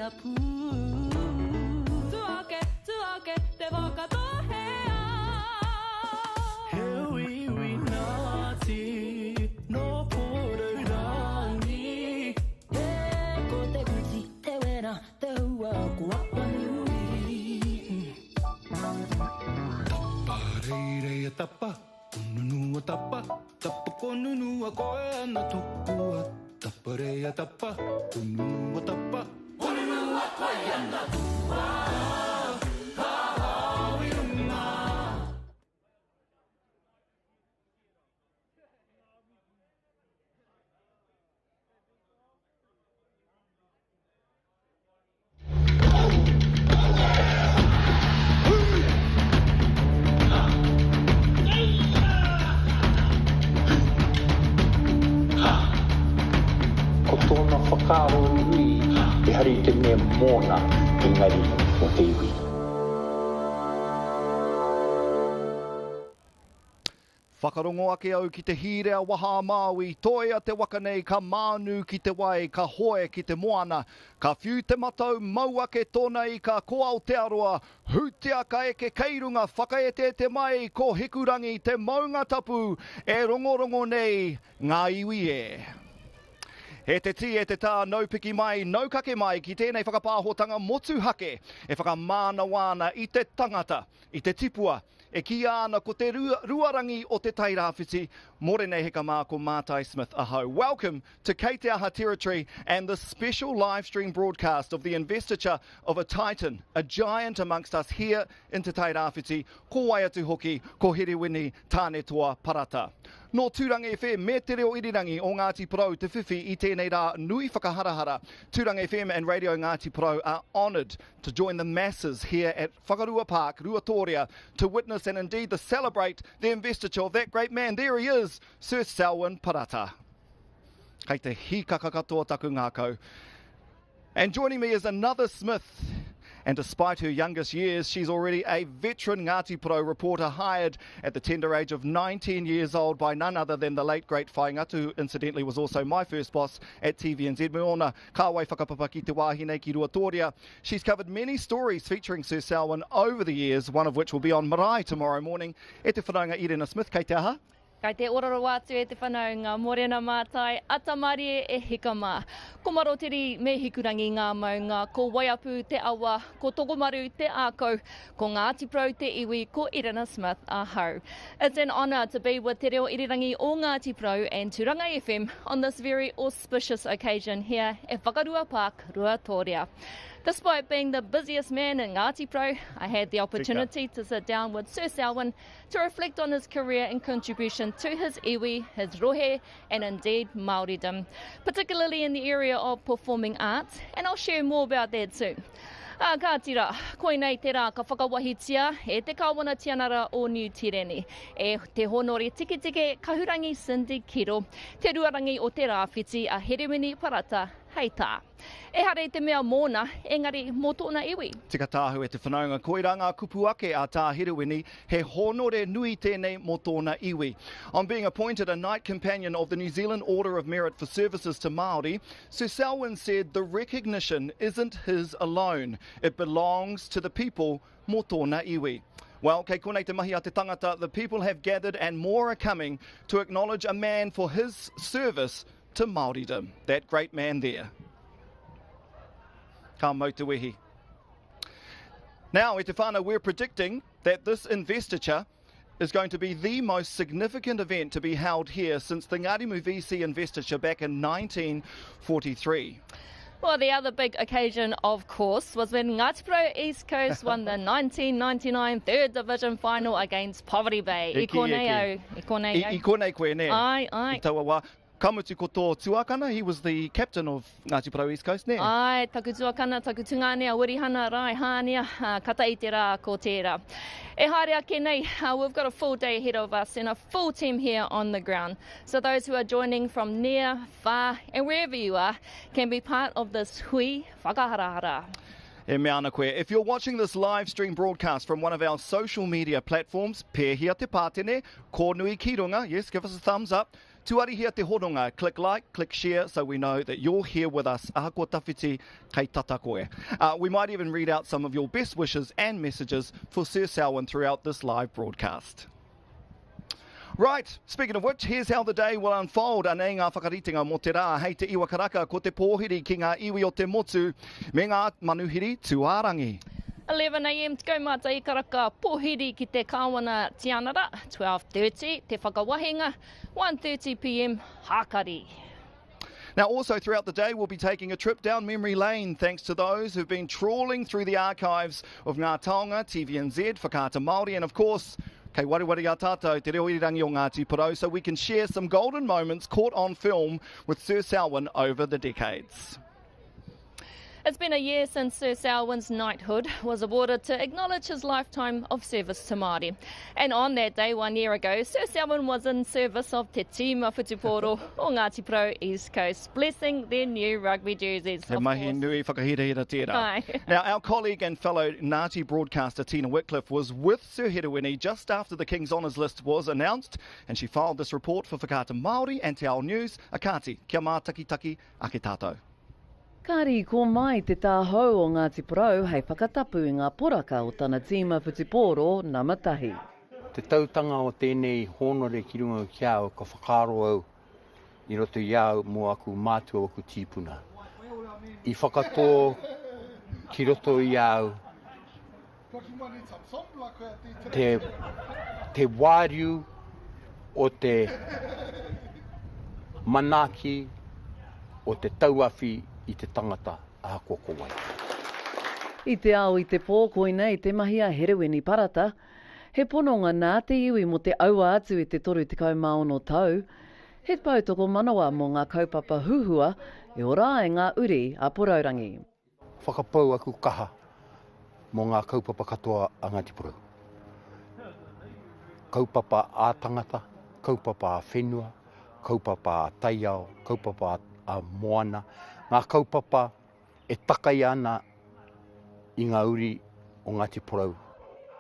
Waiapu. Tu ake, tu ake, te whakatōhea. He uiui Nāti nō Porourangi. E ko te kuti, te wera, te hua, ko Apanui. Tapa rereia tapa, konunua tapa, tapa konunua koe ana tukua. Tapa reia tapa, konunua tapa, konunua koe ana tukua. Ka hao i runga. Ko tōna whakaaro nui ehara i te mea mōna, engari mō te iwi. Whakarongo ake au ki te hīrea waha a Māui, toia te waka nei ka mānu ki te wai, ka hoe ki te moana. Ka whiu te matau, mau ake tōna ika, ko Aotearoa, hutia ka eke kei runga, whakaeteete mai ko Hikurangi, te maunga tapu e rongorongo nei ngā iwi e. E te tī, e te tā, nau piki mai, nau kake mai ki tēnei whakapāhotanga motuhake e whakamānawa ana i te tangata, i te tipua, E kīia ana ko te ruarangi o Te Tairāwhiti, Mōrena heka mā ko Mātai Smith ahau. Welcome to Kei Te Aha Territory and the special live stream broadcast of the investiture of a titan, a giant amongst us here in Te Tairāwhiti, ko wai atu hoki, ko Herewini Tānetoa Parata. Nō Tūranga FM me Te Reo Irirangi o Ngāti Porou te whiwhi i tēnei rā nui whakaharahara. Tūranga FM and Radio Ngāti Porou are honoured to join the masses here at Whakarua Park, Ruatoria, to witness and indeed to celebrate the investiture of that great man. There he is, Sir Selwyn Parata. Kei te hīkaka katoa taku ngākau. And joining me is another Smith. And despite her youngest years, she's already a veteran Ngāti Porou reporter hired at the tender age of 19 years old by none other than the late great Whaingatu, who incidentally was also my first boss at TVNZ. Me ōna kāwai whakapapa ki te wāhi nei ki Ruatoria. She's covered many stories featuring Sir Selwyn over the years, one of which will be on marae tomorrow morning. E te whanaunga Irena Smith, kei te aha? Kai te ora rawa atu e te whanaunga, Morena Mātai, Atamarie e hika mā. Ko Marotiri me Hikurangi ngā maunga, ko Waiapu te awa, ko Tokomaru te ākau, ko Ngāti Porou te iwi, ko Irena Smith ahau. It's an honour to be with Te Reo Irirangi o Ngāti Porou and Turanga FM on this very auspicious occasion here at Whakarua Park, Ruatoria. Despite being the busiest man in Ngāti Porou, I had the opportunity to sit down with Sir Selwyn to reflect on his career and contribution to his iwi, his rohe, and indeed Māoridom, particularly in the area of performing arts, and I'll share more about that soon. Ā, kāti rā, koinei te rā ka whakawahitia e te Kāwana Tianara o Niu Tireni, e Te Hōnore Tiketike Kahurangi Cindy Kiro, te ruarangi o te rāwhiti a Herewini Parata hei tā. Ehara i te mea mōna, engari mō tōna iwi. Tika tāhu e te whanaunga, koirā ngā kupu ake a Tā Herewini, he hōnore nui tēnei mō tōna iwi. On being appointed a Knight Companion of the New Zealand Order of Merit for services to Māori, Sir Selwyn said the recognition isn't his alone, it belongs to the people mō tōna iwi. Well, kei konei te mahi a te tangata, the people have gathered and more are coming to acknowledge a man for his service to Māoridom. That great man there. Ka mau te wehi. Now, e te whānau, we're predicting that this investiture is going to be the most significant event to be held here since the Ngārimu VC investiture back in 1943. Well, the other big occasion, of course, was when Ngāti Porou East Coast won the 1999 Third Division final against Poverty Bay. I konei au. I konei au. I konei koe, nē? Ai, ai. I taua wā. Ka mutu ko tō tuakana, he was the captain of Ngāti Porou East Coast, nē? Ai, taku tuakana, taku tungāne a Wirihana Raihānia, kata i te rā ko tērā. E haere ake nei, we've got a full day ahead of us and a full team here on the ground. So those who are joining from near, far and wherever you are can be part of this hui whakaharahara. E mea ana koe, if you're watching this live stream broadcast from one of our social media platforms, pēhia te pātene, kōnui ki runga, yes, give us a thumbs up, Tuarihia te hononga, click like, click share, so we know that you're here with us. Ahakoa tawhiti, kei tata koe. Uh, we might even read out some of your best wishes and messages for Sir Selwyn throughout this live broadcast. Right, speaking of which, here's how the day will unfold. Anei ngā whakaritenga mō te rā. Hei te iwa karaka, ko te pōhiri ki ngā iwi o te motu me ngā manuhiri tūārangi. 11am, 11 karaka, pōhiri ki te Kāwana Tianara, 12.30, te whakawahinga, 1.30pm, hākari. Now, also throughout the day, we'll be taking a trip down memory lane thanks to those who've been trawling through the archives of Ngā Taonga, TVNZ, Whakaata Māori, and of course, kei wareware a tātou, te reo irirangi o Ngāti Porou, so we can share some golden moments caught on film with Sir Selwyn over the decades. It's been a year since Sir Selwyn's knighthood was awarded to acknowledge his lifetime of service to Māori. And on that day one year ago, Sir Selwyn was in service of Te Tīma Whutupōro o Ngāti Porou East Coast, blessing their new rugby jerseys. He mahi nui whakahirahira tērā. Aye. Now, our colleague and fellow Ngāti broadcaster Tina Whitcliffe was with Sir Herewini just after the King's Honours list was announced, and she filed this report for Whakaata Māori and Te Ao News. A kāti, kia mātakitaki ake tātou. Ka rīko mai te tāhou o Ngāti Porou hei whakatapu i ngā poraka o tana tīma whutupōro nama tahi. Te tautanga o tēnei hōnore ki runga ki a au ka whakaaro au i roto i a au mō aku mātua aku tīpuna. I whakatō ki roto i a au te, te wāriu o te manaaki, o te tauawhi i te tangata ahakoa ko wai. I te ao i te pō koinei te mahi a Herewini Parata, he pononga nā te iwi mō te aua atu i te 36 tau, he poutokomanawa mō ngā kaupapa huhua e ora ai ngā uri a Porourangi. Whakapau aku kaha mō ngā kaupapa katoa a Ngāti Porou. Kaupapa ā-tangata, kaupapa ā-whenua, kaupapa ā-taiao, kaupapa ā-moana, ngā kaupapa e takaia ana i ngā uri o Ngāti Porou.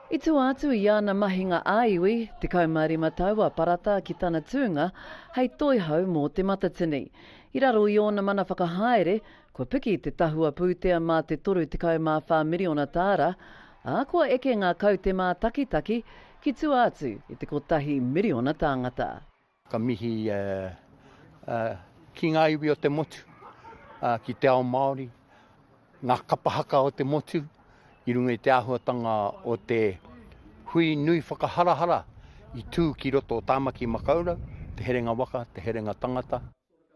I tua atu i āna mahinga ā-iwi, 15 tau a Parata ki tana tūnga hei toihau mō Te Matatini. I raro i ōna mana whakahaere, kua piki te tahua pūtea mā te 34 miriona tāra, ā, kua eke ngā kaute mātakitaki ki tua atu i te kotahi miriona tāngata. Ka mihi ki ngā iwi o te motu, ki te ao Māori, ngā kapa haka o te motu, i runga i te āhuatanga o te hui nui whakaharahara i tū ki roto o Tāmaki Makaurau, te herenga waka, te herenga tangata.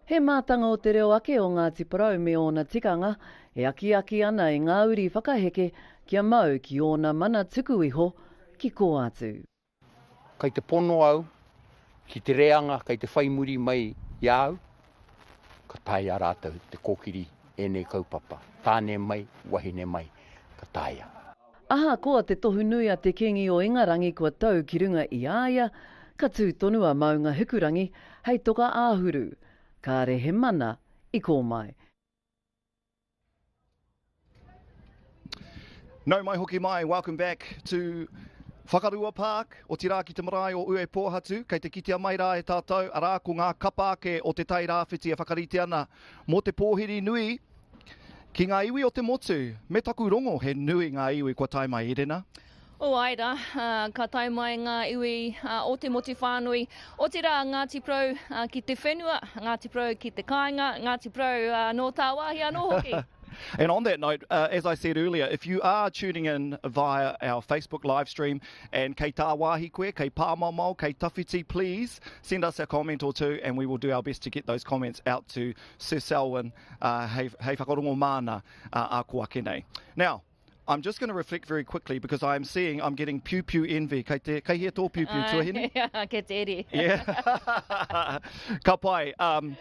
He mātanga o te reo ake o Ngāti Porou me ōna tikanga e akiaki ana i ngā uri whakaheke kia mau ki ōna mana tuku iho ki kō atu. Kei te pono au ki te reanga kei te whai muri mai i a au, ka taea rātou te kōkiri ēnei kaupapa, tāne mai, wahine mai, ka taea. Ahakoa te tohu nui a te Kīngi o Ingarangi kua tau ki runga i a ia, ka tū tonu a Maunga Hikurangi hei toka āhuru. Kāre he mana i kō mai. Nau mai hoki mai, welcome back to Whakarua Park, otirā ki te marae o Uepōhatu, kei te kitea mai rā e tātou, arā ko ngā kapa ake o Te Tai Rāwhiti e whakarite ana mō te pōhiri nui Ki ngā iwi o te motu, me taku rongo he nui ngā iwi kua tae mai Irina. O āe rā, ka tae mai ngā iwi o te motu whānui, otirā Ngāti Porou ki te whenua, Ngāti Porou ki te kāinga, Ngāti Porou nō tāwāhi anō hoki. And on that note, uh, as I said earlier, if you are tuning in via our Facebook live stream and kei tāwāhi koe, kei pāmamao, kei tawhiti, please send us a comment or two and we will do our best to get those comments out to Sir Selwyn uh, hei, hei whakarongo māna uh, a ko ake nei. Now, I'm just going to reflect very quickly because I'm seeing I'm getting pew pew envy. Kei, te, kei hea tō pew pew tuahine? Kei te eri. Yeah. Ka pai. Um,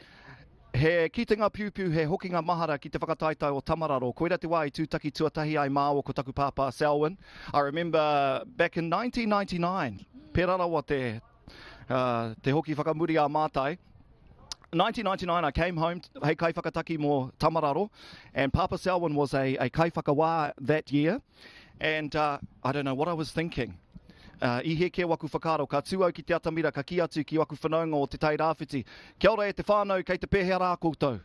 he kitenga piu piu, he hokinga mahara ki te whakataetae o Tamararo. Koira te wā i tūtaki tuatahi ai māua ko taku pāpā Selwyn. I remember back in 1999, pērā rawa te, uh, te hoki whakamuri a mātai. 1999 I came home hei kaiwhakataki mō Tamararo and Papa Selwyn was a, a kaiwhakawā that year and uh, I don't know what I was thinking. I hē kē waku whakaaro, ka tū au ki te atamira, ka kī atu ki waku whanaunga o Te Tai Rāwhiti, Kia ora e te whānau, kei te pēhea rā koutou?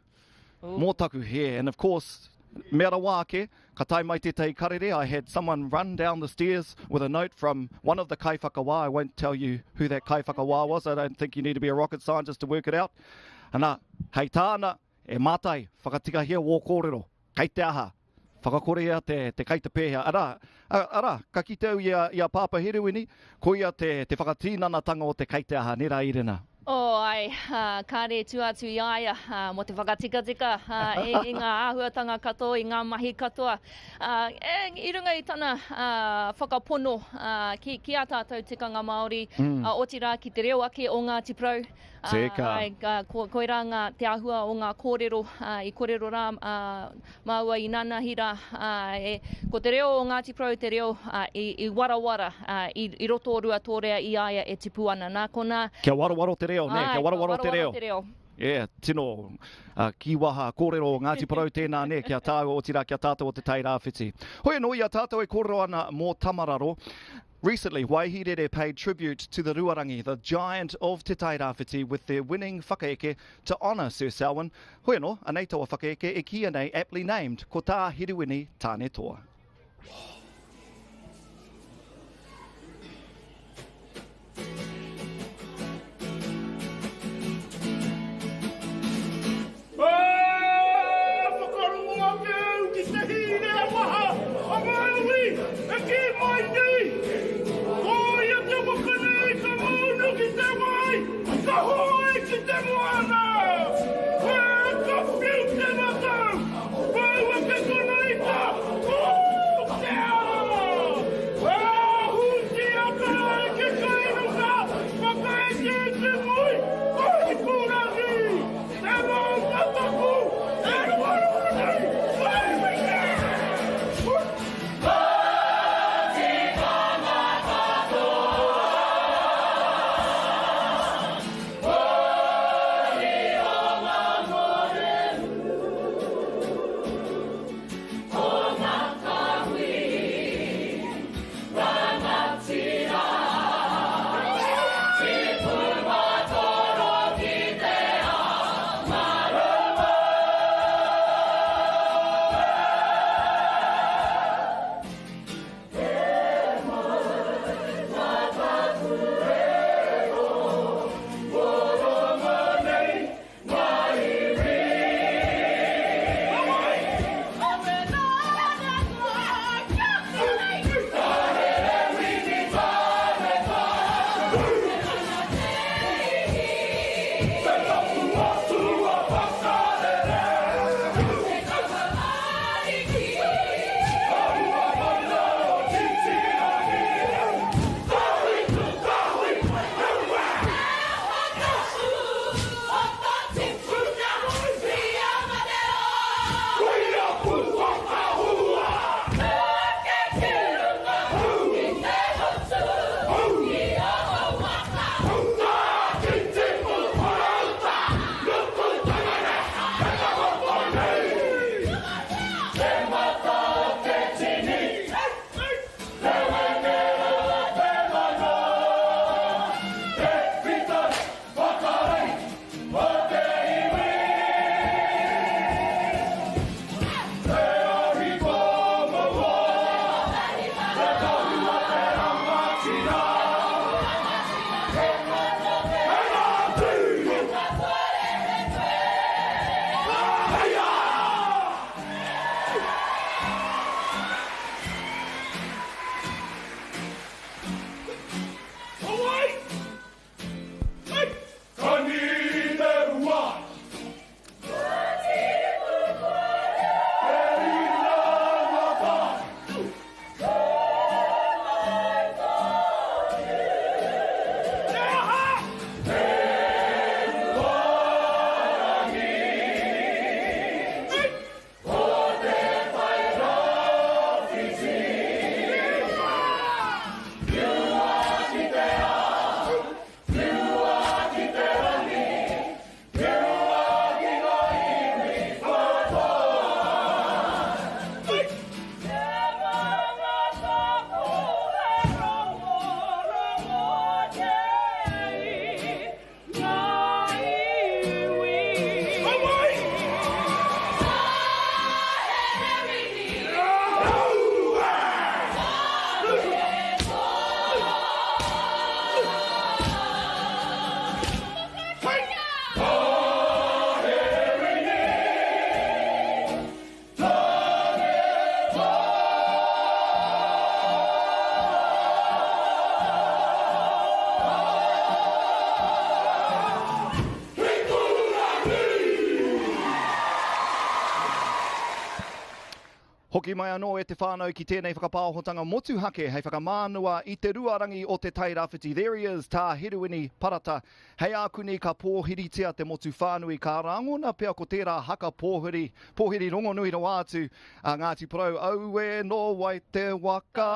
Mō taku hē, and of course, mea rawa ake, ka tae mai tētahi karere, I had someone run down the stairs with a note from one of the kaiwhakawā, I won't tell you who that kaiwhakawā was, I don't think you need to be a rocket scientist to work it out. Ana, hei tāna, e Mātai, whakatikahia wō kōrero, kei te aha? Whakakorea te, te kai te pēhea. Arā, arā, ka kite au i a, i a Pāpā Herewini, koia te, te whakatīnanatanga o te kai te aha, nē rā Irina? Oh, āe, kāre e tua atu i a ia mō te whakatikatika i, i ngā āhuatanga katoa, i ngā mahi katoa. E, i runga i tana whakapono ki, ki ā tātou tikanga Māori, mm. otirā ki te reo ake o Ngāti Porou, Teka. Āe, ko, koirā ngā, te āhua o ngā kōrero i kōrero rā māua i nanahi rā, e, ko te reo o Ngāti Porou te reo i, i warawara i, i roto o Ruatōrea i a ia e tipu ana. Nā konā. Kia warowaro te reo, nē, kia warowaro te reo. te reo. Yeah, tino uh, kīwaha kōrero o Ngāti Porou tēnā, nē, ki a tāua, otirā ki a tātou o Te Tai Rāwhiti. Hoi anō, i a tātou e kōrero ana mō Tamararo, Recently, Waihirere paid tribute to the Ruarangi, the giant of Te Tairāwhiti with their winning whakaeke to honour Sir Selwyn. Hoi anō, anei taua whakaeke e kīia nei aptly named, ko tā Herewini Tānetoa. E whakarongo ake au ki te hīrea waha a Māui e kī mai nei, Ko ia te waka nei ka maunu ki te wai, ka hoe ki te moana. E ka whiu te matau, pau ake tona ika, ko te ao! Hoki mai anō e te whānau ki tēnei whakapāohotanga motuhake hei whakamānawa i te ruarangi o Te Tai Rāwhiti. There he is, Tā Herewini Parata. Hei ākuni ka pōhiritia te motu whānui, ka rangona pea ko tērā haka pōhiri, pōhiri rongonui rawa atu a Ngāti Porou, Auē nō wai te waka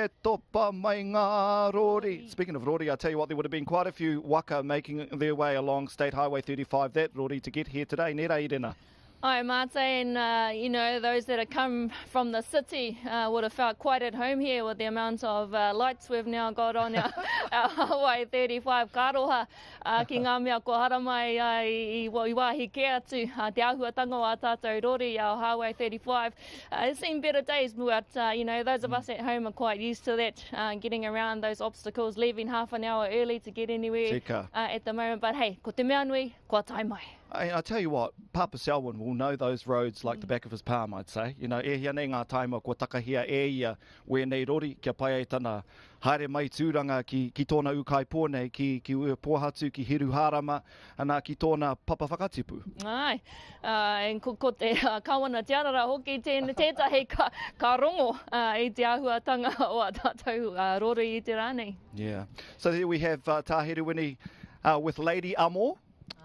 e topa mai ngā rori. Speaking of rori, I tell you what, there would have been quite a few waka making their way along State Highway 35, that rori, to get here today. Nē rā, Irina? Hi, Mate, and uh, you know, those that have come from the city uh, would have felt quite at home here with the amount of uh, lights we've now got on our, our Hawaii 35 karoha uh, ki ngā mea ko haramai uh, i, i, i wāhi kē atu uh, te āhuatanga o ā tātou rori, our Highway 35. Uh, it's seen better days, but uh, you know, those of us at home are quite used to that, uh, getting around those obstacles, leaving half an hour early to get anywhere uh, at the moment. But hey, ko te mea nui, kua tae mai. I, I tell you what, Papa Selwyn will know those roads like the back of his palm, I'd say. You know, e hia nei ngā taima kua takahia e ia wēnei rori kia pai ai tana haere mai tūranga ki, ki tōna ūkaipō nei, ki, ki Uepōhatu, ki Hiruhārama, ana, ki tōna papa whakatipu. Ai, uh, ko, ko te uh, Kawana Tiarara hoki tēn, tētahi ka, ka rongo uh, i te āhuatanga o a tātou uh, rori i te rā nei. Yeah. So here we have uh, Tā Herewini uh, with Lady Amo.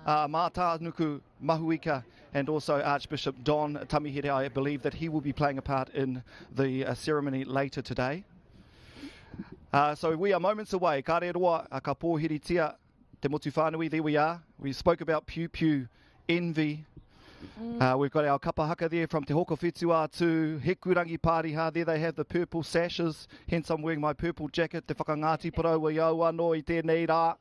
Uh, Mātānuku Mahuika and also Archbishop Don Tamihere. I believe that he will be playing a part in the uh, ceremony later today. Uh, so we are moments away. Ka roa, uh, ka pōhiritia te motu whānui. There we are. We spoke about pew pew envy. Mm. Uh, we've got our kapa haka there from Te Hokowhitu to Hikurangi Pāriha. There they have the purple sashes. Hence I'm wearing my purple jacket. Te whakangāti paraua i au anō i tēnei rā.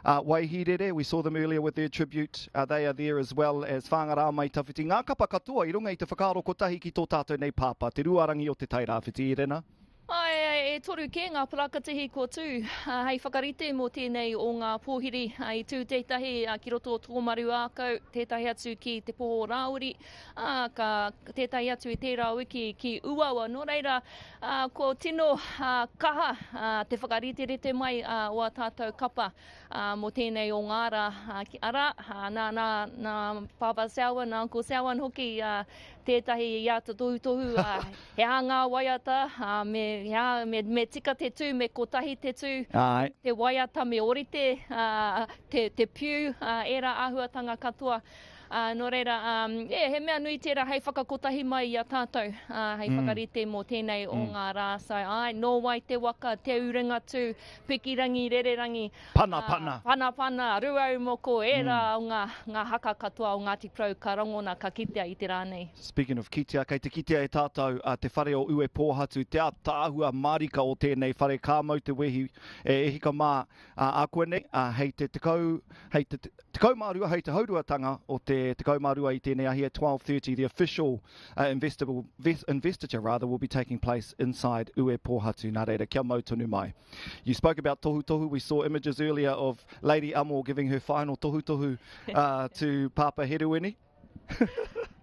Uh, Waihirere, we saw them earlier with their tribute. Uh, they are there as well as Whangarā Mai Tawhiti. Ngā kapa katoa i runga i te whakaaro kotahi ki tō tātou nei pāpā, te ruarangi o Te Tairāwhiti, Irena. Ai, e toru kē ngā parakatihi kua tū hei whakarite mō tēnei o ngā pōhiri. I tū tētahi ki roto o Tokomaru Ākau, tētahi atu ki Te Poho o Rāwiri, ā, ka tētahi atu i tērā wiki ki Uawa. Nō reira, kua tino kaha te whakariterite mai o ā tātou kapa mō tēnei o ngā rā. Arā, nā, nā, nā Pāpā Selwyn, nā Uncle Selwyn hoki tētahi i āta tohutohu, he aha ngā waiata, me, he aha, me, me tika te tū, me kotahi te tū, Āe. te waiata me ōrite, te, te piu, ērā āhuatanga katoa. Nō reira, yeah, he mea nui tērā hei whakakotahi mai i a tātou, hei whakarite mō tēnei o ngā rā. So, āe, nō wai te waka, Te Urengatū, Pikirangi, Rererangi, Pana, pana. Pana, pana, Rūaumoko, ērā o ngā, ngā haka katoa o Ngāti Porou ka rangona, ka kitea i te rā nei. Speaking of kitea, kei te kitea e tātou te whare o Uepōhatu, te ātaahua mārika o tēnei whare, ka mau te wehi e hika mā ākuanei, hei te tekau, hei te 12, hei te hauruatanga o te 12 i tēnei ahi at 12.30, the official investiture rather will be taking place inside Uepōhatu, nā reira, kia mau tonu mai. You spoke about tohutohu. We saw images earlier of Lady Amo giving her final tohutohu uh, to Papa Herewini.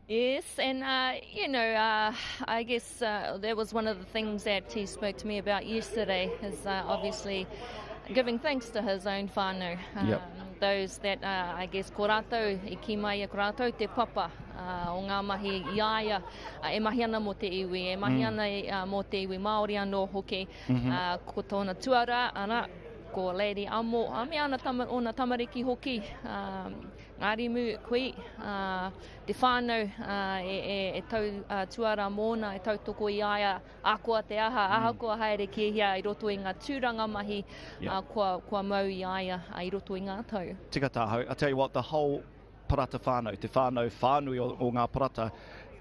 Yes, and uh, you know, uh, I guess uh, that was one of the things that he spoke to me about yesterday. Is uh, obviously giving thanks to his own whānau. Um, yep. Those that, uh, I guess, ko rātou i ki mai ko rātou te papa uh, o ngā mahi i a ia, uh, e mahi ana mō te iwi, e mahi mm. ana uh, mō te iwi Māori anō hoki. Mm -hmm. uh, ko tōna tuara, ana, ko Lady Amo, a me ana tama, ōna tamariki hoki, uh, Ngārimu, Kui, uh, te whānau uh, e, e, e tau uh, tuara mōna, e tautoko i a ia, akoa te aha, mm. ahakoa haere ki hea i roto i ngā tūranga mahi, yeah. uh, kua, kua mau i a ia uh, i roto i ngā tau. Tika tāhau. I tell you what, the whole Parata whānau, te whānau whānui o, o ngā Parata,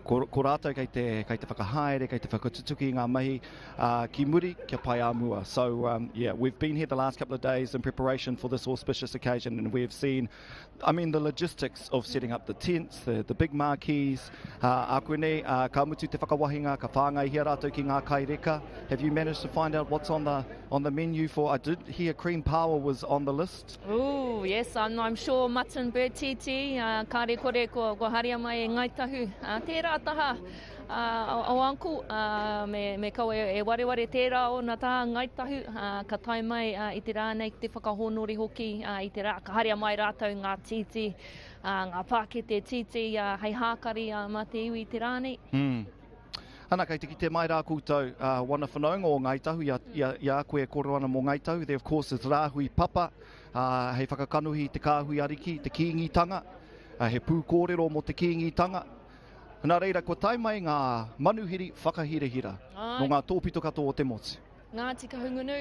ko, ko rātou kei te, kei te whakahaere, kei te whakatutuki i ngā mahi uh, ki muri, kia pai ā mua. So, um, yeah, we've been here the last couple of days in preparation for this auspicious occasion and we've seen, I mean, the logistics of setting up the tents, the, the big marquees. Uh, ākuanei, uh, ka mutu te whakawahinga, ka whāngaihia rātou ki ngā kai reka. Have you managed to find out what's on the, on the menu for, I did hear cream power was on the list. Ooh, yes, I'm, I'm sure mutton bird tītī, uh, kāre kore kua, kua haria mai e Ngāi Tahu. Uh, tērā taha uh, o Uncle, uh, me, me kaua e, e wareware tērā ōna taha Ngāi Tahu, uh, ka tae mai uh, i te rā nei ki te whakahōnore hoki uh, i te rā, ka haria mai rātou ngā tītī, uh, ngā pākete tītī uh, hei hākari uh, mā te iwi i te rā nei. Mm. Ana, kei te kite mai rā koutou, uh, wana whanaunga o Ngāi Tahu, i a, i a, i a koe e kōrero ana mō Ngāi Tahu, there of course is Rāhui Papa, uh, hei whakakanohi i te kāhui ariki, te Kīngitanga, uh, he pūkōrero mō te Kīngitanga. Nā reira, kua tae mai ngā manuhiri whakahirahira nō ngā tōpito katoa o te motu. Ngāti Kahungunu,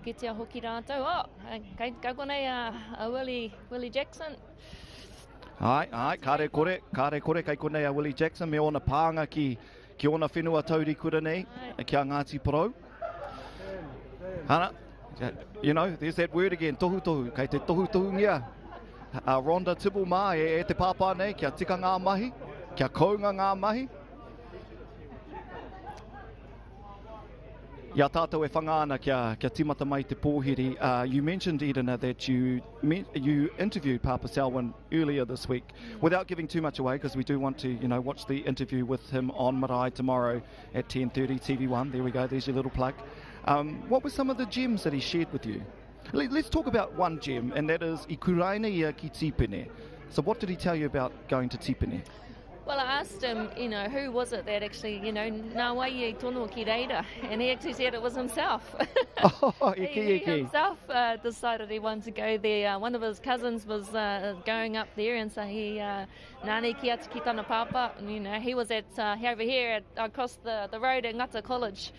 kitea hoki rātou, oh, kei, kei konei a, a Willie, Willie Jackson. Āe, āe, kāre kore, kāre kore kei konei a Willie Jackson me ōna pānga ki, ki ōna whenua taurikura nei, ki a Ngāti Porou. Ana, you know, there's that word again, tohutohu, kei te tohutohungia a Rhonda Tibble mā e, e te pāpā nei, kia tika ngā mahi, kia kounga ngā mahi. I a tātou e whanga ana kia, kia timata mai te pōhiri, uh, you mentioned, Edina, that you, you interviewed Papa Selwyn earlier this week. Without giving too much away, because we do want to, you know, watch the interview with him on Marae tomorrow at 10.30, TV1. There we go, there's your little plug. Um, what were some of the gems that he shared with you? Let, let's talk about one gem, and that is i kuraina ia ki Tipene. So what did he tell you about going to Tipene? Well, I asked him, you know, who was it that actually, you know, nā wai i tono ki reira? And he actually said it was himself. Oh, e ki, e ki. He himself uh, decided he wanted to go there. Uh, one of his cousins was uh, going up there, and so he, uh, nani ki atu ki tana pāpā, and, you know, he was at, uh, over here at, across the, the road at Ngata College.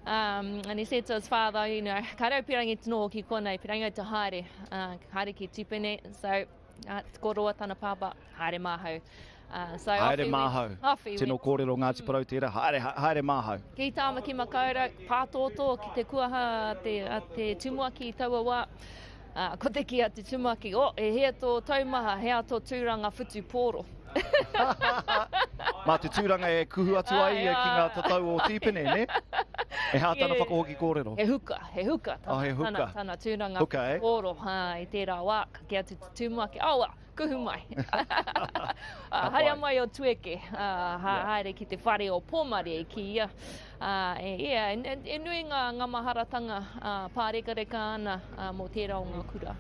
Um, and he said to his father, you know, ka rau pirangi te noho ki konei, pirangi te haere, uh, haere ki Tipene. So, uh, koroa tana pāpā, haere māhau. Uh, so haere māhau. Tino kōrero Ngāti mm. Porou tērā, haere, haere māhau. Ki Tāmaki Makaurau, pātōtō ki te kuaha a te, a te tumuaki i taua wā. Uh, ko te ki a te tumuaki, oh, e hea tō taumaha, hea tō tūranga whutupōro. Mā te tūranga e kuhu atu ai ia ki ngā tatau o Tīpene, ne? E hā tana whakahoki kōrero. He huka, he huka tana, oh, he huka. tana, tana tūranga huka, eh? whutupōro ha, i tērā wā, ka ki atu te tumuaki, oh, kuhu mai. Haere mai o Tueke, haere ki te whare o Pōmare i ki ia. E, ia, e, e nui ngā, ngā maharatanga pārekareka ana mō tērā o ngā kura.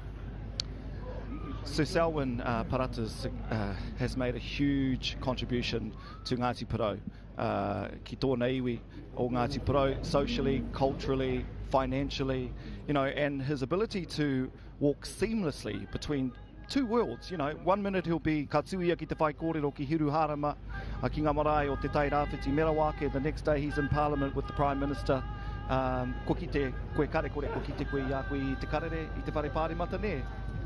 Sir Selwyn uh, Paratas uh, has made a huge contribution to Ngāti Porou, uh, ki tōna iwi o Ngāti Porou, socially, culturally, financially, you know, and his ability to walk seamlessly between two worlds, you know, one minute he'll be ka tū ia ki te whaikōrero ki Hiruhārama, ki ngā marae o Te Tai Rāwhiti, me rawa ake, the next day he's in Parliament with the Prime Minister, um, kua kite koe kare kore, kua kite koe i a koe i te karere, i te whare pāremata, nē?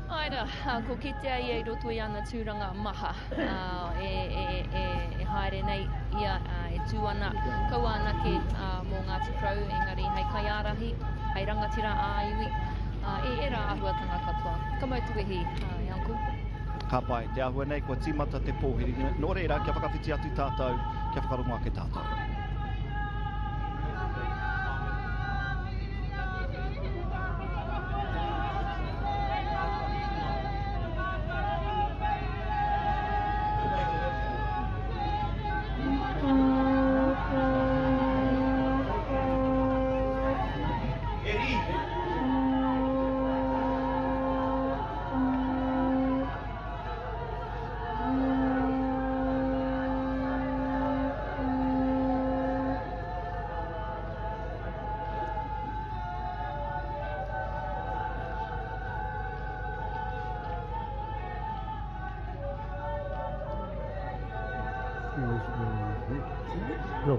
Āe rā, kua kitea ia i roto i ana tūranga maha e, e, e, e haere nei ia, e tū ana, kaua anake mō Ngāti Porou, engari hei kaiārahi, hei rangatira ā-iwi, i ērā āhuatanga katoa. Ka mau te wehi, e Uncle. Ka pai, te āhua nei kua tīmata te pōhiri. Nō reira, kia whakawhiti atu tātou, kia whakarongo ake tātou. Go.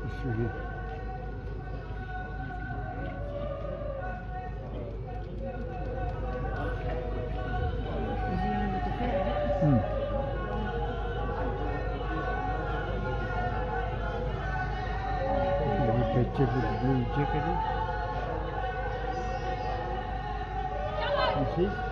Just through here. Mm. Yeah, with that chip with the blue jacket is. You see?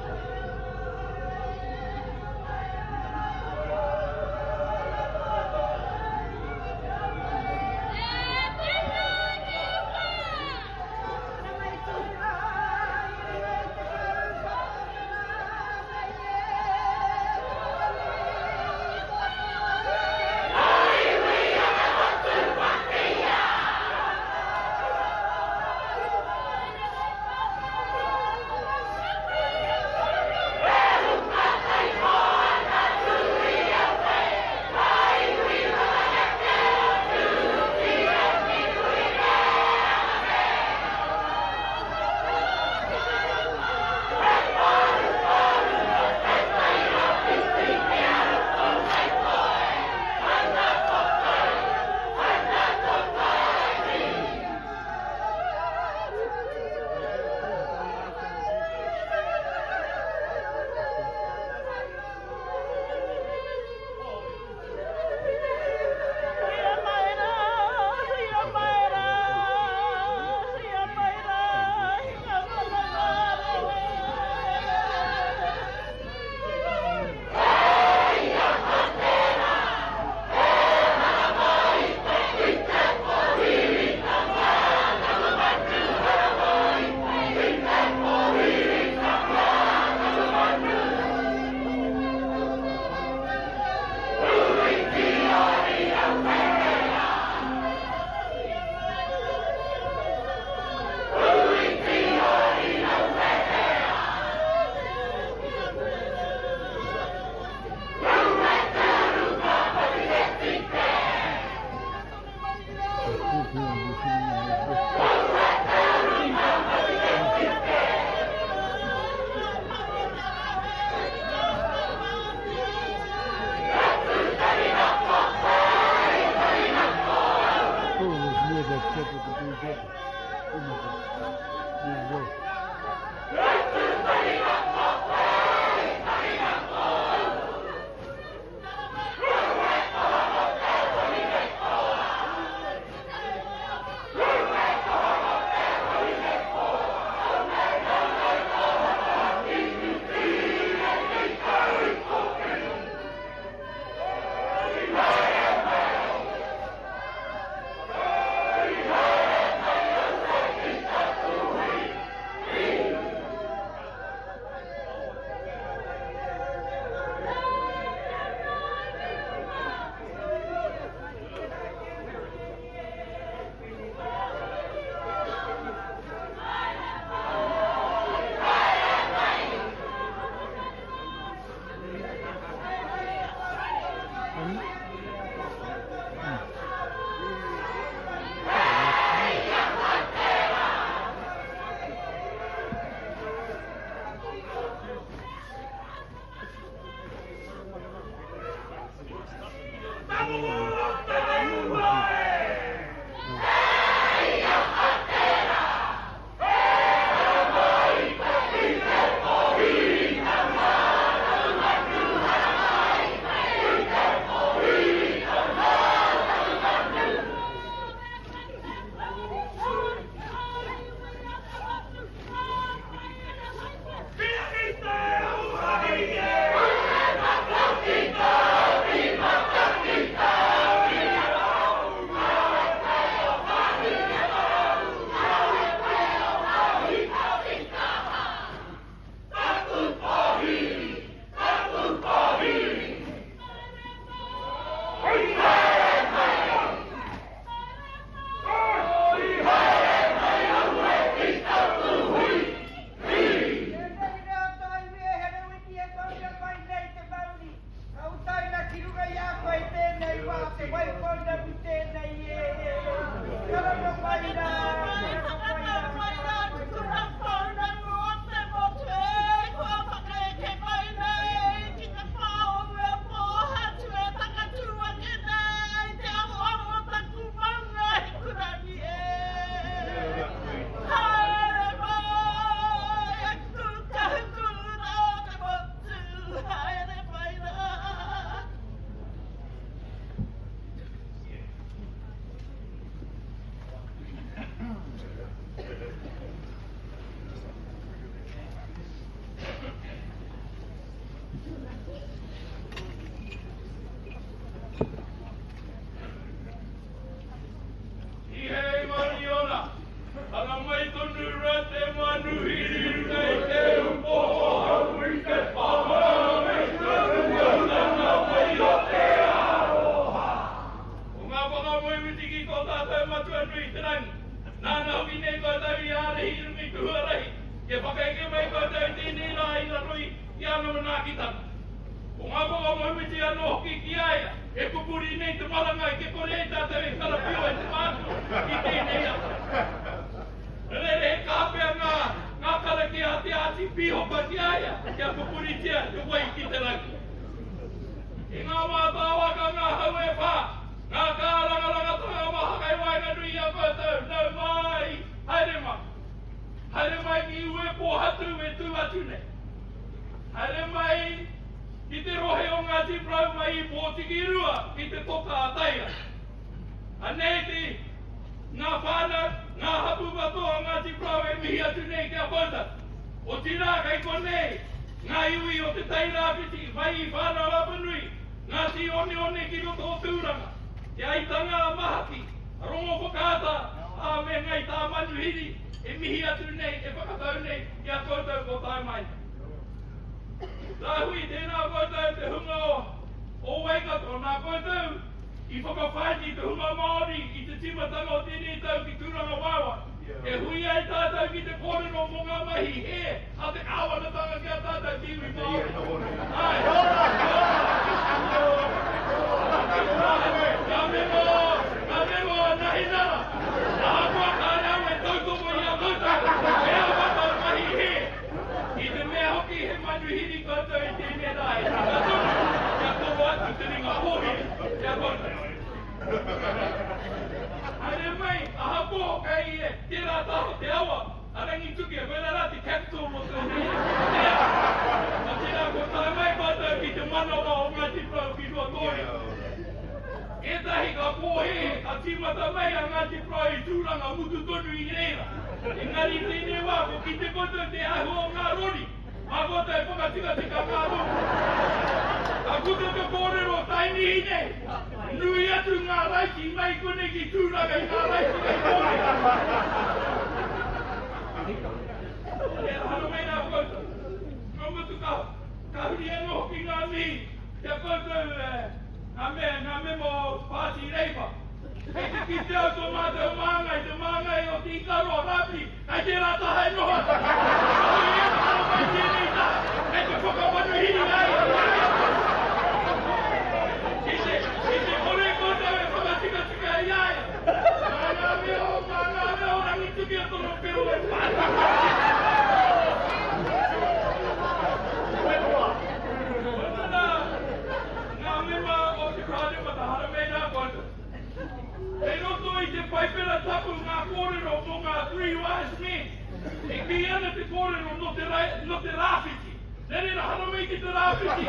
āpiti,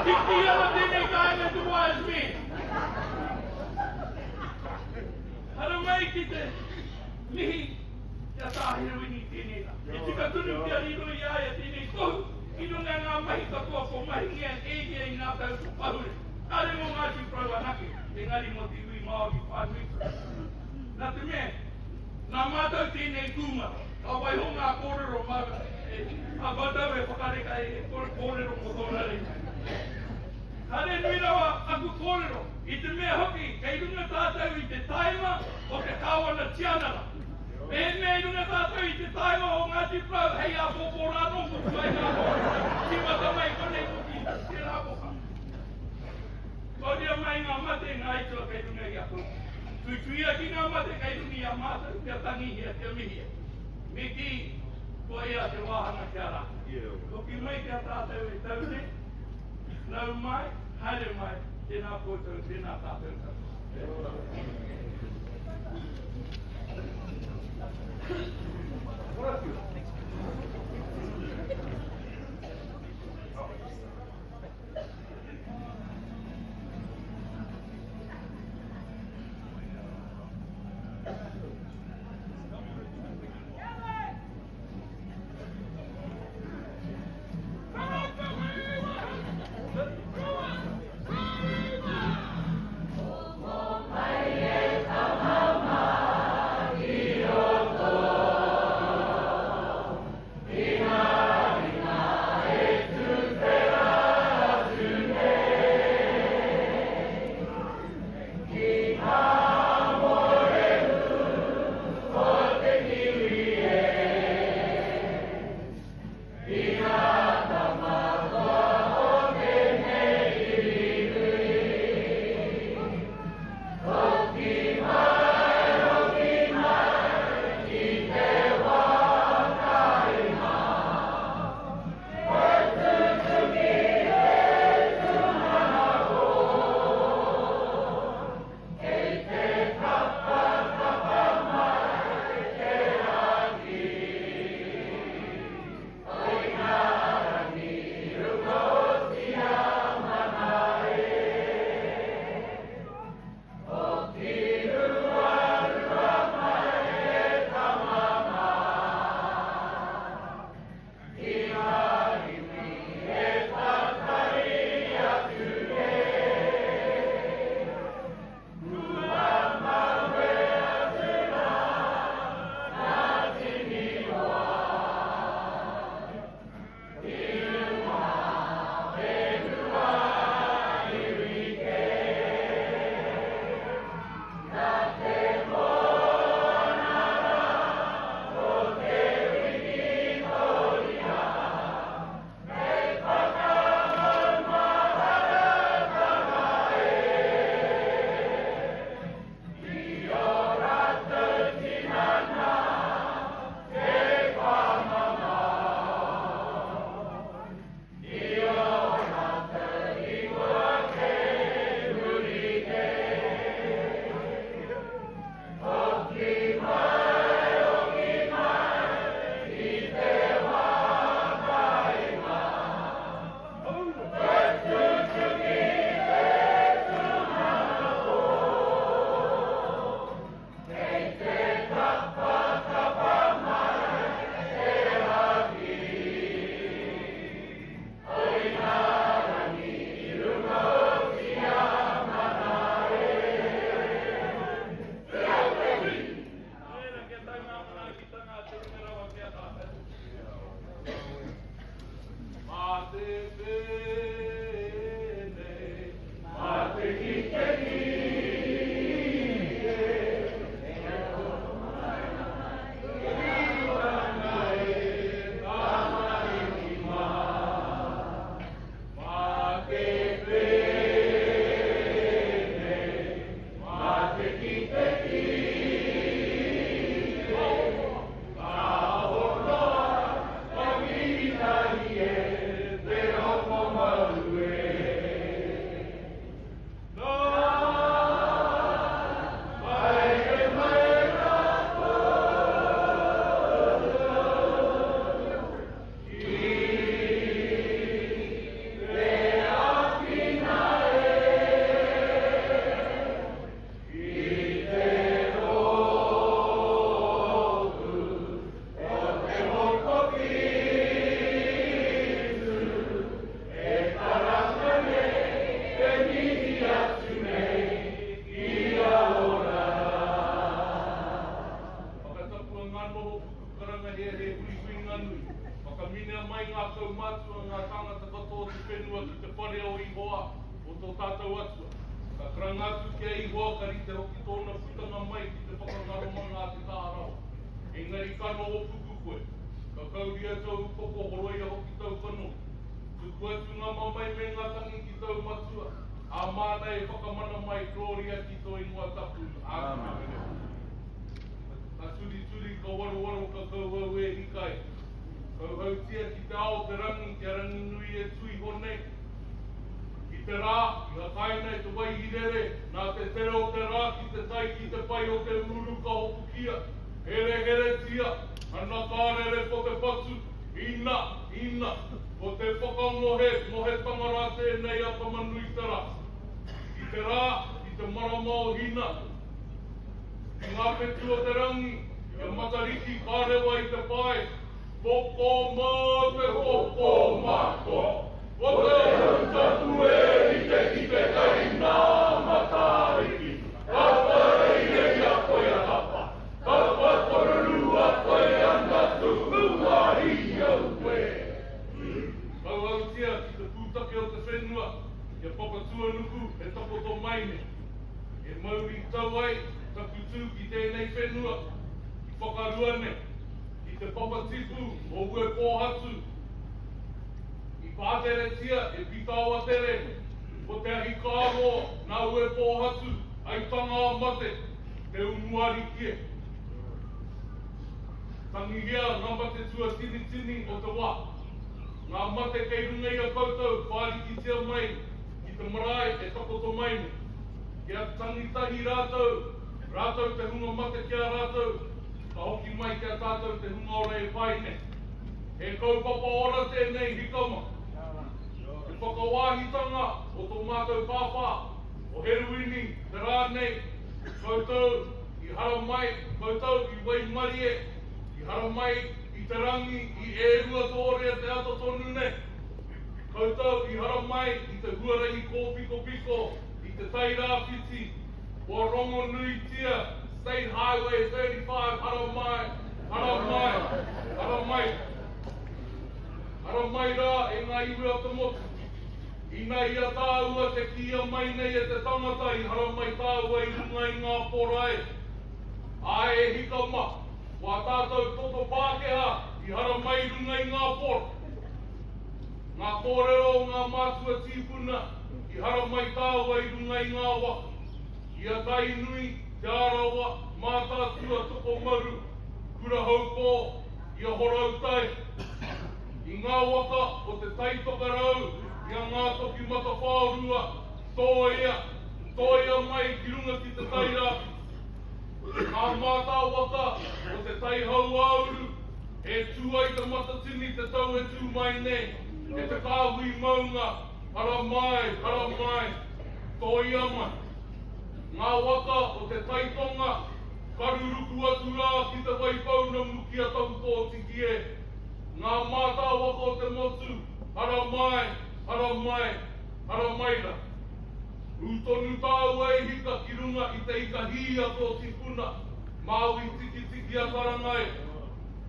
kikī ana tēnei kāinga te wise men. Haramai ki te mihi ki a Tā Herewini i tēnei rā. I tika tonu kia riro i a ia tēnei tohu i runga i ngā mahi katoa kua mahingia e ia i ngā tau kua pahure. Kāre mō Ngāti Porou anake, engari mō te iwi Māori whānui tonu. Nā te mea, nā mātou tēnei kūmara, ka waiho ngā kōrero mā a koutou e whakareka e kōrero mō tōna reka. Kāre nui rawa aku kōrero, i te mea hoki kei runga tātou i te taima o te Kāwana Tianara. Mehemea i runga tātou i te taima o Ngāti Porou hei āpōpō rānō mutu ai ngā kōrero, tīmata mai konei hoki tērā moka. Mauria mai ngā mate, ngā aituā kei runga i a koutou. Tuituia ki ngā mate kei runga i a mātou, kia tangihia, kia mihia. Me kī, kua ea te wāhanga ki a rātou. Hoki mai ki a tātou e tau nei. Nau mai, haere mai, tēnā koutou, tēnā tātou katoa. Ihoa, o tō tātou Atua. Ka karanga atu ki a Ihoa ka rite hoki tōna putanga mai ki te whakangaromanga a te tārawa. Engari ka noho puku koe, ka kauria tōu upoko horoia hoki tōu kanohi. Tuku atu ngā mamae me ngā tangi ki tōu Matua, ā, māna e whakamana mai Gloria ki tō ingoa tapu. Āmine. Ka turituri, ka warowaro, ka kauhau e Hikai. Kauhautia ki te ao o te rangi, ki a Ranginui e tū iho nei. I te rā, i hakaina e te wai i rere, nā te tere o te rā ki te tai ki te pai o te uru ka hopukia, hereheretia, ana ka rere ko te patu, ina, ina, ko te whakangohe, ngohetanga rā tēnei a Tamanuiterā. I te rā, i te marama o Hina, i ngā whetū o te rangi, i a Matariki ka rewa i te pae, Koko mā te koko mā ko. Ko te ohu tapu e rite ki te kai nā Matariki. Ka pareia i a koe a Tapa. Tapa kororua koe ana tuku wāhi aue. Kauhautia ki te pūtake o te whenua, ki a Papatuanuku e takoto mai nei. E mauri tau ai taku tū ki tēnei whenua, ki Whakarua nei. I te papatipu o Uepōhatu, i pāteretia e Pītaoatere, ko te ahi kāroa nā Uepōhatu, aitanga a mate, te umuariki e. Tangihia ngā mate tuatinitini o te wā. Ngā mate kei runga i a koutou, whārikitia mai ki te marae e takoto mai nei. Kia tangi tahi rātou, rātou te hunga mate ki a rātou, Ka hoki mai ki a tātou te hunga ora e pai nei. He kaupapa ora tēnei hikama. Te whakawāhitanga o tō mātou pāpā, o Heruini, te rā nei, koutou i haramai, koutou i waimarie, i haramai i te rangi i e Ruatōrea te ata tonu nei. Koutou i haramai i te huarahi kōpikopiko i te Tairāwhiti, Kua rongonuitia State Highway 35 haramai, haramai, haramai. Haramai rā e ngā iwi o te motu. Ina i a tāua te kīia mai nei e te tangata i haramai tāua i runga i ngā porae. Āe e hika ma, ko a tātou toto Pākehā i haramai i runga i ngā pora. Ngā kōrero o ngā mātua tīpuna i haramai tāua i runga i ngā waka. I a Tainui, Te Arawa, Mātaatua, Tokomaru, Kurahaupō, i a Horoutai, i ngā waka o Te Tai Tokerau, i a Ngātokimatawhaorua, tōia, tōia mai ki runga ki Te Tai Rāwhiti. Ngā mātāwaka o Te Tai Hauāuru, e tū ai te Matatini te tau e tū mai nei, e te kāhui maunga, haramai, haramai, tōia mai. Ngā waka o te Tai Tonga, ka ruruku atu rā ki Te Waipounamu ki a Tahupōtiki e. Ngā mātāwaka o te motu, haramai, haramai, haramai rā. Ū tonu tāua e hika ki runga i te ika hī a tō tipuna, Māui Tikitiki a Taranga e.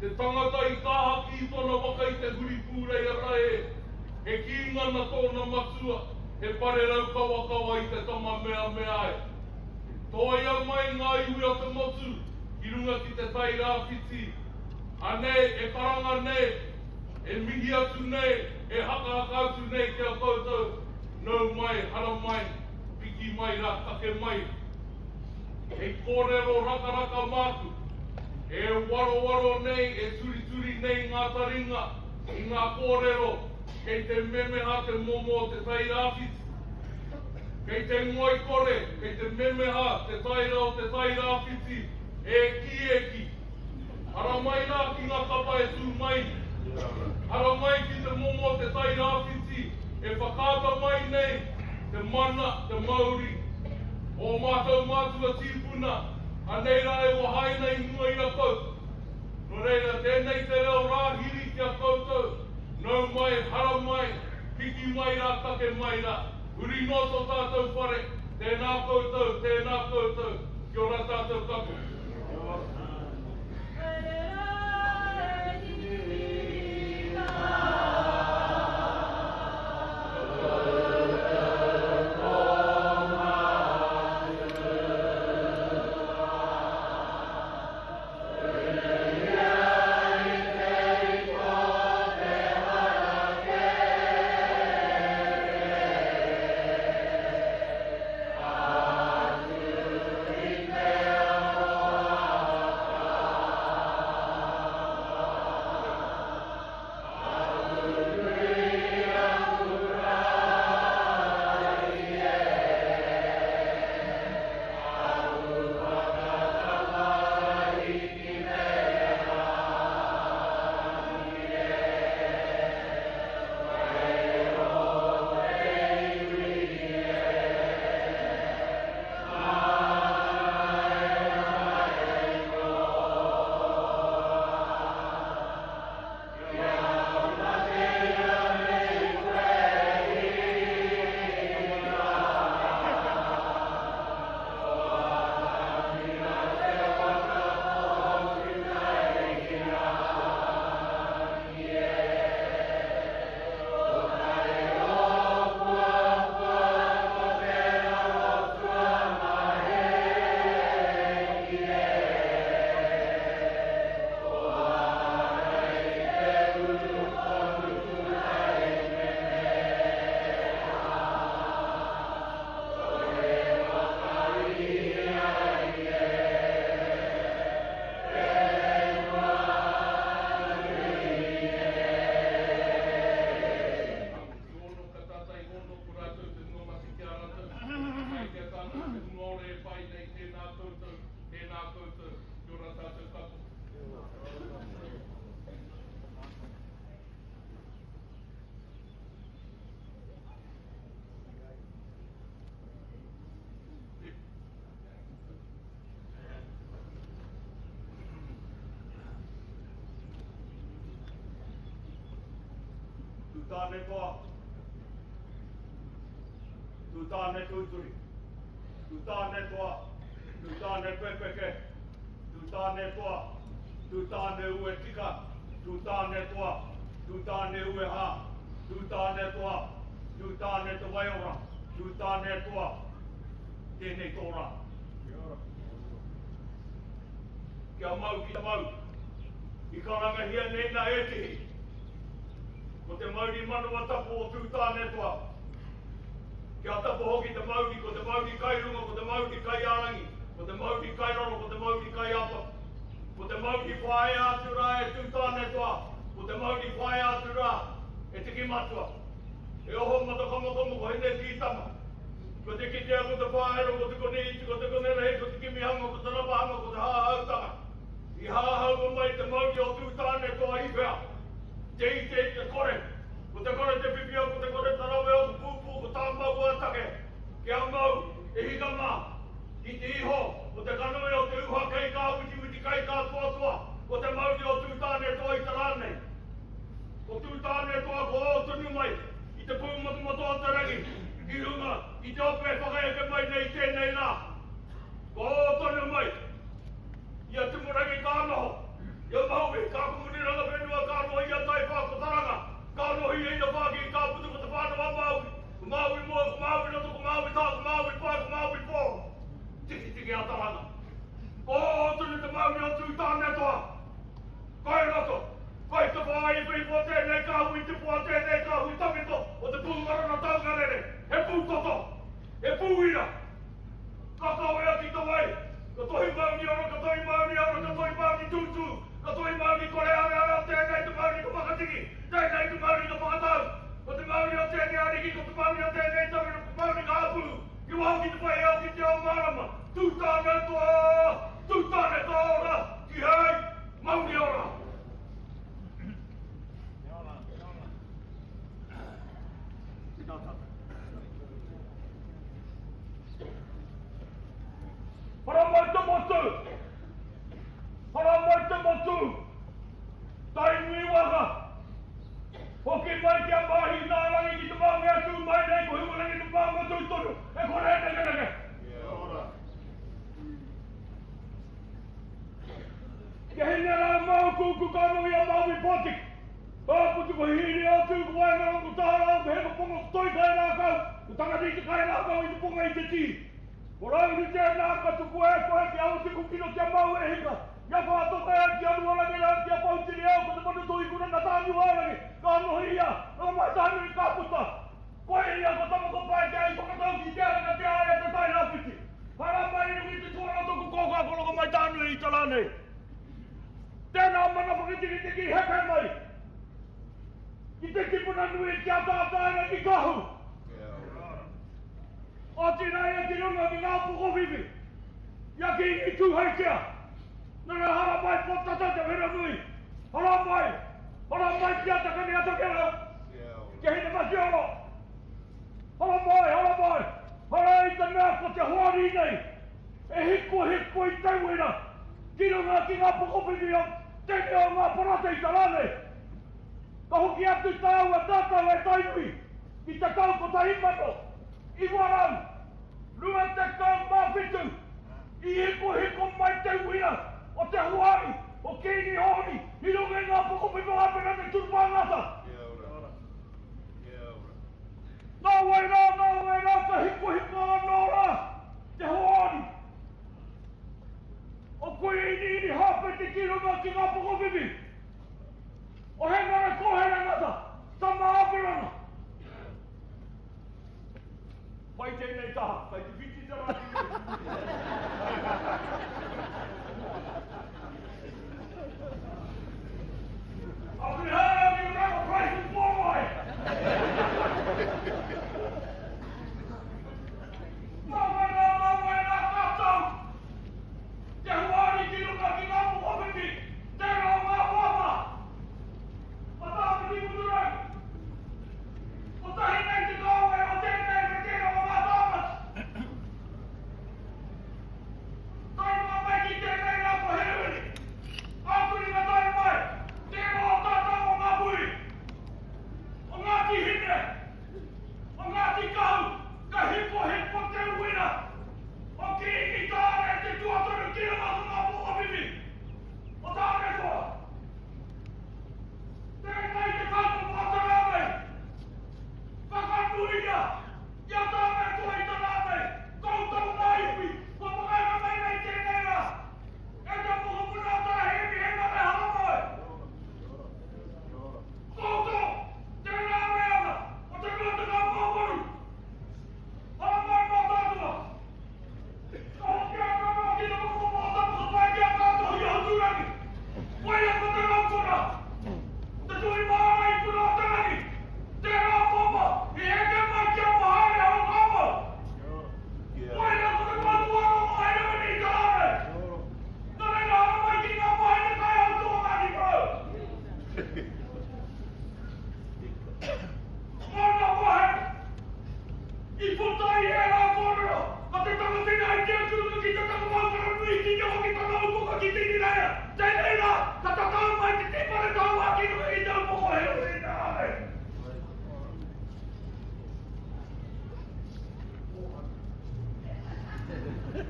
Te tangata i kāhaki i tōna waka i te huri pūrei ata e. He kīnga na tōna matua, he parerau kawakawa i te tama meamea e. Tōia mai ngā iwi o te motu ki runga ki te tai rāwhiti. Anei e karanga nei, e mihi atu nei, e hakahaka atu nei ki a koutou, nau mai, haramai, piki mai rā, kake mai. Hei kōrero rakaraka māku, e warowaro nei, e turituri nei ngā taringa i ngā kōrero kei te memeha te momo o te tai rāwhiti. Kei te ngoikore, kei te memeha te taira o te tai rāwhiti, e kī, e kī. Haramai rā ki ngā kapa e tū mai nei. Haramai ki te momo o te tai rāwhiti e whakaata mai nei te mana, te mauri o ō mātou mātua tīpuna, anei rā e wahaina i mua i a koutou. Nō reira, tēnei te reo rāhiri ki a koutou, nau mai, haramai, piki mai rā, kake mai rā. Huri noa tō tātou whare, tēnā koutou, tēnā koutou, kia ora tātou katoa. Tūtāne toa, Tūtāne tūturi, Tūtāne toa, Tūtāne pepeke, Tūtāne toa, Tūtāne ue tika, Tūtāne toa, Tūtāne ue hā, Tūtāne toa, Tūtāne te waiora, Tūtāne toa, tēnei tō rā. Kia mau ki te mau. I karangahia nei nā ētehi. Ko te mauri manawa tapu o Tūtānetoa. Kia tapu hoki te mauri, ko te mauri kai runga, ko te mauri kai ārangi, ko te mauri kai raro, ko te mauri kai apa. Ko te mauri whāia atu rā e Tūtānetoa, ko te mauri whāia atu rā e Tiki Matua. E oho matakomokomo ko Hine Tītama. Ko te kitea, ko te whāero, ko te kone iti, ko te kone rahi, ko te kimihanga, ko te rapahanga, ko te hāhautanga. I hāhaua mai te mauri o Tūtānetoa i whea. Te ite i te kore. Ko te kore te pipia, ko te kore te rawe o te pūpū, ko tā mau a take. Kia mau, e hika mā. Ki te iho, ko te kanoe o te uha kei kā witiwiti kai kā toatoa, ko te mauri o Tūtānetoa i te rā nei. Ko Tūtānetoa ko ō tonu mai, i te pūmatomato o te rangi, ki runga, i te ope whakaeke mai nei tēnei rā. Ko ō tonu mai, i a Tumurangi ka noho, i a Maui, ka kumuni ranga whenua, ka noho i a Taiwha, ko Taranga, ka noho i Eina Whāki, ka puta ko te whānau a Maui, ko Maui mua, ko Maui roto, ko Maui tā, ko Maui pai, ko Maui pō. Tikitiki a Taranga. Ko ō tonu te mauri o Tūtānetoa. Kai roto, kai te whāiwhiwhi o tēnei kāhui tipu a tēnei kāhui tawhito o te pūmarana taungarere, he pūtoto, he pūira. Ka kawea ki te wai, ka tohi mauri ora, ka tohi mauri ora, ka tohi mauri tūtū, ka tohi mauri kore are ara, tēnei te mauri ka whakatiki, tēnei te mauri ka whakatau. Ko te mauri o tēnei ariki, ko te mauri o tēnei tawhito, ko te mauri ka hapū. Ki waho ki te whai ao ki te ao mārama, Tūtānetoa, Tūtānetoa ora, ki hei, mauri ora. Tēnā tātou. Hara mai te motu! Hara mai te motu! Tainui waka! Hoki mai ki a Mahi nā rangi ki te māngai atu mai nei ko Hiwarangi te māngai tūturu e kore e nekeneke. Kia hine rā māu kūku ka noho i a Māui Pōtiki. Ka putu ko Hihiri atu, ko Waenga, ko Tāra, ko Hekaponga, ko Toi kai rākau, ko Tangati te kai rākau i te ponga i te tī. Ko Rauru tēnā ka tuku e koe ki au te kukino kia mau e hika. Ia whātoka e ki aru arangi rā ki a Poutini au ko te manu tō ikura nā tāniu arangi. Ka nohi ia, nā mai tāniu i ka puta. Koe ia ko tama ko pai te ai whakatau ki te aranga te aia te tai rāwhiti. Hara mai i runga i te tuara tōku kōkā ko roko mai tānui i te rā nei. Tēnā mana whakatikitiki heke mai. Ki te tipuna nui ki a tātāina ki kahu. Oti rā ia ki runga ki ngā pokowhiwhi. Ia Kīngi Tūheitia. Nana hara mai pōtata te whera nui. Hara mai. Hara mai ki a takane a takerau. Kia hine matioro. Hara mai, hara mai. Hara i te mea ko te hoari nei. E hiko hiko i te wera. Ki runga ki ngā pokowhiwhi o tēnei o ngā parate i te rā nei. Ka hoki atu tāua tātou e Tainui ki te tau 1927 i hiko hiko mai te uira o te hoari o Kīngi Hōri i runga i ngā pokowhiwhi o Aperana Turupāngata. Nā wai rā, nā wai rā, ka hiko hiko anō rā te hoari. O koe ini ini hāpete ki runga ki ngā pokowhiwhi. O Hengara Kohere Ngata, tama Aperana. Pai tēnei taha, kai te whiti te rā ki nei. Abraham, you have a price for mai. Nā wai rā, nā wai rā tātou. Te huari ki runga ki ngā pokowhiwhi, tērā o ngā wāma. Matāwhiti Muturangi. Kotahi nei te kāwai o tēnei me tērā o ngā tāmati. Ka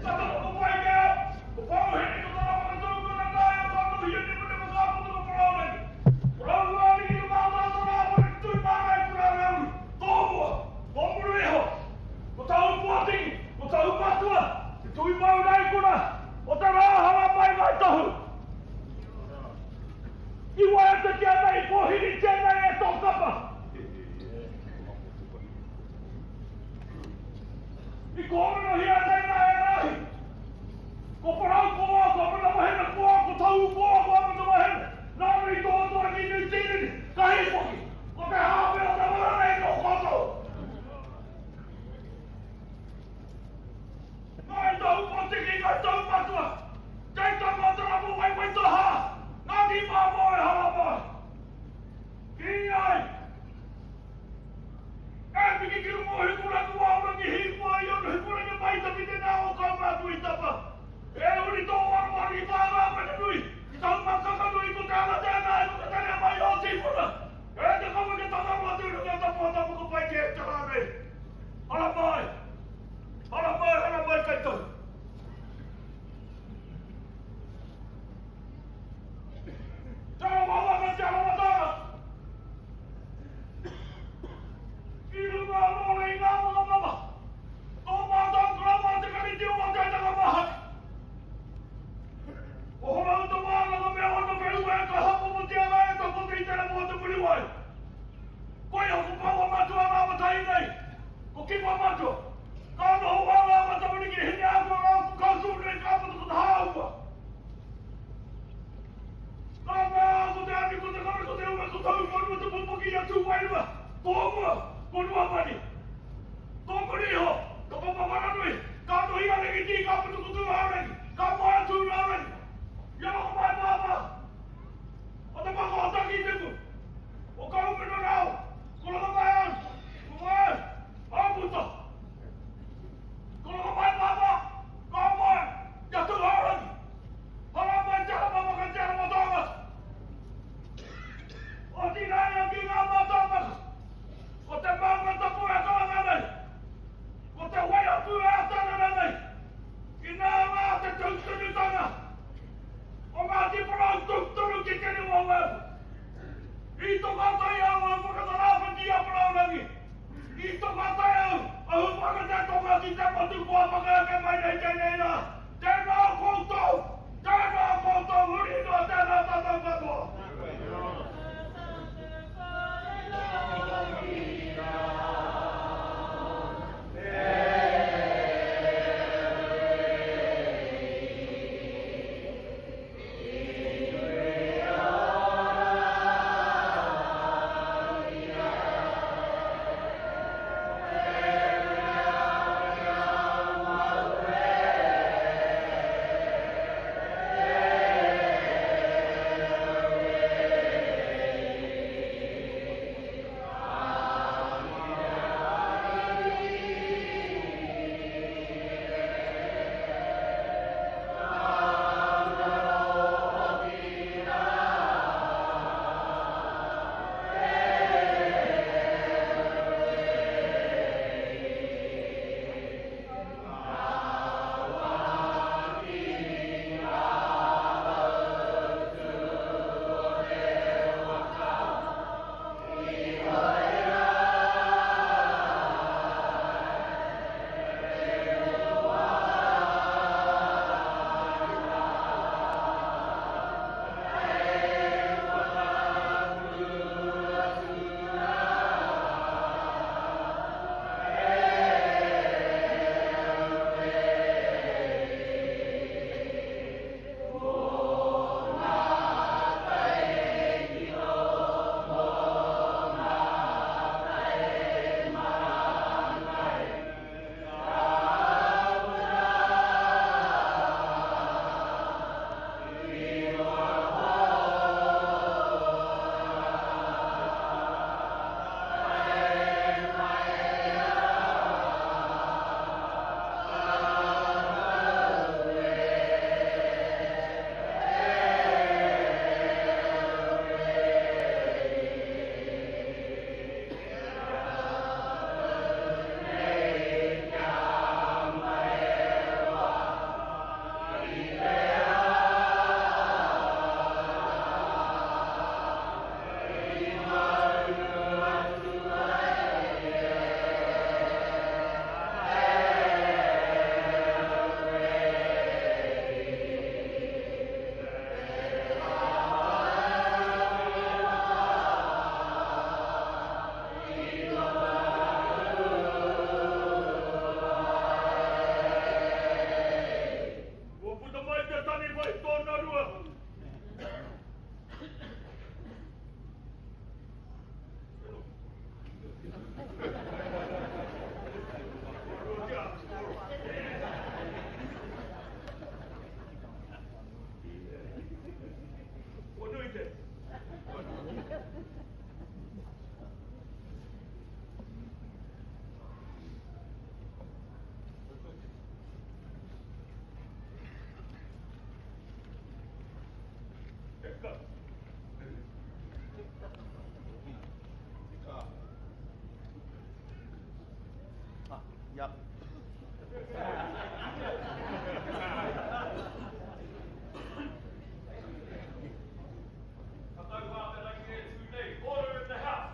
takoto ko Paikea, ko Pouhere, ko tana whakatū, ko Nanaia, ko Anuhia, Nipunema, ka puta ko Paraurangi. Parauariki, ko Mātātoa, Rāwhara, ki Tui Māngai, ko Rārauru, Tōmua, Tō muru iho, ko Tahu Pōtiki, ko Tahu Matua, te tui mau nei kona, o te rā hara mai Ngāi Tahu. I waiatatia nei, i pōhiritia nei e tō kapa. I kōrerohia tēnā e Rāhi. Ko Parau ko Oa, ko Apanawahena ko Oa, ko Tahu ko Oa, ko Apanawahena. Nāna i tohatoha ki Niu Tīreni, ka hīpoki. Ko te hāwhe o te wara nei nō koutou. Ngāi Tahu Pōtiki, Ngāi Tahu Matua, kei tama te rapu waiwai tahā, Ngāti Māmā e haramai. Kī ai. E piki ki runga o Hikurangi Wāurangi hīkua i onu Hikurangi mai tapi te nā o kaumātua i tapa. E huri tō waruwaru i tā Rāwene nui, ki tahu makakanui ko te ala tēnā e whakatarea mai ō tīpuna. E te kawe ke tangaroa te urunga tapu a tapu ko pai kē te rā nei. Haramai! Haramai, haramai kai tahu! Te rawa waka, te rawa tāra! I runga anō rei ngā whakamama. Tō mātou karawa te kariti o Wakaitanga Mahaki. Ko Horouta wānanga me ōna whenua e kaha popotia rā e takoto i te rawa o Te Muriwai. Koia ko Paua Matua ngā matai nei, ko Kipa Matua. Ka noho wā ngā matamariki hine ākua rā ko Kautūnui ka puta ko Te Hāua. Ka mea ko te ani, ko te kore, ko te ume, ko Tauwharua te pōpoki i a Tūwairua, Tōmua, ko Ruamani. Tō muri iho, ka papa Wharanui, ka nohi a Rengitī, ka puta ko Tūhourangi, ka moe a Tūraurangi. Ia whakapae pāpā, o te waka o Takitimu, o Kahungunu rāua, ko Rongomaiānu, ko Moe, Āputa. Ko Rongomai pāpā, ka moe i a Tūhourangi. Haramai te hapa whakateara mō tāngata. Otirā ia ki ngā mātāmaka. Ko te maunga tapu e ka. Yep. Ka tau wā te rangi e tū nei, order in the house!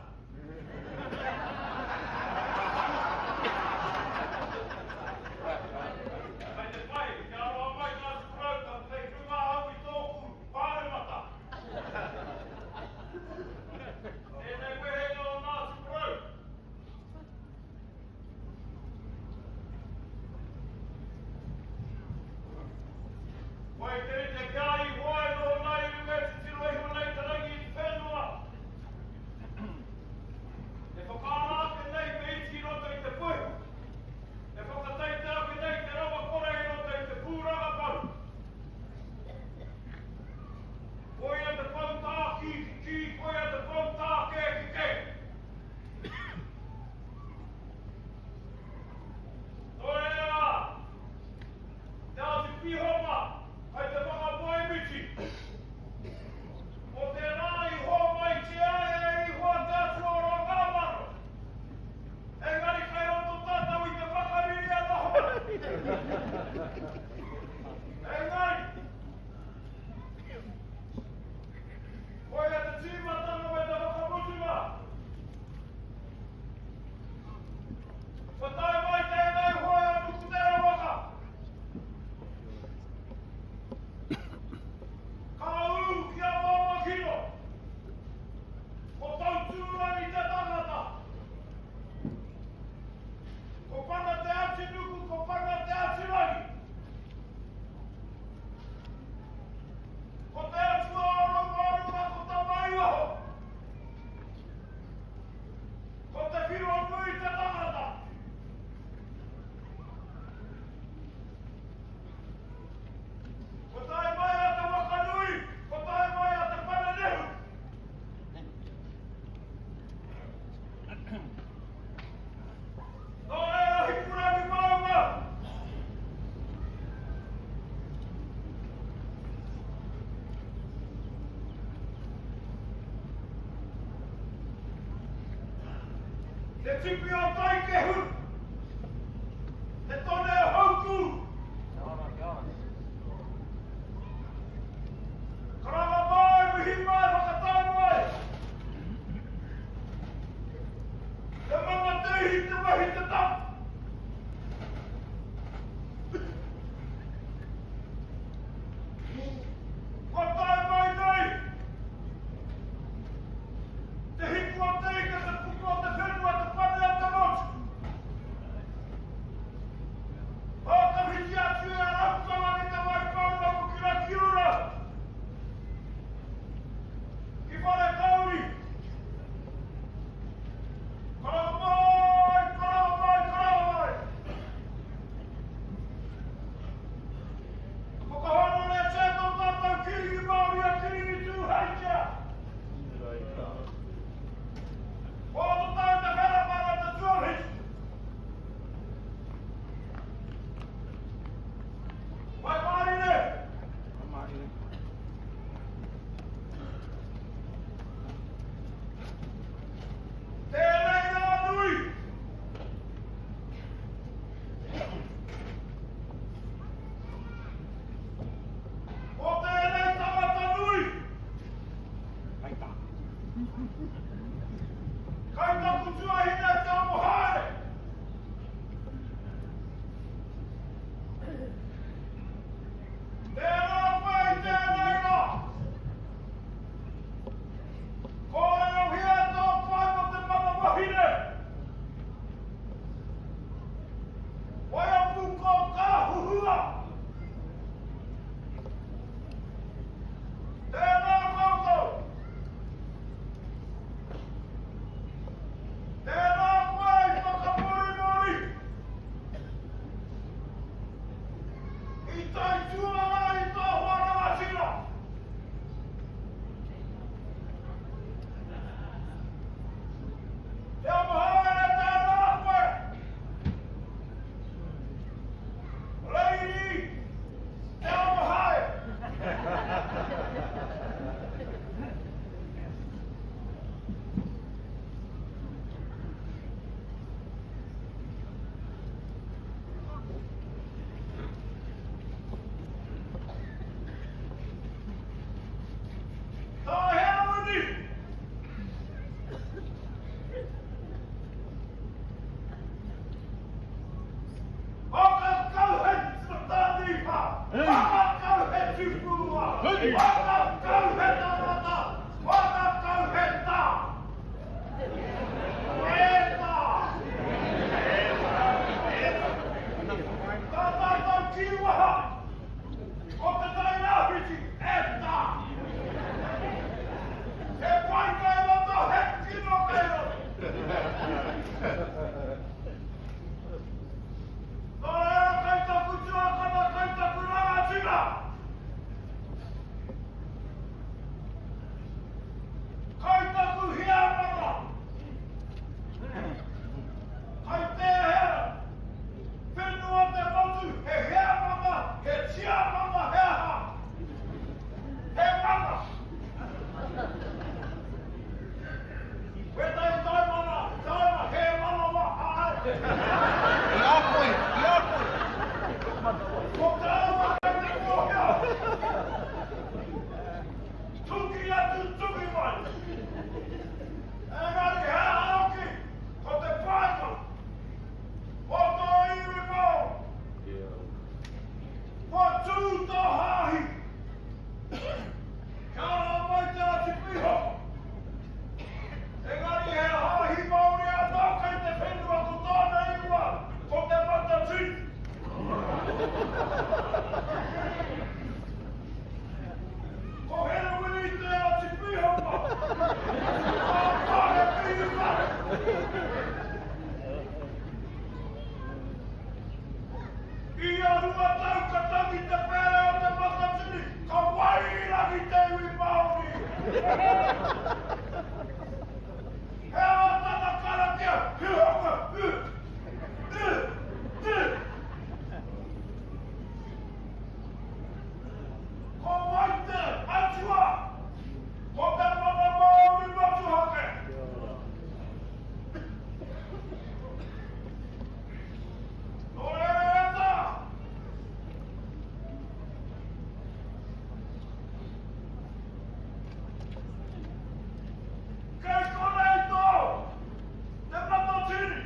Kei te pai, kia aroha mai Ngāti Porou, ka kei runga ahau i tōku pāremata. Tēnei wehenga o Ngāti Porou. Wai te rite ki a Ihowa e noho nei i runga e titiro iho nei te rangi i te whenua, e whakaara ake nei te iti i roto i te puehu, e whakateite ake nei te rawakore i roto i te pūranga pou. Koia te pou tākī ki kī, koia te pou tākē ki kē. Toea! Te Āti Pihoma kai te whakamoemiti o te rā i hōmaitia e Ihoa te Atua o ngā mano. Engari kai roto tātou i te whakariri a Tahora. Engari, koia te tīmatanga me te whakamutunga. Kua tae mai tēnei hoe a Nukuterawaka. Ka ū ki a Maungakino. Ko Tautūrangi te tangata. Ko Pana Te Atinuku, ko Pana Te Atirangi. Ko Te Atua o Rauārunga, ko Tamaiwaho. Ko Te Whironui te tangata. Ko tae mai a Te Wakanui, ko tae mai a Te Panenehu. Nō reira Hikurangi maunga. Te tipi o Taikehu, te tone o Haukū. Karanga mai, mihi mai, whakatau mai. Te mana te ihi, te wehi, te tapu. Kua tae mai nei te hiku o te ika, te puku o te whenua, te pane o te motu. Whakawhiti atu e a Raukawa ki te Waipounamu ki Rakiura, ki Wharekauri. Karanga mai, karanga mai, karanga mai. Whakatau he tangata, whakatau he tā. E tā! Tā tātou kīwaha o Te Tai Rāwhiti, e tā! He pai kei roto, he kino kei roto. Nō reira kei taku tuakana, kei taku rangatira. Kei taku heamana. Kei tēhea whenua te motu, he heamana, he tiamana, he aha? He mana. Wētahi taimana, taima, he manawa, āe. I a koe, i a koe. Ko tāua kei te kōhea. Tuki atu, tuki mai. Engari he aha hoki, ko te painga o tō iwi Māori. Kua tū tō hāhi. Kia ora mai te Atipiho! Engari he hāhi Māori anō kei te whenua ko tōna ingoa ko Te Matatini. Ko Herewini te Atipihopa, ā, kāre Pīra. I ia 2 tau ka tangi te pere o Te Matatini, ka wairangi te iwi Māori. He aha tana karakia? He hanga, i, i, i. Ko wai te atua? Ko te mana Māori motuhake. Nō reira e tā! Kei konei tō Te Matatini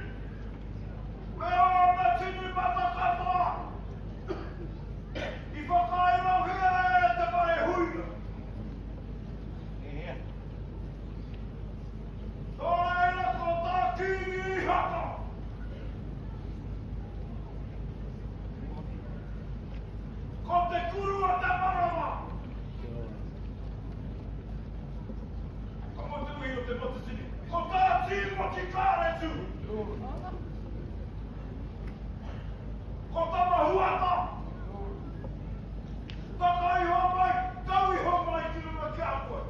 me ōna tini mata katoa i whakairohia e Te Wharehuia. Nō reira ko tā Kīngi Ihaka. Ko te kuru o te marama. Ka moe te wehi o Te Matatini. Ko tā Tīmoti Kāretu. Ko Tama Huata. Taka iho mai, tau iho mai ki runga ki a koe.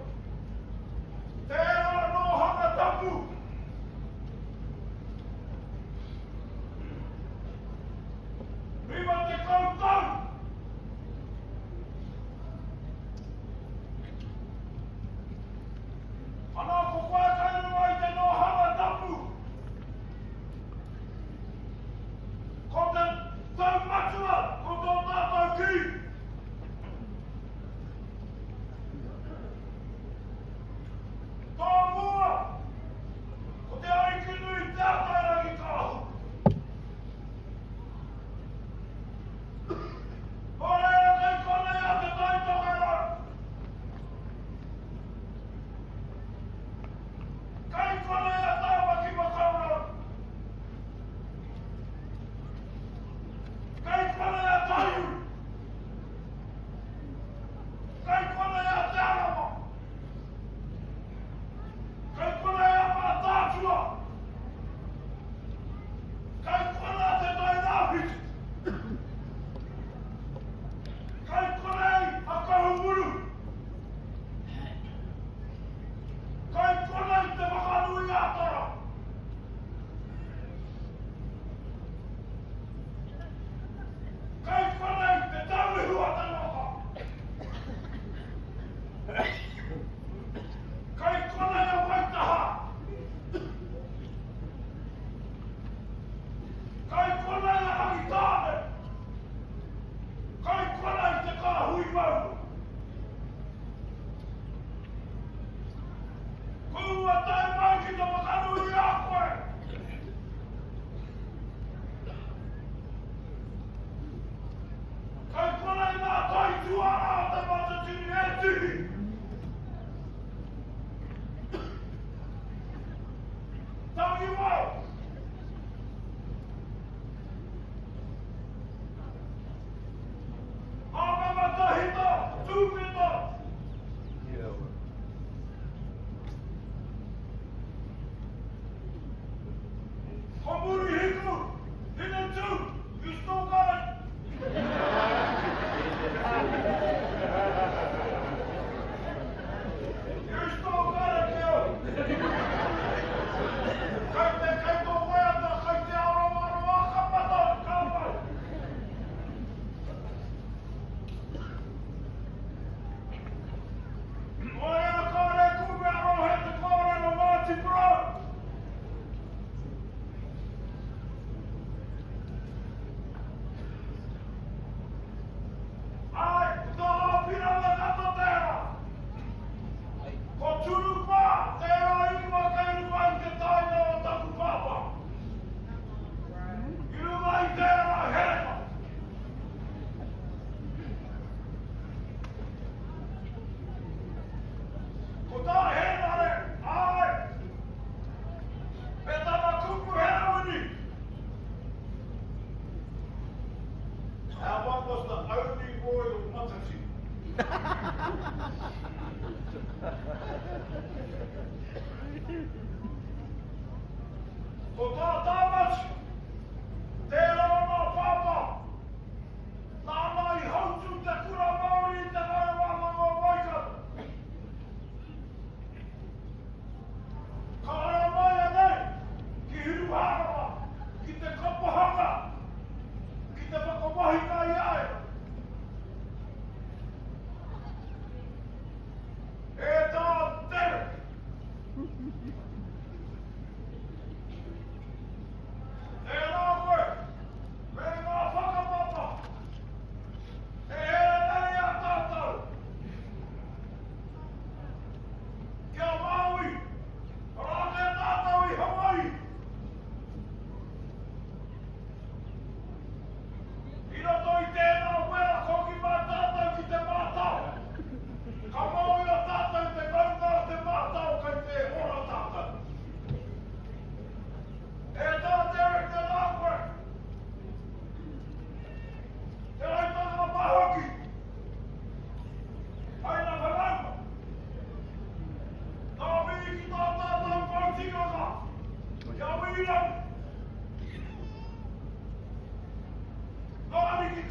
Tērā nōhanga tapu. 50 tau. Ana ko koe kei runga i te nōhanga tapu. Ko te taumata.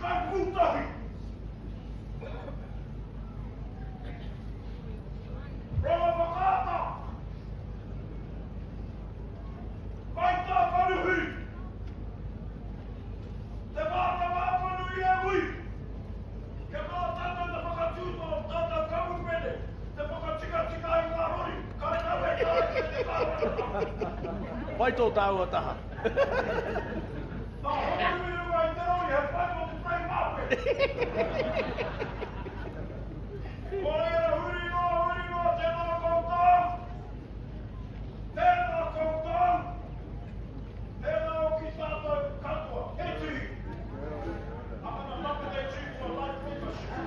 Kai Pūtahi! Rongowhakaata! Kai Tāwharuhi! Te Mātāwāpanui e ui! Kia kaha tātou te whakatū tō tātou kamupene, te whakatikatika i ngā rori, karekau e taea e te kāwanatanga. Pai tō tāua taha. Nā Homarui i runga i te rori hei whai mō te tai māpere. Nō reira huri noa, huri noa, tēnā koutou! Tēnā koutou! Tēnā hoki tātou katoa. He tihi! I'm gonna nominate you for a life membership.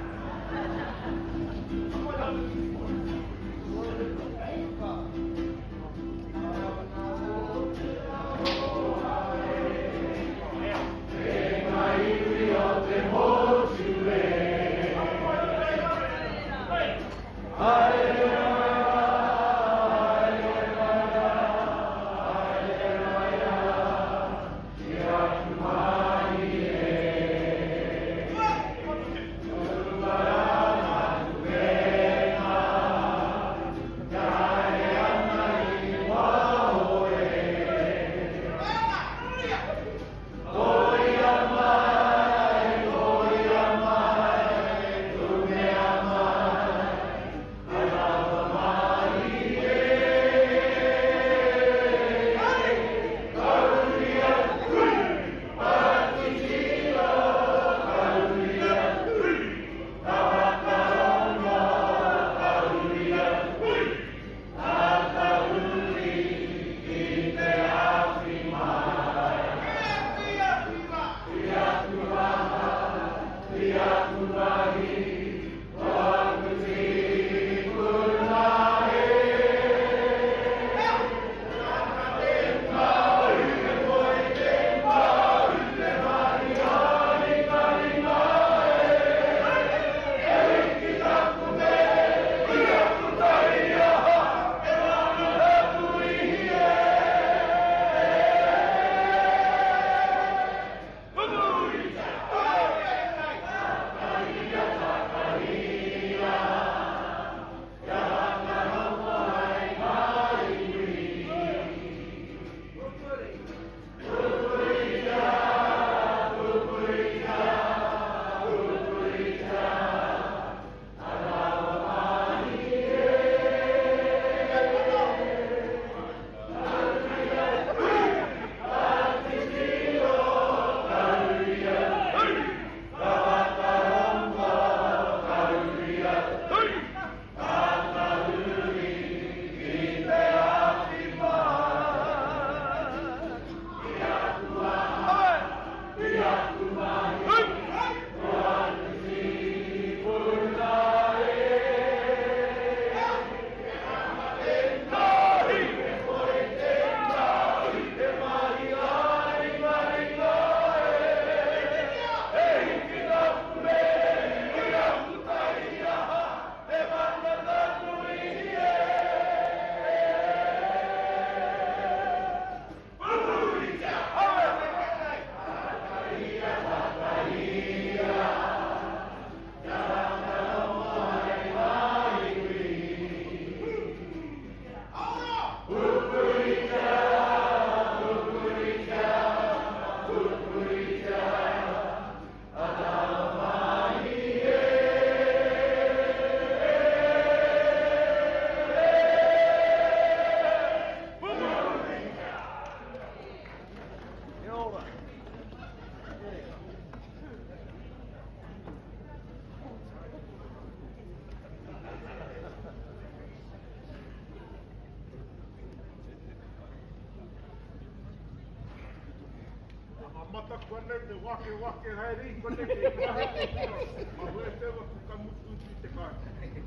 Mataku ana te wakewake haere i konei kei kaha te tira, mahue te waku ka mutu ki te kāinga.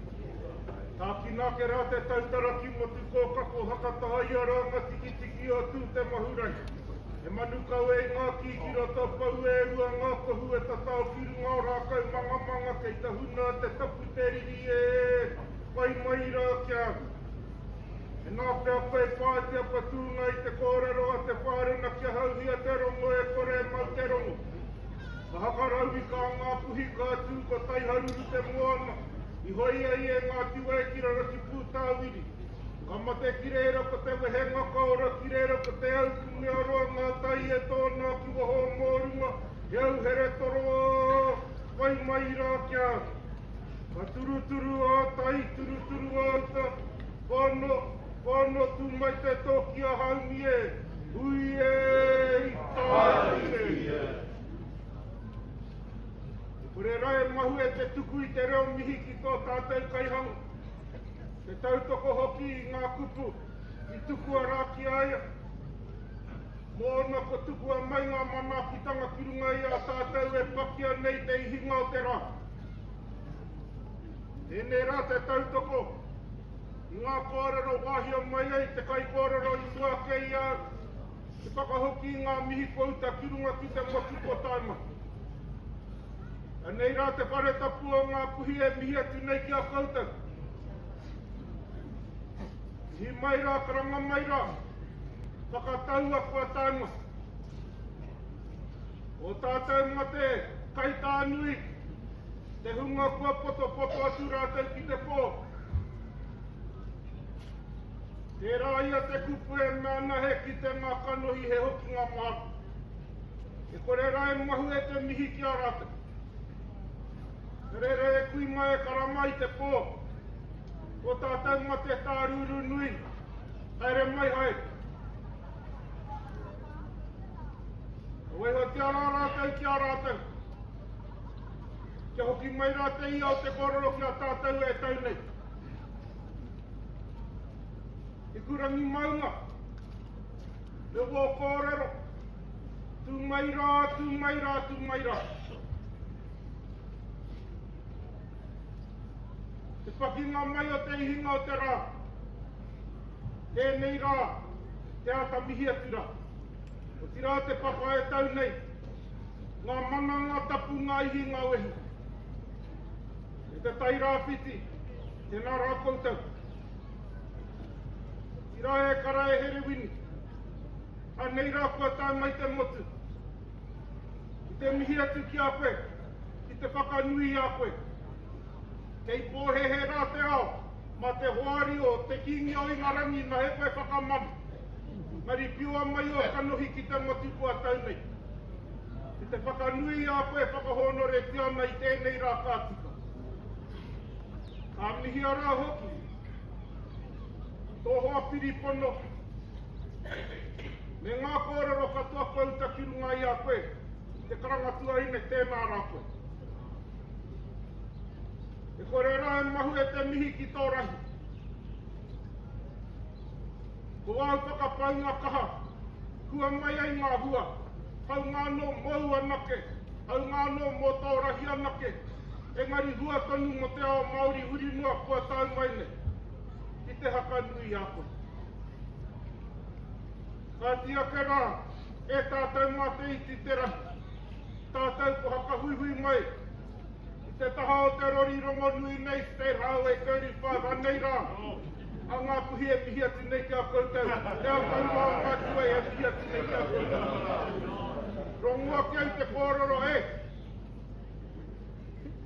Tākina ake rā te tautara ki motu kōkako hakataha i a rā nga tikitiki o Tū te Mahurangi. He manu kawe i ngā kī ki roto pau e ua ngā kohu e tatao ki runga o rākau mangamanga kei tahuna te tapu te riri e whai mai rā ki a au. Inā pea koe pā i te apatūnga i te kōrero a te whārena kia hauhia te rongo e kore e mau te rongo. Ka hakarau Mauri ka Ngāpuhi ka tū ko Taiharuru te moana, i hoe ai e Ngāti Wai ki raro ki Pūtāwiri. Ka mate ki reira ko te wehenga ka ora ki reira ko te au kumearoa ngā tai e tōna ki waho o Mōrunga, he au here toroa, whai mai rā ki a au. Ka turuturu ā tai, turuturu ā uta, whano, whano tū mai te tō ki a Haumi e, hui e, i tāiki e. E kore rā e mahue te tuku i te reo mihi ki tō tātou kaihanga, te tautoko hoki i ngā kupu i tukua rā ki a ia. Mōna kua tukua mai ngā manaakitanga ki runga i a tātou e pakia nei te ihinga o te rā. Tēnei rā te tautoko i ngā kōrero wāhia mai ai te kaikōrero i mua ake i a au, te whakahoki i ngā mihi kua uta ki runga ki te motu kua tae mai. Anei rā te whare tapu o Ngāpuhi e mihi atu nei ki a koutou. Mihi mai rā, karanga mai rā, whakataua kua tae mai. O tātou mate kaitānui, te hunga kua potopoto atu rātou ki te pō. Tērā ia te kupu e mea ana he kitenga kanohi he hokinga mahara. E kore rā e mahue te mihi ki a rātou. Ka rere e kui mai e karanga i te pō. Ko tātou mate tārūrū nui, haere mai haere. Ka waihotia rā rātou ki a rātou. Kia hoki mai rā te ia o te kōrero ki a tātou e tau nei. Hikurangi maunga, me wō kōrero, tū mai rā, tū mai rā, tū mai rā. Te pakinga mai o te ihinga o te rā, tēnei rā, te āta mihi atu rā. Otirā te papa e tau nei, ngā mana, ngā tapu, ngā ihi, ngā wehi. E te Tairāwhiti, tēnā rā koutou. Otirā e kara e Herewini, anei rā kua tae mai te motu. Ki te mihi atu ki a koe, ki te whakanui i a koe. Kei pōhēhē rā te ao, mā te hoari o te Kīngi o Ingarangi na he koe whakamana. Engari piua mai ō kanohi ki te motu kua tau nei. Ki te whakanui i a koe e whakahōnoretia ana i tēnei rā ka tika. Ka mihia rā hoki tō hoa piripono me ngā kōrero katoa kua uta ki runga i a koe, te karanga tuahine tēnā rā koe. E kore rā e mahue te mihi ki tō rahi. Ko āu whakapaunga kaha, hua mai ai ngā hua, haunga anō mōu anake, haunga anō mō tō rahi anake, engari hua tonu mō te ao Māori huri noa kua tau mai nei, ki te haka nui a koe. Kāti ake rā, e tātou mā te iti te rahi, tātou ko hakahuihui mai i te taha o te rori rongonui nei State Highway 35, anei rā, a Ngāpuhi e mihi atu nei ki a koutou, te ao taurua o Ngāti Wai e mihi atu nei ki a koutou. Rongo ake au te kōrero e,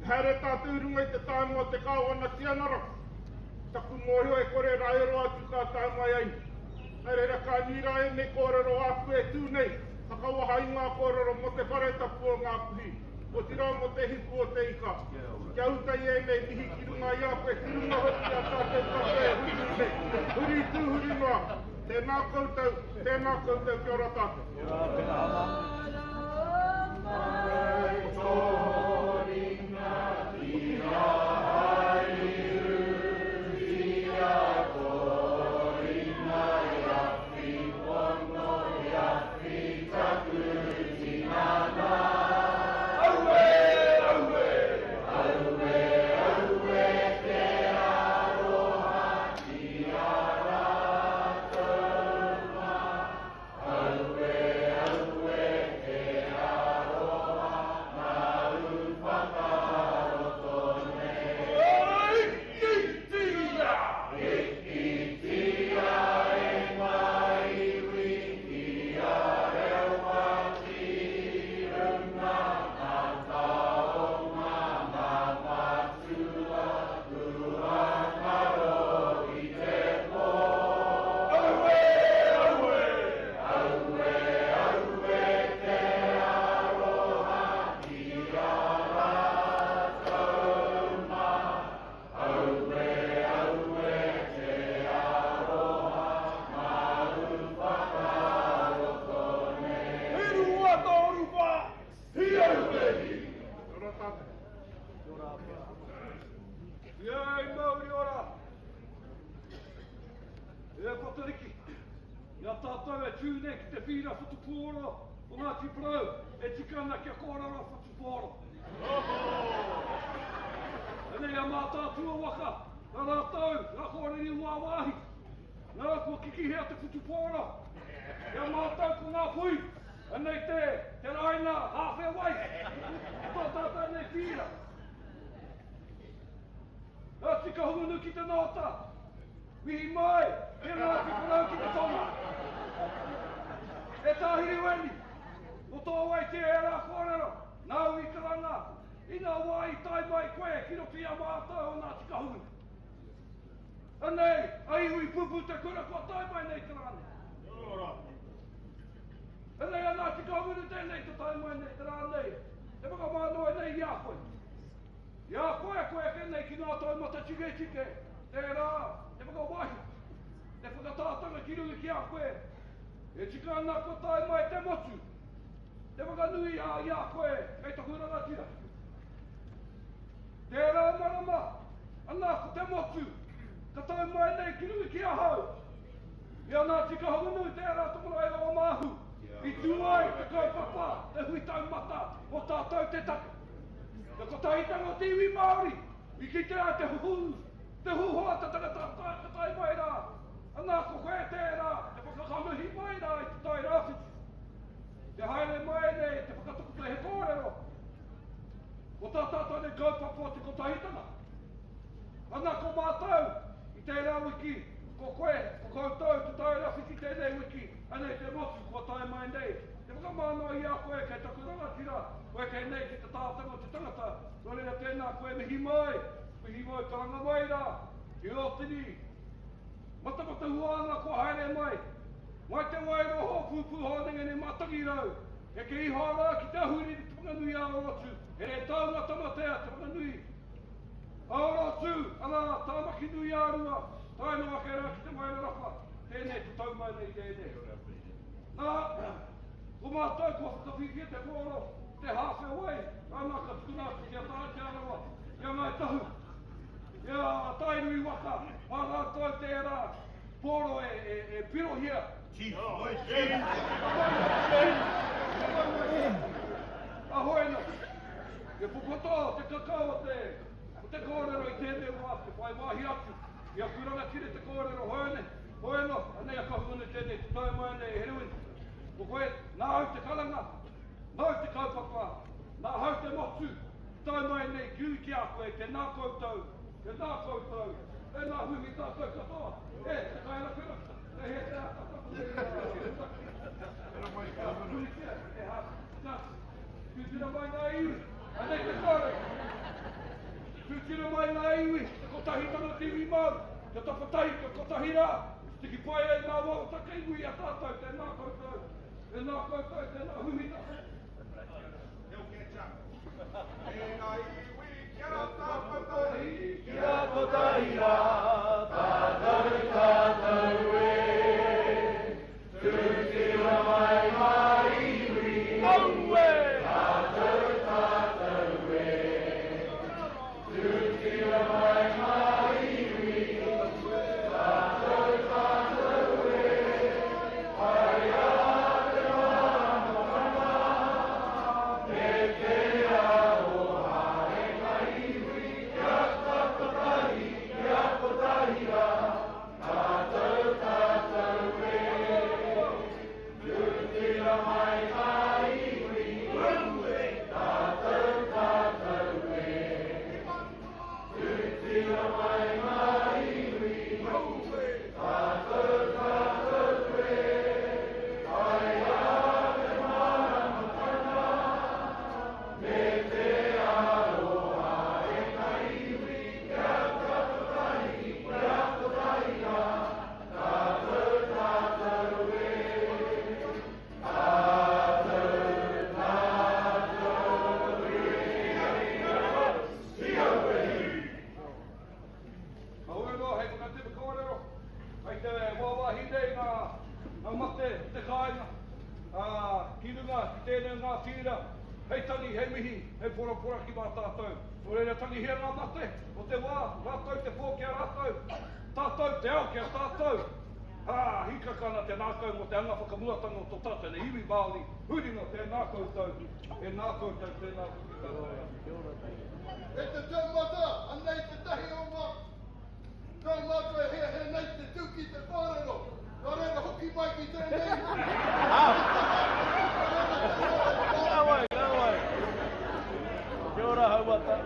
haere tātou i runga i te tānga o te Kāwana Tianara, taku mōhio e kore rā e roa atu ka tae mai ai. Nā reira ka nui rā ēnei kōrero āku e tū nei, whakawaha i ngā kōrero mō te whare tapu o Ngāpuhi, otirā mō te hiku o te ika. Kia uta i ēnei mihi ki runga i a koe, ki runga hoki i a tātou katoa e huihui nei. Huri tū, huri noa. Tēnā koutou, tēnā koutou, kia ora tātou. Kia ora Penahama. whutupōro o Ngāti Porou, e tika ana kia kōrero whutupōro. Anei a Mātaatua waka, nā rātou ngā kōreri wāwāhi, nā kua kikihia te whutupōro. Ki a mātou ko Ngā Puhi, anei te, te raina hāwhe wai, tō tātou nei whīra. Ngāti Kahungunu ki te nōta, Mihi mai, he Ngāti Porou ki te tonga. E Tā Hiriweni, ko tō waitia e rā kōrero, nāu i karanga, i ngā wā i tae mai koe ki roto i a mātou o Ngāti Kahungunu. Anei, a iwi pupu te kura kua tae mai nei te rā nei. Anei a Ngāti Kahungunu tēnei te tae mai nei te rā nei, e whakamānawa nei i a koe. I a koe, koe eke nei ki ngā taumata tiketike, tērā te whakawahi, te whakatātanga ki runga ki a koe, e tika ana kua tae mai te motu, te whakanui a i a koe kei taku rangatira. Tērā marama, ana ko te motu, ka tae mai nei ki runga ki ahau, i a Ngāti Kahungunu tērā te marae o Omahu, i tū ai te kaupapa, te hui taumata o tātou te take. Te kotahitanga o te iwi Māori i kitea te huhū, te huhua te tangata ka tae mai rā, ana ko koe tērā e whakakanohi mai rā i te Tai Rāwhiti. Te haere mai nei te whakatakoto he kōrero ko tā tātou nei kaupapa o te kotahitanga. Ana ko mātou i tērā wiki, ko koe, ko koutou te Tai Rāwhiti tēnei wiki, anei te motu kua tae mai nei Te whakamānawa i a koe kei taku rangatira, koe kei nei ki te tātanga o te tangata, nō reira tēnā koe mihi mai, mihi mai karanga mai rā, ki rō tini matamata huānga kua haere mai, mai te waeroa hōpūpū hōnengene mā Tangirau, heke iho rā ki te ahuriri Te Whanganui a Orotu, he taunga tamatea Te Whanganui a Orotu, arā, Tāmaki nui ā Rua, tae noa ake rā ki te Wairarapa, tēnei te tau mai nei tēnei. Nā, ko mātou kua whakawhiwhia te pōro, te hāwhe wai, nāna ka tukuna atu ki a Tā Te Arawa, ki a Ngāi Tahu, ki a Tainui waka, mā rātou tērā pōro e, e, e pirohia. Chief, chief, Ahoena, te popoto, te kakao o te, o te kōrero i tēnei wā, te whai wāhi atu, i aku rangatira te kōrero hoene, Hoi anō, anei a Kahungunu tēnei te tae mai nei e Herewini. Ko koe, nāu te karanga, nāu te kaupapa, nāhau te motu, tae mai nei ki ui ki a koe, tēnā koutou, tēnā koutou, tēnā huihui tātou katoa, e, te kairakuraka, e he te ata Tūtira mai ngā iwi, anei te kōrero. Tūtira mai ngā iwi, te kotahitanga o te iwi Māori. Kia tapatahi, kia kotahi rā, tiki pai ai ngā wawata kei ui a tātou, tēnā koutou, tēnā koutou, tēnā huhina. Tēnā iwi, kia tapatahi, kia kotahi rā, tātou, tātou e. Tūtira mai ngā iwi, aue! Tātou, tātou e. Tūtira mai ngā iwi, tātou, tātou e. Haea te māramatanga, me te aroha e ngā iwi, kia tapatahi, kia kotahi rā, tātou, tātou e. Tūtira mai ngā iwi, tātou, tātou e. Tūtira mai ngā iwi, tātou, tātou e. Haea te māramatanga, me te aroha e ngā iwi, kia tapatahi, kia kotahi rā, tātou, tātou e. Tātou, tātou e. Ka hoi anō hei whakatere kōrero, kei te wāwāhi nei ngā, ngā mate o te kāinga, ā, ki runga ki tēnei o ngā tīra, hei tangi, hei mihi, hei porapora ki mā tātou. Nō reira tangihia ngā mate o te wā, rātou te pō ki a rātou, tātou te ao ki a tātou. Ā, hīkaka ana te ngākau mō te anga whakamuatanga o tō tātou nei iwi Māori, huri noa, tēnā koutou, tēnā koutou, tēnā hoki koutou. E te taumata, anei tētahi o ngā kaumātua e hiahia nei te tū ki te kōrero, nō reira hoki mai ki tēnei. Ka wai, ka wai. Kia ora, Hauata.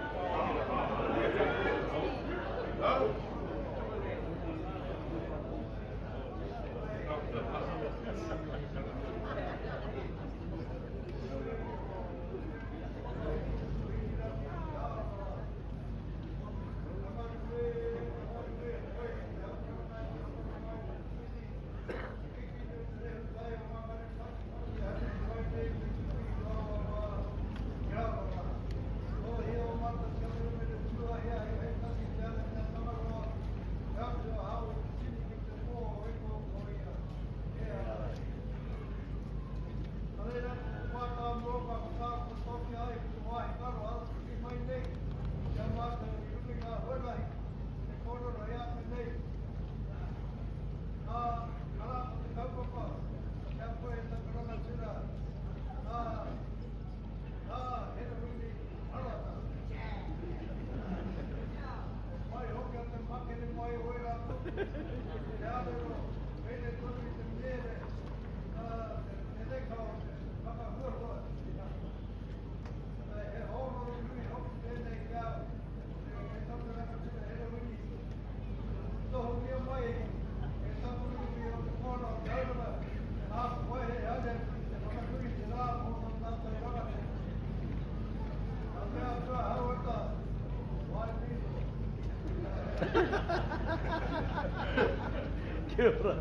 Kia ora.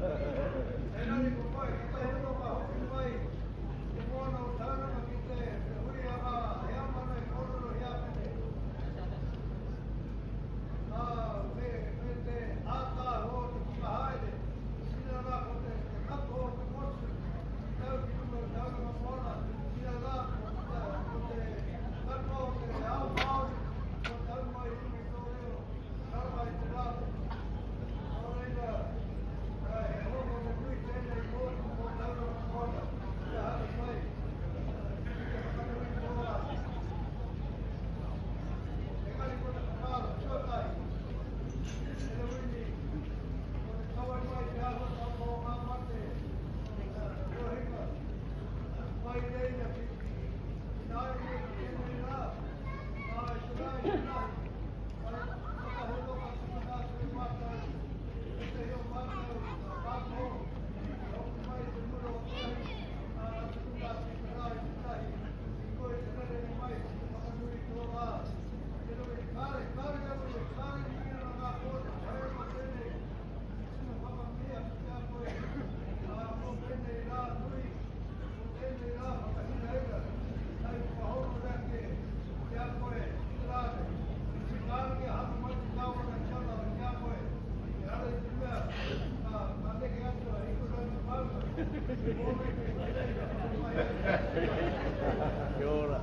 Kia ora.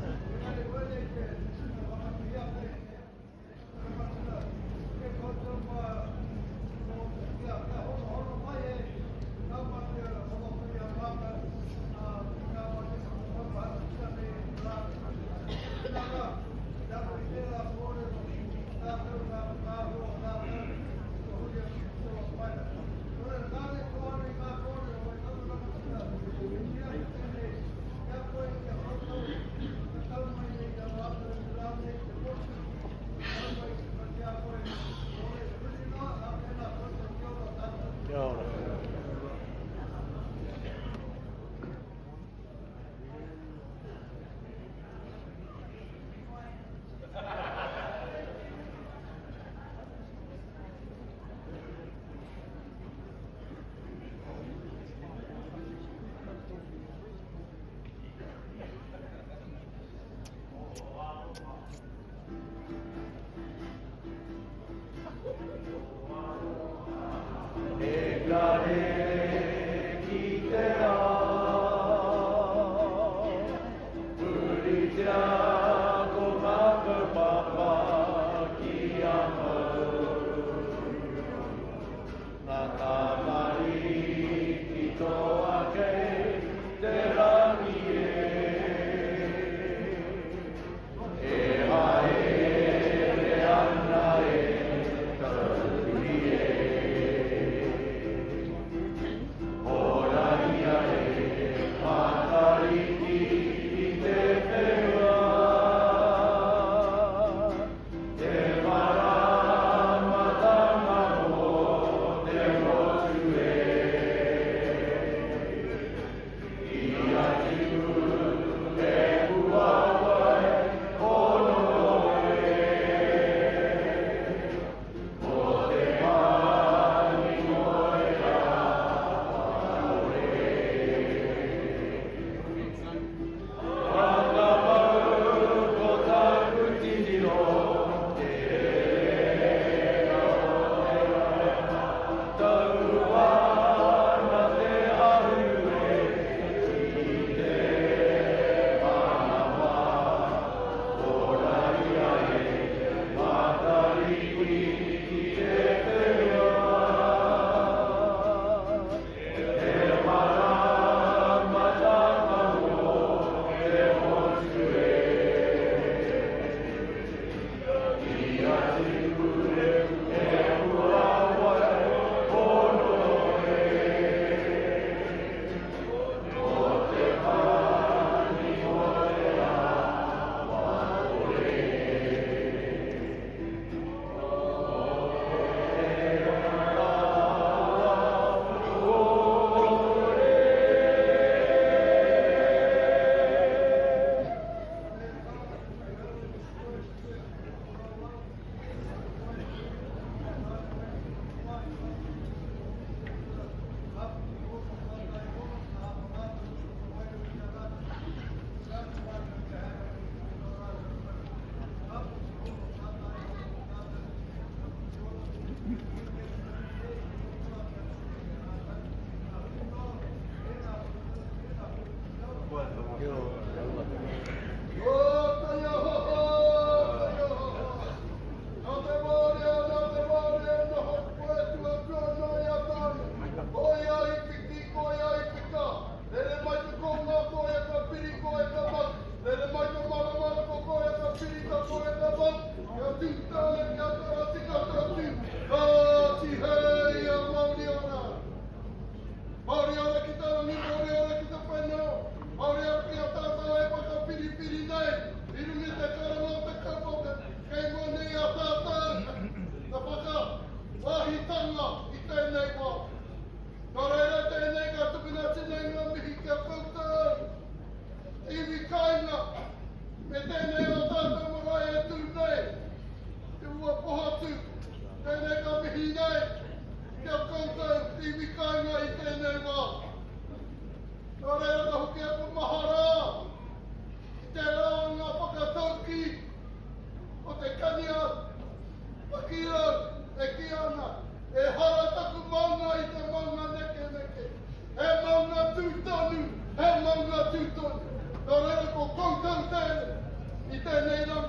i tēnei rā,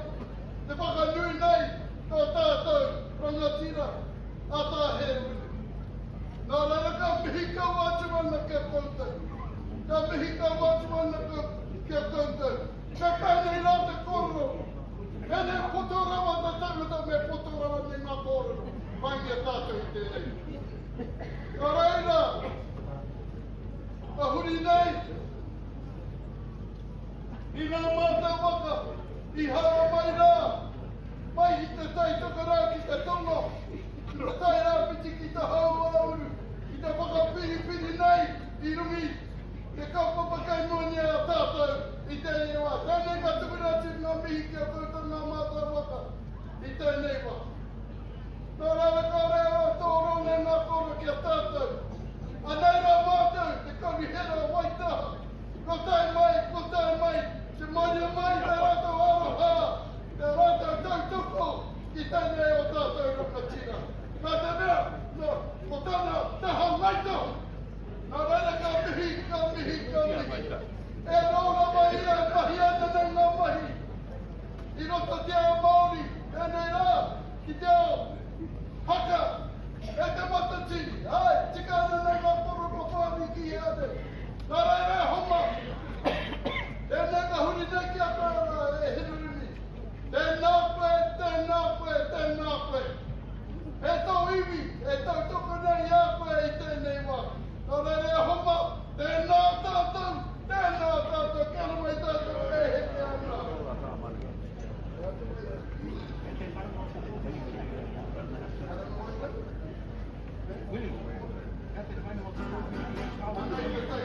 te whakanui nei tō tātou rangatira a Tā Herewini. Nā reira ka mihi kau atu ana ki a koutou. Ka mihi kau atu ana ki a koutou. Ka pēnei rā te kōrero. Pēnei poto rawa te tangata me poto rawa nei ngā kōrero. Whāingia tātou i tēnei. Nā reira, ka huri nei i ngā mātau waka i haere mai rā, mai i te tai tokerau ki te tonga, ki te tai rāwhiti ki te hauāuru, ki te whakapiripiri nei i runga i te kaupapa kei mua nei a tātou i tēnei wā. Tēnei ka tukuna atu ngā mihi ki a koutou ngā mātau waka i tēnei wā. Nō reira kāore au e tōrō nei ngā kōrero ki a tātou. Anei rā mātou, te Kaunihera o Waitaha, kua tae mai, kua tae mai, te mauria mai i tā rātou aroha, te rātou tautoko ki tēnei o tātou rangatira. Nā te mea, nā, ko tana taha Ngāi Tahu. Nā reira ka mihi, ka mihi, ka mihi. E rō rawa ia e mahi ana nei ngā mahi i roto te ao Māori, tēnei rā, ki te ao haka e Te Matatini. Āe, tika ana nei ngā kōrero whānui ki hea nei. Nā reira e homa, tēnei ka huri nei ki a koe rā e Hirurini. Tēnā koe, tēnā koe, tēnā koe. E tō iwi e tautoko nei i a koe i tēnei wā. Nō reira e homa, tēnā tātou, tēnā tātou, kia rawa i tātou e heke ana.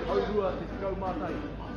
Haurua te 11.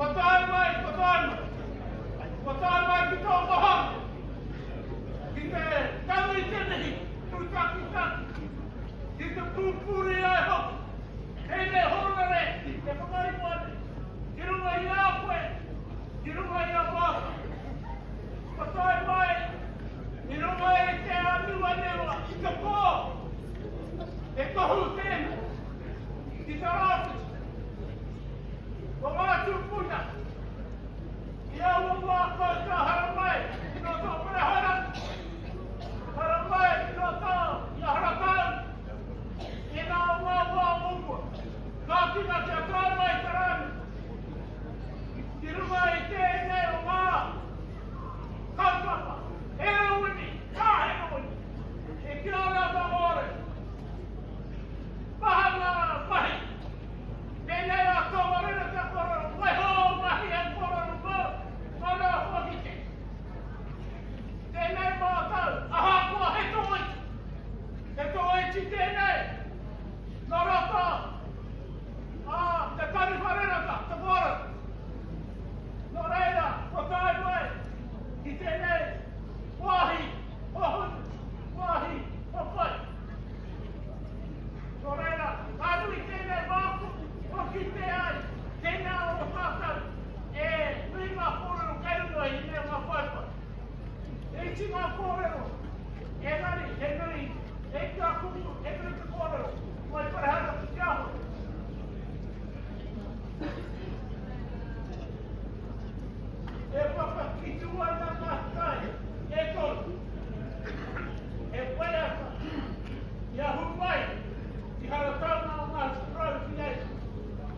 Kua tae mai, kua tae mai. Kua tae mai ki tō waha. Ki te Pupuri ai hoki tēnei hōnore e whakaingoa nei ki runga i a koe, ki runga i a mātou. Kua tae mai i runga i te āniwaniwa i te pō, he tohu tēnei ki te rāwhiti. Ko ngā tūpuna i aua wā koutou haramai ki roto o Parehauraki, haramai ki roto i a Haratau, i ngā wā wā o mua. Ka tika kia tae mai te rānui ki runga i tēnei o ngā kaupapa, heroini, kā heroini, e kī ana a Mangōre, maha ngā mahi, tēnei a Kawarena te kōrero, waiho mahi hei kōrero mōu, mana whakakite. Tēnei mātou, ahakoa he tōiti, he tōiti tēnei, nō roto a Te Taniwha Rerata, te kōrero. Nō reira, kua tae mai ki tēnei wāhi hohonu, wāhi papai. Nō reira, ka nui tēnei māku, kua kite ai tēnā o tātou e nui ngā kōrero kei runga i ēnei o ngā paepae. He iti ngā kōrero, engari he nui, he iti ngā kupu, he nui te kōrero, mai Parehauraki ki a koe. E whakakitu ana ngā tai e toru, he waiata i ahu mai i Harataunga o Ngāti Porou ki reira.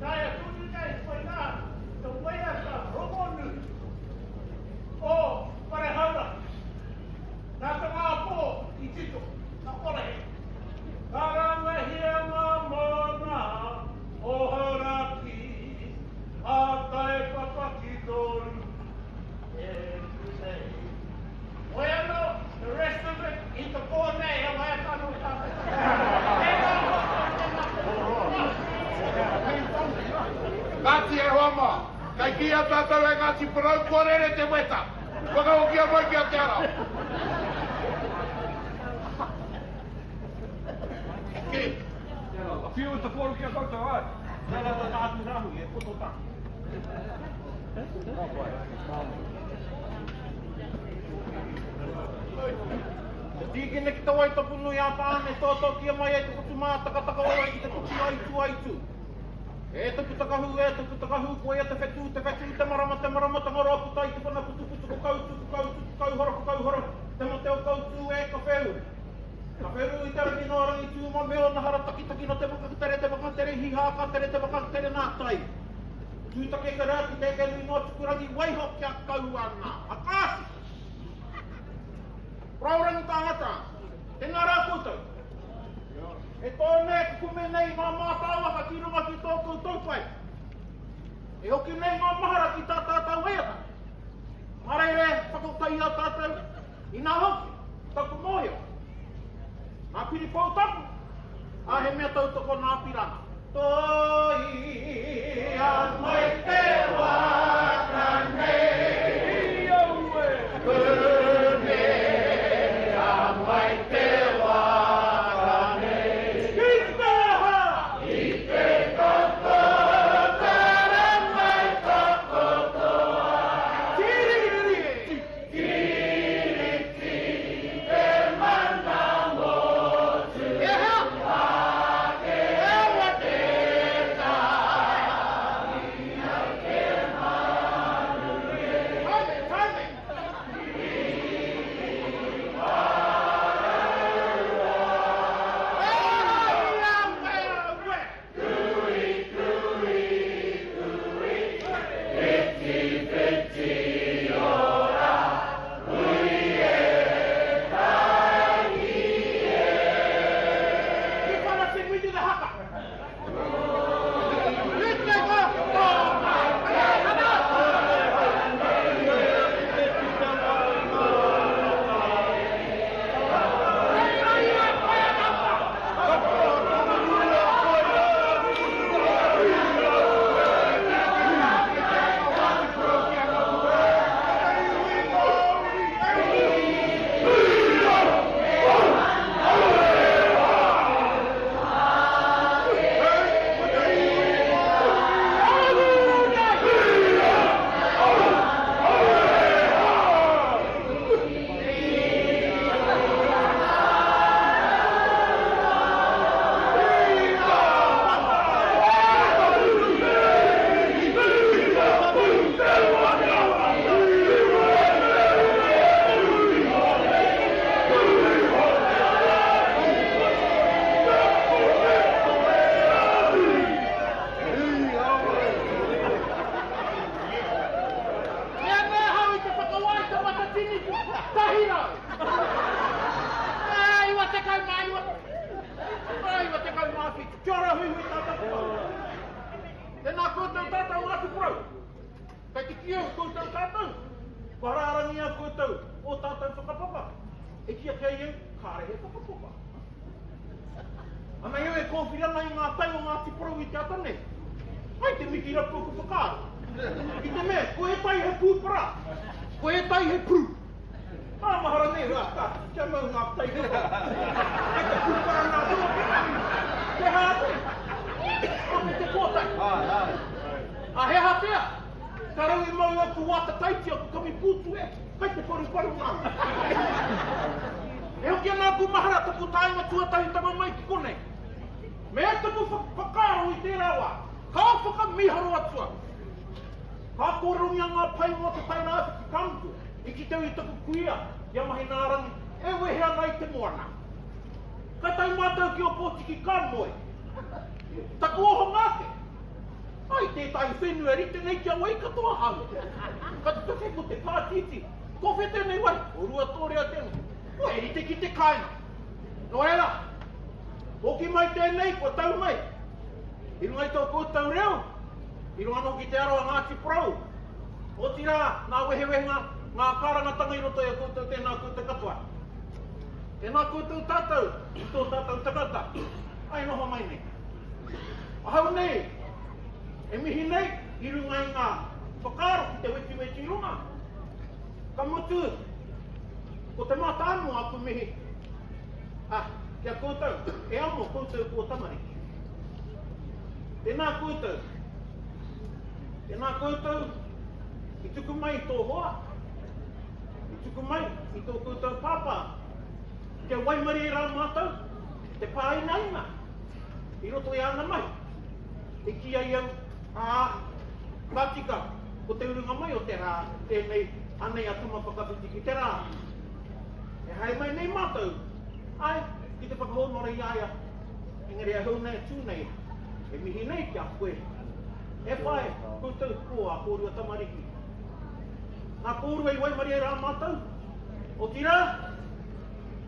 Taea tonu nei koinā te waiata rongonui o Parehauraki. Nā te Ngāpō i tito, ka kore. Karangahia ngā mana o Hauraki, a tae papaki tonu e tu nei. Hoi anō, the rest of it, i te pō nei, he waiata anō tātou. Tēnā koutou, tēnā koutou. Kāti e hoa mā, kei kīia tātou e Ngāti Porou kua rere te weta. Whakahokia mai ki a Te Arawa. Ki. Whiu te kōrero ki a koutou, āe. Nā rā tā atu rāhui, e poto tā. Te tīkina ki te waitopu nui a Tāne, tōtōkia mai ai te whatu mātakataka o ai ki te tuki aitu aitu. E te putakahu, e te putakahu, koia te whetū, te whetū, te marama, te marama, tangaroa puta i te whana putuputu, ko kautu, ko kautu, ko kauhora, ko kauhora, te mate o kautū, e ka wheu. Ka wheru i te rangi noa rangi tū ma me ona hara takitaki no te waka tere te waka tere hiha ka tere te waka tere nā tai. Tūtake ka rā ki te eke nui noa tukurangi waiho kia kau ana. A kāti! Raurangi tāngata, tēnā rā koutou. E tō nei kukume nei ngā mātāwaka ki runga ki tō koutou whai. E hoki nei ngā mahara ki tā tātou waiata. Mā reira e whakaotai i a tātou, inā hoki, taku mōhio. Nā Piri Poutapu, ā, he mea tautoko nā Apirana. Tōia mai te waka nei. Kumea mai te waka nei. Ki te aha? Ki te toto, tere mai takoto ai. Tiriti, tiriti, te mana motu. E hea? Ake e te tāmi. 100! E, 99! E, 97! Kia ora huihui tātou katoa. Tēnā koutou tātou Ngāti Porou. Kei te kī au koutou tātou. Kua rārangi a koutou ō tātou whakapapa. E kī ake ai au, kāre he whakapapa. Ana au e kōwhiri ana i ngā tai o Ngāti Porou i te ata nei. Mai te mihi rapu aku whakaaro. I te mea, ko ētahi he pūpara, ko ētahi he pū. Ā, mahara nei, ā, ka, kia mau ngā tai katoa. Kei te pūpara ngā hoa ki te, te hā atu. Ā, me te pōtae. Ā, he aha pea? Ka rau i mau aku wāta taiti, aku kami pūtu e, kai te paruparu ngā. E hoki ana aku mahara taku taenga tuatahitanga mai ki konei. Me taku whakaaro i tērā wā, ka whakamīharo atu au. Ka kōrerongia ngā painga o te Tai Rāwhiti, ka mutu, i kite au i taku kuia, i a Mahinaarangi, e wehe ana i te moana. Ka tae mātou ki Ōpōtiki ka moe. Taku ohonga ake, ai tētahi whenua rite nei ki a Waikato ahau. Ka tutuki ko te pātītī, ko whe tēnei wahi, ko Ruatōrea tēnei. Kua e rite ki te kāinga. Nō reira, hoki mai tēnei, kua tau mai. I runga i tō koutou reo, i runga anō ki te aro a Ngāti Porou. Otirā, ngā wehewehenga, ngā kārangatanga i roto i a koutou, tēnā koutou katoa. Tēnā koutou tātou i tō tātou tangata, ai noho mai nei. Ahau nei, e mihi nei i runga i ngā whakaaro ki te wetiweti runga. Ka mutu, Ko te mātāmua aku mihi, ah, ki a koutou, e amo koutou ko tamariki. Tēnā koutou, tēnā koutou i tuku mai i tō hoa, i tuku mai i tō koutou pāpā, kia waimarie rā mātou te pāinaina i roto i āna mahi. I kī ai au, ā, ka tika, ko te urunga mai o te rā tēnei, anei a Tama Whakawhiti ki te rā. E haere mai nei mātou, āe, ki te whakahōnore i a ia, engari ahau nei e tū nei, e mihi nei ki a koe. E whai, koutou ko ā kōrua tamariki. Nā kōrua i waimarie rā mātou, otirā,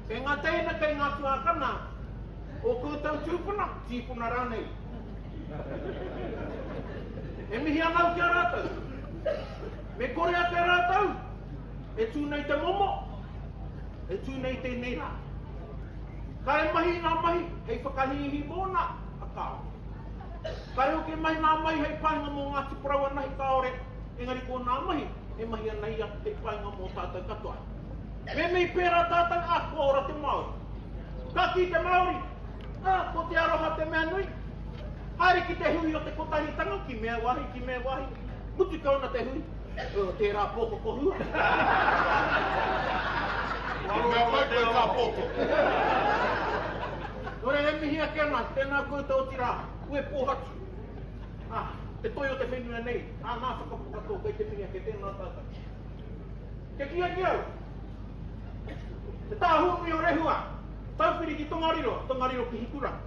kei ngā teina, kei ngā tuākana, ō koutou tūpuna, tīpuna rānei. E mihi ana au ki a rātou. Me kore ake rātou, e tū nei te momo, e tū nei tēnei rā. Ka e mahi ngā mahi hei whakahīhī mōna, a kāore. Ka e hoki mahi ngā mahi hei painga mō Ngāti Porou anahi kāore, engari ko nā mahi e mahi ana ia hei painga mō tātou katoa. Me mei pērā tātou, a, kua ora te Māori. Ka kī te Māori, Ā, ko te aroha te mea nui. Haere ki te hui o te kotahitanga, ki mea wāhi, ki mea wāhi. Mutu kau ana te hui, o tērā pōko ko hua. Ko mea mai koe kā pōko. Nō reira e mihi ake ana, tēnā koutou otirā, ue pōhatu. Ā, te toi o te whenua nei, ā, ngā whakapapa katoa kei te mihi ake, tēnā tātou. Kia kī ake au, te tāhūnui o Rehua, Tauwhiri ki Tongariro, Tongariro ki Hikurangi.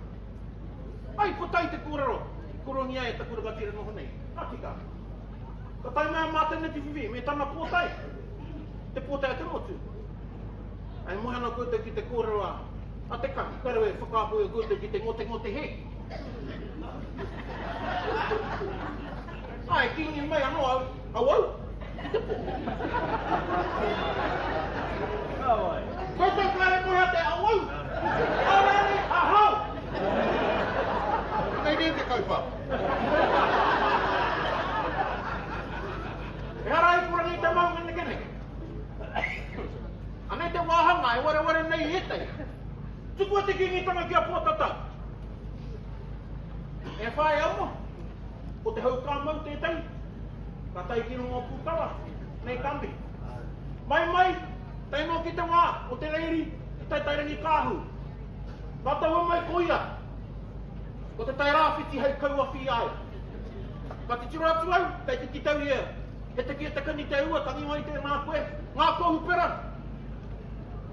Ai, ko tai te kōrero i korongia e taku rangatira noho nei. Ka tika. Ka tae mai a Mātene Te Whiwhi me tana pōtae, te pōtae a te motu. Ai, moe ana koutou ki te kōrero a, a te kaki, ka reo e whakaako i a koutou ki te ngotengote hē. Ai, kīngi mai anō au, awau, ki te pō. Koutou kāre moe a te awau, a rānei ahau. Kei rē te kaupapa. Ehara i kore te maunga nekeneke. Anei te wāhanga e wareware nei i ētahi. Tukua te Kīngitanga ki a Pōtatau. E whāia ana, ko te hau ka mau tētahi, ka tae ki runga o Pūkawa, nei ka mihi. Mai mai, tae noa ki te wā o te reiri i Taitairangikaahu. Ka taua mai ko ia, ko Te Tairāwhiti hei kauawhi i a ia. Ka titiro atu au, kei te kitau ia, he teki e te kani te ua, tangi mai tēnā koe, ngā kohu pera,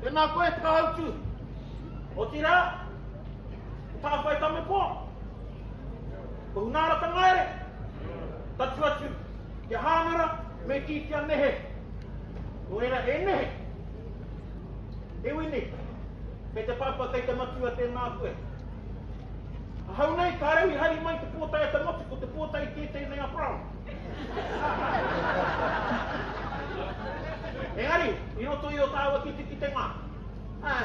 tēnā koe, te kāutu. Otirā, ko Tāwhai Tamepo, ko Hunaara Tangaere, tatu atu ki a Hānara me kī ki a Nehe. Nō reira, e Nehe, E Wini, kei te pāpā, kei te matua tēnā koe. Ahau nei, kāre au i hari mai te pōtae a te motu, ko te pōtae kē tēnei a Brown. Engari, i roto i o tāua kitekitenga, ā,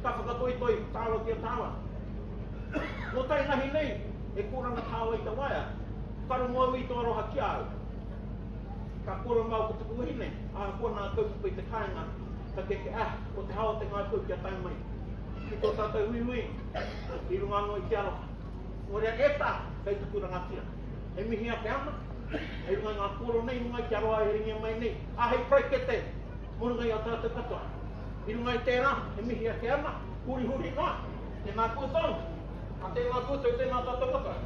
ka whakatoitoi tāua ki a tāua. Nō tainahi nei, e kōranga tāua i te waea, ka rongo au i tō aroha ki a au. Ka kōrero māua ko taku wahine, ahakoa nā kaupapa i te kāinga, ka keke, ā, ko te hao o te ngākau kia tae mai ki tō tātou huihui i runga anō i te aroha. Nō reira, e tā, kei taku rangatira, e mihi ake ana, i runga i ngā kōrero nei, i runga i te aroha e ringia mai nei, ā, hei paraikete mō runga i a tātou katoa. I runga i tērā, e mihi ake ana, hurihuri noa, tēnā koutou, ā, tēnā koutou, tēnā tātou katoa.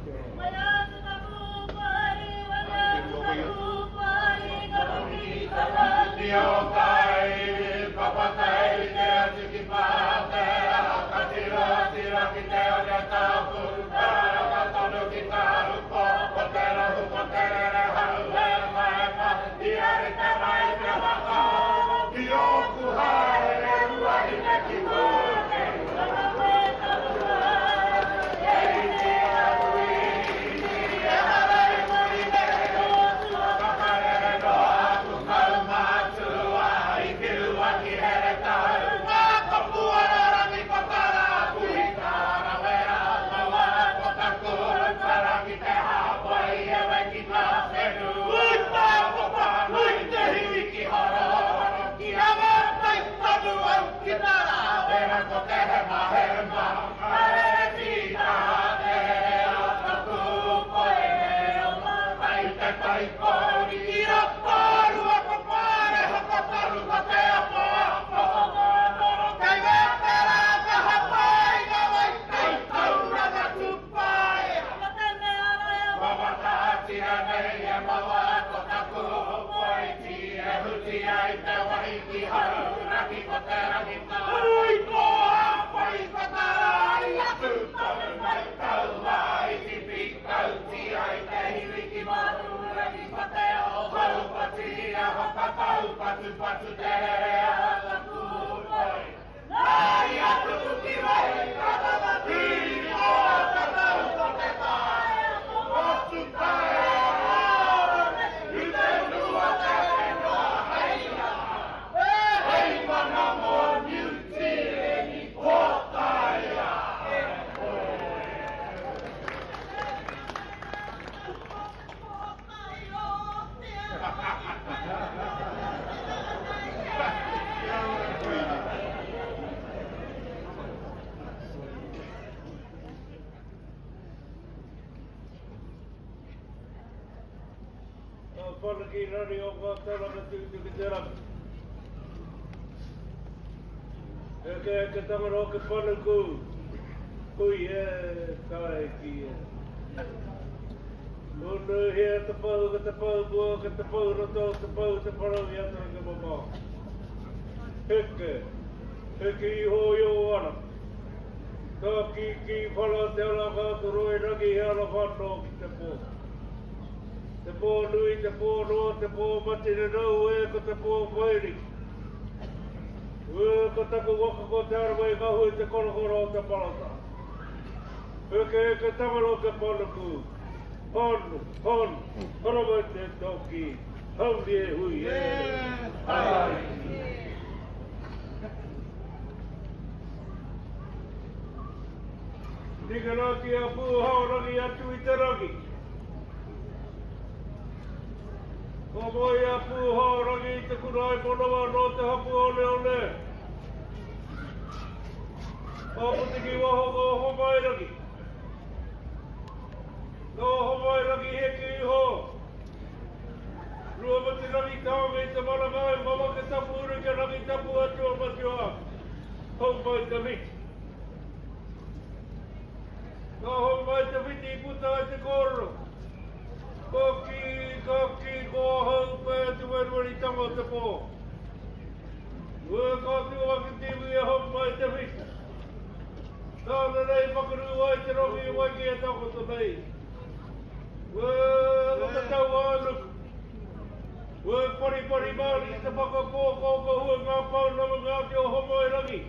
Ue paripari māori te whakakōkō hua ngā pounamu ngā te oho moerangi.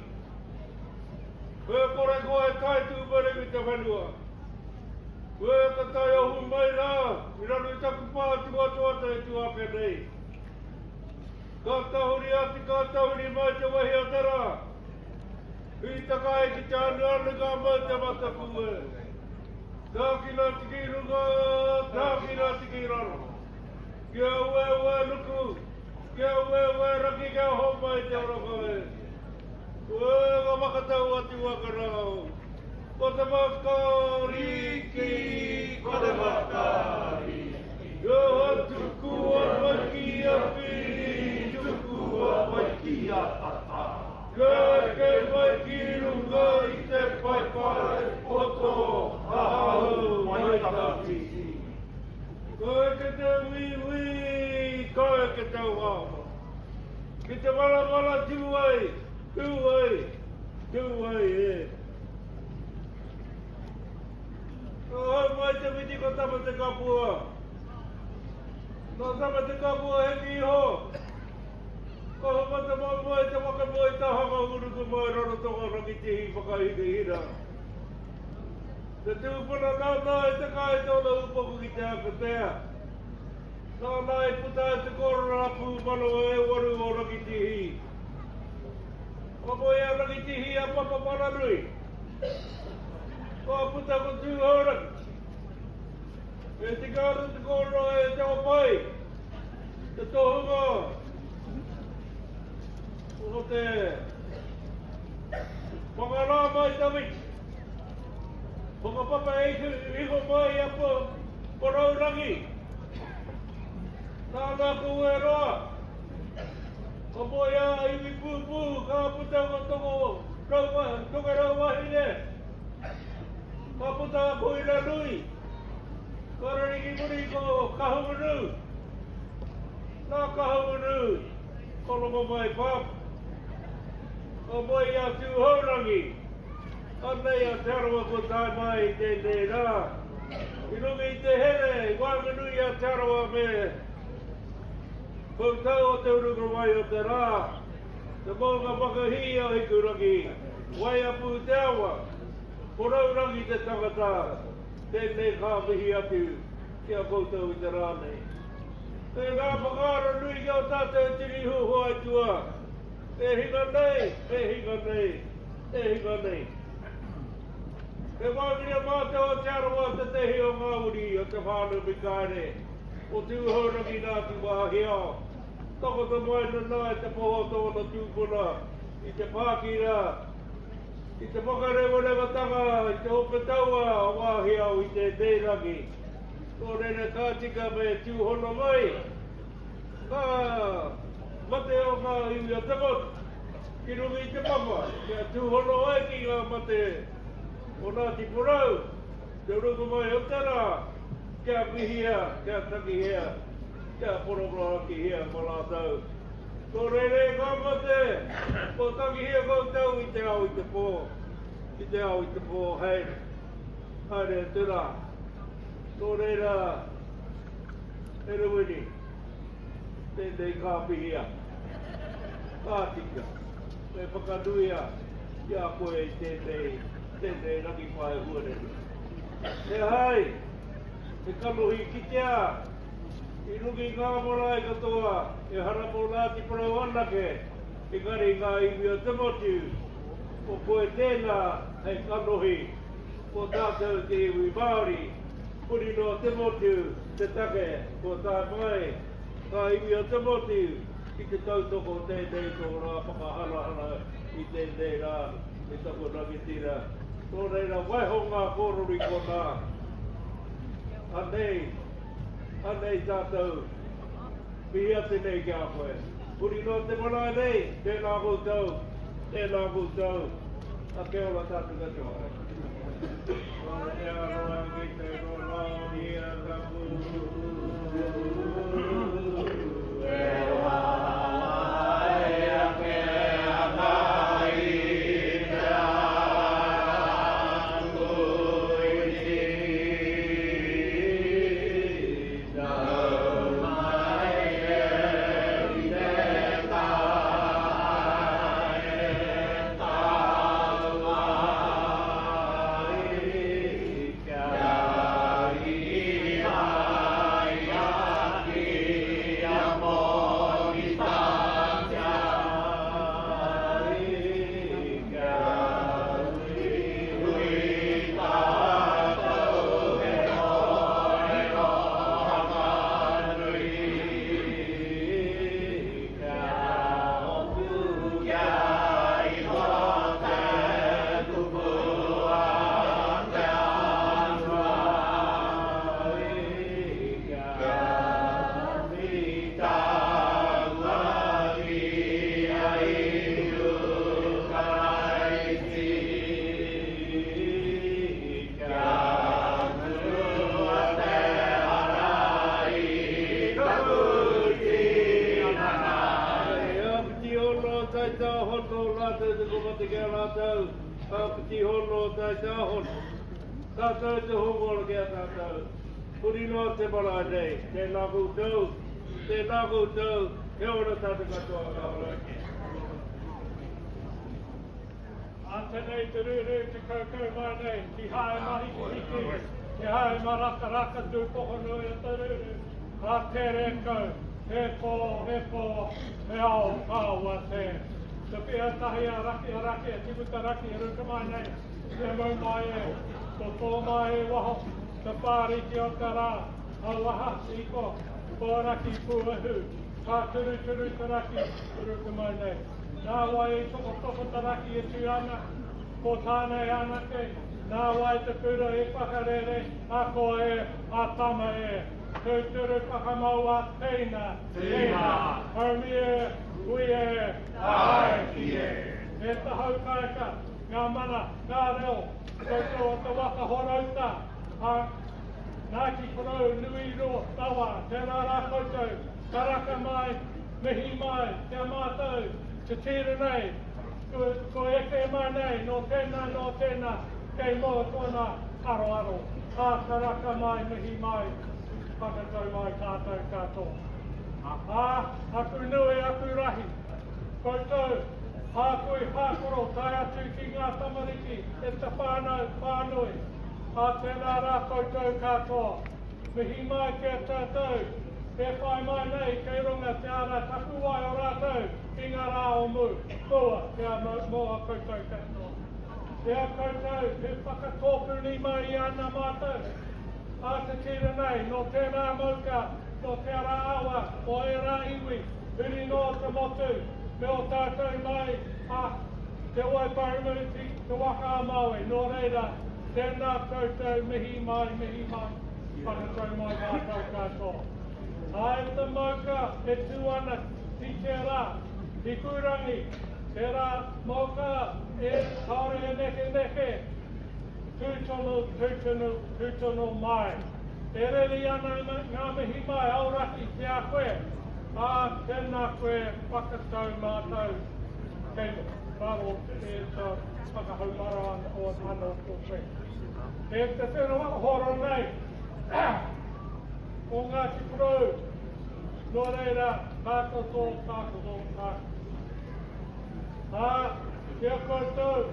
Ue kore koe tae tūpere ki te whenua. Ue ka tae ohu mai rā, i raro i taku pā tuatoata e tū ake nei. Ka tahuri atu, ka tahuri mai te wehi o te rā. Hītaka ai ki te anuanu ka mau te mataku e. Tākina atu ki runga, tākina atu ki raro. Kia ueue nuku, kia ueue rangi kia homai te oraka e. Ue ka whakatau atu waka rau. Ko te makariki, ko te makariki. Kia tukua mai ki a piri, tukua mai ki a tata. Kia eke mai ki runga i te paepae poto hahau mai tawhiti. Ka eke te wīwī, ka eke te wāwā. Ki te maramara tū ai, tū ai, tū ai e. Ka hau mai te whiti ko Tama te Kapua. Nā Tama te Kapua heke iho. Ka huma te moemoe te waka moe tahanga uruku mai Rarotonga Rangitihi whakahirahira. Te tūpuna nāna i taka ai tōna upoko ki te Akatea. Nāna i puta ai te kōrero a Pūmanawa e waru o Rangitihi. Kua moe a Rangitihi a Papa Paranui. Kua puta ko Tūhourangi. E tika ana te kōrero e Te Awapai, te tohunga o te whakarā mai tawhiti. Whakapapa iho mai a Porourangi. Nāna ko Ueroa. Ka moe a Iwi Pūpū, ka puta ko Toko Tokerau Wahine. Ka puta a Koiranui. Ka rere ki muri ko Kahungunu. Nā Kahungunu, ko Rongomai Pāpā. Ka moe i a Tūhourangi. Anei a Te Arawa kua tae mai i tēnei rā. I runga i te here i waenganui i a Te Arawa me Poutau o te urunga wai o te rā, te mounga whakahī o Hikurangi, Waiapu te awa, Porourangi te tangata, tēnei ka mihi atu ki a koutou i te rā nei. Kei ngā whakaaro nui ki ō tātou tini huhua aituā, e hinga nei, e hinga nei, e hinga nei. He wāwhina mātou o Te Arawa tētehi o ngā uri o te whānau Mikaere, o Tūhourangi Ngāti Wāhiao. Takoto mai nana i te poho o tōna tūpuna i te pākira, i te whakarewarewatanga i te ope taua o Wāhiao i tēnei rangi. Nō reira ka tika me tūhono mai ngā mate o ngā iwi o te motu ki runga i te papa kia tūhono ai ki ngā mate o Ngāti Porou, te rongomai o te rā, kia mihia, kia tangihia, kia poroporoakihia mā rātou. Nō reira e ngā mate, kua tangihia koutou i te ao i te pō, i te ao i te pō, haere, haere atu rā. Nō reira, e Rewini, tēnei ka mihia, ka tika, me whakanuia ki a koe i tēnei, tēnei rangi pae huarere. He hai, he kanohi kitea i runga i ngā marae katoa, ehara mō Ngāti Porou anake, engari ngā iwi o te motu, ko koe tēnā hei kanohi mō tātou te iwi Māori, huri noa te motu te take kua tae mai ngā iwi o te motu ki te tautoko tēnei tō rā whakaharahara i tēnei rā e taku rangatira. Nō reira, waiho ngā kōrero i konā. Anei, anei tātou, mihi atu nei ki a koe. Huri noa te marae nei, tēnā koutou, tēnā koutou, a kia ora tātou katoa. Ko te aroha ki te korōria tapu. E whai ake ana i te ākuiti. Nau mai e. hono rātou te komate ki a rātou, ka piti hono tai tā hono. Tātou te hongola ki a tātou. Huri noa te marae nei, tēnā koutou, tēnā koutou, kia ora tātou katoa, ka ora ake. A tenei te ruru te kaukau mai nei, ki hae mahikihiki, ki hae marakaraka tūpohonui o te ruru, a tere kau, he pō, he pō, he ao kāua tē. Te pia tahi a raki a raki a tiputa raki e ruka mai nei, kia mau mai e, ko tō mai e waho, te whāriki o te rā, auaha, iko, pōraki pūehu, ka turuturu te raki, ruka mai nei. Nā wai i tokotoko te raki e tū ana, ko Tāne anake, nā wai te kura i whakarere, a koa e, a tama e. Tūturu whakamau a teina, teina, haumi e, hui e, tāiki e. E te haukaeka, ngā mana, ngā reo, koutou o te waka horouta, a Ngāti Porou nui ro rawa, tēnā rā koutou, karaka mai, Mihi mai ki a mātou te tira nei, kua eke mai nei nō tēnā, nō tēnā, kei mua tōna aroaro. Ā, karaka mai, mihi mai, whakatau mai tātou katoa. Ā, aku nui, aku rahi, koutou, hākui, hākoro, tae atu ki ngā tamariki e te whānau whānui. Ā, tēnā rā koutou katoa. Mihi mai ki a tātou e whai mai nei kei runga te ara tapuwae o rātou i ngā rā o mū, mua, kia mō a koutou katoa. Ki a koutou he whakatōpuni mai i ana mātou, a te tira nei, nō tērā mauka, nō te ara awa, o ērā iwi, huri noa te motu, me o tātou mai a Te Waipounamu ki Te Waka a Māui. Nō reira, tēnā koutou, mihi mai, mihi mai. Whakatau mai mātou katoa. Ai te mauka e tū ana ki tērā hikurangi, tērā mauka e kāore e nekeneke, tū tonu, tū tonu, tū tonu mai. E reri ana ngā mihi mai aoraki ki a koe, ā, tēnā koe whakatau mātou kei raro e te whakahaumara anō koe. E te whenua horo nei o Ngāti Porou, nō reira, takoto, takoto, takoto. Ā, ki a koutou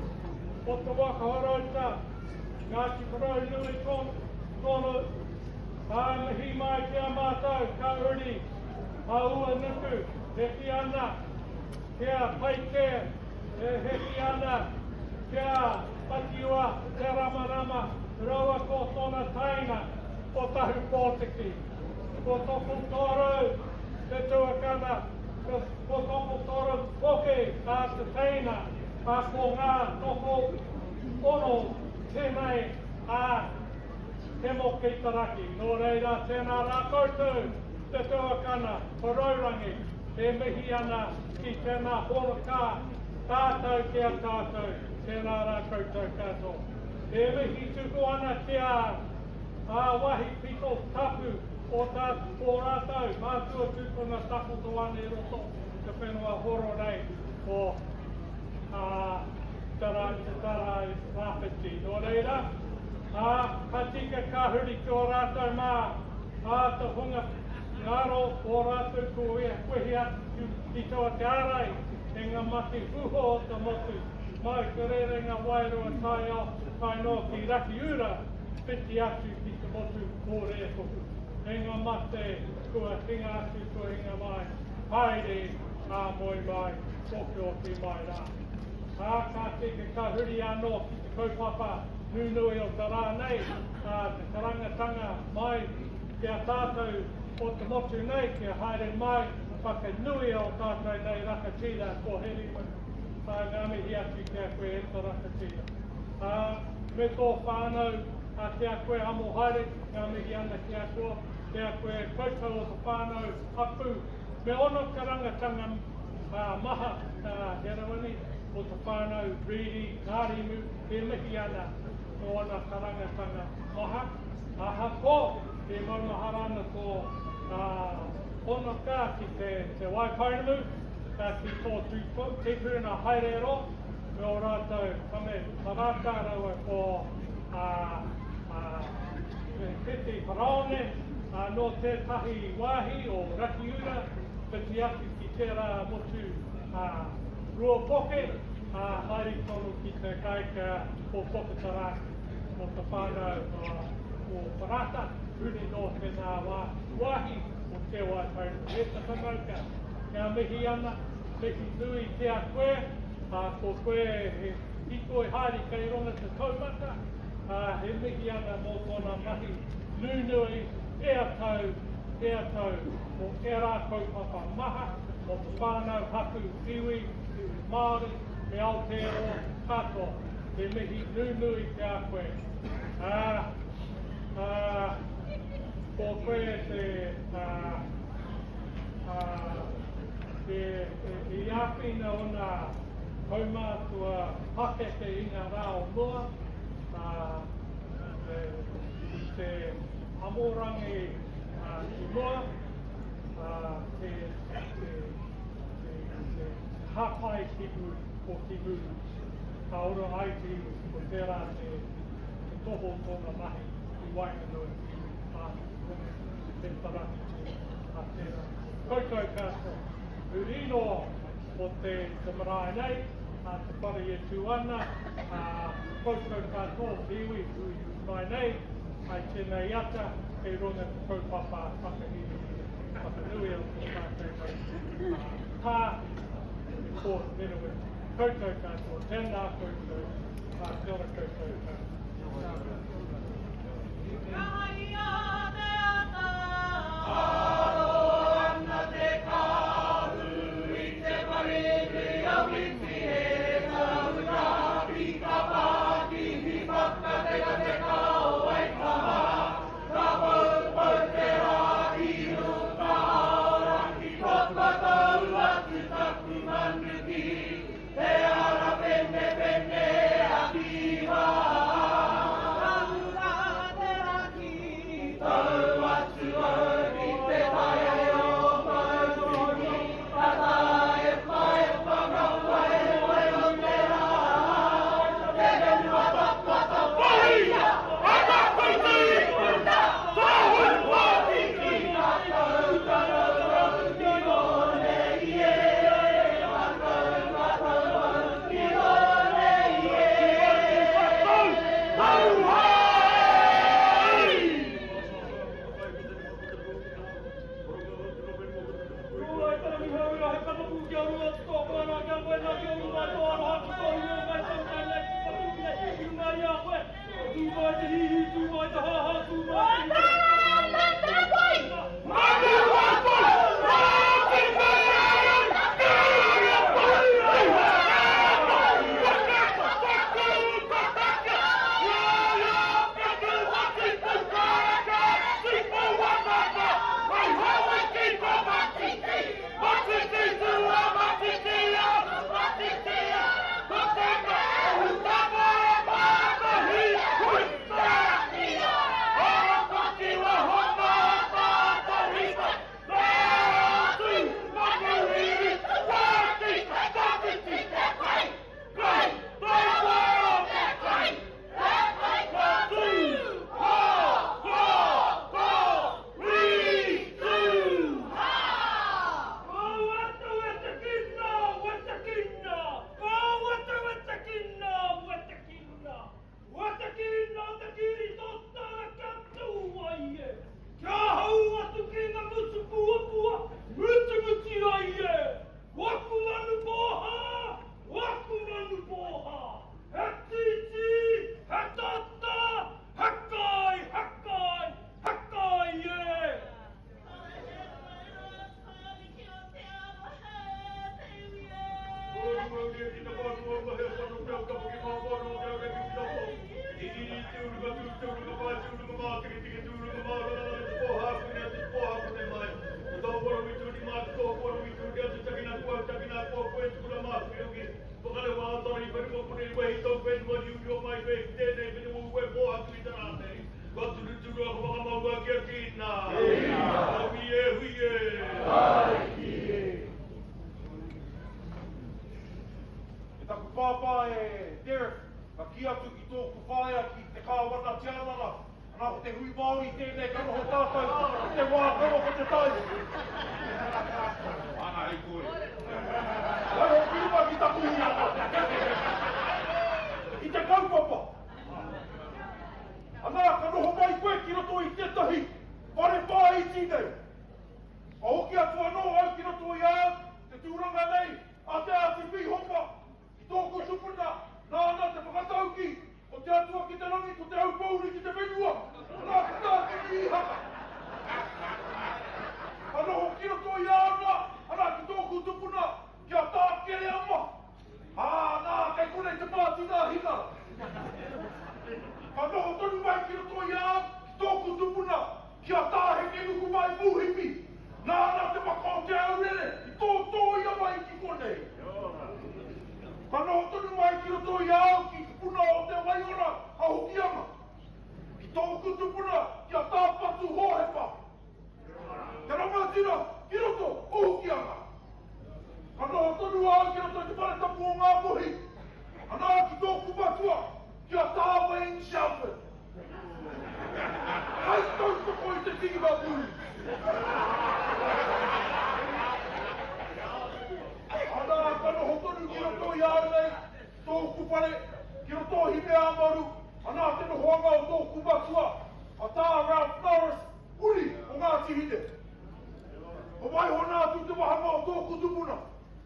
o te waka horouta, Ngāti Porou nui tonu, ā, mihi mai ki a mātou ka uri a Uenuku, hiki ana kia Paikea, e hiki ana kia Whatiua Te Ramarama raua ko tona taina ko Tahu Potiki. Ko toku toru te tuakana, ko toku toru hoki a te teina, a ko nga toko ono tenei a Hemo ki te raki. No reira tena ra koutou te tuakana, Porourangi, e mihi ana ki tena horoka tātou ki a tātou, tēnā rā koutou katoa. E mihi tuku ana ki a ā wahi pito tapu o tā o rātou mātua tūpuna takoto ana i roto te whenua horo nei o ā te rā te tarai rāwhiti. Nō reira, ā, ka tika ka huri ki ō rātou mā, ā te hunga ngaro o rātou kua wehi atu ki taua te ārai e ngā mate huho o te motu, mai te rerenga wairua taiao tae noa ki Rakiura, whiti atu ki te motu o Rēkohu. E ngā mate kua hinga atu, kua hinga mai, haere, ā, moe mai, okioki mai rā. Ā, ka tika ka huri anō ki te kaupapa nunui o te rā nei, ā, te karangatanga mai ki a tātou o te motu nei kia haere mai whakanuia o tātou nei rakatira ko Herewini. Ā, ngā mihi atu ki a koe e te rakatira. Ā, me tō whānau, ā, ki a koe amo haere, ngā mihi ana ki a koa, ki a koe koutou o te whānau, hapū, me ono karangatanga ā, maha, ā, Herewini, o te whānau Reedy, Ngārimu, e mihi ana mō ana karangatanga maha. Ahakoa e maumahara ana tō honoka ki te Waipounamu, ki tō tūpuna haere roa, me ō rātou tame Parata raua ko Peti Paraone, nō tētahi wāhi o Rakiura, whiti atu ki tērā motu Ruapoke, ā, haere tonu ki te kāika o Poketarāki, mō te whānau o Parata, huri nō tēnā wāhi o Te Waipounamu. E te whanaunga, kia mihi ana, mihi nui ki a koe, ā, ko koe he hīkoi haere kei runga te taumata, ā, he mihi ana mō tōna mahi nunui ea tau, ea tau, mō ērā kaupapa maha, mō te whānau, hapū, iwi, iwi Māori, me Aotearoa katoa. He mihi nunui ki a koe. Ā, ā, ko koe te, ā, ā, te, i āwhina ōna kaumātua pakeke i ngā rā o mua, ā, i te amorangi ki mua, ā, te, te, te, te hāpai ki muri, ko ki muri. Ka ora ai te iwi, ko tērā te, te tohu o tōna mahi i waenganui i te iwi whānui, te tarawhiti a tērā. Koutou katoa, huri noa o te, te marae nei, a te whare e tū ana, a koutou katoa o te iwi hui mai nei, ai tēnei ata, kei runga te kaupapa whakahirahira, whakanui o tō tātou mau pā, te Port Herewini. Koutou katoa, tēnā koutou, ā, kia ora koutou katoa. Ka haria te ata. Aro ana te kāhu i te wharenui a Witi e taura ki ka pākihi whakatekateka o Waitaha. Ka poupou te rā ki runga aoraki kua tau atu taku manu ki te ara penepene a Kiwa. Ka hura te rangi. Tau atu au ki te tae o Mauroki, ka taepaepa ngā waewae o te rā. Te whenua tapu atawhaia, a tātou te ipuna, tāhū pātiki, tātou tararau ki konei e, tātou matau ki konei e. Tau hai! pāpā e Derek, ka kī atu ki tōku whaea ki te Kāwana Tianara, ana ko te hui Māori tēnei ka noho tātou i te wā kaua ko te tai. Ana hei kore. Waiho ki runga ki taku hiahia. Ki te kaupapa. Ana ka noho mai koe ki roto i tētahi whare whāiti nei. Ka hoki atu anō au ki roto i a au te tūranga nei a Te Āti Pīhopa ki tōku tupuna, nāna te whakataukī, Ko te Atua ki te rangi, ko te Aupōuri ki te whenua, nā ko tā Kingi Īhaka. Ka noho ki roto i a au nā, arā ki tōku tupuna, ki a Tā Kereama. Ā, nā, kei konei te pāti nā Hina. Ka noho tonu mai ki roto i a au, ki tōku tupuna, ki a Tā Hekenukumai Pūhipi, nāna te waka o Te Aurere i tōtōia mai ki konei. Ka noho tonu mai ki roto i a au ki te puna o te waiora a Hokianga, ki tōku tupuna ki a Tā Patu Hōhepa, te rangatira ki roto o Hokianga. Ka noho tonu a au ki roto i te whare tapu o Ngāpuhi, anā ki tōku matua, ki a Tā Wayne Shelford. Hai tautoko i te tīma Blues. Anā, ka noho tonu ki roto i a au nei, tōku whare, ki roto o Hineāmaru, anā te nohoanga o tōku matua, a Tā Ralph Norris, uri o Ngāti Hine. Ka waiho nā atu te wahanga o tōku tupuna,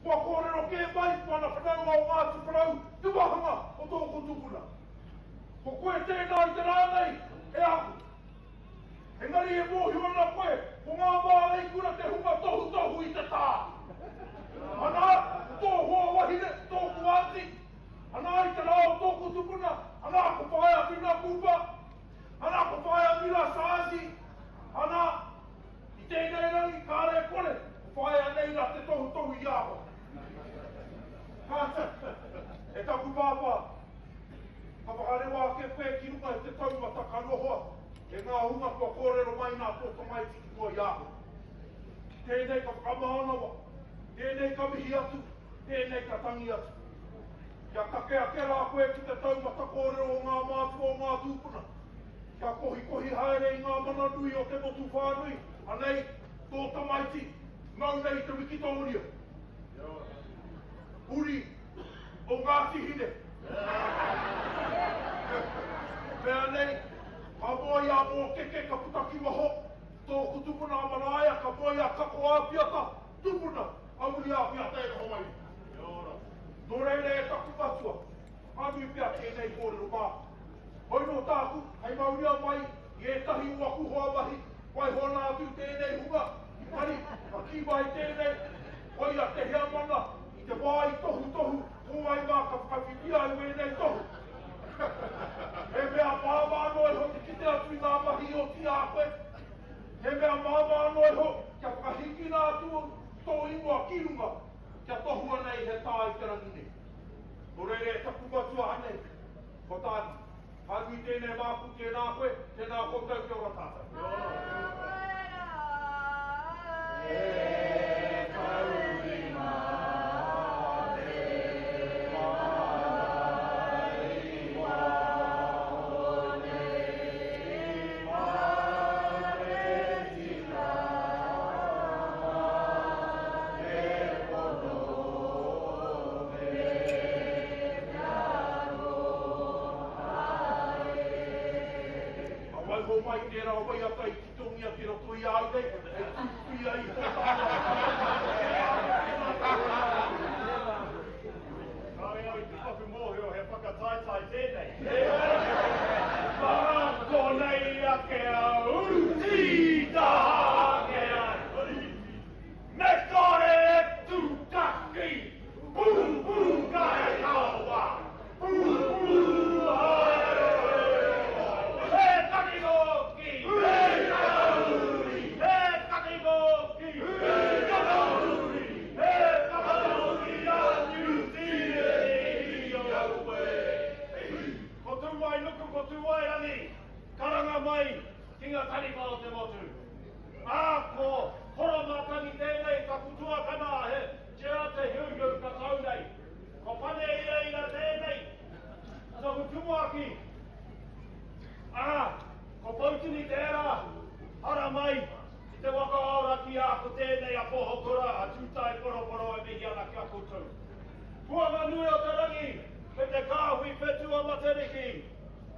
kua kōrero kē mai ko ana whanaunga o Ngāti Porou te wahanga o tōku tupuna. Ko koe tēnā i te rā nei, e aku. Engari e mōhio ana koe, ko ngā māreikura te hunga tohutohu i te tā. Anā, ko tō hoa wahine, tōku aunty, anā i te rā o tōku tupuna, anā ko Whaea Whina Cooper, anā ko Whaea Mira Saazi, anā, i tēnei rangi kāre e kore, ko Whaea Neira te tohutohu i a koe. Kāti, e taku pāpā, Ka whakarewa ake koe ki runga i te taumata ka nohoa e ngā hunga kua kōrero mai nā tō tamaiti ki mua i a koe. Tēnei ka whakamānawa, tēnei ka mihi atu, tēnei ka tangi atu. Kia kake ake rā koe ki te taumata kōrero o ngā mātua o ngā tūpuna, kia kohikohi haere i ngā mana nui o te motu whānui, anei tō tamaiti, mau nei te wikitōria. Uri o Ngāti Hine. Mea nei, ka moe i a Mōkeke ka puta ki waho, tōku tupuna a Maraea ka moe i a Kako Āpiata, tupuna a Wiri Āpiata e noho mai nei. Nō reira e taku matua, ka nui pea tēnei kōrero māku. Hoi nō tāku, hei mauria mai i ētahi o aku hoa mahi, waiho ana atu tēnei hunga, engari, ka kī mai tēnei, koia te heamana I te wā i tohutohu, ko wai mā ka whakawhiwhia i wēnei tohu? He mea māmā noa iho te kite atu i ngā mahi i oti a koe. He mea māmā noa iho kia whakahīkina atu tō ingoa ki runga, kia tohua nei he tā i te rangi nei. Nō reira e taku matua anei, ko tāna, ka nui tēnei māku, tēnā koe, tēnā koutou, kia ora tātou. Kia ora. Ka waiho mai tērā waiata i titongia ki roto i a au nei, hei tuituia iho tāna. Kāre au i te paku mōhio he whakataetae tēnei. Mā konei ake a Tītaha ake ai. Me kore e tūtaki, pūpū kai kawa, pūpū haere. He takigo ki Hikauri, he takigo ki Hikauri, he takauri a Niu Tīreni ki aue. Ko te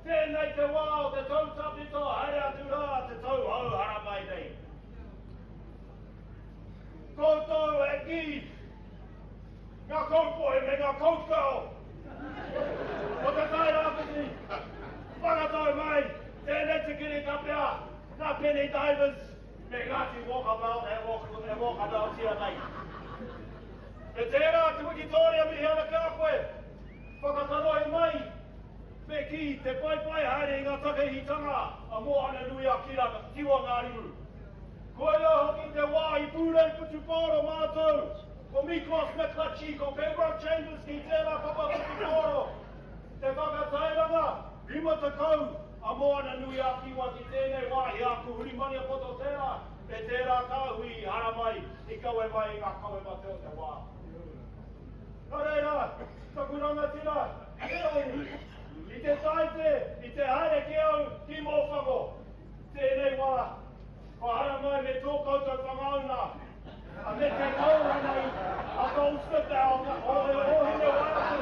Tēnei te wā o te tau tawhito, haere atu rā te tau hou haramai nei. Koutou e kī, ngā kaupohe me ngā kaukao o Te Tai Rāwhiti, whakatau mai tēnei te kirikapea nā Penny Divers me Ngāti Walkabout e walkaboutia nei. Me tērā te wikitōria mihi ana ki a koe, whakatarohi mai Me kī, te paipai haere i ngā takahitanga a Moana-nui-a-Kiwa Ngārimu. Koia hoki te wā i pūrei whutupaoro mātou, ko Miklos McClutchie, ko Pembroke Chambers ki tērā papa whutupaoro. Te whakatairanga 50 a Moana-nui-a-Kiwa ki tēnei wāhi a Kuhuri Maniapoto tērā me tērā kāhui i haramai, i kawe mai i ngā kawe mate o te wā. Nā reira, taku rangatira, heoi, i te Tāite, i te haere kē au ki Mōwhango. Tēnei wā, kua haramai me tō koutou whangauna, a me te taura nei, a Goldsmith o Ōhinewaiapu,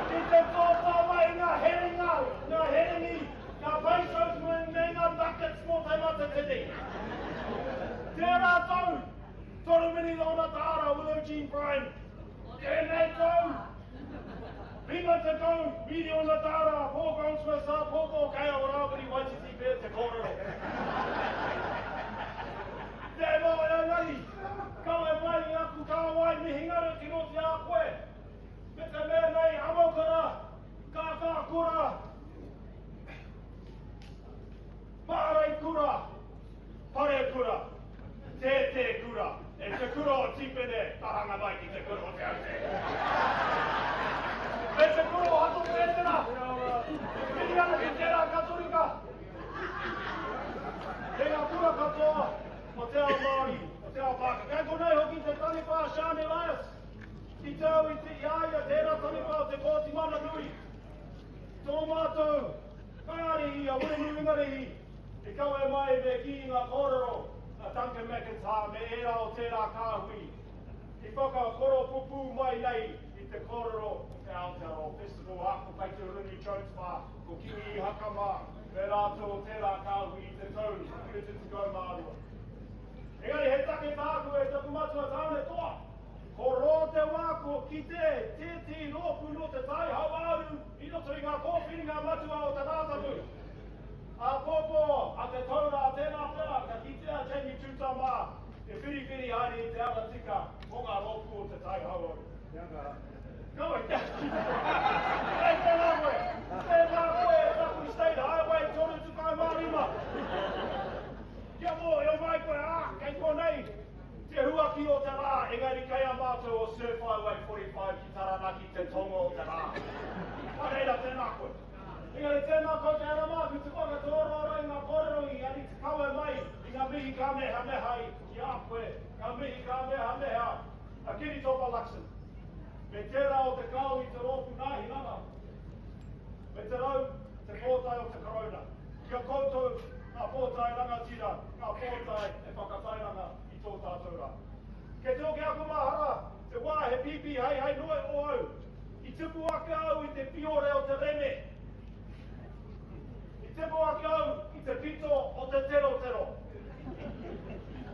ki te tōtā mai i ngā herenga, ngā herengi, ngā pesos me ngā ducats mō Te Matatini. Tērā tau, 3 miriona tāra, Willow Jean Prime. Tēnei tau, 50 miriona tāra, Paul Goldsmith, āpōpō kei a Rāwiri Waititi pea te kōrero. Te mō engari, kawe mai i aku kāwai mihingare ki roto i a koe. Me te mea nei, amokura, kākākura, māreikura, parekura, tētēkura, e te kura o Tīpene, karanga mai ki te kura o Te Aute. Me te kura o Hato Pētera, piri ana ki tērā Katorika. Te ngā kura katoa o te ao Māori, o te ao Pākehā. Kei konei hoki te taniwha a Sian Elias, i te au i te i a ia tērā taniwha o te Kōti Mana Nui. Tō mātou kaiārihi a Wiremu Ingarihi i kawe mai me kī ngā kōrero a Duncan McIntyre me ērā o tērā kāhui i whakakoropupū mai nei i te kōrero o te Aotearoa Festival ā, ko Whaitūrangi Jones mā, ko Kingi Ihaka mā, me rātou o tērā kāhui i te tau 72. Engari he take tāku e taku matua tāne toa, ko rō te wā kua kite tētehi rōpū nō Te Tai Hauāuru i roto i ngā kōwhiringa matua o te Rātapu. Āpōpō a te taura a tēnā pea ka kitea Jamie Tuta mā e whiriwhiri haere i te ara tika mō ngā rōpū o Te Tai Hauāuru. Kawe te Kei tēnā koe! Tēnā koe e taku State Highway 35. Kia mōhio mai koe, ā, kei konei te huaki o te rā, engari kei a mātou o Surf Highway 45 ki Taranaki te tonga o te rā. Nā reira, tēnā koe. Engari tēnā koutou e ara māku te whakatōrōrō i ngā kōrero i ari te kawe mai i ngā mihi kāmehameha i ki a koe, ngā mihi kāmehameha a Kiritopa Luxon, me tērā o te kao i te rōpū Nāhinara, me te rau, te pōtae o te Karauna. Ki a koutou ngā pōtae rangatira, ngā pōtae e whakatairanga i tō tātou rā. Kei te hoki aku mahara, te wā he pīpī heihei noa o au, I tipu ake au i te piore o te reme. I tipu ake au i te pito o te terotero.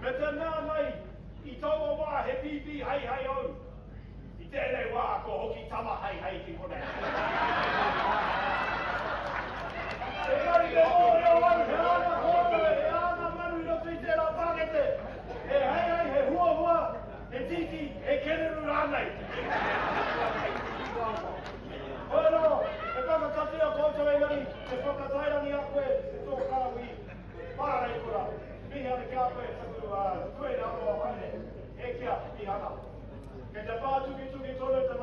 Me te mea nei, i taua wā he pīpī heihei au. I tēnei wā kua hoki tama heihei ki konei. Engari me mōhio au he āna kōrero, he āna manu i roto i tērā pākete. He heihei, he huahua, He tītī, he kereru rānei. Hoi anō, he whakakatea koutou engari he whakatairangi a koe i tō kāhui pāreikura. Mihi ana ki a koe taku tuere aroha haere. E kia, mihana. Kei te pātukituki tonu te.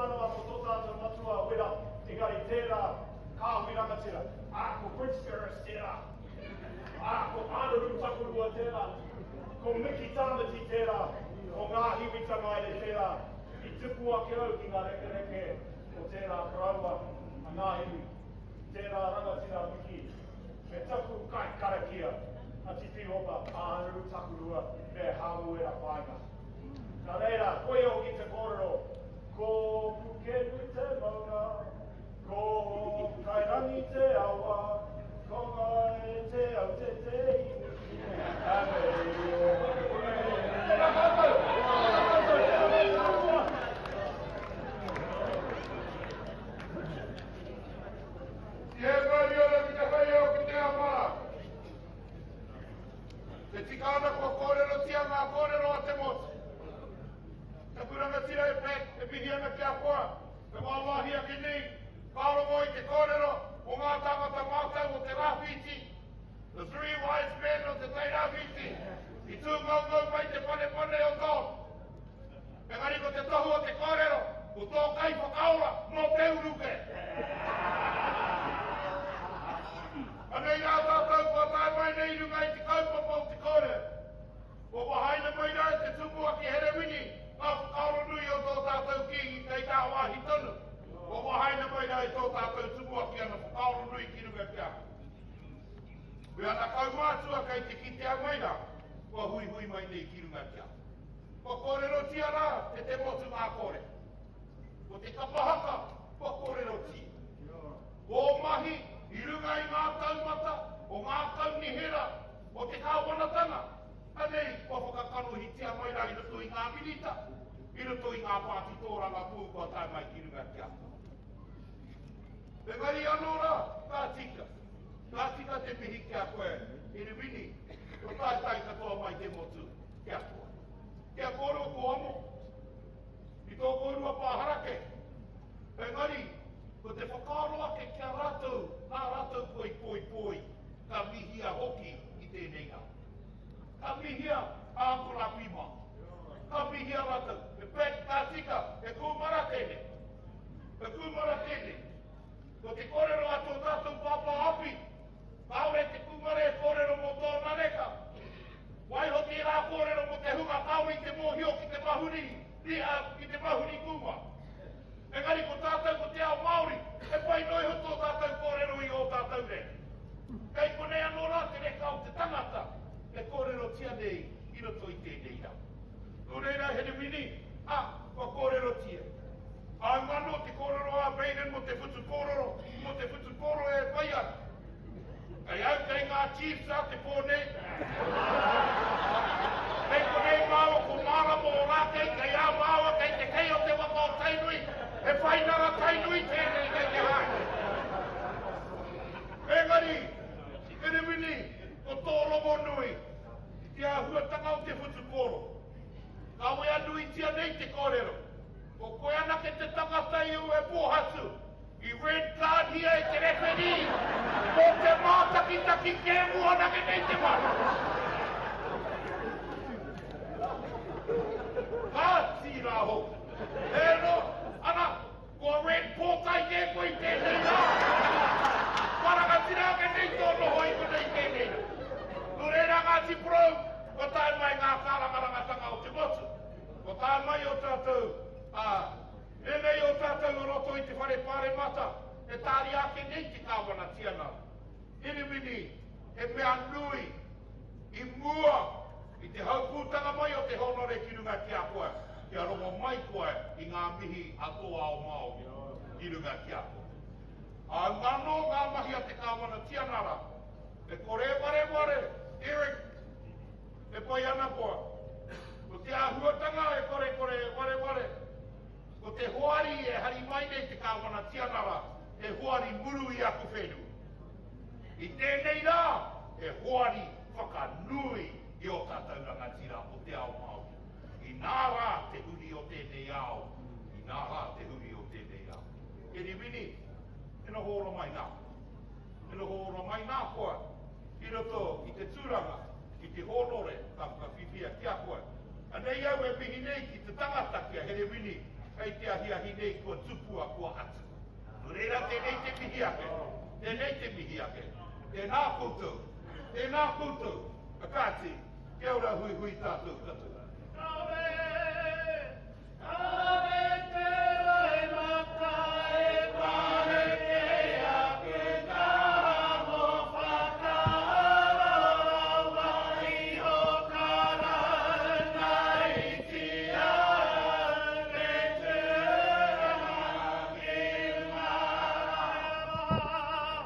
Hikurangi te awa, ko Ngai Te Aute te iwi. Tēnā koutou! Tēnā koutou! Tēnā koutou! He mauri ora ki te whai ao ki te ao mara. Te tika ana kua kōrerotia ngā kōrero a te motu. Taku rangatira e Pat, e mihi ana ki a koa, me wāwāhi ake nei, ka rongo i te kōrero o ngā tāngata mātau o te Rāwhiti, the three wise men o te Tai Rāwhiti, i tū ngaungau mai te panepane o Don. Engari ko te tohu o te kōrero, ko tō kaiwhakaora nō te uru kē. Anei rā tātou kua tae mai nei i runga i te kaupapa o te kōrero. Kua wahaina mai rā e te Tumuaki Herewini ngā whakaaro nui o tō tātou Kīngi kei tāwāhi tonu. Kua wahaina mai rā e tō tātou Tumuaki ana whakaaro nui ki runga ki a koe. Me ana kaumātua kei te kitea mai rā, kua huihui mai nei ki runga ki a koe. Kua kōrerotia rā e te motu ngā kōrero. Ko te kapa haka kua kōrerotia. Ko ō mahi i runga i ngā taumata o ngā kaunihera o te kāwanatanga, anei kua whakakanohitia mai rā i roto i ngā minita, i roto i ngā pāti tōrangapū kua tae mai ki runga ki a koe. Engari anō rā, ka tika. Ka tika te mihi ki a koe, Herewini, kua taetae katoa mai te motu. Kia koa. Kia kōrua ko Amo, i tō kōrua pā harakeke. Engari, ko te whakaaro ake ki a rātou, nā rātou kua i poipoi, ka mihia hoki i tēnei rā. Ka mihia a Uncle Api mā. Ka mihia rātou. He pet, ka tika, he kūmara tēnei. He kūmara tēnei. Ko te kōrero a tō tātou pāpā Api, kāore te kūmara e kōrero mō tōna reka. Waiho tērā kōrero mō te hunga kāore i te mōhio ki te mahuri, ki te mahuri kūmara. Engari ko tātou ko te ao Māori, he pai noa iho tō tātou kōrero i ō tātou reka. Kei konei anō rā te reka o te tangata e kōrerotia nei i roto i tēnei rā. Nō reira, Herewini, ā, kua kōrerotia. Hāunga anō te kōrero a Baden mō te whutupōroro, mō te whutupōro e pai ana. Kei au kei ngā Chiefs a te pō nei. Kei konei māua ko Mārama o Rākei, kei a māua kei te kei o te waka o Tainui, he whainara Tainui tēnei kei te haere. Engari, Herewini, ko tō rongonui i te āhuatanga o te whutupōro. Kawea nuitia nei te kōrero, ko koe anake te tangata i ū e pōhatu, I red card hia e te rewherī mō te mātakitaki kēmu anake nei te mahi. Kāti rā hoki. E no, ana, kua red pōkai kē koe i tēnei rā. Kua rangatira ake nei tō noho i konei tēnei rā. Nō reira Ngāti Porou, kua tae mai ngā kārangarangatanga o te motu. Kua tae mai ō tātou, ā, Ēnei o tātou o roto i te Whare Pāremata e tāria ake nei te Kāwana Tianara. Herewini, he mea nui i mua i te haupūtanga mai o te hōnore ki runga ki a koe, kia rongo mai koe i ngā mihi a tō ao Māori ki runga ki a koe. Hāunga anō ngā mahi a te Kāwana Tianara, e kore e wareware, Eric, e pai ana koa. Ko te āhuatanga e korekore e wareware, Ko te hoari e hari mai nei te Kāwana Tianara, he hoari muru i aku whenua. I tēnei rā, he hoari whakanui i ō tātou rangatira o te ao Māori. Inā rā te huri o tēnei ao, inā rā te huri o tēnei ao. Herewini, e noho ora mai nā koa. E noho ora mai nā koa i roto i te tūranga, i te hōnore ka whakawhiwhia ki a koe. Anei au e mihi nei ki te tangata ki a Herewini kei te ahiahi nei kua tupua kua atu. Nō reira tēnei te mihi ake, tēnei te mihi ake. Tēnā koutou, tēnā koutou, a kāti, kia ora huihui tātou katoa. Kāore, kāore te roimata e paheke ake kaha mō whakaaro rawa iho karanaitia te tūranga ki runga rā.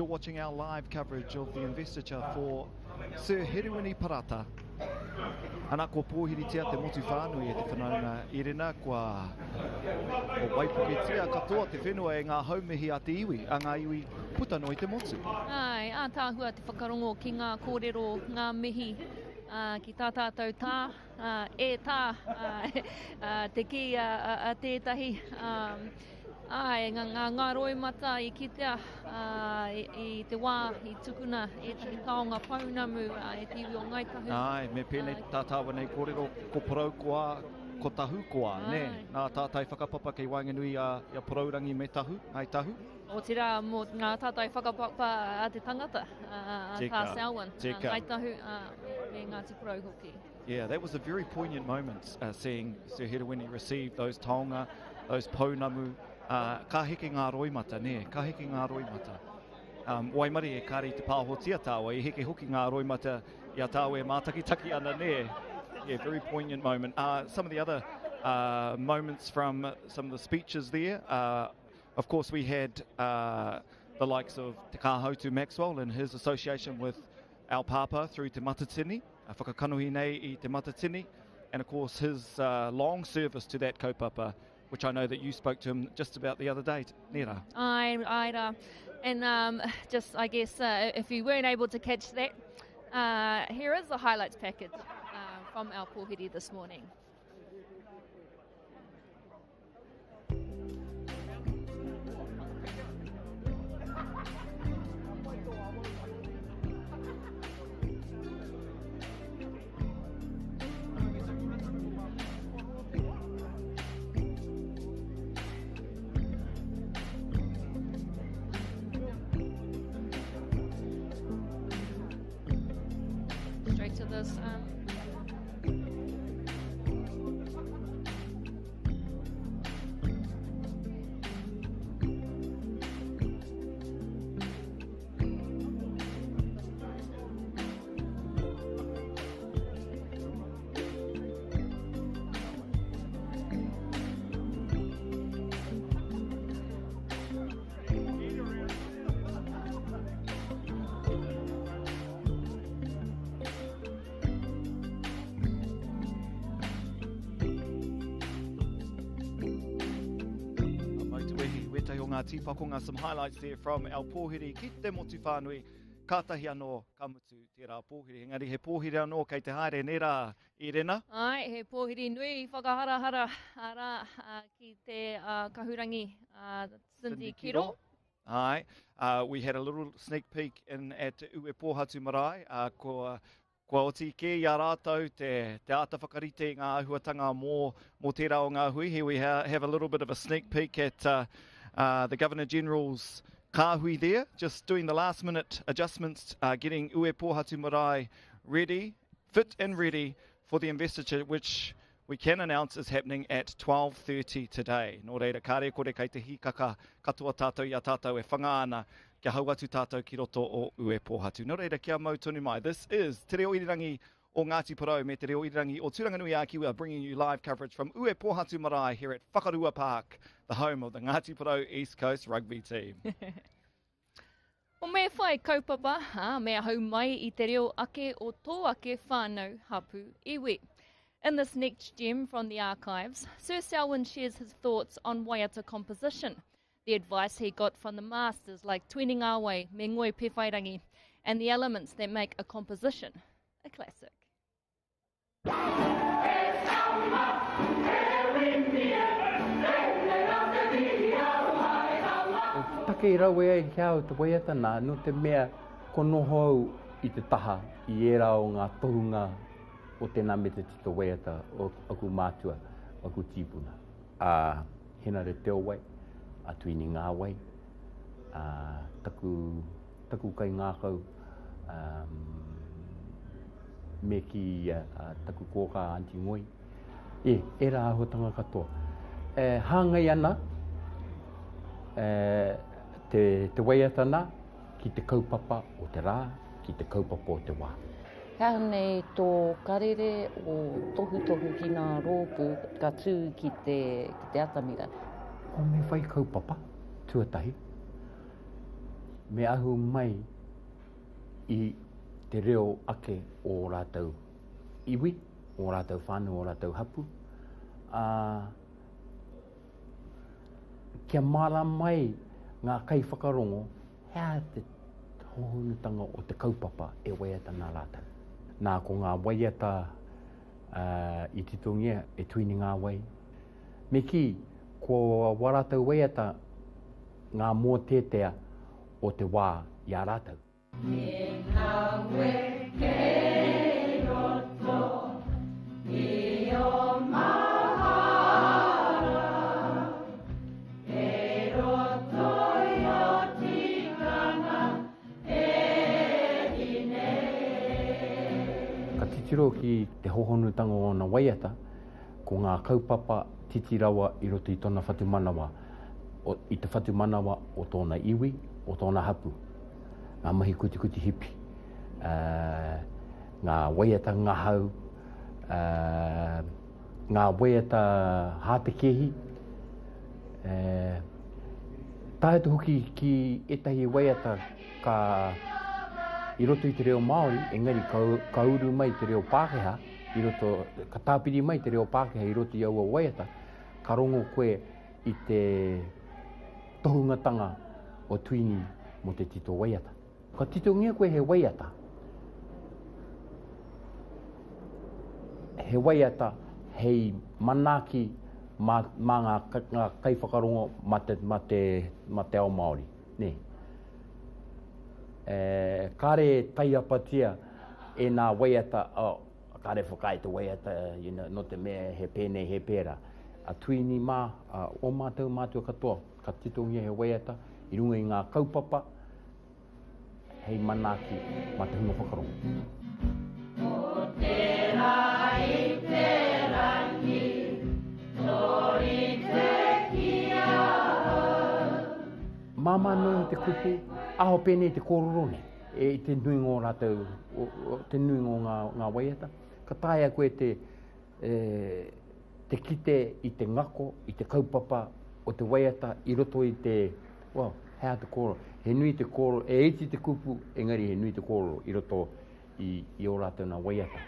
You're watching our live coverage of the investiture for Sir Herewini Parata. Ana, kua pōhiritia te motu whānui e te whanaunga Irina, kua waipuketia katoa te whenua e ngā haumihi a te iwi, a ngā iwi puta noa i te motu. Āe, ātaahua te whakarongo ki ngā kōrero, ngā mihi ki tā tātou tā, e tā, te kī a tētahi. Āe, ngā, ngā roimata i kitea i te wā i tukuna ētahi taonga pounamu e te iwi o Ngāi Tahu. Āe, me pēnei tā tāua nei kōrero, ko Porou koa, ko Tahu koa, nē? Ngā tātai whakapapa kei waenganui i a Porourangi me Tahu, Ngāi Tahu. Otirā, mō ngā tātai whakapapa a te tangata, a Tā Selwyn, Ngāi Tahu me Ngāti Porou hoki. Yeah, that was a very poignant moment, uh, seeing Sir Herewini receive those taonga, those pounamu. Uh, ka heke ngā roimata, nē, ka heke ngā roimata. Um, waimarie, kāre i te pāhotia tāua, i heke hoki ngā roimata i a tāua e mātakitaki ana, nē. Yeah, very poignant moment. Uh, some of the other uh, moments from some of the speeches there, uh, of course we had uh, the likes of Te Kāhautu Maxwell and his association with our pāpā through Te Matatini, a whakakanohi nei i Te Matatini, and of course his uh, long service to that kaupapa, which I know that you spoke to him just about the other day, Nera. Ai, ai rā. And um, just, I guess, uh, if you weren't able to catch that, uh, here is the highlights package uh, from our pōhiri this morning. Straight to this um, Wētahi o ngā tīpakonga, some highlights there from our pōhiri ki te motu whānui. Kātahi anō ka mutu tērā pōhiri. Engari he pōhiri anō kei te haere, nē rā, Irena? Āe, he pōhiri nui whakaharahara, arā, ki te kahurangi a Cindy Kiro. Āe, uh, we had a little sneak peek in at Uepōhatu Marae, uh, kua, kua oti kē i a rātou te, te āta whakarite i ngā āhuatanga mō, mō tērā o ngā hui. Here we ha have a little bit of a sneak peek at uh, uh, the Governor General's kāhui there, just doing the last minute adjustments, uh, getting Uepōhatu Marae ready, fit and ready for the investiture, which we can announce is happening at 12.30 today. Nō reira, kāre kore kei te hīkaka katoa tātou i a tātou e whanga ana kia hau atu tātou ki roto o Uepōhatu. Nō reira, kia mau tonu mai. This is Te Reo Irirangi o Ngāti Porou me Te Reo Irirangi o Tūranganui-ā-Kiwa bringing you live coverage from Uepōhatu Marae here at Whakarua Park, the home of the Ngāti Porou East Coast Rugby Team. O me whai kaupapa, ā, me ahau mai i te reo ake o tō ake whānau, hapū, iwi. In this next gem from the archives, Sir Selwyn shares his thoughts on waiata composition, the advice he got from the masters like Tuini Ngāwai me Ngoi Pewhairangi, and the elements that make a composition a classic. Te take i rawe ai ki a au te waiata nā, nō te mea ko noho au i te taha i ērā o ngā tohunga o tēnā me te tito waiata o aku mātua, o aku tīpuna, a Henare Te Owai, a Tuini Ngāwai, a taku, taku kaingākau, me kī ia a taku kōkā Aunty Ngoi. E, ērā āhuatanga katoa. E, hāngai ana e, te, te waiata nā ki te kaupapa o te rā, ki te kaupapa o te wā. He aha nei tō karere o tohutohu ki ngā rōpū ka tū ki te, ki te atamira? Ko me whai kaupapa, tuatahi. me ahu mai i te reo ake o ō rātou iwi, ō rātou whānau, ō rātou hapū, ā, kia mārama mai ngā kaiwhakarongo he aha te hōhonutanga o te kaupapa e waiata nā rātou. Nā, ko ngā waiata i titongia e Tuini Ngāwai, me kī, ko wā rātou waiata ngā mōteatea o te wā i a rātou. Me nawe kei roto i o mahara, Kei roto i o tikanga e hine. Ka titiro ki te hohonutanga o ona waiata, ko ngā kaupapa titi rawa i roto i tona whatumanawa, i te whatumanawa o tōna iwi, o tōna hapū. Ngā mahi kutikuti hipi, ngā waiata ngahau, ngā waiata hātekēhi, tae atu hoki ki ētahi waiata ka i roto i te reo Māori, engari ka uru mai te reo Pākehā i roto, ka tāpiri mai te reo Pākehā i roto i aua waiata, ka rongo koe i te tohungatanga o Tuini mō te tito waiata. Ka titongia koe he waiata, he waiata hei manaaki mā, mā ngā, ngā kaiwhakarongo mā te, mā te, mā te ao Māori, nē. E, kāre e taiapatia e nā waiata, oh, kāre whakaae te waiata, you know, nō te mea he pēnei, he pērā. A Tuini mā, a ō mātou mātua katoa, ka titongia he waiata i runga i ngā kaupapa hei manaaki mā te hunga whakarongo. Ko tērā i te rangi, tōrite ki ahau. Māmā noa iho te kupu, aho pēnei te kōrero nei. E i te nuinga o rātou, te nuinga o ngā, ngā waiata, ka taea koe te, e, te kite i te ngako, i te kaupapa o te waiata i roto i te, well, he aha te kōrero, he nui te kōrero, e iti te kupu, engari he nui te kōrero i roto i, i ō rātou nā waiata.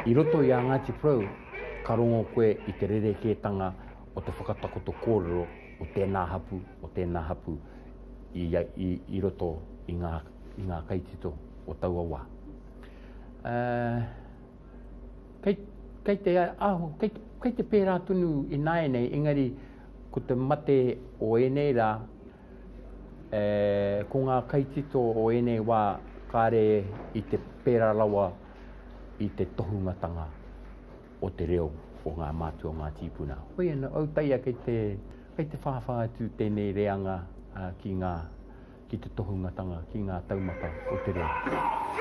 I roto i a Ngāti Porou, ka rongo koe i te rerekētanga o te whakatakoto kōrero o tēnā hapū, o tēnā hapū i, i, i roto i ngā, i ngā kaitito o taua wā. Uh, Kei, kei te aho, kei, kei te pērā tonu ināianei, engari ko te mate o ēnei rā, e, ko ngā kaitito o ēnei wā kāre i te pērā rawa i te tohungatanga o te reo o ngā mātua o ngā tīpuna. Hoi anō, autaia kei te, kei te whāwhā atu tēnei reanga ki ngā ki te tohungatanga, ki ngā taumata o te reo.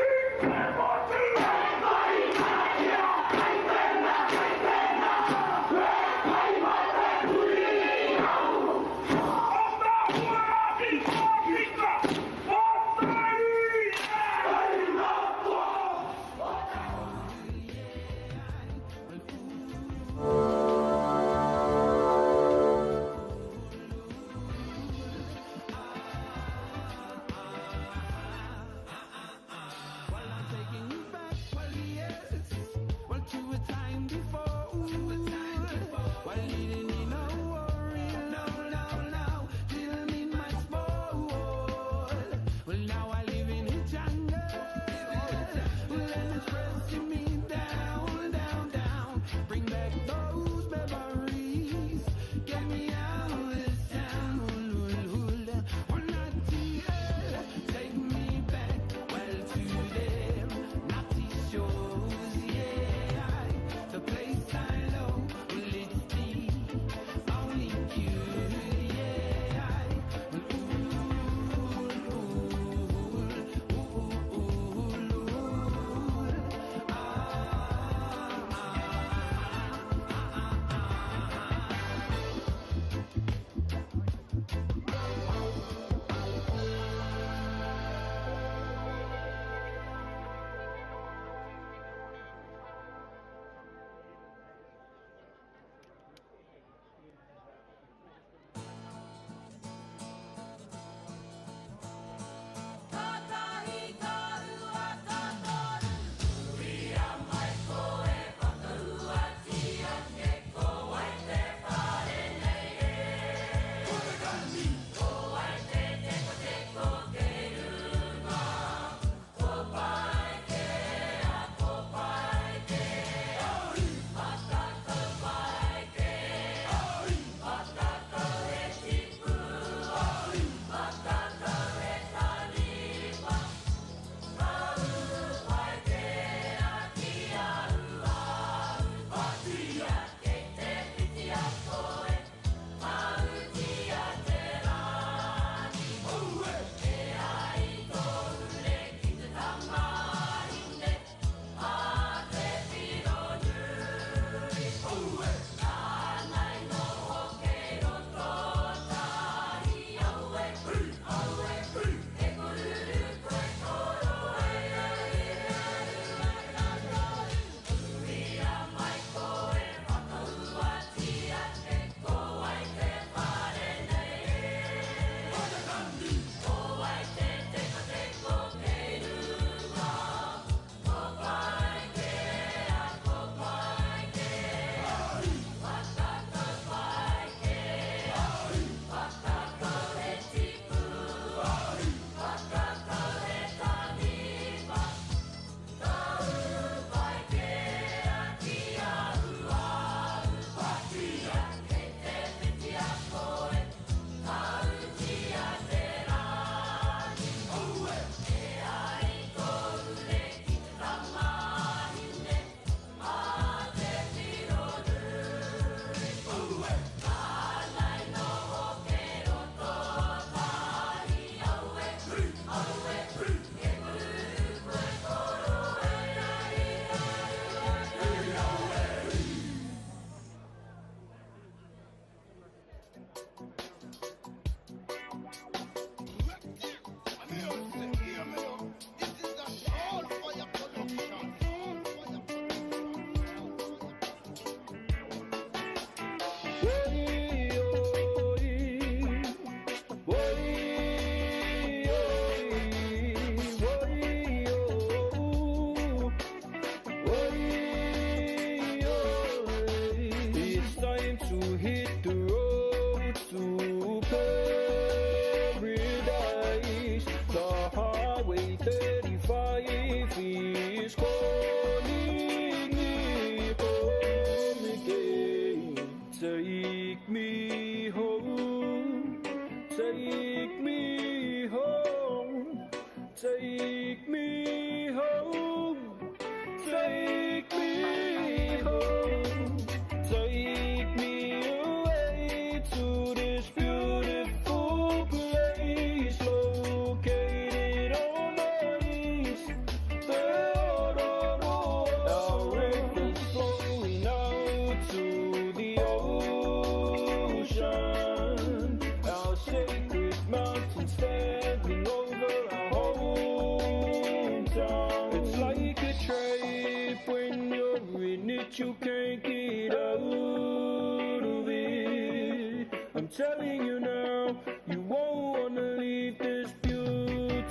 that you can't get out of it. I'm telling you now, you won't wanna leave this beautiful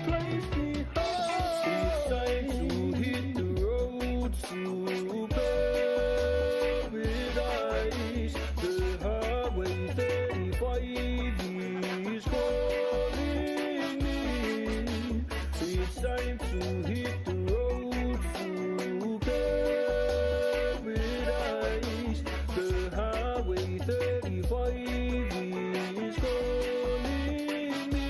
place behind. It's time to hit the road to paradise. The highway 35 is calling me. It's time to hit the road to paradise. The highway 35 is calling me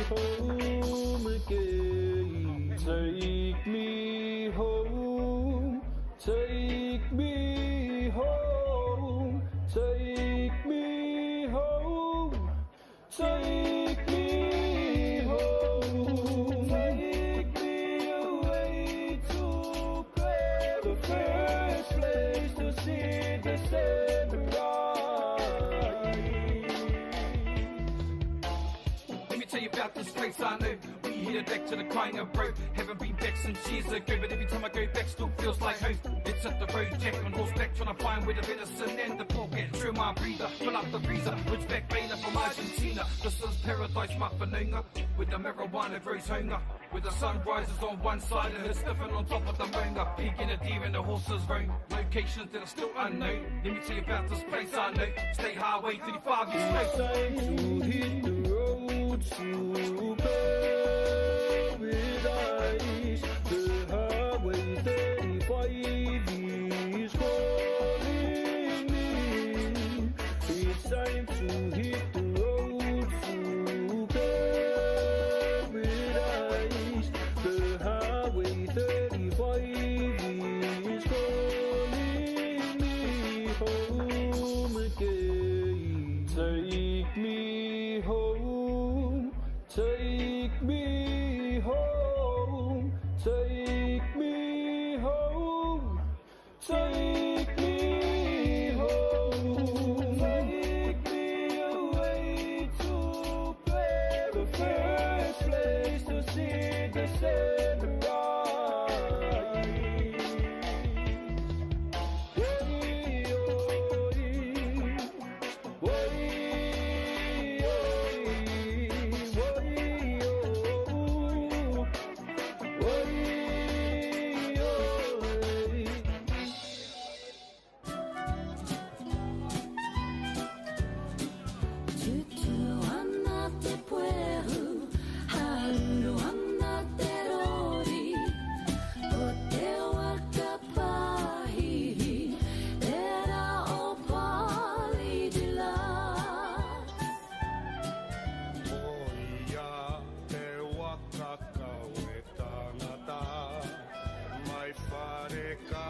home again. Take me home, take me home, take me home, take me home, take me away to the first place to see the sunrise. Let me tell you about this place I know. We headed back to the crying of bro. Haven't been back since years ago, but every time I go back, still feels like home. It's at the road, jack on horseback, trying to find where the venison and the pork at. Trim my breather, fill up the freezer. Ridgeback baler from Argentina. This is paradise, my whanaunga, where the marijuana grows hunga. Where the sun rises on one side and it's different on top of the maunga. Pig and a deer and the horses roam. Locations that are still unknown. Let me tell you about this place I know. State Highway 35 is It's time to hit the road to paradise. The highway 35 is calling me. It's time to hit the road to paradise. The highway 35 is calling me home again. Take me home, take me home, take me home, take me home, take me away to the first place to see the sunrise. Tutu ana te puehu, haruru ana te rori. Ko te waka pahihi, tērā o Pālidila. Koia te waka kawe tangata, mai whare ka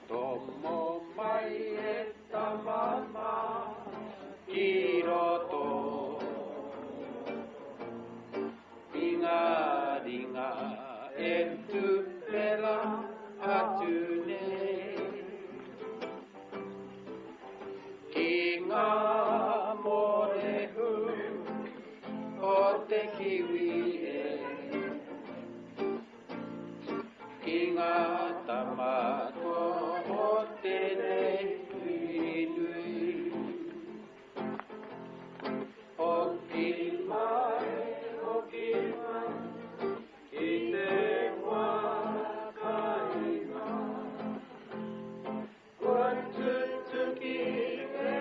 Tomo mai e tamama ki roto I ngā ringa e tupera atu nei Ki ngā mōrehu o te kiwi e Ki ngā tamato o tēnei hui nui. Hoki mai, hoki mai, ki te wā kāinga. Kua tutuki e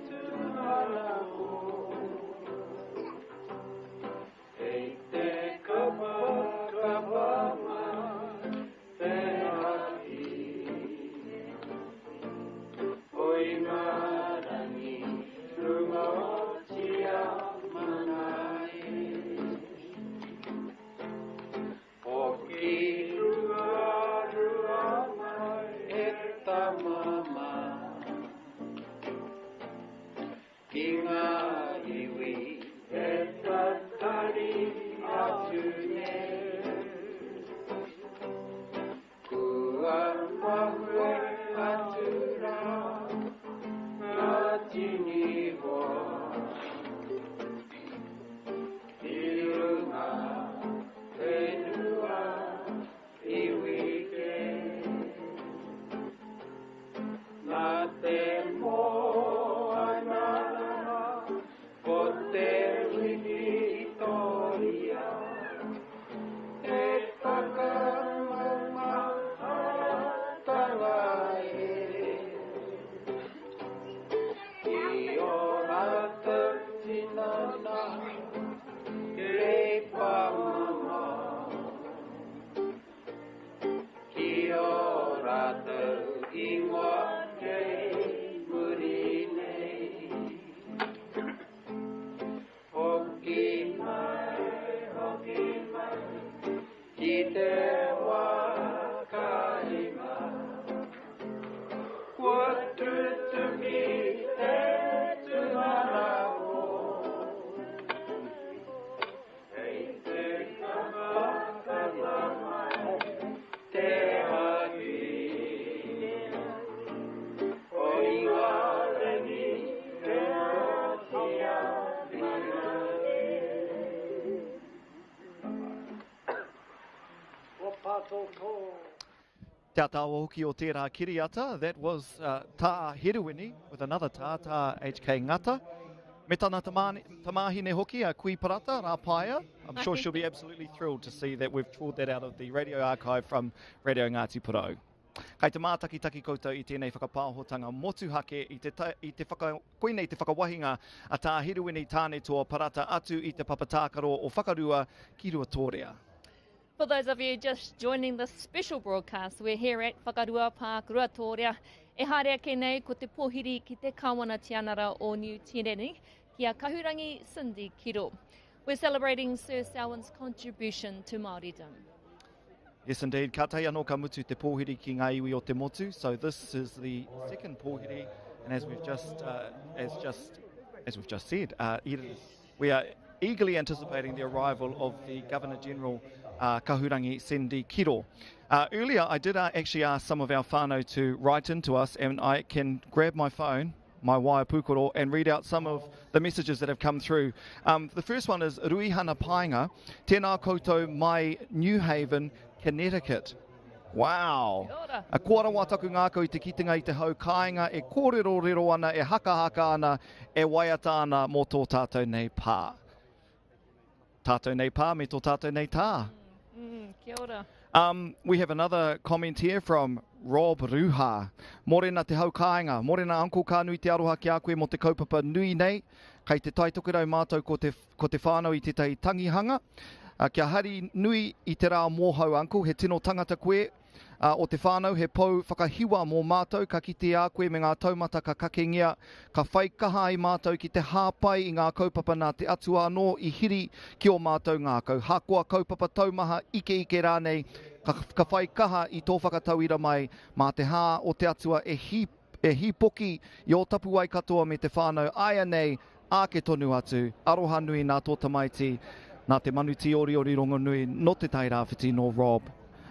tūmanako. Kei te kapa kapa mai te ati. Oi ngā rangi runga o Tiamana e. Hoki rua rua mai e tamama. Ki ngā iwi e tatari atu nei. Kua mahue atu rā ngā tini hoa. Whakatōtō. Te ataahua hoki o tērā kiriata, that was uh, Tā Herewini with another Tā, Tā HK Ngata. Me tana tamāhine hoki, a Kui Parata, Rāpaia. I'm sure she'll be absolutely thrilled to see that we've trawled that out of the radio archive from Radio Ngāti Porou. Kai te mātakitaki koutou i tēnei whakapāhotanga motuhake i te, i te whaka, koinei te whakawahinga a Tā Herewini Tānetoa Parata atu i te papa tākaro o Whakarua ki Ruatōrea. For those of you just joining this special broadcast, we're here at Whakarua Park, Ruatōrea. E haere ake nei ko te pōhiri ki te Kāwana Tianara o Niu Tireni, ki a Kahurangi Cindy Kiro. We're celebrating Sir Selwyn's contribution to Māoridom. Yes indeed, kātahi anō ka mutu te pōhiri ki ngā iwi o te motu, so this is the second pōhiri, and as we've just, uh, as just, as we've just said, uh, it is, we are eagerly anticipating the arrival of the Governor General uh, Kahurangi Cindy Kiro. Uh, earlier, I did uh, actually ask some of our whānau to write into us, and I can grab my phone, my waea pūkoro, and read out some of the messages that have come through. Um, the first one is Ruihana Painga, tēnā koutou mai New Haven, Connecticut. Wow! A koa rawa taku ngākau i te kitenga i te hau kāinga e kōrerorero ana, e hakahaka ana, e waiata ana mō tō tātou nei pā. Tātou nei pā me tō tātou nei tā. Mm, kia ora. Um, we have another comment here from Rob Ruha. Morena te hau kāinga. Morena uncle ka nui te aroha ki a koe mō te kaupapa nui nei. Kei te Tai Tokerau mātou ko te, ko te whānau i tētahi tangihanga. Uh, kia hari nui i te rā mōhau uncle, he tino tangata koe uh, o te whānau, he pou whakahiwa mō mātou, ka kite a koe me ngā taumata ka kakengia, ka whai kaha ai mātou ki te hāpai i ngā kaupapa nā te Atua anō i hiri ki ō mātou ngākau. Hakoa kaupapa taumaha, ikeike rānei, ka, ka whai kaha i tō whakatauira mai mā te hā o te Atua e hī, e hīpoki i ō tapuwae katoa me te whānau āianei, āke tonu atu. Aroha nui nā tō tamaiti, nā te manu tīoriori rongonui nō Te Tai Rāwhiti nō Rob,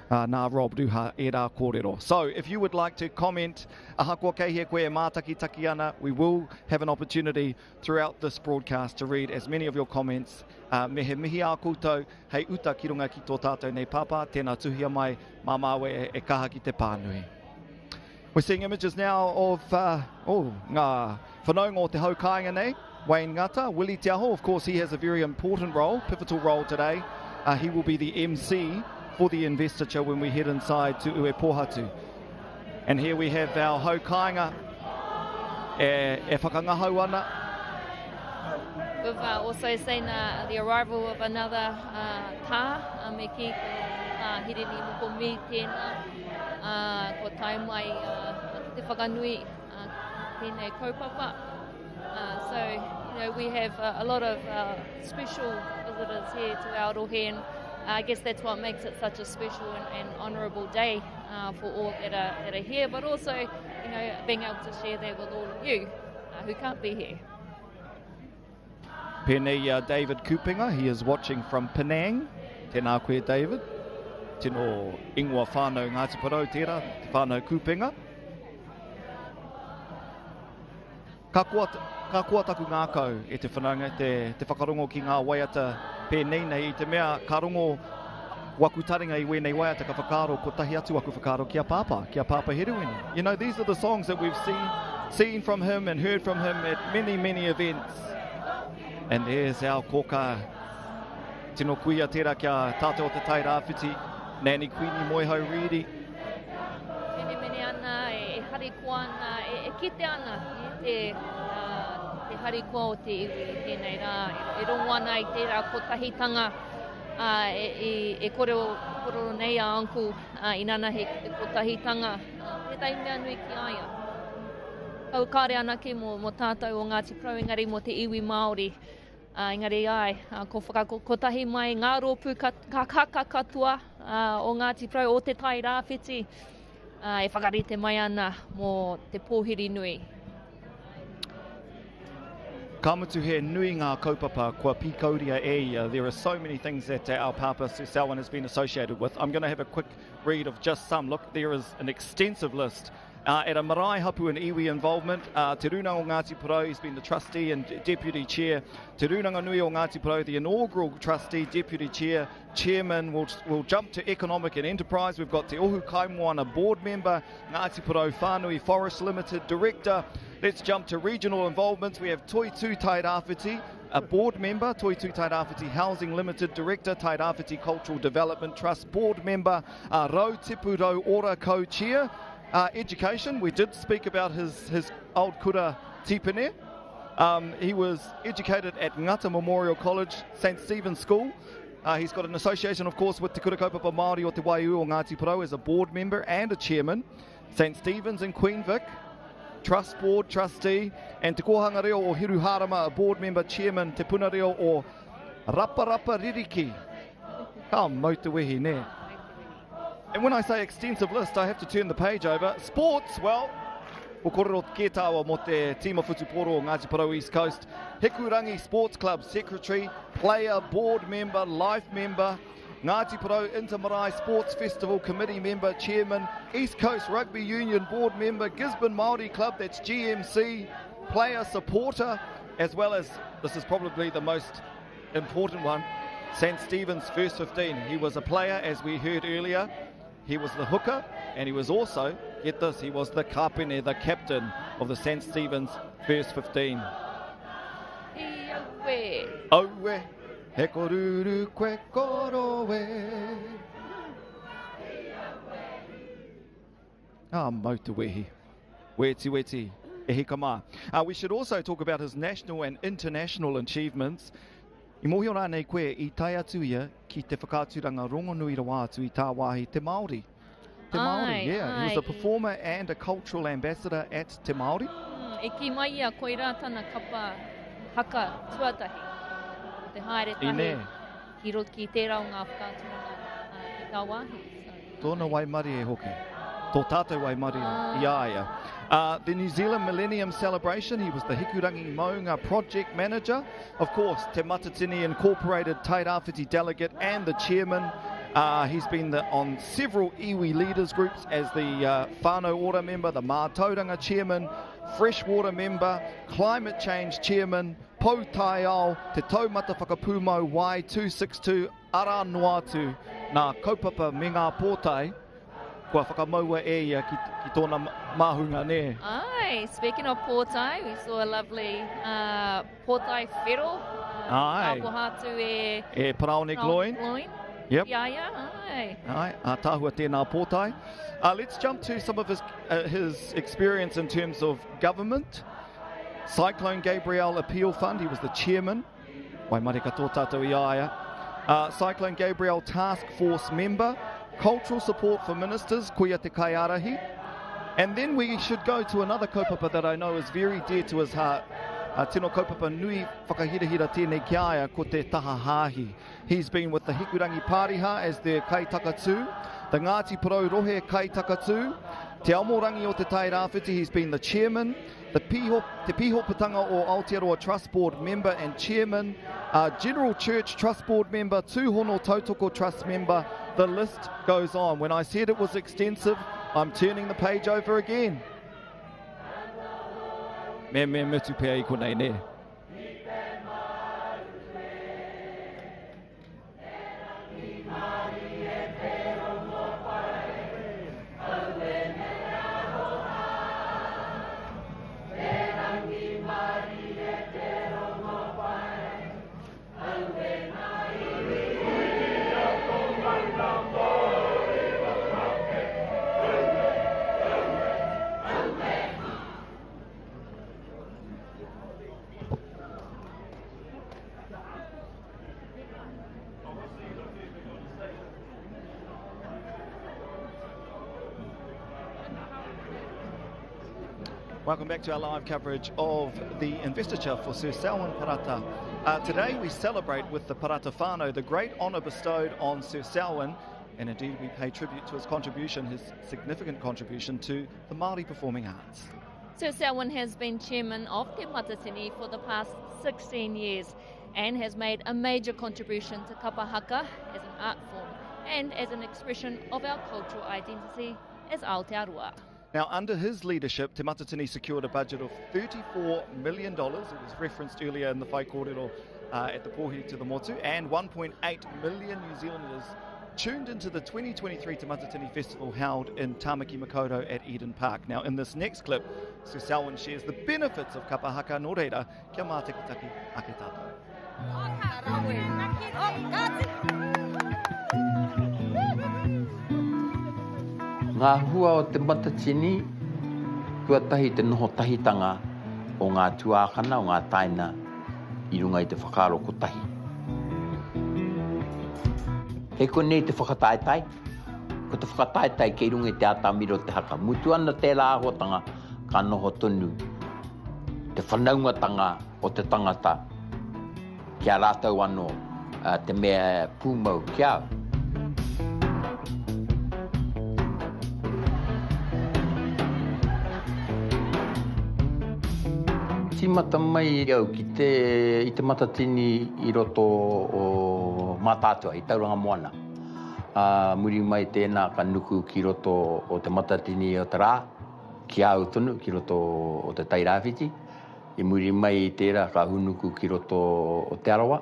uh, nā Rob Ruha ērā kōrero. So, if you would like to comment, ahakoa kei hea koe e mātakitaki ana, we will have an opportunity throughout this broadcast to read as many of your comments. Uh, me he mihi ā koutou hei uta ki runga ki tō tātou nei pāpā, tēnā tuhia mai, mā māua e, e kaha ki te pānui. We're seeing images now of uh, oh, ngā whanaunga o te hau kāinga nei, Wayne Ngata, Willie Te Aho, of course he has a very important role, pivotal role today. Uh, he will be the MC for the investiture when we head inside to Uepohatu. And here we have our hau kāinga e, e whakangahau ana. We've uh, also seen uh, the arrival of another uh, tā, uh, me ki ko uh, Hirini Moko Mi tēnā, uh, ko tae mai uh, ki te whakanui uh, tēnei kaupapa. Uh, so, you know, we have uh, a lot of uh, special visitors here to our rohe and I guess that's what makes it such a special and, and honourable day uh, for all that are, that are here, but also, you know, being able to share that with all of you uh, who can't be here. Pēnei i a David Kupenga, he is watching from Penang. Tēnā koe David. Tino ingoa whānau Ngāti Porou tērā, te whānau Kupenga. Ka koa, ka koa taku ngākau e te whanaunga, te, te whakarongo ki ngā waiata pēnei nei, i te mea ka rongo waku taringa i wēnei waiata ka whakaaro kotahi atu waku whakaaro ki a Pāpā, ki a Pāpā Herewini. You know, these are the songs that we've seen, seen from him and heard from him at many, many events. And there's our kōkā. Tino kuia tērā kia tātou o Te Tai Rāwhiti, Nanny Queenie Moehau Reedy. Menemene ana, e, e harikoa ana, e, e kite ana i te, uh, te harikoa o te iwi i tēnei rā. E, e rongo ana i tērā kotahitanga ā, e, e, e korero, korero nei a Uncle ā, inanahi ki te kotahitanga, ā, tētahi mea nui ki a ia. Kau kāre anake mō, mō tātou o Ngāti Porou, engari mō te iwi Māori. Ā, engari āe, ā, ko whakakotahi mai ngā rōpū ka, ka haka katoa ā, o Ngāti Porou, o Te Tai Rāwhiti, ā, e whakarite mai ana mō te pōhiri nui. Ka mutu he nui ngā kaupapa kua pīkauria e ia. There are so many things that our Pāpā Sir Selwyn has been associated with. I'm going to have a quick read of just some. Look, there is an extensive list. Uh, at a marae hapu and iwi involvement, uh, Te Rūnanga o Ngāti Porou, he's been the trustee and deputy chair. Te Rūnanga Nui o Ngāti Porou, the inaugural trustee, deputy chair, chairman. We'll, we'll jump to economic and enterprise. We've got Te Ohu Kaimoana, board member, Ngāti Porou Whānui Forest Limited director. Let's jump to regional involvements. We have Toitū Tairāwhiti, a board member, Toitū Tairāwhiti Housing Limited Director, Tairāwhiti Cultural Development Trust board member, uh, Rau Tipu Rau Ora co-chair. Uh, education, we did speak about his, his old kura tipene. Um, he was educated at Ngata Memorial College, St. Stephen's School. Uh, he's got an association, of course, with Te Kura Kaupapa Māori o Te Waiū o Ngāti Porou as a board member and a chairman. St. Stephen's in Queen Vic, Trust Board trustee, and Te Kōhanga Reo o Hiruharama, a board member, chairman, Te Puna Reo o Raparapa Ririki. Ka mau te wehi, nē? And when I say extensive list, I have to turn the page over. Sports, well, ko kōrero kē tāua mō te tīma whutupōro o Ngāti Porou East Coast. Hikurangi Sports Club secretary, player, board member, life member, Ngāti Porou Intermarae Sports Festival committee member, chairman, East Coast Rugby Union board member, Gisborne Māori Club, that's GMC, player supporter, as well as, this is probably the most important one, St. Stephen's first 15. He was a player, as we heard earlier. He was the hooker, and he was also, get this, he was the kapene, the captain of the St. Stephen's first 15. Aue. Aue, he koruru koe koroe. Ah, mau te wehi. Weti weti, e hika mā. Uh, we should also talk about his national and international achievements. I mōhio rānei koe i tae atu ia ki te whakaaturanga rongonui rawa atu i tāwāhi Te Māori. Te Māori, Ai, yeah. He was ai. a performer and a cultural ambassador at Te Māori. Mm, e kī mai ia koirā tana kapa haka tuatahi. Ko te haere tahi Ine. ki roto ki tērā o ngā whakaaturanga uh, ki tāwāhi. So, Tōna waimarie hoki. Tō tātou waimarie i a ia. Uh, the New Zealand Millennium Celebration, he was the Hikurangi Maunga project manager. Of course, Te Matatini Incorporated Tairāwhiti delegate and the chairman. Uh, he's been the, on several iwi leaders groups as the uh, Whānau Ora member, the Mātauranga chairman, freshwater member, climate change chairman, Pou Taiao, Te Taumata Whakapūmau Y262, arā noa atu nā kaupapa me ngā pōtae kua whakamaua e ia ki, ki tōna māhunga, nē? Aye, speaking of pōtae, we saw a lovely uh, pōtae whero. Uh, Aye. Tāpoha atu e... E Paraone Gloyne. Gloyne. Yep. Yeah, yeah, aye. Aye, ātaahua tēnā pōtae. Uh, let's jump to some of his, uh, his experience in terms of government. Cyclone Gabrielle Appeal Fund, he was the chairman. Waimarie katoa tātou i a ia. Uh, Cyclone Gabrielle Task Force member, cultural support for ministers, koia te kaiārahi. And then we should go to another kaupapa that I know is very dear to his heart. Uh, tino kaupapa nui whakahirahira tēnei ki a ia, ko te taha hāhi. He's been with the Hikurangi Pāriha as their kaitakatū, the Ngāti Porou Rohe kaitakatū, Te Amorangi o Te Tairāwhiti, he's been the chairman, the Piho, Te Pihopatanga o Aotearoa Trust Board member and chairman, uh, General Church Trust Board member, Tūhono Tautoko Trust member, the list goes on. When I said it was extensive, I'm turning the page over again. Me me mutu pea i konei, nē? Welcome back to our live coverage of the investiture for Sir Selwyn Parata. Uh, today we celebrate with the Parata whānau the great honour bestowed on Sir Selwyn, and indeed we pay tribute to his contribution, his significant contribution to the Māori performing arts. Sir Selwyn has been chairman of Te Matatini for the past 16 years and has made a major contribution to kapa haka as an art form and as an expression of our cultural identity as Aotearoa. Now, under his leadership, Te Matatini secured a budget of $34 million. It was referenced earlier in the whaikōrero uh, at the Pōhiri to the Motu, and 1.8 million New Zealanders tuned into the 2023 Te Matatini Festival held in Tamaki Makaurau at Eden Park. Now, in this next clip, Sir Selwyn shares the benefits of kapa haka nō reira, kia mātakitaki ake tātou. Ngā hua o Te Matatini, tuatahi te noho tahitanga o ngā tuākana, o ngā taina i runga i te whakaaro kotahi. Kei konei te whakataetae, ko te whakataetae kei runga i te atamira o te haka. Mutu ana tērā āhuatanga, ka noho tonu te whanaungatanga o te tangata ki a rātou anō te mea pūmau ki a au. Tīmata mai au ki te, i Te Matatini i roto o Mātaatua, i Tauranga Moana. Ā, muri mai tēnā ka nuku ki roto o Te Matatini o te Rā, ki a au tonu, ki roto o Te Tairāwhiti. I muri mai i tērā ka hūnuku ki roto o Te Arawa,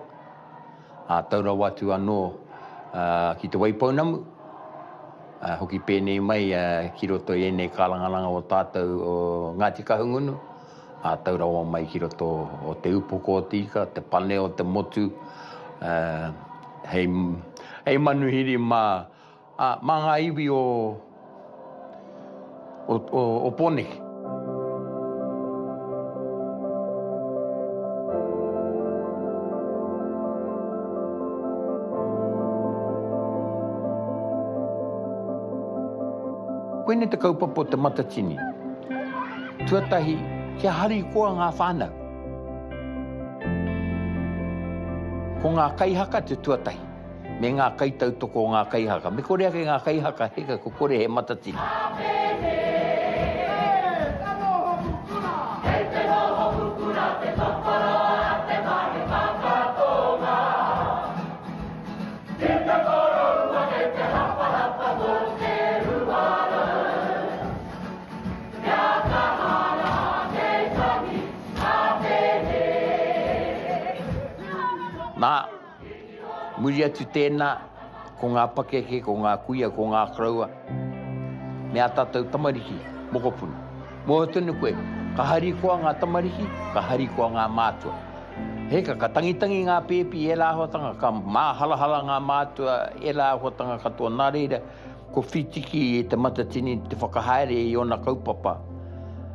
ā, tau rawa atu anō ki Te Waipounamu, ā, hoki pēnei mai ki roto i ēnei kārangaranga o tātou o Ngāti Kahungunu, ā, tau rawa mai ki roto o Te Upoko o Te Ika, te pane o te motu, hei, hei manuhiri mā Ā, mā ngā iwi o, o, o, o Pōneke. Koinei te kaupapa o Te Matatini. Tuatahi, kia harikoa ngā whānau. Ko ngā kaihaka te tuatahi. Me ngā kaitautoko o ngā kaihaka. Me kore ake ngā kaihaka, heka ko kore he matatini. Nā, Muri atu tēnā, ko ngā pakeke, ko ngā kuia, ko ngā koroua, me ā tātou tamariki, mokopuna. Mōhio tonu koe, ka harikoa ngā tamariki, ka harikoa ngā mātua. Heka, ka tangitangi ngā pēpi i ērā āhuatanga, ka māharahara ngā mātua ērā āhuatanga katoa. Nā reira, Ko Whitiki e Te Matatini te whakahaere i ōna kaupapa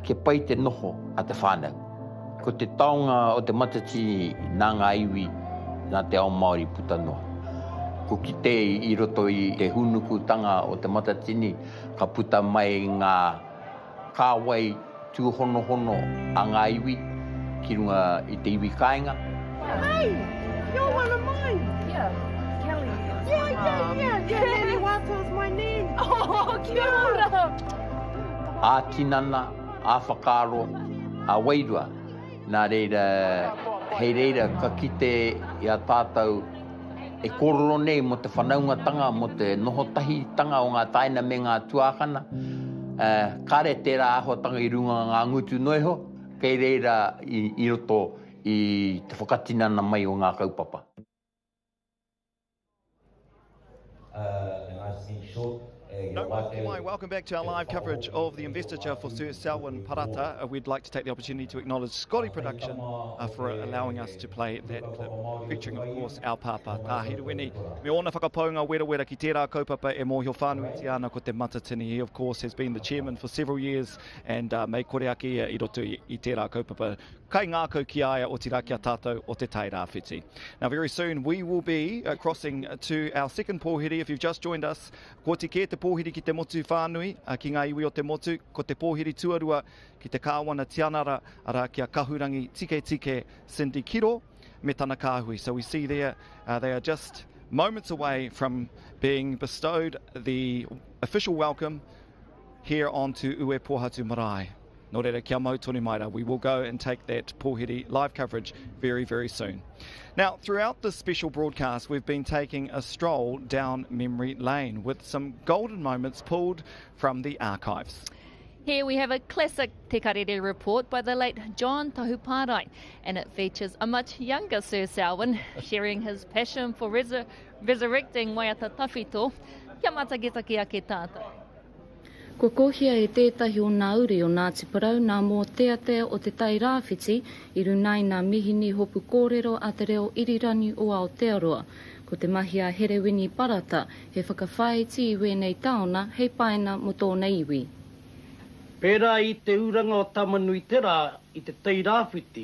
kia pai te noho a te whānau. Ko te taonga o Te Matatini nā ngā iwi, nā te ao Māori puta noa. Ko kite i roto i te hūnukutanga o Te Matatini ka puta mai ngā kāwai tūhonohono a ngā iwi ki runga i te iwi kāinga. Hey, you're one of mine. Yeah, Kelly. Yeah, yeah, yeah. Yeah, Nanny Wata's my nan. Oh, kia ora. Ā-tinana, ā-whakaaro, ā-wairua. Nā reira, hei reira ka kite i a tātou e kōrero nei mō te whanaungatanga, mō te noho tahitanga o ngā tāina me ngā tuākana, kāre tērā āhuatanga i runga ngā ngutu noa iho, kei reira i roto i te whakatinana mai o ngā kaupapa. Nau welcome back to our live coverage of the investiture for Sir Selwyn Parata. Uh, we'd like to take the opportunity to acknowledge Scotty Production uh, for allowing us to play that clip, featuring, of course, our pāpā, Tā Hiruini. Me ōna whakapaunga werawera ki tērā kaupapa e mōhio whānuitia ana ko te Matatini. He, of course, has been the chairman for several years and uh, mei kore ake ia i roto i, i tērā kaupapa. Kai ngākau ki a ia, otirā ki a tātou o Te Tai Rāwhiti. Now very soon we will be uh, crossing to our second pōhiri. If you've just joined us, kua oti kē te pōhiri ki te motu whānui, uh, ki ngā iwi o te motu, ko te pōhiri tuarua ki te Kāwana Tianara, arā ki a Kahurangi Tiketike Cindy Kiro me tana kāhui. So we see there, uh, they are just moments away from being bestowed the official welcome here onto Uepohatu Marae. Nō reira, kia mau tonu mai rā. We will go and take that pōhiri live coverage very, very soon. Now, throughout this special broadcast, we've been taking a stroll down memory lane with some golden moments pulled from the archives. Here we have a classic Te Karere report by the late John Tahuparae, and it features a much younger Sir Selwyn sharing his passion for resurrecting waiata tawhito. Kia mātakitaki ake tātou. Kua kohia e tētahi o nā uri o Ngāti Porou nā mōteatea o Te Tai Rāwhiti i runai nā mihini hopu kōrero a Te Reo Irirangi o Aotearoa. Ko te mahi a Herewini Parata he whakawhāiti i wēnei taona hei paina mō tōna iwi. Pērā i te uranga o Tamanuiterā i Te Tai Rāwhiti,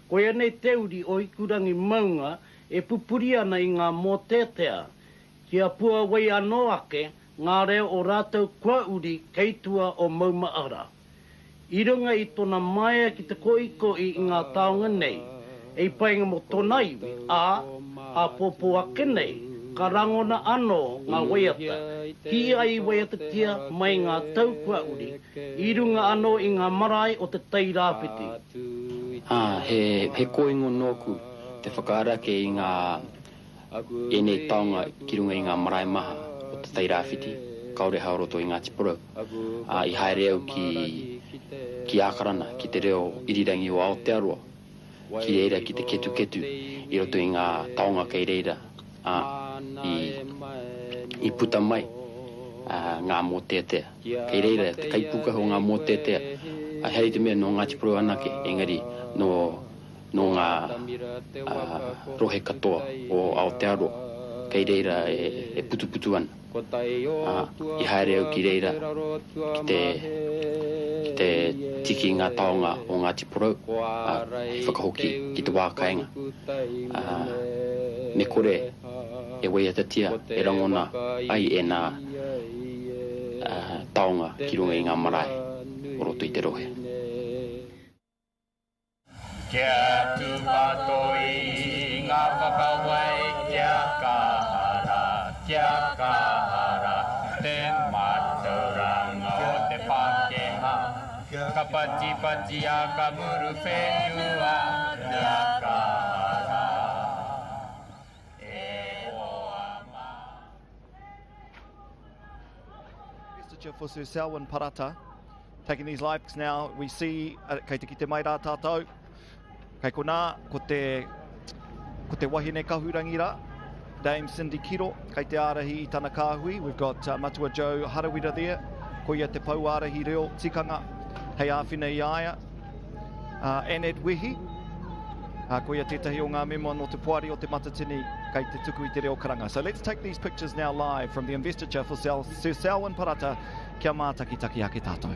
koia nei te uri o Hikurangi maunga e pupuri ana i ngā mōteatea, kia puawai anō ake ngā reo o rātou kua uri kei tua o Maumaara. I runga i tona maea ki te koikoi i ngā taonga nei, hei painga mō tona iwi, ā, āpōpō ake nei, ka rangona anō ngā waiata, kīia i waiatatia mai ngā tau kua uri, i runga anō i ngā marae o Te Tai Rāwhiti. Ā, he kōingo nōku te whakaarake i ngā ēnei taonga ki runga i ngā marae maha o Te Tai Rāwhiti, kāore hao roto i Ngāti Porou. Ā, i haere au ki, ki Ākarana, ki te reo irirangi o Aotearoa, ki reira ki te ketuketu i roto i ngā taonga kei reira, ā, i, i puta mai ngā mōteatea. Kei reira te kaipūkaha o ngā mōteatea, ehara i te mea nō Ngāti Porou anake, engari nō, nō ngā rohe katoa o Aotearoa, kei reira e putuputu ana. Ā, i haere au ki reira ki te, ki te tiki i ngā taonga o Ngāti Porou, ā, hei whakahoki ki te wā kāinga. Ā, me kore e waiatatia, e rangona ai ēnā, ā, taonga ki runga i ngā marae o roto i te rohe. Kia tūpato i ngā whakawai, kia kaha rā, kia kaha rā te mātauranga o te Pākehā. Ka patipatia ka muru whenua, kia kaha rā e hoa mā. Investiture for Sir Selwyn Parata. Taking these lives now, we see, uh, kei te kite mai rā tātou, kei konā, ko te, ko te wahine kahurangi rā, Dame Cindy Kiro, kei te ārahi i tana kāhui. We've got uh, Matua Joe Harawira there, ko ia te pou ārahi reo tikanga, hei āwhina i a ia. Uh, Annette Wehi, uh, ko ia tētahi o ngā mema nō te poari o Te Matatini kei te tuku i te reo karanga. So let's take these pictures now live from the investiture for Sir Selwyn Parata. Kia mātakitaki ake tātou.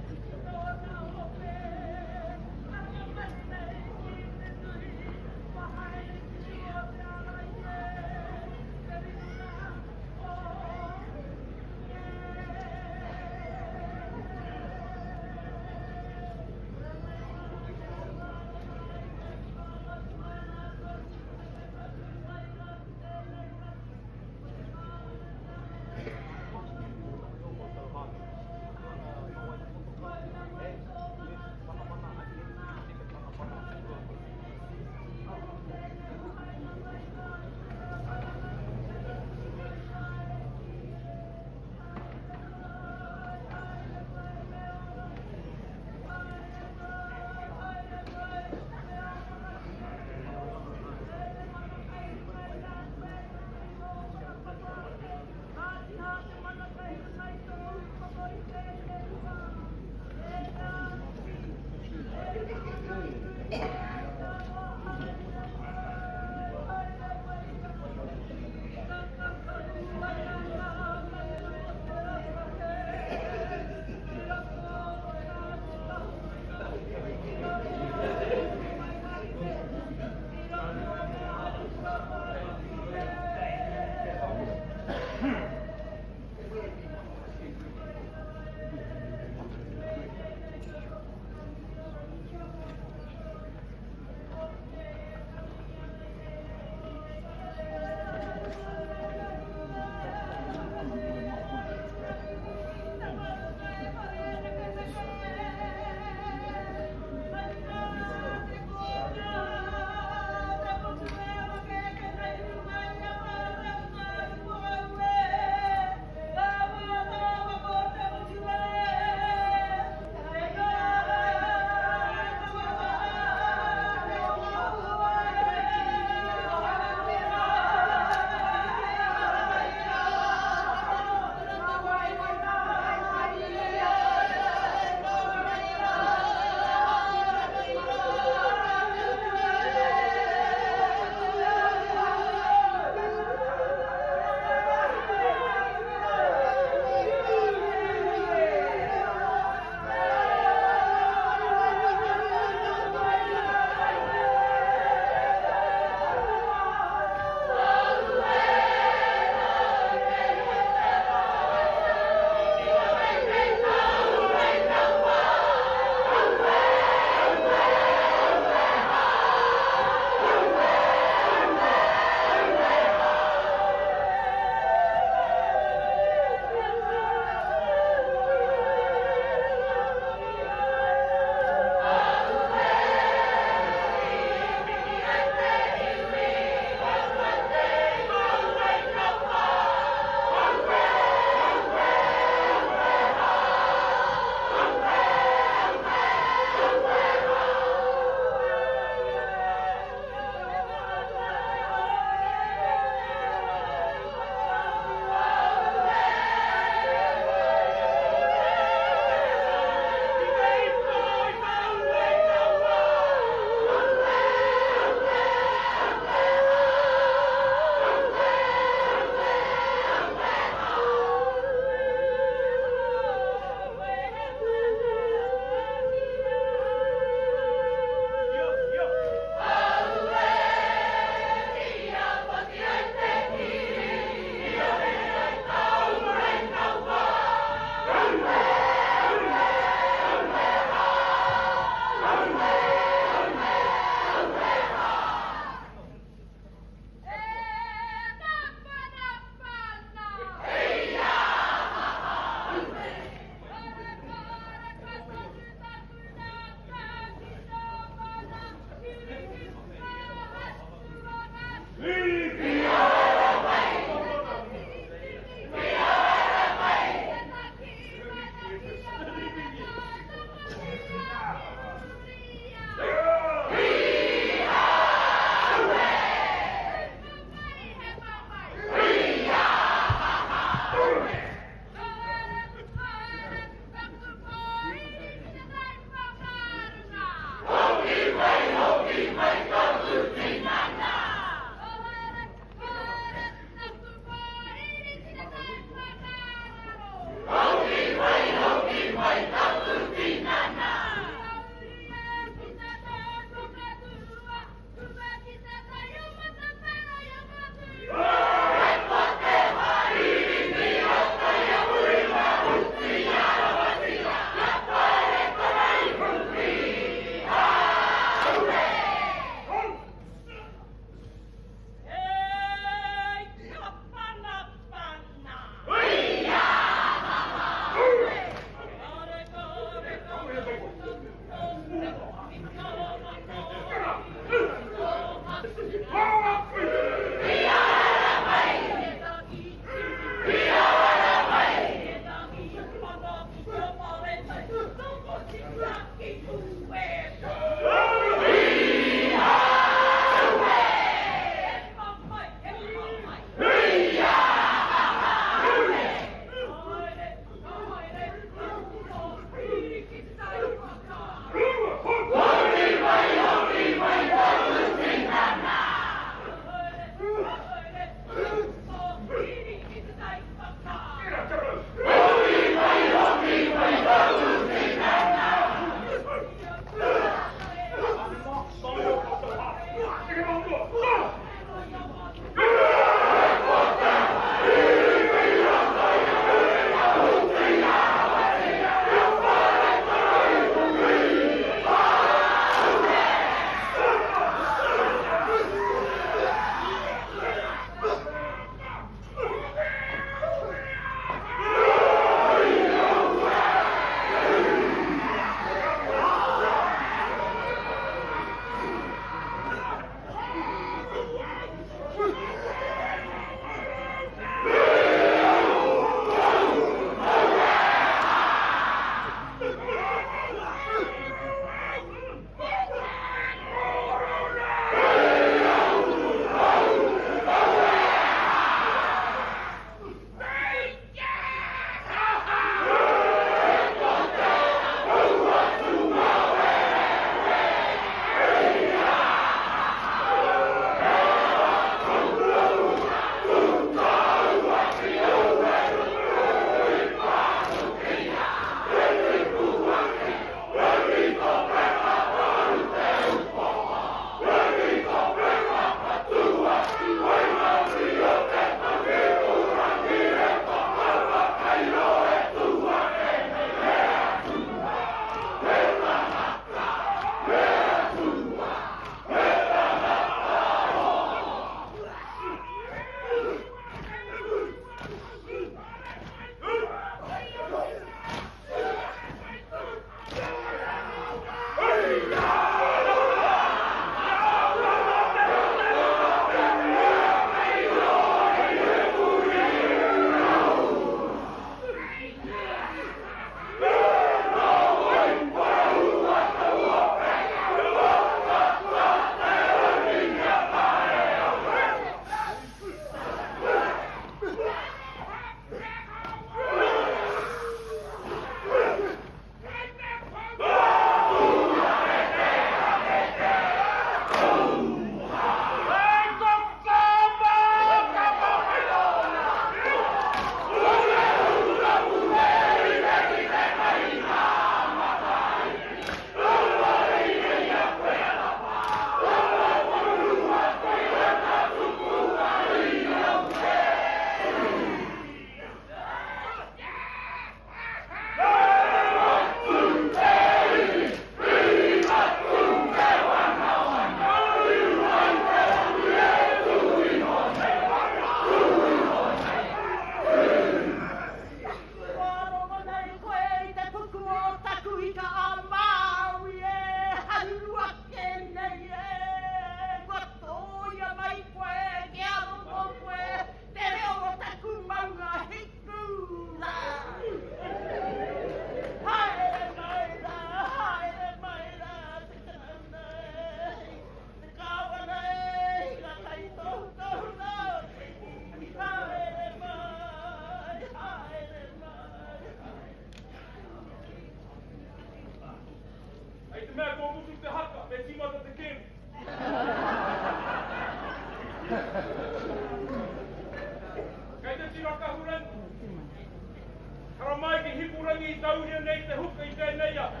mauria nei te huka i tēnei ata.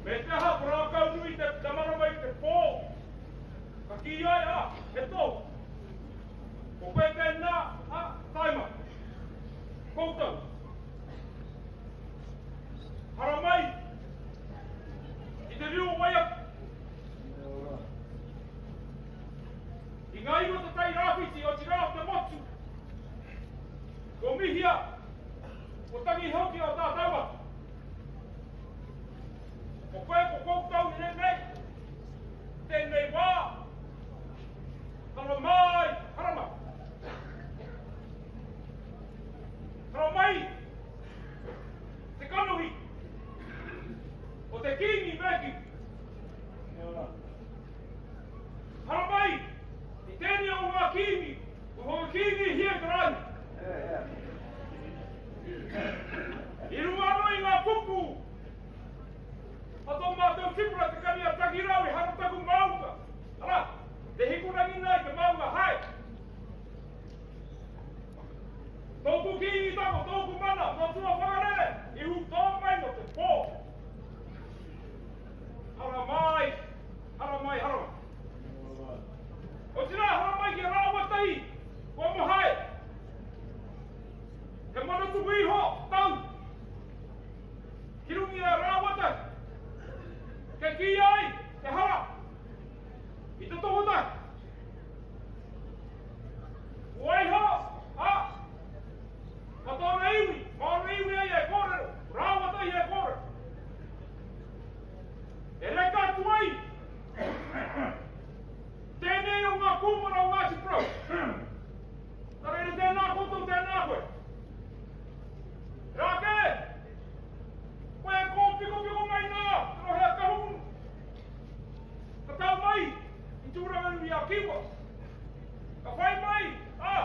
Me te aha, ko Rākaunui te te marama i te pō. Ka kī ai, ā, he tohu. Ko koe tēnā, ā, tae mai. Koutou. Haramai i te riu o Waiapu. I ngā iwi o te Tai Rāwhiti, otirā o te motu. Ko mihia, ko tangi hoki o tātou atu. Ko koe, ko koutou i tēnei, tēnei wā, haramai, haramai. Haramai te kanohi o te Kīngi Meki. Haramai i tēnei o ngā Kīngi, ko ngā Kīngi hia te rāhi. I runga anō i ngā kupu a tō mātou tipuna te kani a Takirau i Harataku maunga, arā, te hikurangi nā i te maunga hae. Tōku kīngitanga, tōku mana, nō tua whakarere, i ū tō mai nō te pō. Haramai, haramai, haramai. Otirā, haramai ki a rāua tahi, kua mohae. He mana tuku iho, tau. Ki runga i a rāua tahi. Kei kīia ai te hara i te tohu tahi. Waiho, ā, ma tōna iwi, ma ōna iwi ai e kōrero, rāua tahi e kōrero. E reka atu ai tēnei o ngā kūmara o Ngāti Porou. Nā reira tēnā koutou, tēnā koe. Rā kē, koe e kōpikopiko mai nā te rohe a Kahungunu. Ka tau mai i Tūranganui-a-Kiwa. Ka whai mai, ā,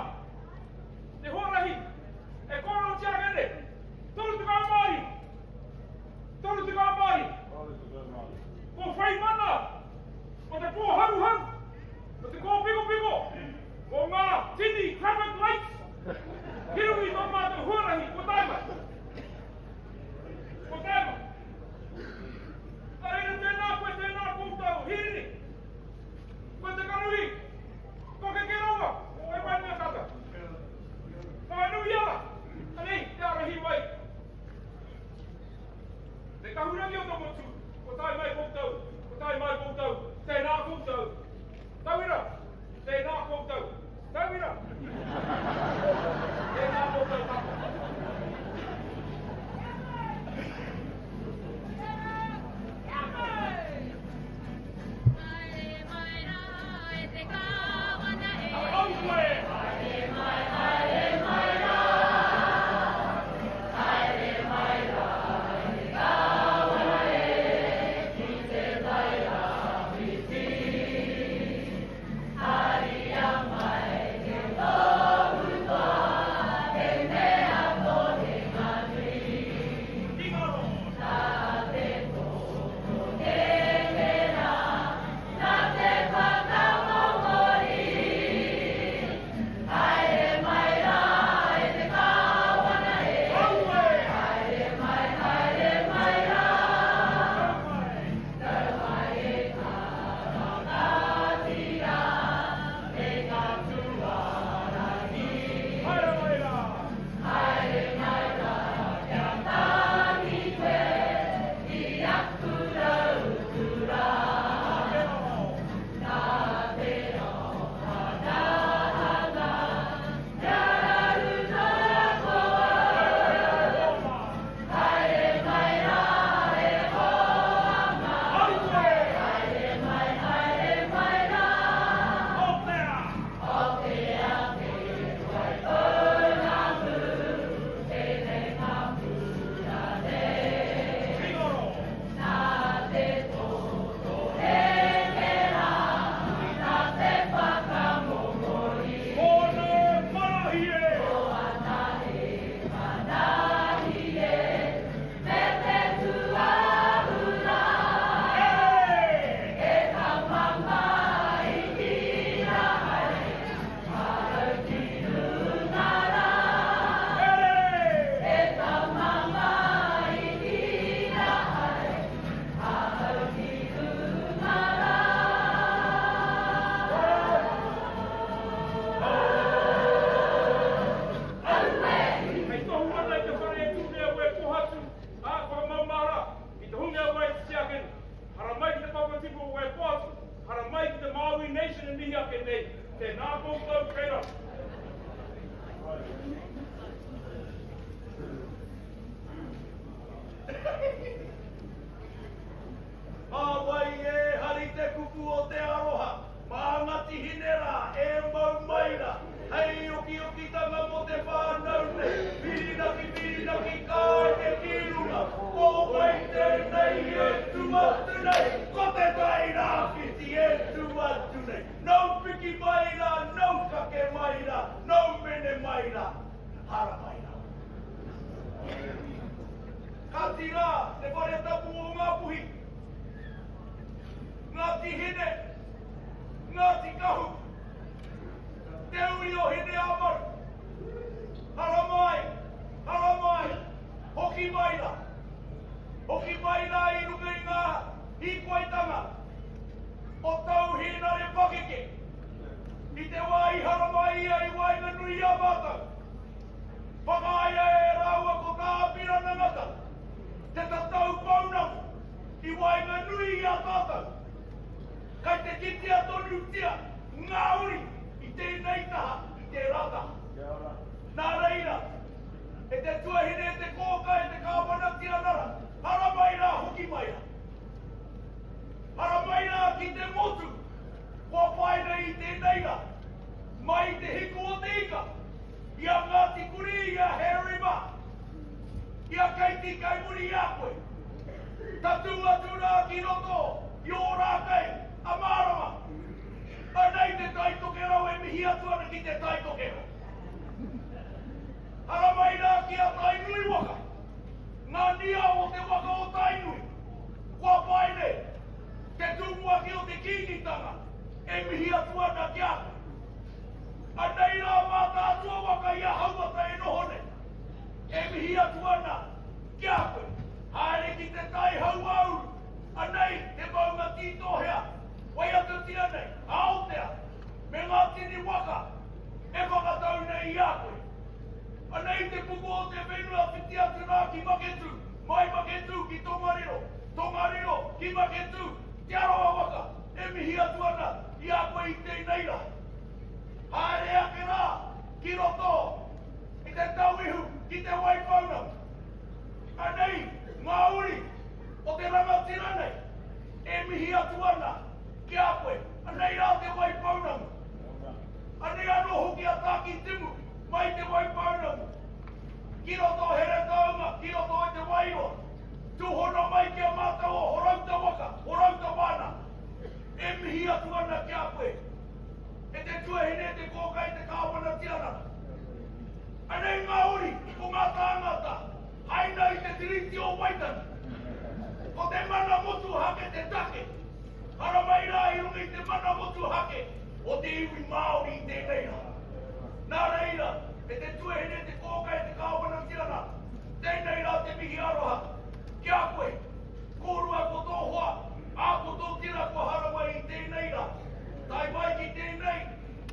te huarahi e kōrerotia ake nei, 35, 35, ko whai mana, ko te pōharuharu, ko te kōpikopiko, ko ngā tini traffic lights ki runga i tō mātou huarahi kua tae mai. Kua tae mai. Nā reira tēnā koe, tēnā koutou, Hirini, koe te kanohi. Ngāti Hine, Ngāti Kahu, te uri o Hineāmaru, haramai, haramai, hoki mai rā. Hoki mai rā i runga i ngā hīkoitanga o tau hīnare pakeke, i te wā i haramai ia i waenganui i a mātou. Whakaaia e rāua ko Tā Apirana Ngata te tatau pounamu i waenganui i a tātou. Kai te kitea tonutia ngā uri i tēnei taha, i tērā taha. Nā reira, e te tuahine, e te kōka, e te Kāwana Tianara, haramai rā, hoki mai rā. Haramai rā ki te motu kua pae nei i tēnei rā, mai i te hiku o te ika, i a Ngāti Kurī, i a Harry mā, i a Kaiti kai muri i a koe. Tatū atu rā ki roto i Ōrākei, a Mārama. Anei te Tai Tokerau e mihi atu ana ki te Tai Tokerau. Haramai rā ki a Tainui waka, ngā niao o te waka o Tainui, kua pae nei te tumuaki o te Kīngitanga e mihi atu ana ki a koe. Anei rā Mātaatua waka i a Hauata e noho nei, e mihi atu ana ki a koe. Haere ki te tai hauāuru, anei te maunga tītōhea, waiatatia nei, a Aotea, me ngā tini waka e whakatau nei i a koe. Anei te puku o te whenua whiti atu rā ki Maketū, mai Maketū ki Tongariro, Tongariro ki Maketū, Te Arawa waka e mihi atu ana i a koe i tēnei rā. Haere ake rā ki roto i te tauihu ki Te Waipounamu. Anei ngā uri o te rangatira nei e mihi atu ana ki a koe. Anei rā Te Waipounamu. Anei anō hoki a Tākitimu mai Te Waipounamu ki roto o Heretaunga, ki roto i Te Wairoa. Tūhono mai ki a mātou o Horouta waka, Horouta wānanga. E mihi atu ana ki a koe. E te tuahine, e te kōka, e te Kāwana Tianara. Anei ngā uri o ngā tāngata haina i te Tiriti o Waitangi. Ko te mana motuhake te take. Haramai rā i runga i te mana motuhake o te iwi Māori i tēnei rā. Nā reira, e te tuahine, e te kōka, e te Kāwana Tianara, tēnei rā te mihi aroha ki a koe. Kōrua ko tō hoa, ā, ko tō tira kua haramai i tēnei rā. Tae mai ki tēnei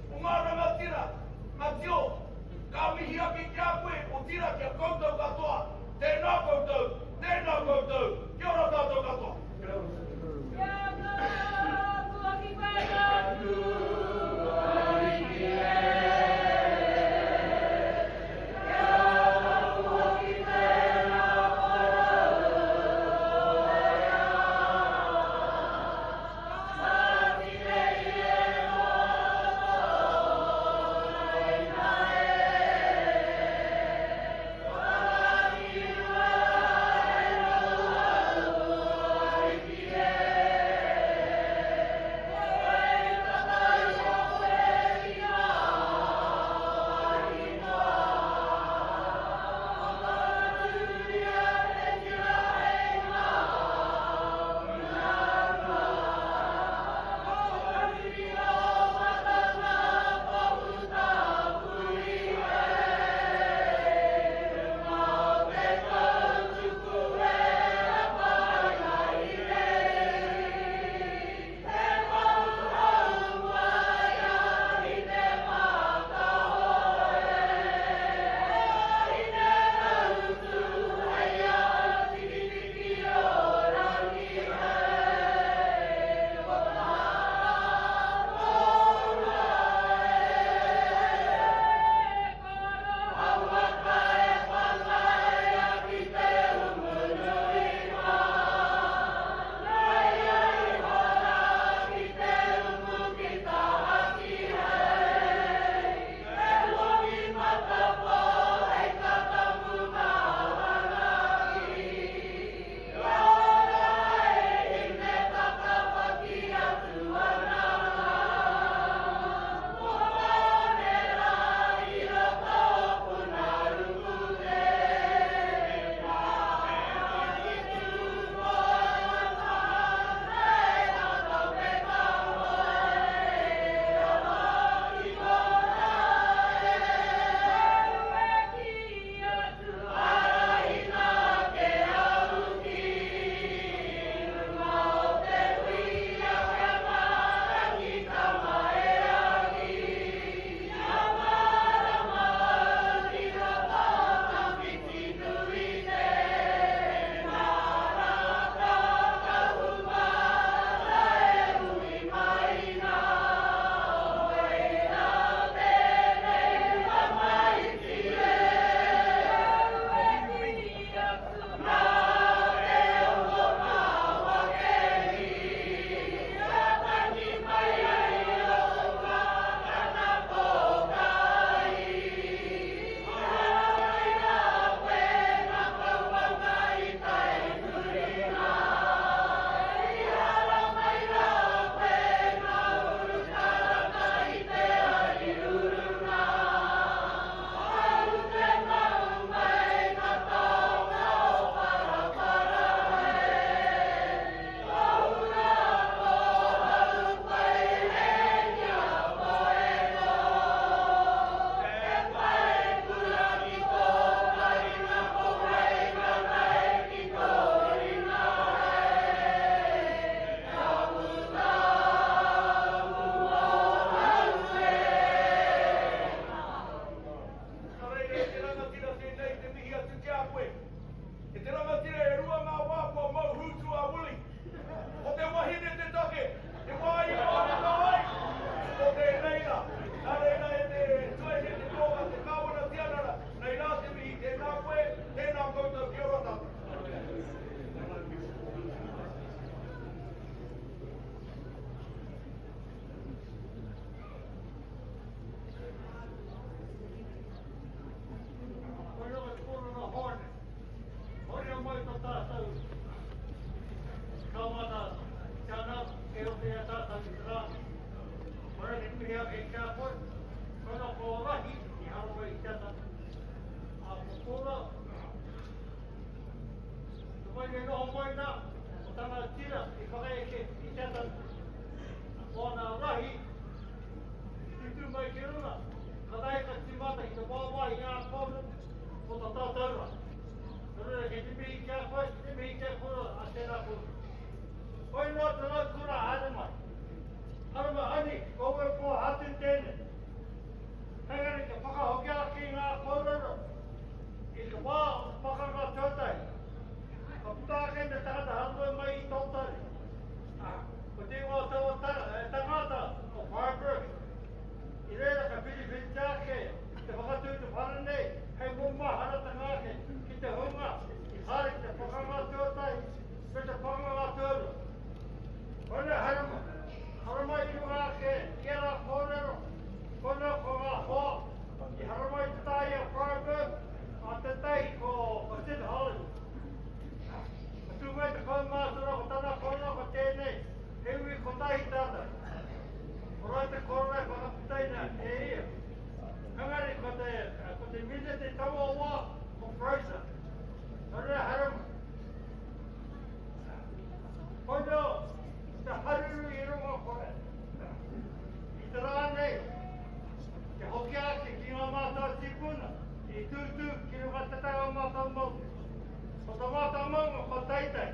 o ngā rangatira, a Tio, ka mihi ake ki a koe, otirā ki a koutou katoa, tēnā koutou, tēnā koutou, kia ora tātou katoa. Kia ora, ki koe, a tātou i te rā nei. Koina te mihi ake ki a koe, koina ko rahi i haramai i te atata. A ko tōna, te mai nei noho mai nā, ko tana tira i whakaeke i te atata. Ko ana rahi i tutū mai ki runga, katahi ka tīmata ki te wāwāhi i ngā kōrero o ta tātou rā. Nō reira, kei te mihi ki a koe, ki te mihi ki a koe a tēnā koutou. Hoi noa te raukura haere mai. Haere mai, ani, ko ue pō hatu tēnei. Engari kia whakahokia ake i ngā kōrero i te wā o te pakanga tuatahi. Ka puta ake te tangata haramai mai i Tōtari. Ko te ingoa o taua tangata ko Fireburst. I reira ka whiriwhiritia ake te whakatū te whare nei hei mōmaharatanga ake ki te hunga i haere ki te pakanga tuatahi me te pakanga tuarua. Koinei haramai, haramai i runga ake ki ērā kōrero, koinei ko ngā hoa i haramai te tahi a Freyberg, a tētahi ko Sid Holland. Ka tū mai te kaumātua ko tana kōrero ko tēnei, he iwi kotahi tātou. Ko rā te kōrero e whakaputaina e ia. Engari ko te, ko te minete taua wā ko Fraser. Nō reira haramai. Koinā te haruru i runga koe. I te rā nei, kia hoki ake ki ngā mātau tīpuna i tūtū ki runga te taha o mātau maunga. Ko ta mātau maunga ko Teitei.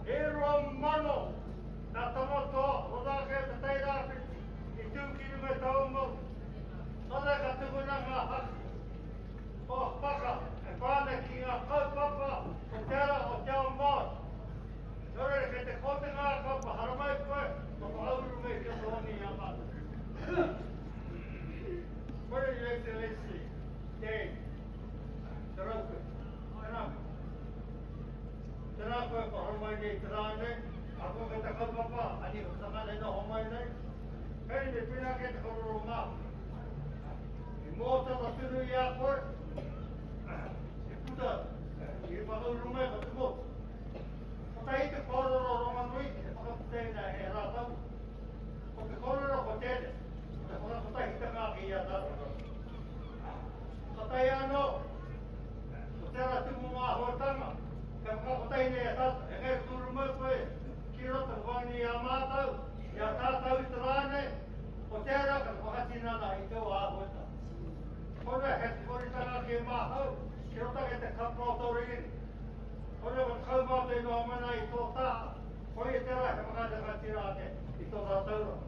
E 2000 nā tama toa roto ake o Te Tairāwhiti i tū ki runga i taua maunga. Nā reira ka tukuna ngā haki o Paka e pā ana ki ngā kaupapa o te ara o te ao Māori. Nō reira, kei te kō te ngākau kua haramai koe, kua whakauru mai ki roto hoki i a mātou. Koia Your Excellency, Dame, te rau koe. Tēnā koe. Tēnā koe kua haramai nei i te rā nei, ahakoa kei te kaupapa, ani ko tangata e noho mai nei, kei me pēnā kei te korero māku. I mō tata tunu i a koe, e puta i whakauru mai ko te motu. Kotahi te kōrero rongonui e whakaputaina e rātou, ko te kōrero ko tēnei, ko te whakakotahitanga ake i a tātou. Kotahi anō, ko tērā tūmomo āhuatanga, kia whakakotahi nei a tātou, engari ko uru mai koe ki roto whanganui i a mātou, i a tātou i te rā nei, ko tērā ka whakatinana i taua āhuatanga. Koinā he koritanga ake māhau ki roto ake te katoa o tō ringaringa. Koia ko te kaumātua i noho mai nā i tō taha, koia te rā he whakarangatira ake i tō tātou rohe.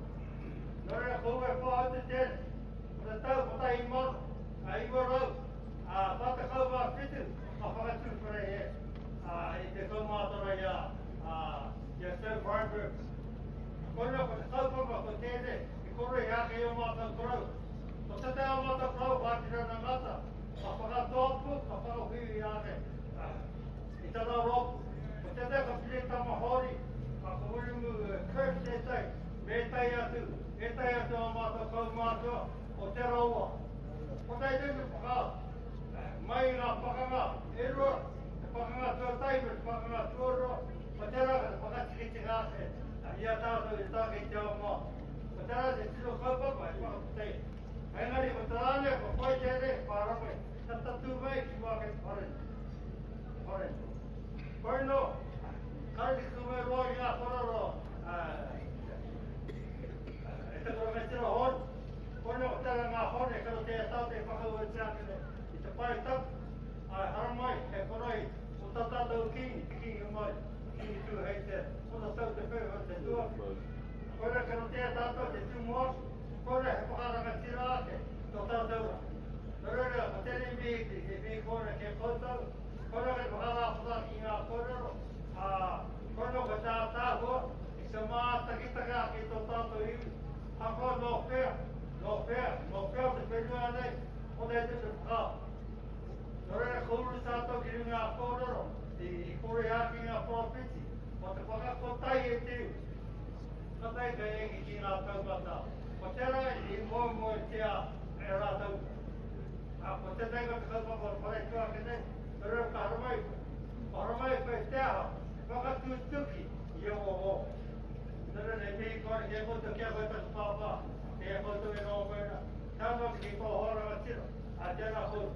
Nō reira ko ue pō au te tēnei, ko te tau 1947 ka whakatūwhera e i te kaumātua i a i a Sir Weinberg. Koina ko te kaupapa ko tēnei i korohi ake i ō mātou korou. Ko tētahi o mātou korou ko Atirana Ngata, ka whakatōpū, ka whakahuihui ake I tana rōpū, ko tētahi ko Pire Tamahori, ko Wiremu Kirk tētahi, me ētahi atu, ētahi atu o ā mātou kaumātua o Te Rauoa. Kotahi tonu whakaaro, mai i ngā pakanga e rua, te pakanga tuatahi me te pakanga tuarua, ko tērā ka te whakatikitika ake i a tātou i te tāke i te ao Māori. Ko tērā te tino kaupapa e whakaputa ai. Engari ko te rā nei, kua whai tēnei, whārapai. Ka tatū mai ki mua ake te whare nei. Te whare nei. Koe nō, ka rite ki mai roa ki ngā korero e te kore me tino hōne. Koe nō ko tērā ngā hōne kei roto i a tātou e whakauatia ake nei i te pae tapu, ā, haramai he koroi o tā tātou Kīngi, te Kīngi Māori, Kīngi Tūheitia, ko tātou te whenua te tuawhiti. Koe nō kei roto i a tātou te tumuaki, koe nō he whakarangatira ake tō tātou rā. Nō reira, ko tēnei mihi ki te mihi kōrero ki a koutou, koutou kei te whakarāwhata ki ngā kōrero, ā, koutou ko te ātaahua i te mātakitaki ake i tō tātou iwi, ahakoa nō whea, nō whea, nō whea o te whenua nei, konei te whakaaro. Nō reira, ko uru tātou ki runga ngā kōrero i kore ake ngā poropiti o te whakakotahi e te iwi. Katahi ka eke ki ngā taumata. Ko tērā i moemoetia e rātou. Ā, ko tētahi ko te kaupapa o te whare tū ake nei, te reo ka haramai koe. Ka haramai koe te aha? Te whakatūtuki i aua wao. Nō reira, e mihi kau ana ki a koutou, ki a koutou te pāpā, kei a koutou e noho mai ana, tae noa ki tō hoa rangatira, ā, tēnā koutou.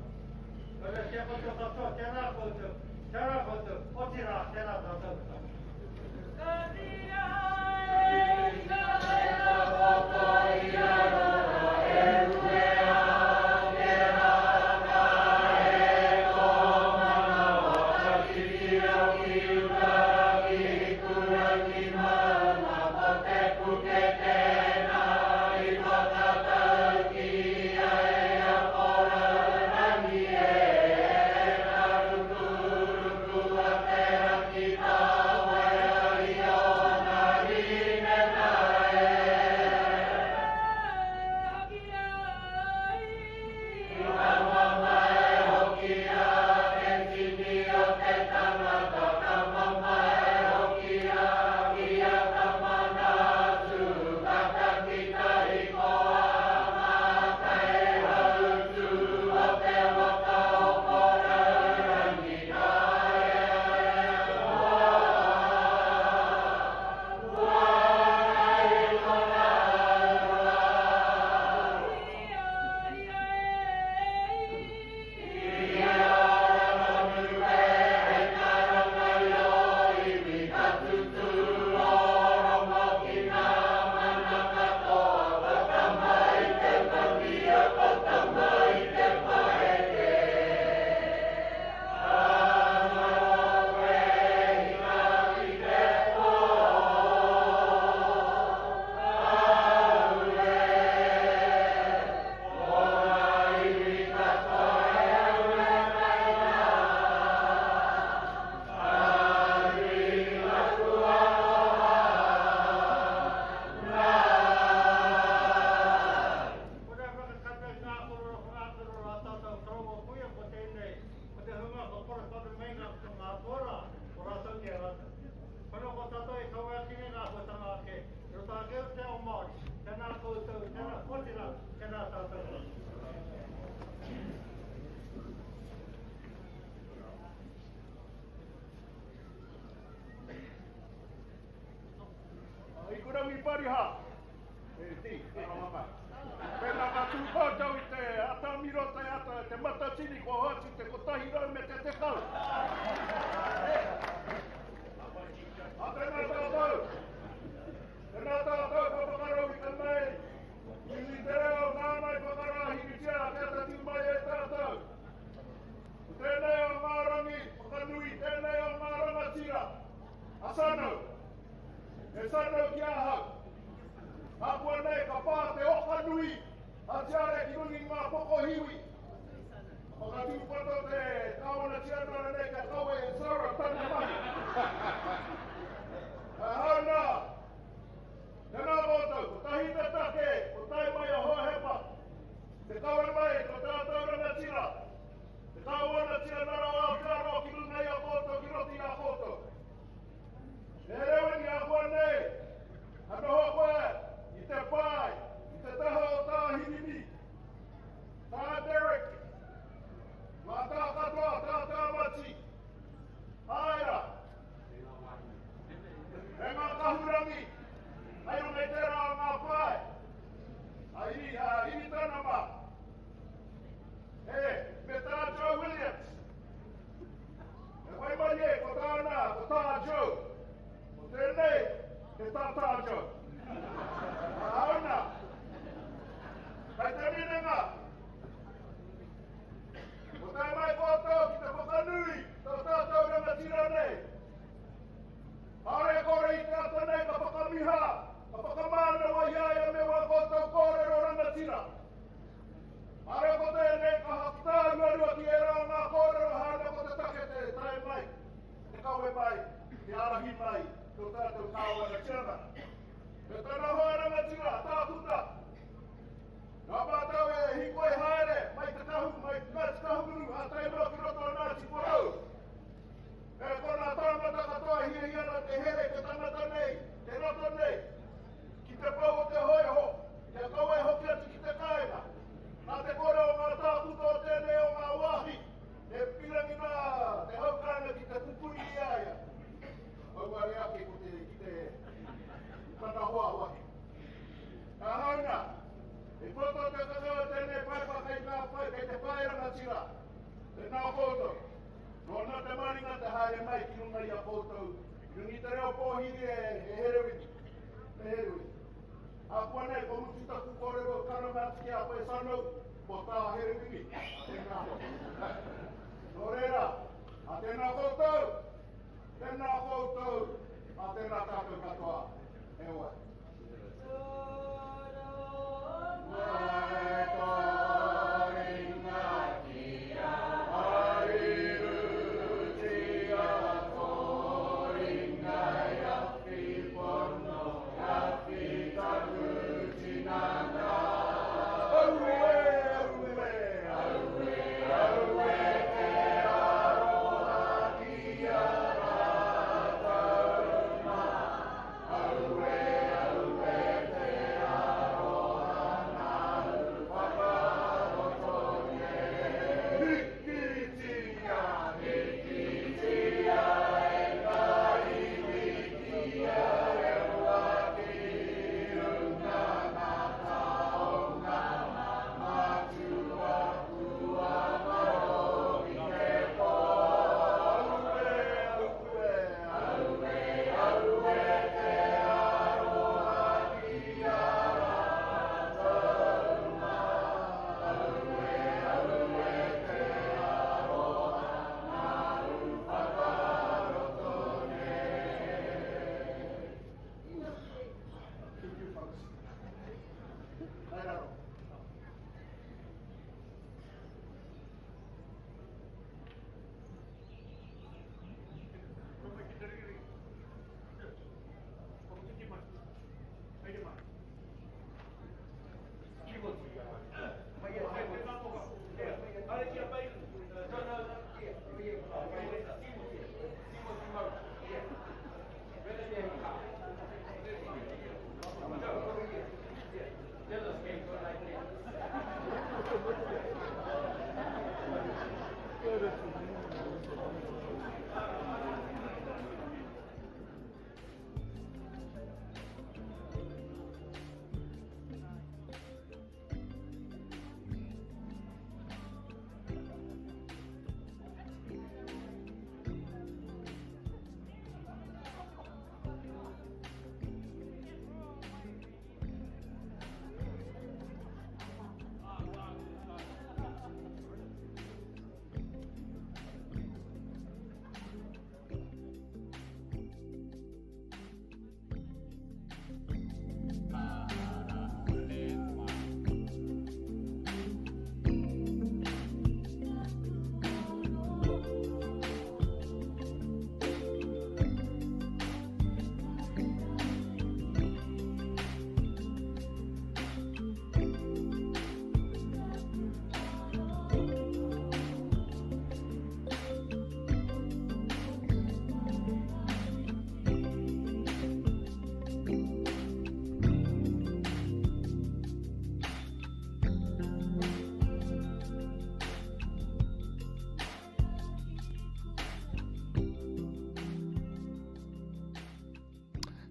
Nō reira, ki a koutou katoa, tēnā koutou, tēnā koutou, otirā, tēnā tātou katoa. Hikurangi Pariha. E ti, aroha mai. Pēnā ka tū koutou i te atamiro te ata, te matatini kua hoatu te 110. A tēnā tātou, tēnā tātou kua whakarau i te mei, i te reo nāna i whakarāhiritia kia tatū mai e tātou. Ko tēnei o ngā rangi whakanui, tēnei o ngā rangatira, a Sanau. He sanau ki ahau. Hapua nei ka pā te oka nui a Tiare ki runga i ngā pokohiwi. Ka whakatūpato te Kāwana Tianara nei kia kawe e Sarah tana mahi. wahine e Herewini. E Herewini. Ākuanei, kua mutu taku kōrero karanga atu ki a koe Sanou, ko tā Herewini. Tēnā koe. Nō reira, a tēnā koutou, tēnā koutou, a tēnā tātou katoa. Heoi.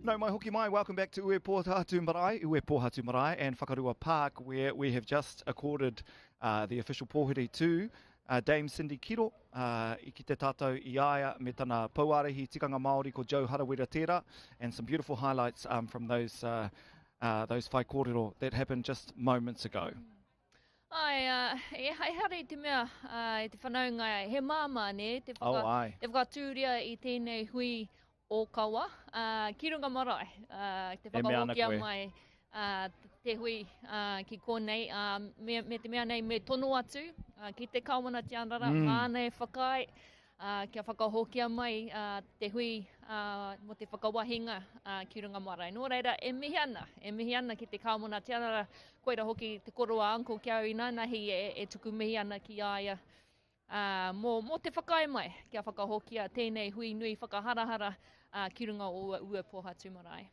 No mai hoki mai, welcome back to Uepohatu Marae, Uepohatu Marae and Whakarua Park, where we have just accorded uh, the official pōhiri to uh, Dame Cindy Kiro, uh, i ki te tātou i aia me tana pouārahi tikanga Māori ko Joe Harawira tērā, and some beautiful highlights um, from those, uh, uh, those whaikōrero that happened just moments ago. Ai, uh, e haere i te mea, uh, e te whanaunga, he māmā, nē, te, whaka, oh, ai. te whakatūria i tēnei hui ōkawa, ā, ki runga marae, ā, te whakahokia mai ā, te hui ā, ki konei, ā, me, me te mea nei me tono atu ā, ki te Kāwana Tianara, mm. māna e whakaae, ā, kia whakahokia mai ā, te hui ā, mō te whakawahinga ā, ki runga marae. Nō reira, e mihi ana, e mihi ana ki te Kāwana Tianara, koira hoki te koroa uncle ki au inānahi e, e tuku mihi ana ki a ia. Ā, mō, mō te whakaae mai kia whakahokia tēnei hui nui whakaharahara, ā, ki runga o ua Uepōhatu marae.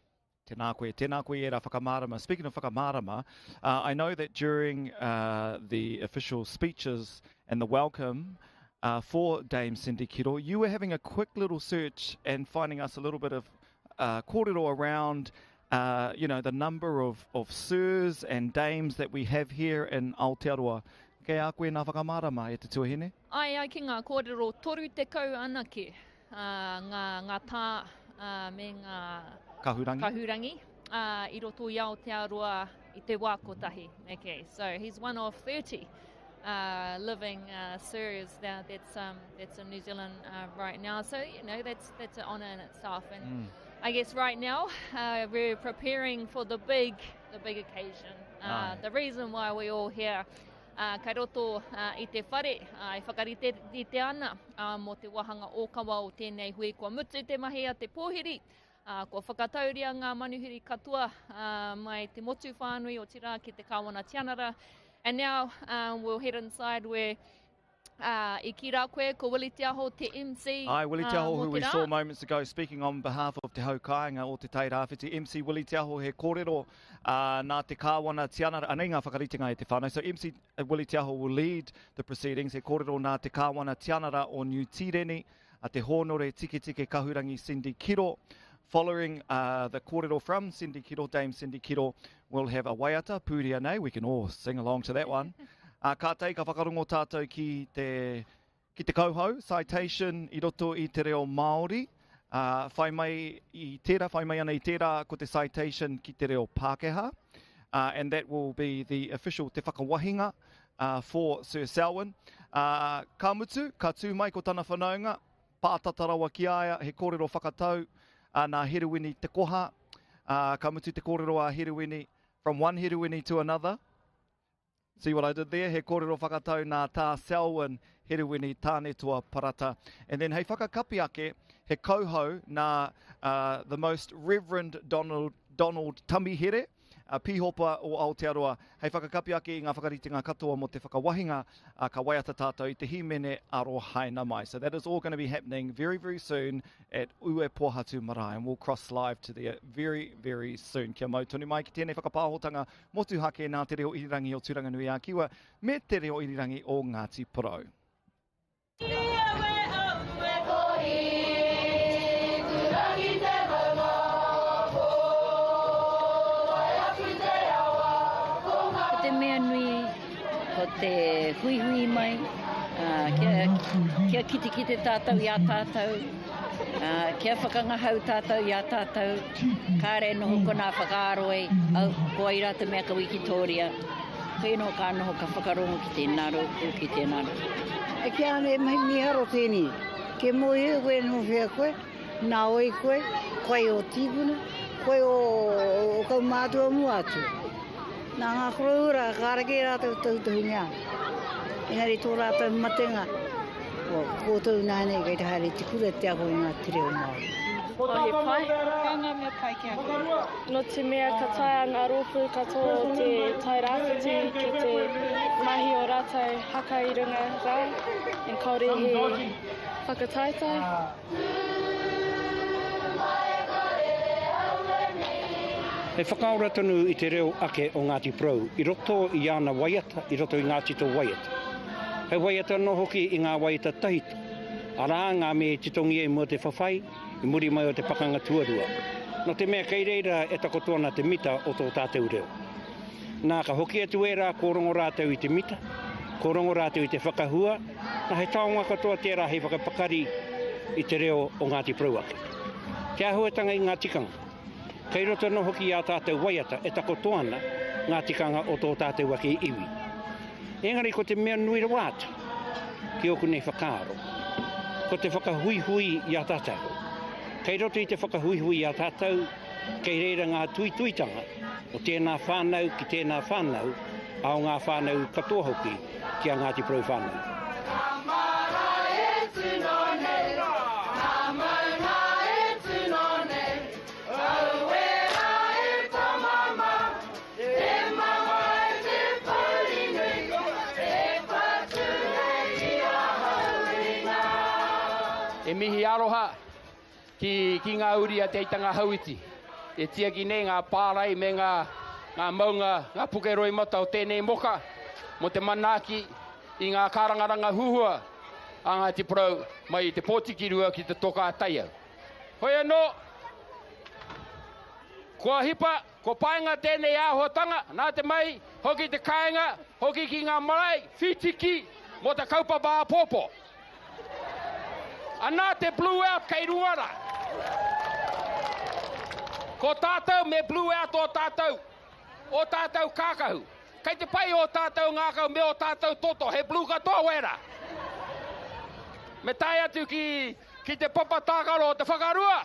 Tēnā koe, tēnā koe i ērā whakamārama. Speaking of whakamārama, uh, I know that during uh, the official speeches and the welcome uh, for Dame Cindy Kiro, you were having a quick little search and finding us a little bit of uh, kōrero around uh, you know, the number of, of sirs and dames that we have here in Aotearoa. Kei a koe nā whakamārama e te tuahine? Ai, ai ki ngā kōrero 30 anake uh, ngā, ngā tā me ngā Kahurangi. Kahurangi i roto i Aotearoa i te wā kotahi. Okay, so he's one of 30 uh, living uh, sirs that, that's, um, that's in New Zealand uh, right now. So, you know, that's, that's an honour in itself. And mm. I guess right now uh, we're preparing for the big, the big occasion. Uh, the reason why we're all here. Uh, kai roto uh, i te whare, uh, e whakarite i te ana uh, mō te wāhanga ōkawa o tēnei hui. Kua mutu te mahi a te pōhiri, uh, kua whakatauria ngā manuhiri katoa uh, mai te motu whānui otirā ki te Kāwana Tianara. And now um, we'll head inside where Uh, i kī rā koe, ko Willie Te Aho te MC. Aye, Willie Te Aho, uh, who we saw moments ago speaking on behalf of Te Hau Kāinga o Te Tai Rāwhiti. MC Willie Te Aho he kōrero uh, nā te Kāwana Tianara, anei ngā whakaritenga e te whānau. So MC Willie Te Aho will lead the proceedings. He kōrero nā te Kāwana Tianara o Niu Tīreni, a te Hōnore Tiketike Kahurangi Cindy Kiro. Following uh, the kōrero from Cindy Kiro, Dame Cindy Kiro, we'll have a waiata, pūria nei. We can all sing along to that one. Ā, kātahi ka whakarongo tātou ki te, ki te kauhau, citation, i roto i te reo Māori. Ā, whai mai i tērā, whai mai ana i tērā ko te citation ki te reo Pākehā. Ā, and that will be the official te whakawahinga uh, for Sir Selwyn. Ā, ka mutu, ka tū mai ko tana whanaunga, pātata rawa ki a ia, he kōrero whakatau uh, nā Herewini Te Koha. Ā, ka mutu te kōrero a Herewini, from one Herewini to another. See what I did there? He kōrero whakatau nā Tā Selwyn Herewini Tānetoa Parata. And then hei whakakapi ake, he kauhau nā uh, the most Reverend Donald, Donald Tamihere, a Pīhopa o Aotearoa, hei whakakapi ake i ngā whakaritenga katoa mō te whakawahinga, uh, ka waiata tātou i te hīmene Arohaina Mai. So that is all going to be happening very, very soon at Uepohatu Marae, and we'll cross live to there very, very soon. Kia mau tonu mai ki tēnei whakapāhotanga Motuhake nā Te Reo Irirangi o Tūranganui-a-Kiwa me Te Reo Irirangi o Ngāti Porou. Ko te mea nui, ko te huihui mai, kia, kia kitekite tātou i a tātou, Kia whakangahau tātou i a tātou, kāre e noho konā whakaaro ai, au, ko wai rā te mea ka wikitōria, koia noho ka noho ka whakarongo ki tēnā rōpū, ki tēnā rōpū. E kīa ana e mahi mīharo tēnei, kia mōhio koe nō whea koe, nā wai koe, ko wai ō tīpuna, ko wai ō kaumātua mua atu. Nā ngā koroua rā, kāre kē rātou tautohungia, engari tō rātou matenga, kua koutou ināianei kei te haere i te kura te ako i ngā te reo Māori. Oh, he pai. Kei ngā mea pai ki a koe. Nō te mea ka taea ngā rōpū katoa o te Tairāwhiti ki te mahi o rātou haka i runga rā, and kāore he whakataetae. He whakaora tonu i te reo ake o Ngāti Porou i roto i ana waiata, i roto i ngā tito waiata. He waiata anō hoki i ngā waiata tahito, arā, ngā mea i titongia i mua te whawhai, i muri mai o te Pakanga Tuarua. Nō te mea kei reira e takoto ana te mita o tō tātou reo. Nā, ka hoki atu ērā kua rongo rātou i te mita, kua rongo rātou i te whakahua, nā, he taonga katoa tērā hei whakapakari i te reo o Ngāti Porou ake. Te āhuatanga i ngā tikanga. Kei roto anō hoki i ā tātou waiata e takoto ana ngā tikanga o tō tātou ake iwi. Engari ko te mea nui rawa atu, ki ōku nei whakaaro, ko te whakahuihui i a tātou. Kei roto i te whakahuihui i a tātou, Kei reira ngā tuituitanga o tēnā whānau ki tēnā whānau, a o ngā whānau katoa hoki ki a Ngāti Porou whānui. Ka mara e tino nei, ka maunga e tino nei, Aue ra e tama ma, te mamae te pouri nui, te patu nei i ahau i nga. E mihi aroha Ki, ki ngā uri a Te Aitanga Hauiti, e tiaki nei ngā pārae me ngā, ngā maunga, ngā puke roimata o tēnei moka mō te manaaki i ngā kārangaranga huhua a Ngāti Porou mai i Te Pōtikirua ki te Toka a Taiau. Hoi anō, kua hipa, kua paenga tēnei āhuatanga, nā te mai, hoki te kāinga, hoki ki ngā marae, whitiki mō te kaupapa āpōpō. Anā te blue out kei runga rā. Ko tātou me blue out ō tātou, ō tātou kākahu. Kei te pai ō tātou ngākau me ō tātou toto, he blue katoa wērā. Me tae atu ki, ki te papa tākaro o te whakarua,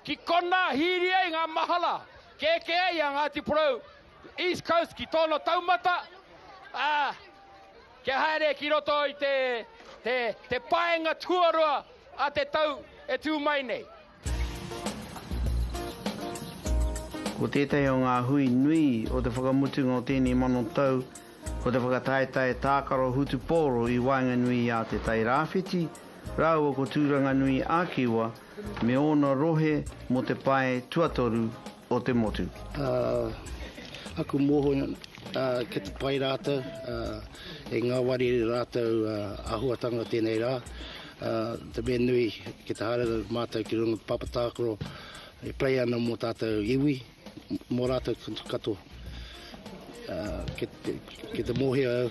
ki konā hīri ai ngā mahala, kia eke ai a Ngāti Porou East Coast ki tōna taumata, ā, kia haere ki roto i te, te, te paenga tuarua a te tau e tū mai nei. Ko tētahi o ngā hui nui o te whakamutunga o tēnei manotau ko te whakataetae tākaro hutupōro i waenganui i a Te Tai Rāwhiti rāua ko Tūranganui a-Kiwa me ōna rohe mō te pae tuatoru o te motu. Aku mōhio kei te pai rātou, e ngāwari rātou āhuatanga tēnei rā. Te mea nui ki te haere mātou ki runga papa tākaro e play ana mō tātou iwi, mō rātou katoa. Ki te mōhio au,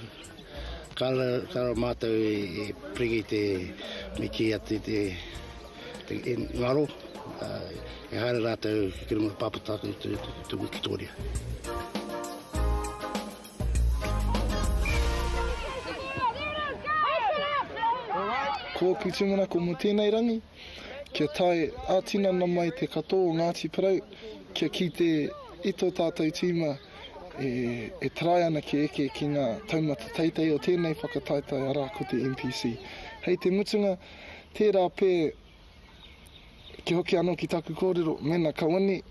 kāore mātou e pringi te, me kī atu te, te ngaro, e haere rātou ki runga papa tākaro te, te wikitoria. Ko ōku tūmanako mō tēnei rangi, kia tae ā-tinana mai te katoa o Ngāti Porou kia kite i tō tātou tīma e try ana kia eke ki ngā taumata teitei o tēnei whakataetae arā ko te NPC. Hei te mutunga, tērā pē kia hoki anō ki taku kōrero, mēnā ka wini,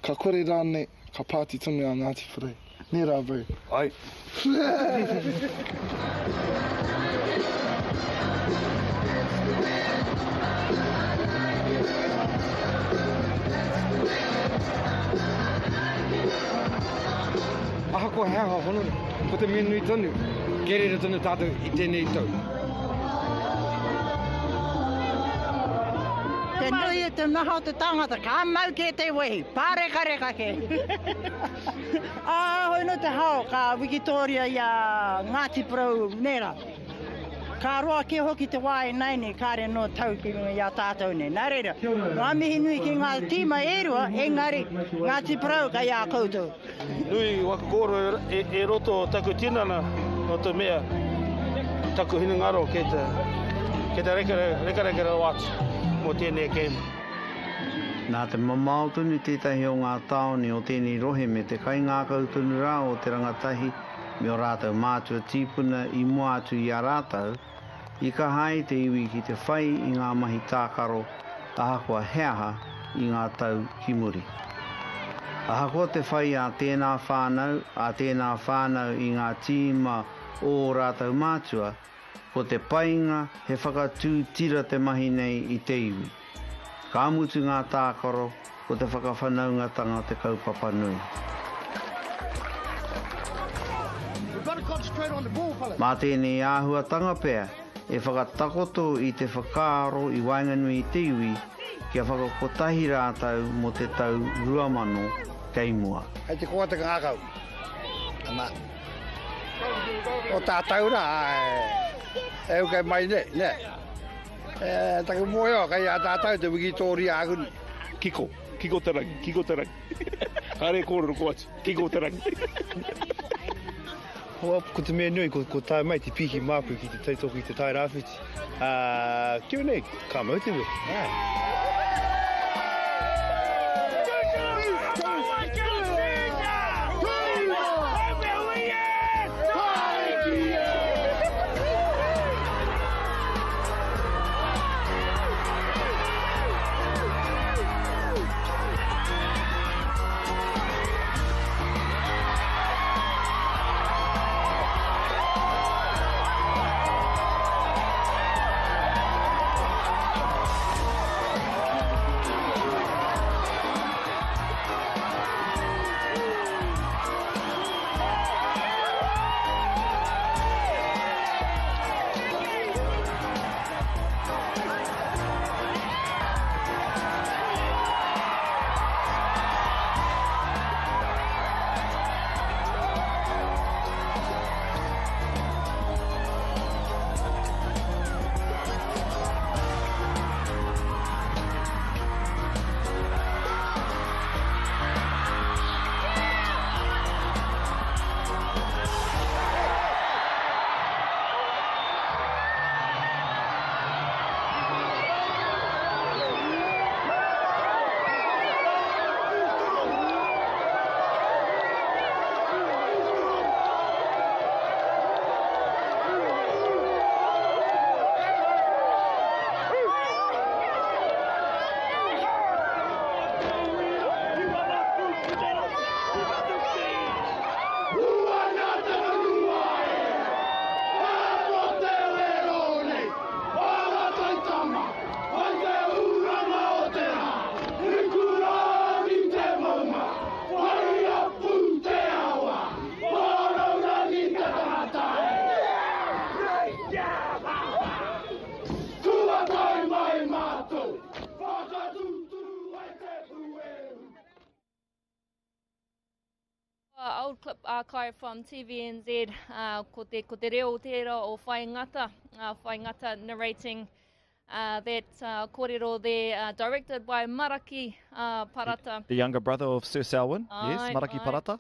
Ka kore rānei, ka pāti tonu a Ngāti Porou. Nē rā, bro? Ai. Ahakoa he aha honore, ko te mea nui tonu, kei reira tonu tātou i tēnei tau. Te nui o te maha o te tangata, ka mau kē te wehi, pārekareka kē. Ā, hoi nō te hao, ka wikitōria i a Ngāti Porou, nē rā. Ka roa kē hoki te wā ināianei, kāre nō tau ki runga i a tātou nei. Nā reira, ngā mihi nui ki ngā tīma e rua, engari, Ngāti Porou kei a koutou. Nui waku kōrero e roto o taku tinana no te mea taku hinengaro kei te kei te rekareka rawa atu mo tēnei game. Nā te mamao tonu tētahi o ngā tāone o tēnei rohe me te kaingākau tonu rā o te rangatahi me ō rātou mātua tīpuna i mua atu i a rātou, I kaha ai te iwi ki te whai i ngā mahi tākaro ahakoa he aha i ngā tau ki muri. Ahakoa te whai a tēnā whānau, a tēnā whānau i ngā tīma o ō rātou mātua, ko te painga he whakatū tira te mahi nei i te iwi. Ka mutu ngā tākaro, ko te whakawhanaungatanga te kaupapa nui. Mā tēnei āhuatanga pea e whakatakoto i te whakaaro i waenganui i te iwi kia whakakotahi rātou mō te tau 2000 kei mua. Hei te koa te ngākau. Ana. O tātou rā, e uke mai nei, nē. E taku mōhio, kei a tātou te wikitōria ahuni. Kiko, kiko te rangi, kiko te rangi. Kāre e kōrero ko atu, kiko te rangi. Ko te mea nui, ko tae mai te piki māku ki te tautoko i te Tairāwhiti. Ā, kia nei, ka mau te wehi. Āe. clip archive from TVNZ. Uh, ko, te, ko te reo tērā o Whai Ngata, uh, Whai Ngata narrating uh, that uh, kōrero there, uh, directed by Maraki uh, Parata. The younger brother of Sir Selwyn, yes, Maraki aye. Parata.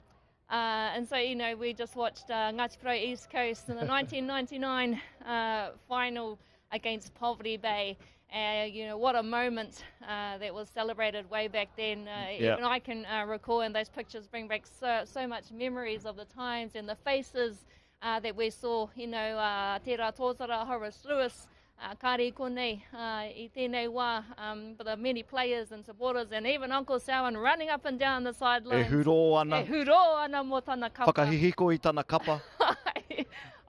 Uh, and so, you know, we just watched uh, Ngāti Porou East Coast in the 1999 uh, final against Poverty Bay. Uh, you know, what a moment uh, that was celebrated way back then. Uh, Yeah. Even I can uh, recall, and those pictures bring back so, so much memories of the times and the faces uh, that we saw, you know, uh, Te Rā Tōtara, Horace Lewis, uh, kāre i konei, uh, i tēnei wā, um, but the many players and supporters, and even Uncle Selwyn running up and down the sidelines. E hurō ana. E hurō ana mō tana kapa. Whakahihiko i tana kapa.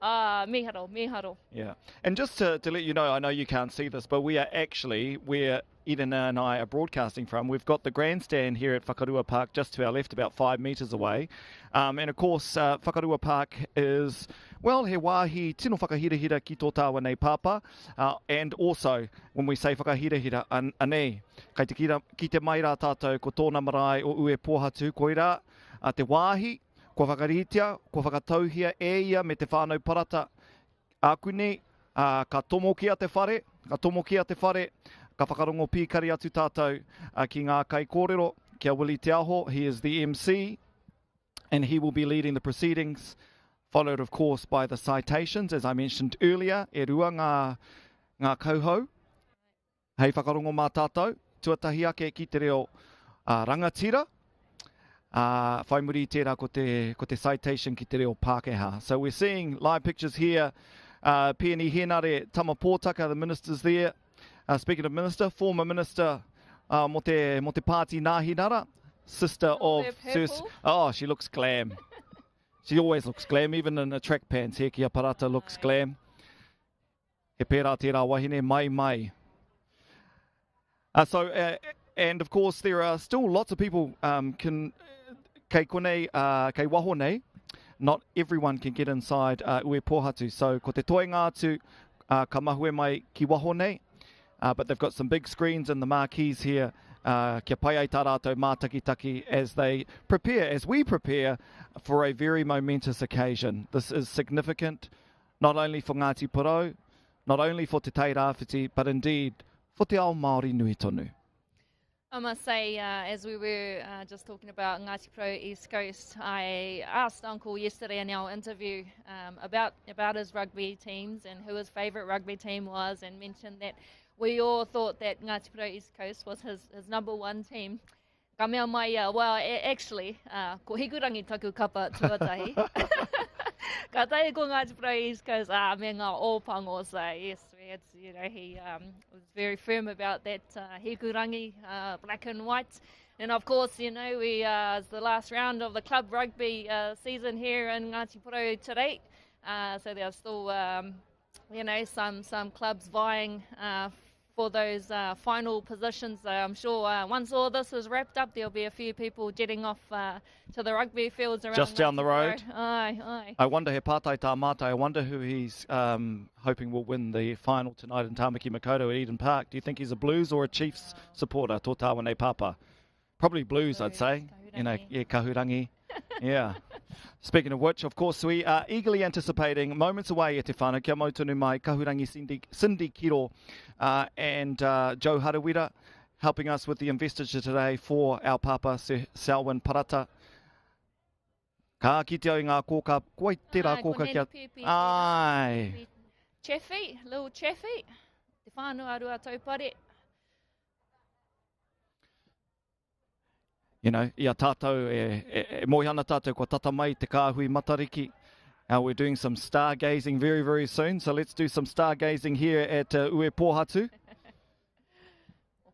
Ah, miharo, miharo. Yeah. And just to, to let you know, I know you can't see this, but we are actually where Edina and I are broadcasting from. We've got the grandstand here at Whakarua Park just to our left, about five metres away. Um, and of course, uh, Whakarua Park is, well, he wāhi tino whakahirahira ki tō tāua nei pāpā. Uh, and also, when we say whakahirahira, an, anei, kai te kira, ki te mai rā tātou ko tōna marae o Ue Pōhatu, koirā, uh, te wāhi, Kua whakaritea, kua whakatauhia e ia me te whānau Parata ākuni, ā, ka tomokia te whare, ka tomokia te whare, ka whakarongo pīkari atu tātou ki ngā kaikōrero, ki a Willie Te Aho, he is the MC, and he will be leading the proceedings, followed of course by the citations, as I mentioned earlier, e rua ngā, ngā kauhau. Hei whakarongo mā tātou, tuatahi ake ki te reo rangatira, ā, whai muri i tērā ko te, ko te citation ki te reo Pākehā. So we're seeing live pictures here, uh, Peeni Henare Tama Pōtaka, the minister's there. Uh, speaking of minister, former minister uh, mō te, mō te Pāti Nāhinara, sister of Sir... Oh, she looks glam. She always looks glam, even in the track pants. Hekia Parata looks glam. He pērā tērā wahine, mai mai. Uh, so, uh, and of course there are still lots of people um, can, kei konei, uh, kei waho nei, not everyone can get inside uh, Ue Pōhatu. So ko te toenga atu, uh, ka mahue mai ki waho nei, uh, but they've got some big screens in the marquees here uh, kia pai ai tā rātou mātakitaki as they prepare, as we prepare for a very momentous occasion. This is significant not only for Ngāti Porou, not only for Te Tairāwhiti, but indeed for te ao Māori nui tonu. I must say, uh, as we were uh, just talking about Ngāti Porou East Coast, I asked Uncle yesterday in our interview um, about, about his rugby teams and who his favourite rugby team was, and mentioned that we all thought that Ngāti Porou East Coast was his, his number one team. Ka mea mai ia, well, actually, uh, ko Hikurangi taku kapa tuatahi. Ka tahi ko Ngāti Porou East Coast, ah, me ngā Ōpango, so yes, it's, you know, he um, was very firm about that uh, Hikurangi, uh, black and white. And of course, you know, we, uh, it's the last round of the club rugby uh, season here in Ngāti Porou today. Uh, so there are still um, you know, some, some clubs vying uh, for those uh, final positions. So I'm sure uh, once all this is wrapped up, there'll be a few people jetting off uh, to the rugby fields around. Just down the road. Aye, aye. I wonder, he pātai tā mātai, I wonder who he's um, hoping will win the final tonight in Tāmaki Makaurau at Eden Park. Do you think he's a Blues or a Chiefs supporter, tō tāwane pāpā? Probably Blues, I'd say. You know, yeah, Kahurangi. Yeah. Speaking of which, of course, we are eagerly anticipating moments away e te whānau. Kia mau tonu mai, Kahurangi Cindy, Cindy Kiro uh, and uh, Joe Harawira helping us with the investiture today for our papa, Sir Selwyn Parata. Ka kite au i ngā kōka, koi tērā Ai, ko kōka kia... Nanny Pēpi Ai. Chaffee, little Chaffee. Te whānau a Ruataupare. You know, i a tātou e, e, e moe ana tātou kua tata mai te kāhui Matariki. Uh, we're doing some stargazing very, very soon, so let's do some stargazing here at uh, Ue Pōhatu.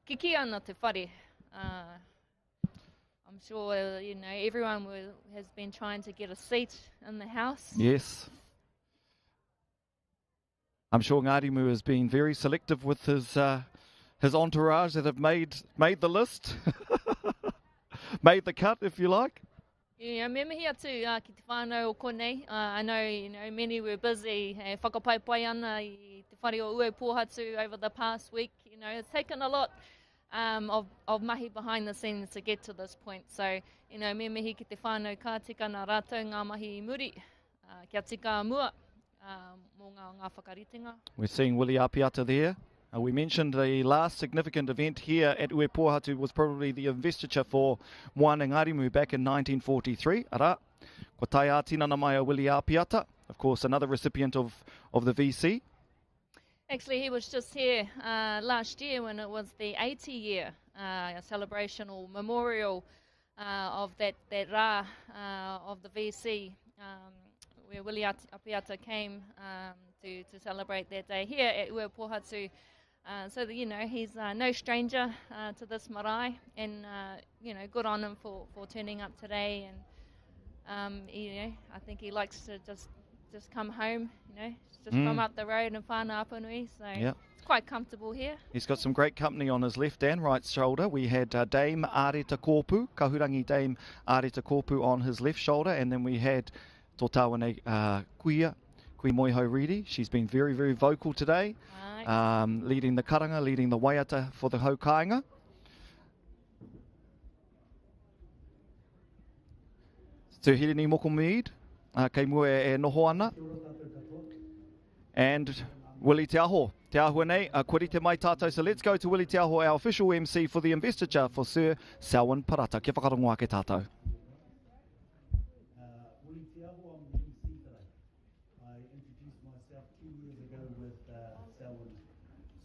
Kiki ana te whare. Uh, I'm sure, you know, everyone will, has been trying to get a seat in the house. Yes. I'm sure Ngārimu has been very selective with his, uh, his entourage that have made, made the list. made the cut, if you like. Yeah, me mihi atu uh, ki te whānau o konei. Uh, I know, you know, many were busy e whakapaipai ana i te whare o Ue Pōhatu over the past week. You know, it's taken a lot. um, of, of mahi behind the scenes to get to this point. So, you know, me mihi ki te whānau ka tika nā rātou ngā mahi i muri, uh, kia tika a mua uh, mō ngā, ngā whakaritenga. We're seeing Willie Apiata there. Uh, we mentioned the last significant event here at Uepohatu was probably the investiture for Moana Ngarimu back in 1943. Ara, ko tae ā-tinana mai a Willie Apiata, of course, another recipient of, of the VC. Actually, he was just here uh, last year when it was the 80 year uh, celebration or memorial uh, of that, that rā uh, of the VC, um, where Willie Apiata came um, to, to celebrate that day here at Uepohatu. Uh, so, that, you know, he's uh, no stranger uh, to this marae and, uh, you know, good on him for, for turning up today. And, um, you know, I think he likes to just just come home, you know, just mm. from up the road in Whānau Apanui. So yep. it's quite comfortable here. He's got some great company on his left and right shoulder. We had uh, Dame Areta Kōpū, Kahurangi Dame Areta Kōpū on his left shoulder, and then we had tō tāwane uh, kuia, Kui Moehau Reedy. She's been very, very vocal today, right. um, leading the karanga, leading the waiata for the haukainga. Sir Hirini Moko Mead, uh, kei mua e, e noho ana. And Willie Te Aho, Te Aho nei, uh, kua rite mai tātou. So let's go to Willie Te Aho, our official MC for the investiture for Sir Selwyn Parata. Kia whakarongo ake tātou. Uh, Willie Te Aho, I'm the MC today. I introduced myself two years ago with uh, Selwyn,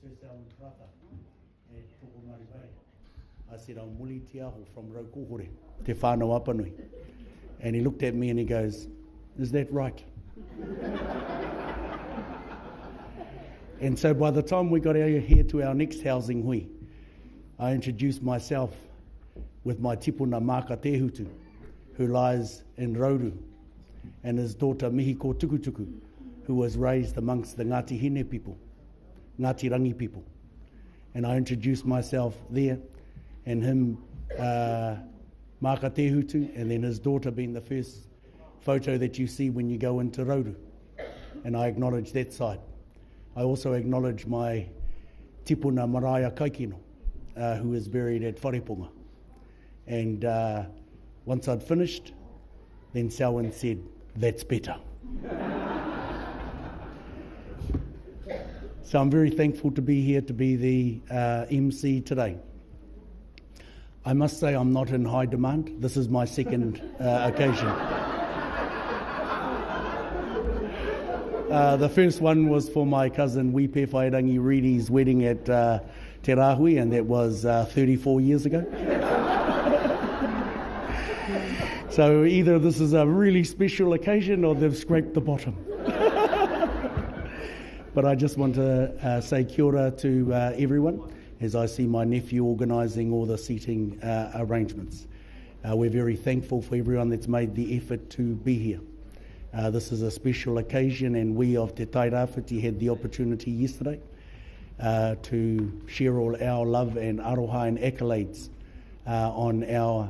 Sir Selwyn Parata at Tokomaru Bay. I said, I'm Willie Te Aho from Raukohore, Te Whānau Apanui. And he looked at me and he goes, Is that right? and so by the time we got out here to our next housing hui, I introduced myself with my tipuna Maka Tehutu, who lies in Rauru, and his daughter Mihiko Tukutuku, who was raised amongst the Ngāti Hine people, Ngāti Rangi people. And I introduced myself there, and him, uh, Maka Tehutu, and then his daughter being the first photo that you see when you go into Rauru. And I acknowledge that side. I also acknowledge my tipuna Maraea Kaikino, uh, who is buried at Whareponga. And uh, once I'd finished, then Selwyn said, That's better. so I'm very thankful to be here to be the uh, MC today. I must say I'm not in high demand. This is my second uh, occasion. Uh, the first one was for my cousin Wipe Whairangi Reedy's wedding at uh, Te Rahui, and that was uh, 34 years ago. so either this is a really special occasion or they've scraped the bottom. but I just want to uh, say kia ora to uh, everyone as I see my nephew organising all the seating uh, arrangements. Uh, we're very thankful for everyone that's made the effort to be here. Uh, this is a special occasion, and we of Te Tairāwhiti had the opportunity yesterday uh, to share all our love and aroha and accolades uh, on our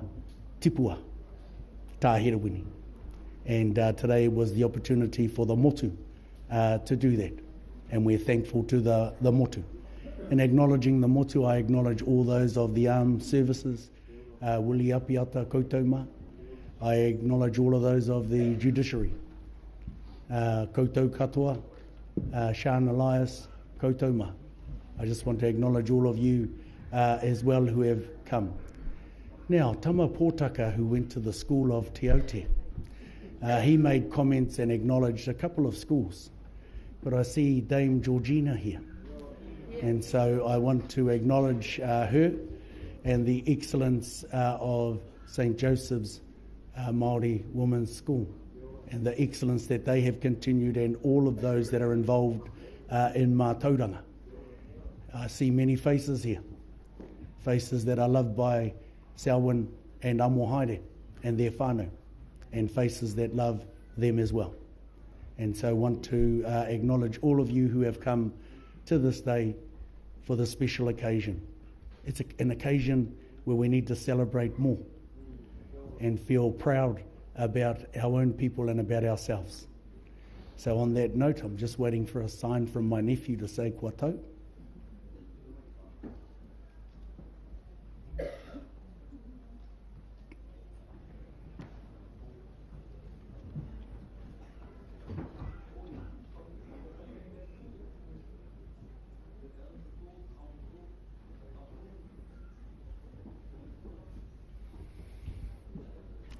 tipua, Tā Herewini. And uh, today was the opportunity for the motu uh, to do that. And we're thankful to the, the motu. In acknowledging the motu, I acknowledge all those of the armed services, uh, Willie Apiata Koutou I acknowledge all of those of the judiciary, uh, Koutou Katoa, uh, Sean Elias, Koutou I just want to acknowledge all of you uh, as well who have come. Now, Tama Pōtaka, who went to the school of Te Aute, uh, he made comments and acknowledged a couple of schools. But I see Dame Georgina here. And so I want to acknowledge uh, her and the excellence uh, of St. Joseph's uh, Māori Women's School and the excellence that they have continued and all of those that are involved uh, in Mātauranga. I see many faces here, faces that are loved by Selwyn and Amohaere and their whānau, and faces that love them as well. And so I want to uh, acknowledge all of you who have come to this day for this special occasion. It's a, an occasion where we need to celebrate more and feel proud about our own people and about ourselves. So on that note, I'm just waiting for a sign from my nephew to say kua tau.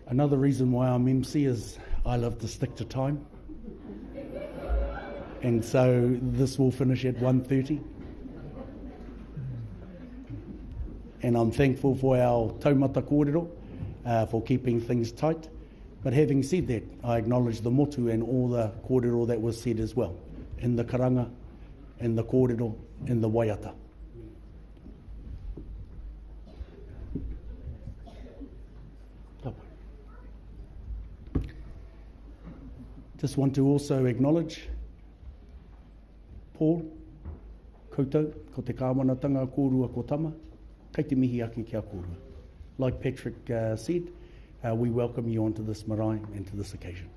Another reason why I'm MC is I love to stick to time. And so this will finish at 1.30. And I'm thankful for our taumata kōrero uh, for keeping things tight. But having said that, I acknowledge the motu and all the kōrero that was said as well, in the karanga, in the kōrero, in the waiata. Just want to also acknowledge Paul, koutou, ko te kāwanatanga kōrua ko tama, kei te mihi ake ki a kōrua. Like Patrick uh, said, uh, we welcome you onto this marae and to this occasion.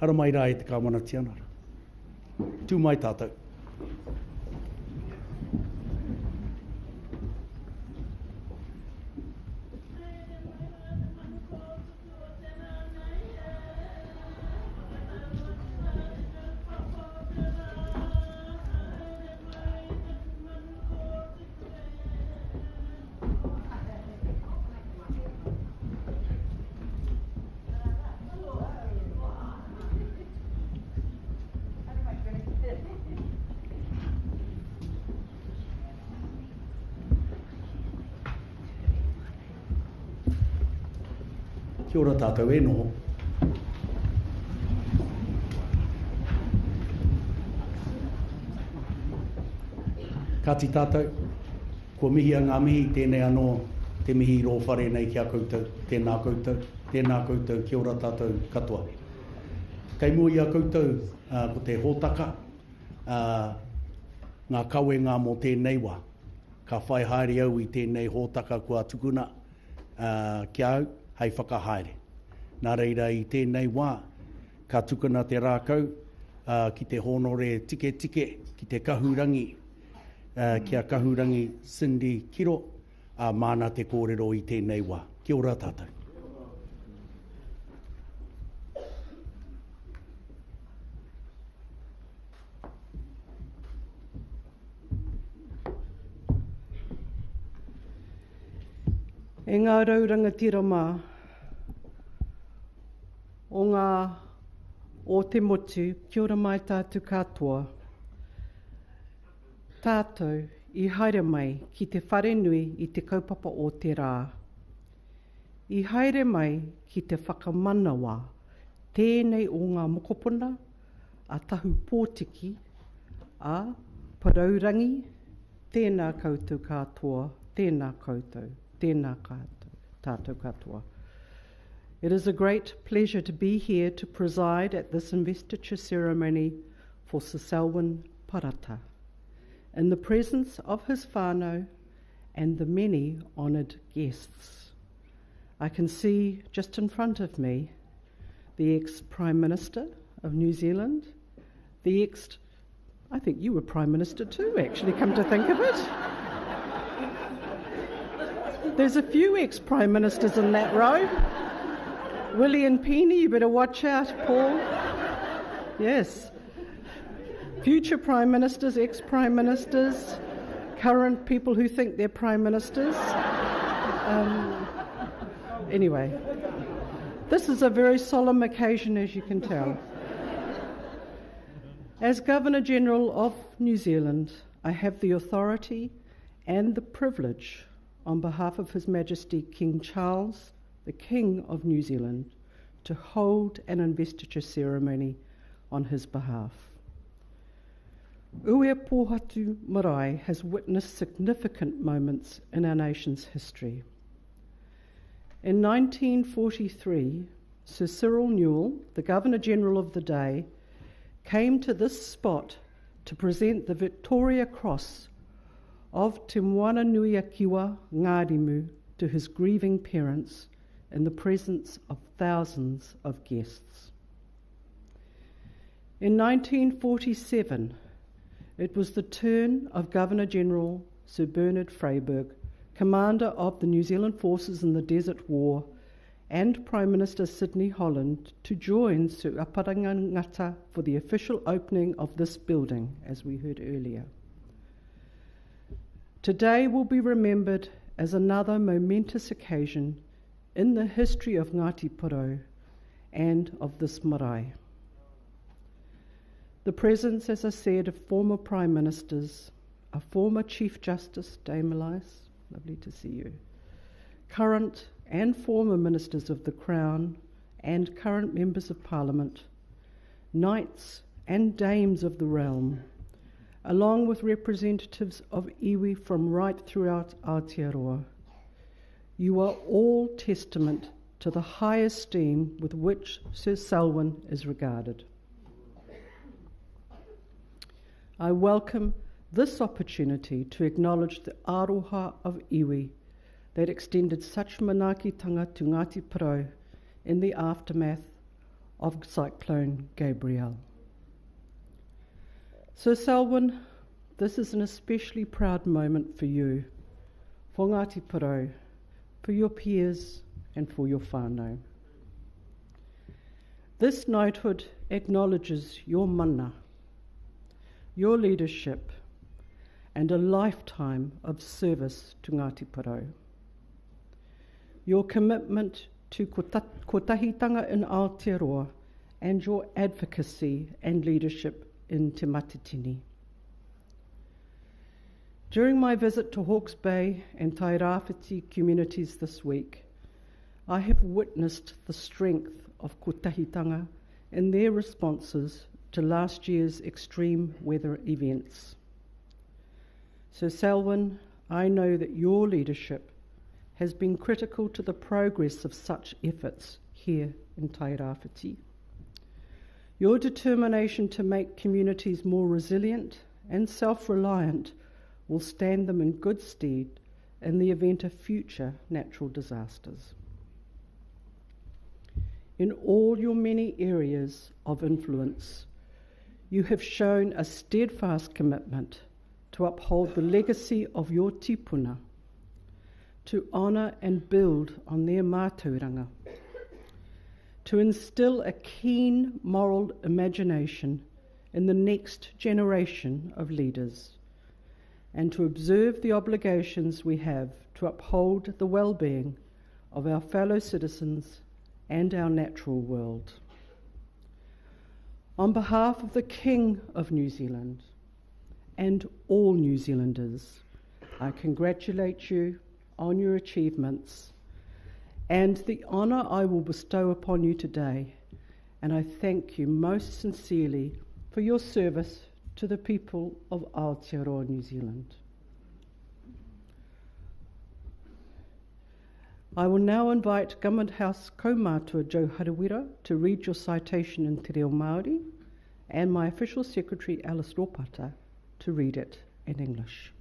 Hara mai rā e te kāwana tianara. Tū mai tātou. Kia ora tātou e noho. Kāti tātou, kua mihia ngā mihi, tēnei anō te mihi rō whare nei ki a koutou, tēnā koutou, tēnā koutou, kia ora tātou katoa. Kei mua i a koutou uh, ko te hōtaka, uh, ngā kawenga mō tēnei wā. Ka whai haere au i tēnei hōtaka kua tukuna uh, ki a au hei whakahaere. Nā reira i tēnei wā, ka tukuna te rākau uh, ki te hōnore tiketike, ki te kahurangi, uh, ki a kahurangi Cindy Kiro, ā, māna te kōrero i tēnei wā. Kia ora tātou. E ngā rau rangatira mā o ngā o te motu, kia ora mai tātou katoa. Tātou i haere mai ki te wharenui i te kaupapa o te rā. I haere mai ki te whakamanawa tēnei o ngā mokopuna a Tahu Pōtiki, a Porourangi, tēnā koutou katoa, tēnā koutou, tēnā tātou katoa. It is a great pleasure to be here to preside at this investiture ceremony for Sir Selwyn Parata, in the presence of his whānau and the many honoured guests. I can see just in front of me the ex Prime Minister of New Zealand, the ex I think you were Prime Minister too, actually, come to think of it. There's a few ex Prime Ministers in that row. Willie and Peeny, you better watch out, Paul. Yes. Future Prime Ministers, ex Prime Ministers, current people who think they're Prime Ministers. Um, anyway, this is a very solemn occasion, as you can tell. As Governor General of New Zealand, I have the authority and the privilege, on behalf of His Majesty King Charles, the King of New Zealand, to hold an investiture ceremony on his behalf. Uepohatu Marae has witnessed significant moments in our nation's history. In 1943, Sir Cyril Newall, the Governor General of the day, came to this spot to present the Victoria Cross of Te Moana-nui-a-Kiwa Ngārimu to his grieving parents in the presence of thousands of guests. In 1947, it was the turn of Governor General Sir Bernard Freyberg, commander of the New Zealand forces in the Desert War, and Prime Minister Sidney Holland to join Sir Aparanga Ngata for the official opening of this building, as we heard earlier. Today will be remembered as another momentous occasion in the history of Ngāti Porou and of this marae. The presence, as I said, of former Prime Ministers, a former Chief Justice, Dame Elias, lovely to see you, current and former Ministers of the Crown and current Members of Parliament, Knights and Dames of the Realm, along with representatives of iwi from right throughout Aotearoa. You are all testament to the high esteem with which Sir Selwyn is regarded. I welcome this opportunity to acknowledge the aroha of iwi that extended such manaakitanga to Ngāti Porou in the aftermath of Cyclone Gabrielle. Sir Selwyn, this is an especially proud moment for you, for Ngāti Porou, for your peers, and for your whānau. This knighthood acknowledges your mana, your leadership, and a lifetime of service to Ngāti Porou. Your commitment to kotahitanga in Aotearoa and your advocacy and leadership in Te Matatini. During my visit to Hawke's Bay and Tairāwhiti communities this week, I have witnessed the strength of kotahitanga in their responses to last year's extreme weather events. Sir Selwyn, I know that your leadership has been critical to the progress of such efforts here in Tairāwhiti. Your determination to make communities more resilient and self-reliant will stand them in good stead in the event of future natural disasters. In all your many areas of influence, you have shown a steadfast commitment to uphold the legacy of your tipuna, to honour and build on their mātauranga, to instill a keen moral imagination in the next generation of leaders, and to observe the obligations we have to uphold the well-being of our fellow citizens and our natural world. On behalf of the King of New Zealand and all New Zealanders, I congratulate you on your achievements and the honour I will bestow upon you today, and I thank you most sincerely for your service to the people of Aotearoa New Zealand. I will now invite Government House Kaumātua Joe Harawira to read your citation in Te Reo Māori and my official secretary Alice Ropata to read it in English.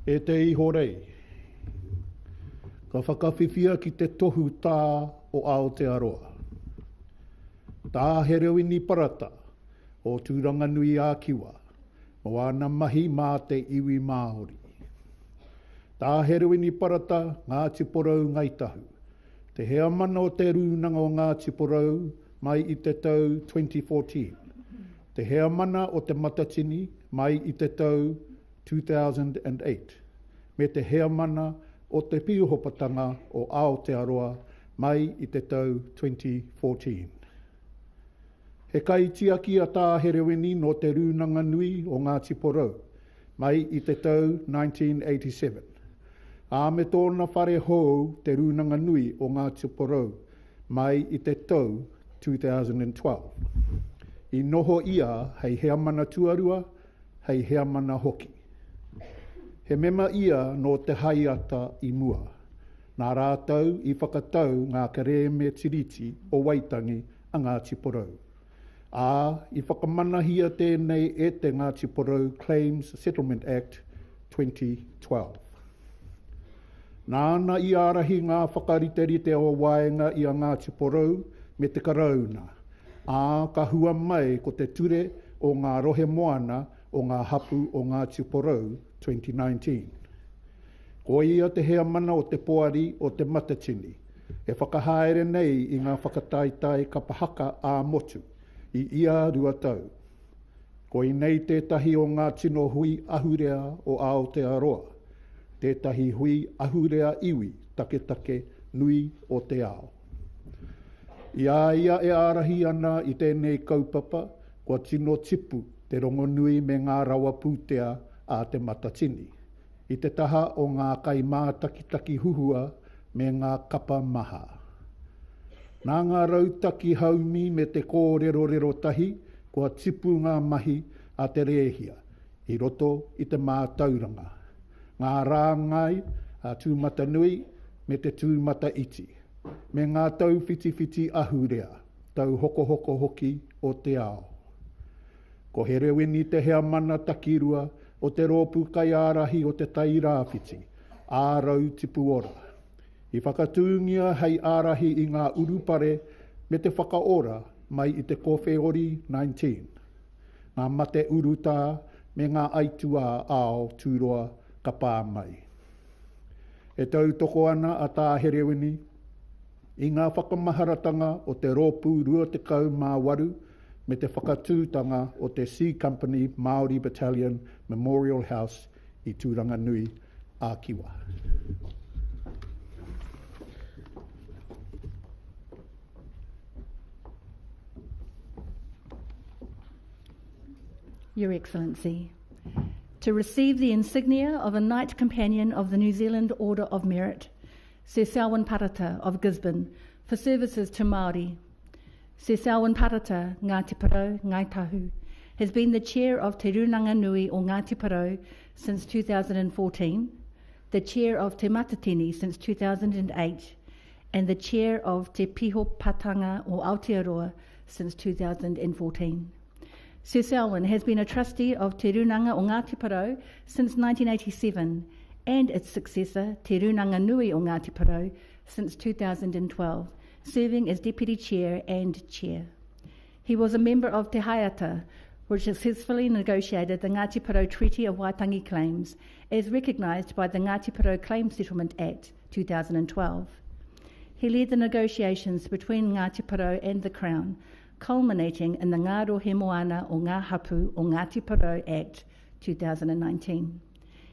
E te ihorei, ka whakawhiwhia ki te tohu tā o Aotearoa. Tā Herewini Parata o Tūranganui-ā-Kiwa mō āna mahi mā te iwi Māori. Tā Herewini Parata, Ngāti Porou, Ngāi Tahu, te heamana o Te Rūnanga o Ngāti Porou mai i te tau 2014, te heamana o Te Matatini mai i te tau 2008, me te heamana o Te Pīhopatanga o Aotearoa mai i te tau 2014. He kaitiaki a Tā Herewini nō Te Rūnanga Nui o Ngāti Porou mai i te tau 1987, ā, me tōna whare hou Te Rūnanga Nui o Ngāti Porou mai i te tau 2012. I noho ia hei heamana tuarua, hei heamana hoki. He mema ia nō Te Haeata i mua. Nā rātou i whakatau ngā kerēme Tiriti o Waitangi a Ngāti Porou. Ā, i whakamanahia tēnei e te Ngāti Porou Claims Settlement Act 2012. Nāna i ārahi ngā whakariterite o waenga i a Ngāti Porou me te Karauna, ā, ka hua mai ko te Ture o Ngā Rohe Moana o Ngā Hapū o Ngāti Porou 2019. Ko ia te heamana o te Poari o Te Matatini, e whakahaere nei i ngā whakataetae kapa haka ā-motu i ia rua tau. Koinei tētahi o ngā tino hui ahurea o Aotearoa, tētahi hui ahurea iwi taketake nui o te ao. I a ia e ārahi ana i tēnei kaupapa, kua tino tipu te rongonui me ngā rawa pūtea a Te Matatini, i te taha o ngā kaimātakitaki huhua me ngā kapa maha. Nā ngā rautaki haumi me te kōrerorero tahi kua tipu ngā mahi a te rēhia i roto i te mātauranga, ngā rāngai tūmatanui me te tūmataiti, me ngā tauwhitiwhiti ahurea, tauhokohoko hoki o te ao. Ko Herewini te heamana takirua o te rōpū kaiārahi o Te Tai Rāwhiti, ā Rau Tipu Ora. I whakatūngia hei ārahi i ngā urupare me te whakaora mai i te Kowheori 19, ngā mate urutā me ngā aituā ao tūroa ka pā mai. E tautoko ana a Tā Herewini i ngā whakamaharatanga o te Rōpū 28 me te whakatūtanga o te C Company Māori Battalion Memorial House i Tūranganui a Kiwa. Your Excellency, to receive the insignia of a Knight Companion of the New Zealand Order of Merit, Sir Selwyn Parata of Gisborne, for services to Māori. Sir Selwyn Parata, Ngāti Porou, Ngāi Tahu, has been the chair of Te Runanga Nui o Ngāti Porou since 2014, the chair of Te Matatini since 2008, and the chair of Te Pihopatanga o Aotearoa since 2014. Sir Selwyn has been a trustee of Te Runanga o Ngāti Porou since 1987 and its successor, Te Runanga Nui o Ngāti Porou, since 2012, serving as deputy chair and chair. He was a member of Te Haeata, which successfully negotiated the Ngāti Porou Treaty of Waitangi claims, as recognised by the Ngāti Porou Claim Settlement Act 2012. He led the negotiations between Ngāti Porou and the Crown, culminating in the Ngā Rohe Moana o Ngā Hapu o Ngāti Porou Act 2019.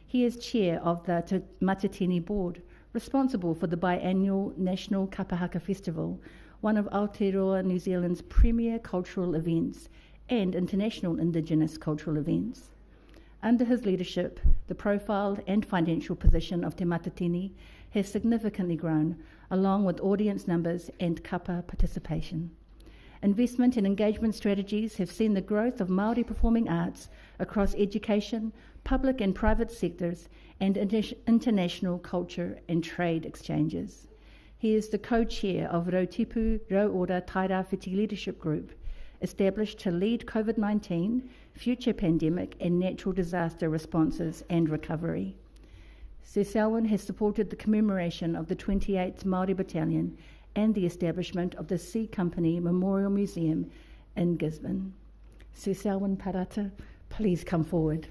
He is chair of the Te Matatini Board, responsible for the biannual National Kapahaka Festival, one of Aotearoa New Zealand's premier cultural events and international Indigenous cultural events. Under his leadership, the profile and financial position of Te Matatini has significantly grown, along with audience numbers and kapa participation. Investment and engagement strategies have seen the growth of Māori performing arts across education, public and private sectors, and international culture and trade exchanges. He is the co-chair of Rautipu Rauora Tairāwhiti Leadership Group, established to lead COVID-19, future pandemic and natural disaster responses and recovery. Sir Selwyn has supported the commemoration of the 28th Māori Battalion and the establishment of the C Company Memorial Museum in Gisborne. Sir Selwyn Parata, please come forward.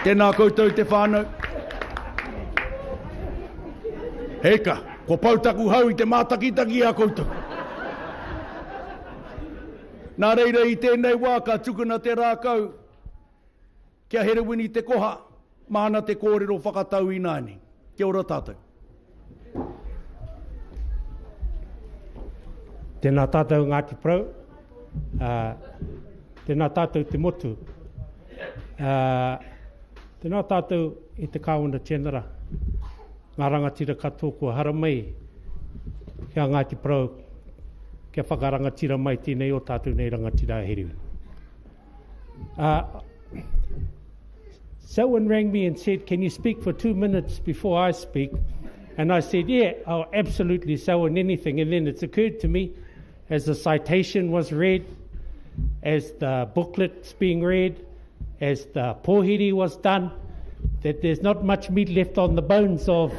Tēnā koutou te whānau. Heka, kua pau taku hau i te mātakitaki i a koutou. Nā reira i tēnei wā ka tukuna te rākau kia Herewini Te Koha, māna te kōrero whakatau ināianei. Kia ora tātou. Tēnā tātou Ngāti Porou, ā, tēnā tātou te motu, ā, tēnā tātou e te Kāwana Tianara, ngā rangatira katoa kua haramai ki a Ngāti Porou kia whakarangatira mai tēnei o tātou nei rangatira a Herewini. Uh, someone rang me and said, Can you speak for two minutes before I speak? And I said, Yeah, oh, absolutely, Selwyn, anything. And then it's occurred to me as the citation was read, as the booklet's being read, as the pohiri was done, that there's not much meat left on the bones of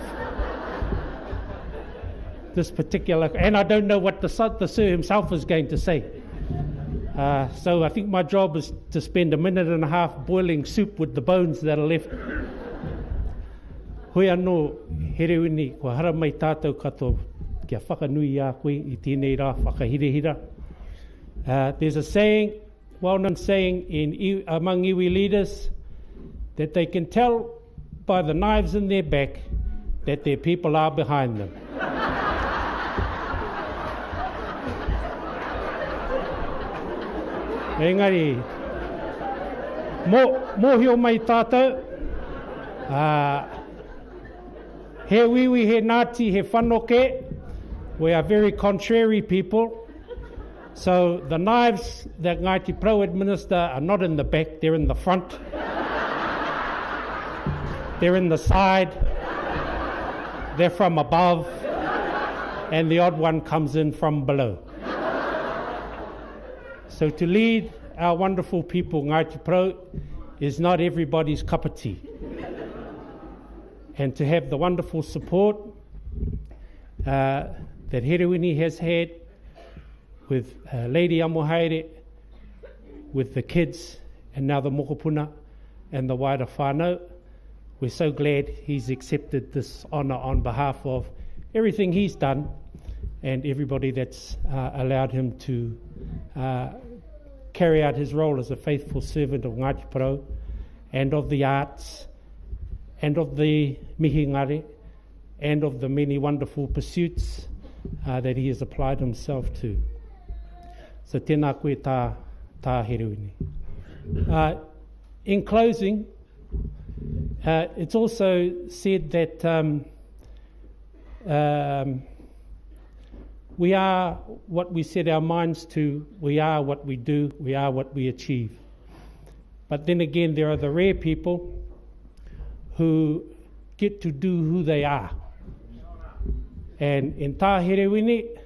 this particular. And I don't know what the, the sir himself is going to say. Uh, so I think my job is to spend a minute and a half boiling soup with the bones that are left. Hoi anō, Herewini, kua haramai tātou katoa kia whakanui i a koe i tēnei rā whakahirahira. Uh, there's a saying, well-known saying in, among iwi leaders, that they can tell by the knives in their back that their people are behind them. Engari, mō, mōhio mai tātou, uh, he wiwi, he nāti, he whanoke, we are very contrary people. So the knives that Ngāti Porou administer are not in the back, they're in the front. they're in the side. They're from above. And the odd one comes in from below. So to lead our wonderful people, Ngāti Porou, is not everybody's cup of tea. And to have the wonderful support uh, that Herewini has had with uh, Lady Amohaere, with the kids, and now the mokopuna and the wider whānau. We're so glad he's accepted this honour on behalf of everything he's done and everybody that's uh, allowed him to uh, carry out his role as a faithful servant of Ngāti Porou and of the arts and of the mihingare and of the many wonderful pursuits uh, that he has applied himself to. So tēnā koe tā, tā Herewini. Uh, in closing, uh, it's also said that um, um, we are what we set our minds to, we are what we do, we are what we achieve. But then again, there are the rare people who get to do who they are. And in Tā Herewini,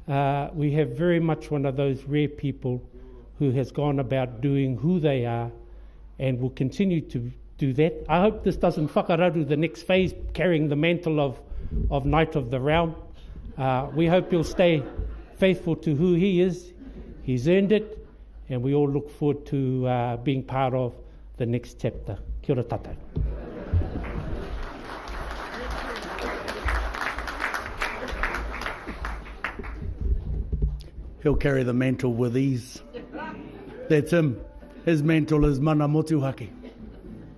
uh, we have very much one of those rare people who has gone about doing who they are and will continue to do that. I hope this doesn't whakararu the next phase, carrying the mantle of, of Knight of the Realm. Uh, we hope he'll stay faithful to who he is. He's earned it, and we all look forward to uh, being part of the next chapter. Kia ora tātou. He'll carry the mantle with ease. That's him. His mantle is mana motuhake.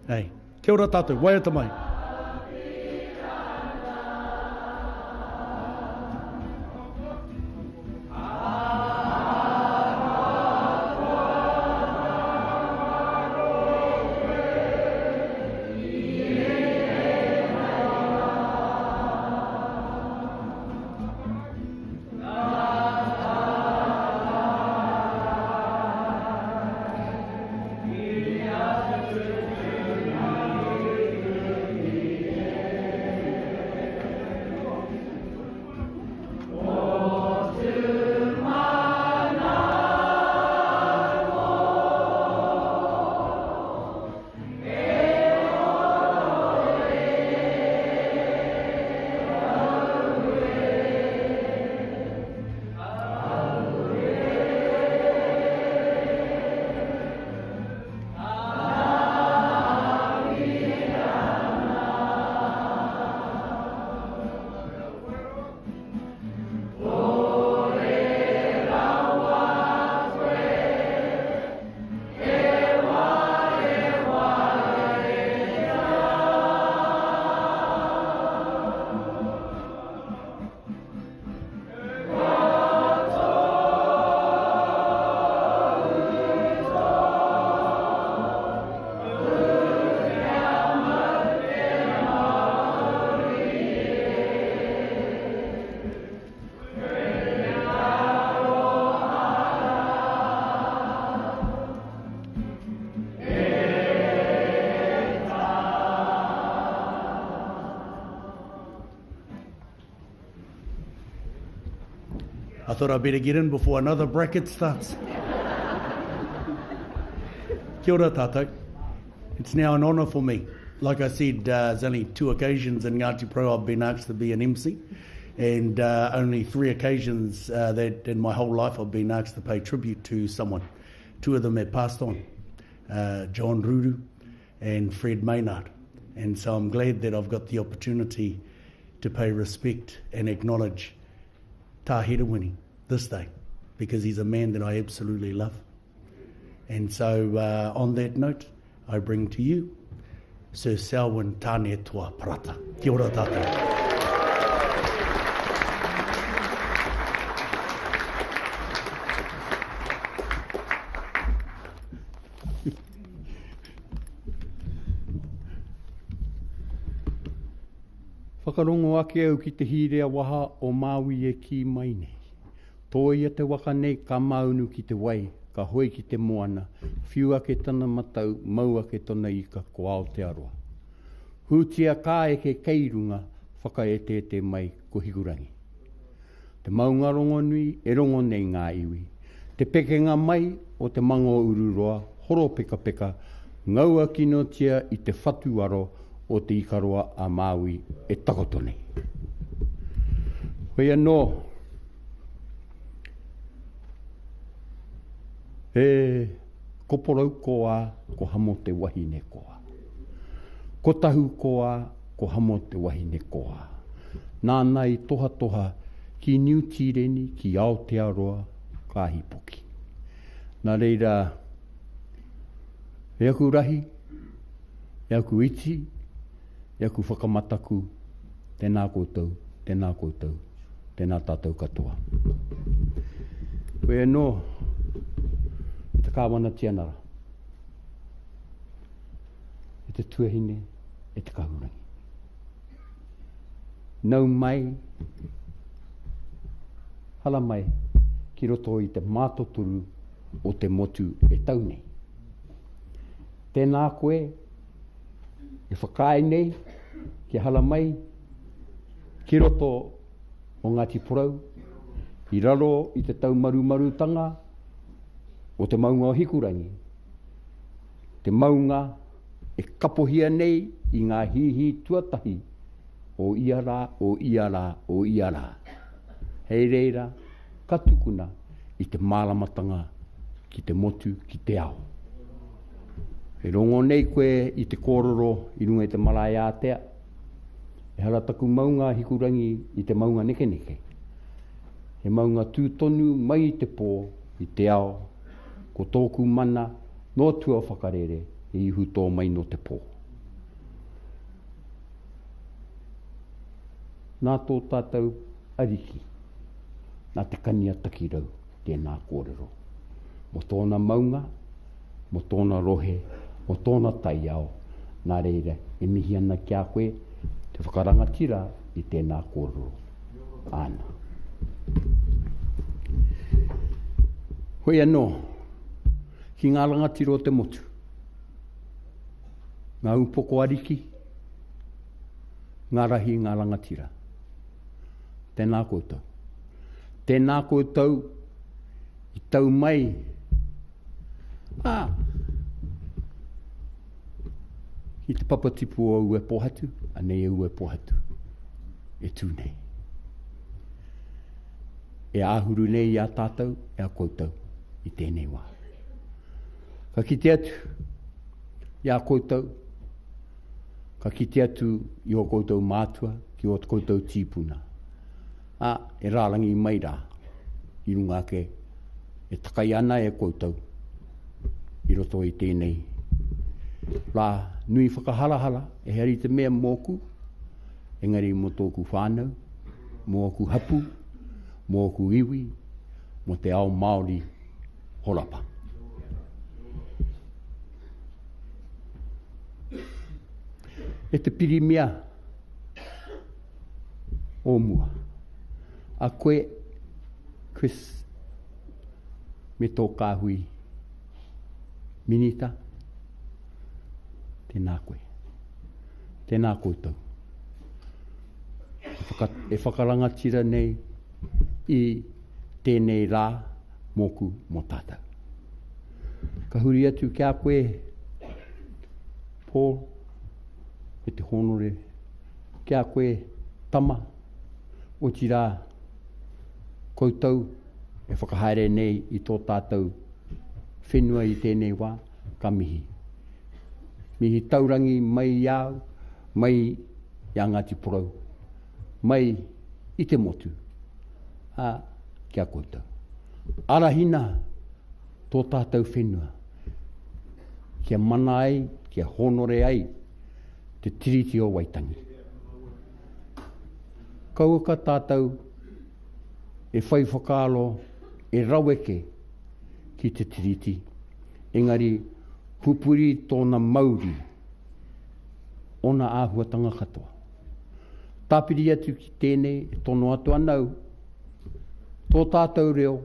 Hey. Kia ora tātou. Waiata mai. I thought I'd better get in before another bracket starts. Kia ora tātou. It's now an honour for me. Like I said, uh, there's only two occasions in Ngāti Porou I've been asked to be an MC, and uh, only three occasions uh, that in my whole life I've been asked to pay tribute to someone. Two of them have passed on, uh, John Ruru and Fred Maynard. And so I'm glad that I've got the opportunity to pay respect and acknowledge Tā Herewini this day because he's a man that I absolutely love. And so uh, on that note, I bring to you Sir Selwyn Tānetoa Parata. Kia ora tātou. Whakarongo ake au ki te hīrea waha o Māui e kī mai nei. Tōia te waka nei ka māunu ki te wai, ka hoe ki te moana, whiu ake tana matau, mau ake tona ika ko Aotearoa. Hūtia ka eke kei runga, whakaeteete mai ko Hikurangi. Te maunga rongonui e rongo nei ngā iwi. Te pekenga mai o te manga o Ururoa, horopekapeka, ngaua kinotia i te whatuaro o Te Ikaroa a Māui e takoto nei. Hoi anō, e koporau koā, ko hamo te wahine koā. Ko tahu koā, ko hamo te wahine koā. Nāna i tohatoha ki Niu Tīreni, ki Aotearoa, ka hīpoki. Nā reira, e aku rahi, e aku iti, e aku whakamataku, tēnā koutou, tēnā koutou, tēnā tātou katoa. Koe anō, e te Kāwana Tianara, e te tuahine, e te kahurangi. Nau mai, hala mai ki roto i te mātotoru o te motu e tau nei. Tēnā koe e whakaae nei kia hala mai ki roto o Ngāti Porou i raro i te taumarumarutanga o te maunga o Hikurangi, te maunga e kapohia nei i ngā hīhī tuatahi o ia rā, o ia rā, o ia rā. Hei reira, ka tukuna i te māramatanga ki te motu, ki te ao. E rongo nei koe i te kōrero i runga i te marae ātea, ehara taku maunga a Hikurangi i te maunga nekeneke. He maunga tū tonu mai i te pō, i te ao, ko tōku mana nō tua whakarere he ihu tō mai nō te pō. Nā tō tātou Ariki, nā Te Kani a Takirau tēnā kōrero. Mō tōna maunga, mō tōna rohe, mō tōna taiao, nā reira e mihi ana ki a koe te whakarangatira i tēnā kōrero āna. Hoi anō, ki ngā rangatira o te motu, ngā upoko ariki, ngā rahi, ngā rangatira. Tēnā koutou. Tēnā koutou i tau mai ā, ki te papatipu o Uepohatu, anei e Uepohatu e tū nei. E āhuru nei i a tātou, e a koutou i tēnei wā. Ka kite atu i a koutou, ka kite atu i ō koutou mātua, ki ō koutou tīpuna, ā, e rārangi mai rā i runga ake e takai ana e koutou i roto i tēnei rā nui whakaharahara, ehara i te mea mōku, engari mō tōku whānau, mō ōku hapū, mō ōku iwi, mō te ao Māori horapa. E te pirimia o mua, a koe, Chris, me tō kāhui minita, tēnā koe. Tēnā koutou. E, whaka, e whakarangatira nei i tēnei rā mōku, mō tātou. Ka huri atu ki a koe, Paul, me te hōnore ki a koe, tama, otirā, koutou e whakahaere nei i tō tātou whenua i tēnei wā, ka mihi. Mihi taurangi mai i a au, mai i a Ngāti Porou, mai i te motu, ā, ki a koutou. Arahina tō tātou whenua, kia mana ai, kia hōnore ai te Tiriti o Waitangi. Kauaka tātou e whai whakaaro e raweke ki te Tiriti, engari pupuri tōna mauri, ōna āhuatanga katoa. Tāpiri atu ki tēnei e tono atu ana au, tō tātou reo,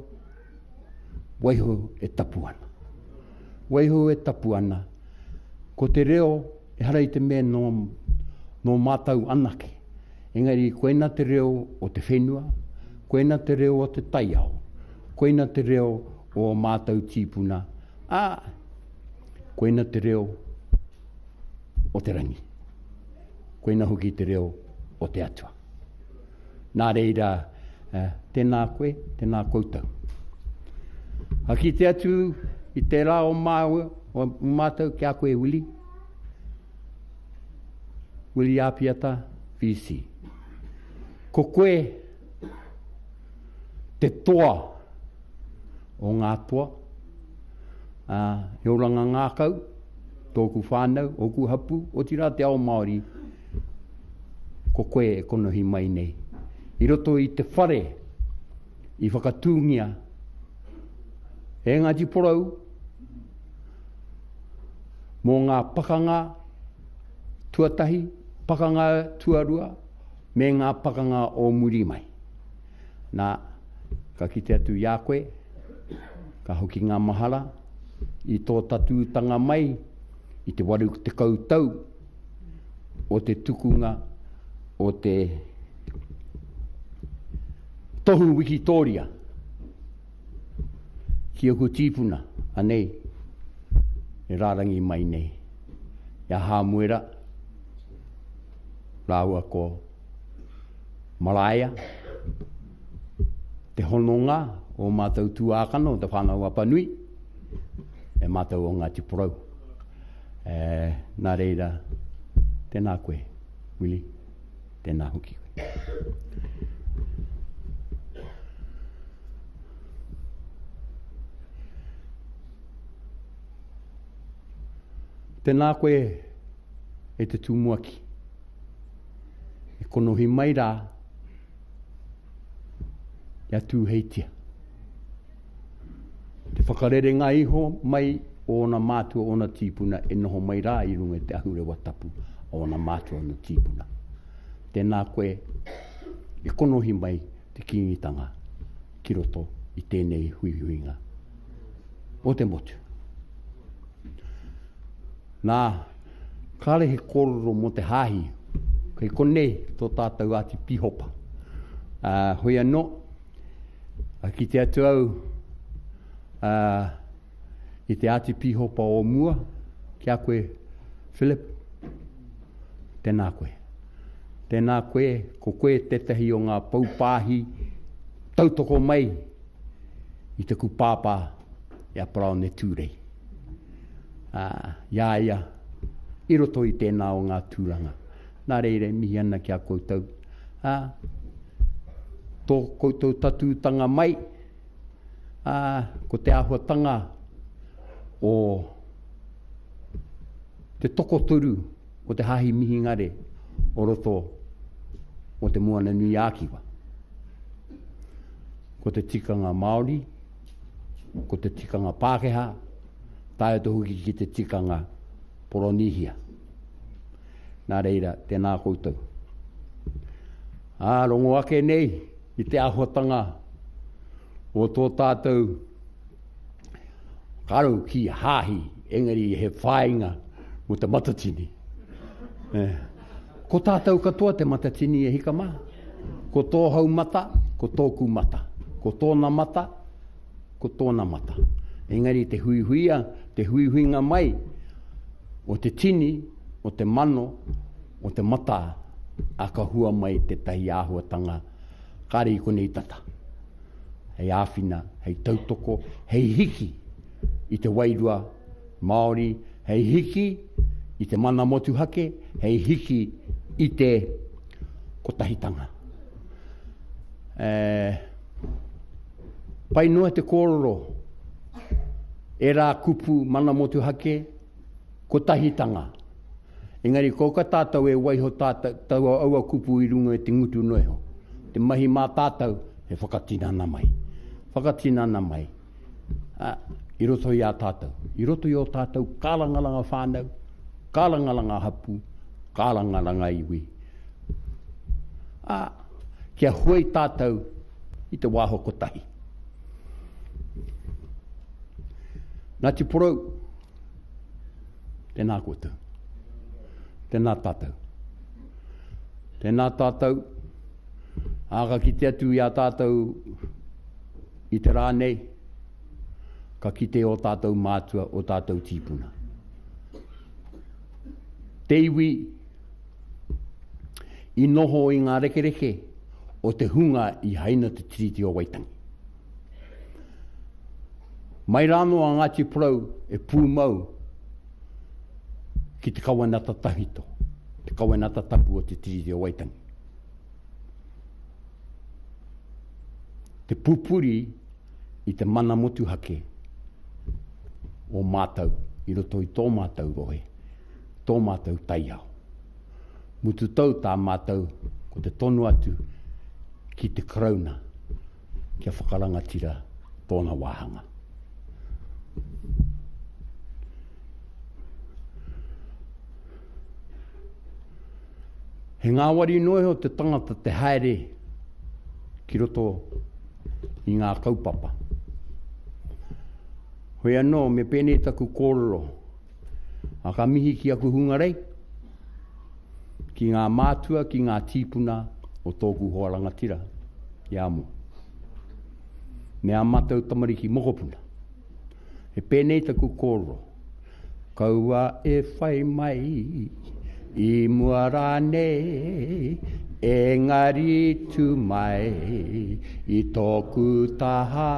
waiho e tapu ana. Waiho e tapu ana, ko te reo ehara i te mea nō, nō mātou anake, engari koina te reo o te whenua, koina te reo o te taiao, koina te reo o ō mātou tīpuna, ā, koina te reo o te rangi. Koina hoki te reo o te Atua. Nā reira, tēnā koe, tēnā koutou. Ka kite atu i tērā o māua, o mātou ki a koe, Willie. Willie Apiata, VC. Ko koe te toa o ngā toa, ā, he oranga ngākau, tōku whānau, ōku hapū, otirā te ao Māori, ko koe e konohi mai nei. I roto i te whare i whakatūngia e Ngāti Porou mō ngā pakanga tuatahi, pakanga tuarua, me ngā pakanga o muri mai. Nā, ka kite atu i a koe, ka hoki ngā mahara i tō tatūtanga mai i te 80 tau o te tukunga o te tohu wikitōria ki aku tīpuna, anei e rārangi mai nei, i a Hāmuera rāua ko Maraea, te hononga o mātou tuākana o Te Whānau Apanui, e mātou o Ngāti Porou. E, nā reira, tēnā koe, Willie, tēnā hoki koe. Tēnā koe e te tumuaki. E konohi mai rā i a Tūheitia. Te whakarerenga iho mai o ōna mātua, ōna tīpuna e noho mai rā i runga i te ahurewa tapu o ōna mātua, ōna tīpuna. Tēnā koe e konohi mai te Kīngitanga ki roto i tēnei huihuinga o te motu. Nā, kāre he kōrero mō te hāhi, kei konei tō tātou āti pīhopa. Ā, hoi anō, a kite atu au ā, i te āti pīhopa o mua, ki a koe, Philip, tēnā koe. Tēnā koe, ko koe tētahi o ngā poupāhi tautoko mai i taku pāpā i a Paraone Tūrei. Ā, i a ia i roto i tēnā o ngā tūranga. Nā reira e mihi ana ki a koutou, ā, tō koutou tatūtanga mai, ā, ko te āhuatanga o te tokotoru o te Hāhi Mihingare o roto o Te Moana-nui-ā-Kiwa. Ko te tikanga Māori, ko te tikanga Pākehā, tae atu hoki ki te tikanga Poronīhia. Nā reira, tēnā koutou. Ā, rongo ake nei i te āhuatanga o tō tātou karau ki hāhi, engari he whāinga mō te Matatini. Eh. Ko tātou katoa te Matatini e hika mā. Ko tōhau mata, ko tōku mata. Ko tōna mata, ko tōna mata. Engari te huihuia, te huihuinga mai o te tini, o te mano, o te mata, a ka hua mai tētahi āhuatanga kāre i konei tata. Hei āwhina, hei tautoko, hei hiki i te wairua Māori, hei hiki i te mana motuhake, hei hiki i te kotahitanga. E, pai noa te kōrero, ērā kupu mana motuhake, kotahitanga. Engari kouka tātou e waiho tātou, taua aua kupu i runga i te ngutu noa iho. Te mahi mā tātou, he whakatinana mai. Whakatinana mai. Ā, i roto i a tātou, i roto i ō tātou kārangaranga whānau, kārangaranga hapū, kārangaranga iwi. Ā, kia huai tātou i te wāho kotahi. Ngāti Porou, tēnā koutou. Tēnā tātou. Tēnā tātou. Ā, ka kite atu i a tātou i te rā nei, ka kite ō tātou mātua, ō tātou tīpuna. Te iwi i noho i ngā rekereke o te hunga i haina te Tiriti o Waitangi. Mai rānō a Ngāti Porou e pūmau ki te kawenata tahito, te kawenata tapu o te Tiriti o Waitangi. Te pupuri i te mana motuhake o mātou i roto i tō mātou rohe, tō mātou taiao. Mutu tou tā mātou ko te tono atu ki te Karauna kia whakarangatira tōna wāhanga. He ngāwari noa iho te tangata te haere ki roto i ngā kaupapa. Hoi anō, me pēnei taku kōrero, a ka mihi ki aku hungarei, ki ngā mātua, ki ngā tīpuna o tōku hoa rangatira, i a Mo. Me ā mātou tamariki mokopuna. He pēnei taku kōrero, Kaua e whai mai i mua rānei, engari tū mai i tōku taha,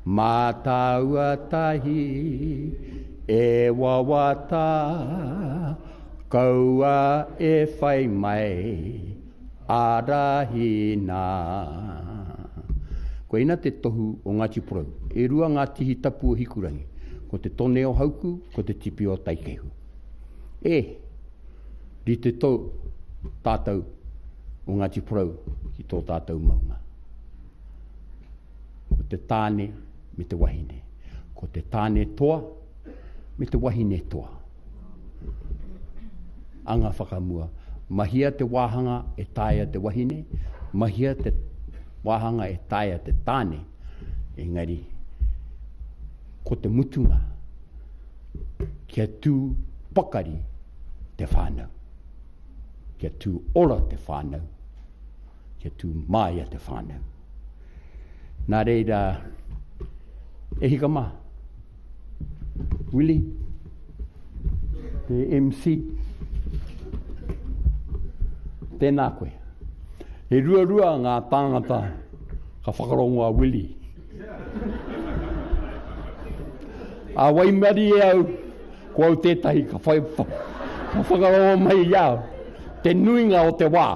mā tāua tahi e wawata, kaua e whai mai Ārahina. Koina te tohu o Ngāti Porou. E rua ngā tihi tapu o Hikurangi, ko te tone o Hauku, ko te tipi o Taikehu. E, rite tou tātou o Ngāti Porou ki tō tātou maunga. Ko te tāne me te wahine. Ko te tāne toa me te wahine toa. Anga whakamua. Mahia te wāhanga e taea te wahine, mahia te wāhanga e taea te tāne. Engari, ko te mutunga, kia tū pakari te whānau. Kia tū ora te whānau. Kia tū māia te whānau. Nā reira, e hika mā. Willie, te MC, tēnā koe. He ruarua ngā tāngata ka whakarongo a Willie. A waimarie au, ko au tētahi ka, whai, ka whakarongo mai i au. Te nuinga o te wā.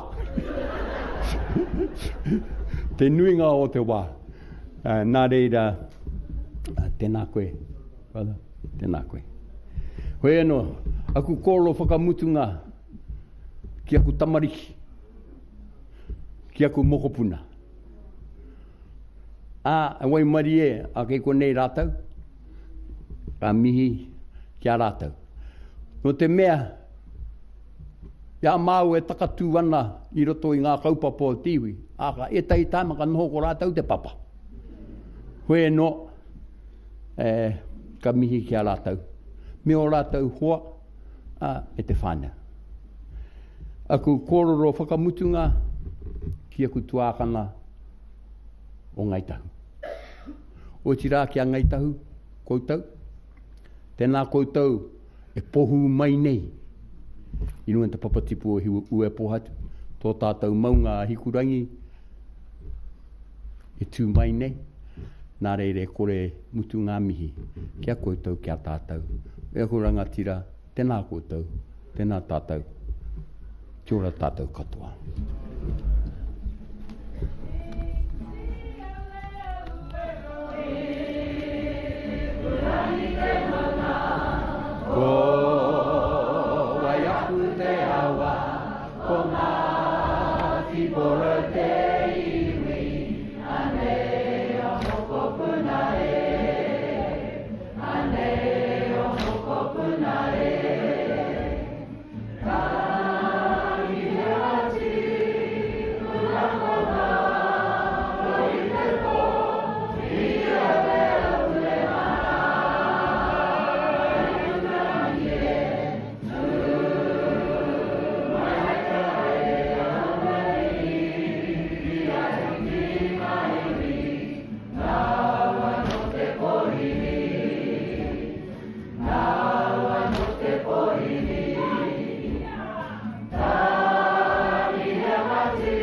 te nuinga o te wā. Uh, nā reira, uh, tēnā koe, brother, tēnā koe. Hoi anō, aku kōrero whakamutunga ki aku tamariki, ki aku mokopuna. Ā, e waimarie a kei konei rātou, ka mihi ki a rātou. Nō te mea, i a māua e takatū ana i roto i ngā kaupapa o te iwi, ā, ka ētahi tāma ka noho ko rātou te papa. Hoi anō, e, ka mihi ki a rātou, me ō rātou hoa, ā, me te whānau. Aku kōrero whakamutunga ki aku tuākana. o Ngāi Tahu. Otirā ki a Ngāi Tahu koutou, tēnā koutou e pohū mai nei i runga i te papatipu o Uepōhatu, tō tātou maunga a Hikurangi e tū mai nei, nā reira e kore mutu ngā mihi ki a koutou, ki a tātou. E aku rangatira, tēnā koutou, tēnā tātou, kia ora tātou katoa. Ko Waiapu te awa, ko Ngāti Porou te iwi, anei o mokopuna e, anei o mokopuna e. Ka hihia atu Purakona, i te pō, i aue aue mara, i e, tū mai hei karere aue i atu ki ngā iwi, nāu anō te pōhiri. Nāu anō te pōhiri. Tāriha mati,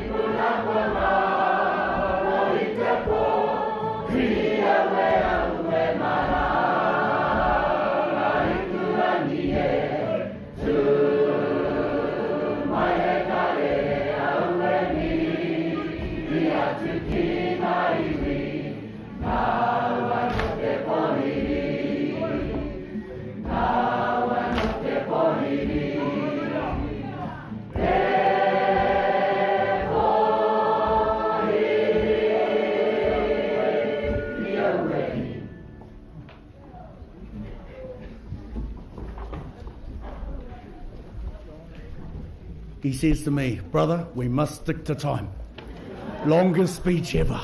puna kona, i te pō, hi aue aue mara, ngā hikurangi e, tū mai he karere aue mihi atu ki ngā iwi, Nāu anō te pōhiri, nāu anō te pōhiri, te pōhiri i aue. He says to me, brother, we must stick to time. Longest speech ever.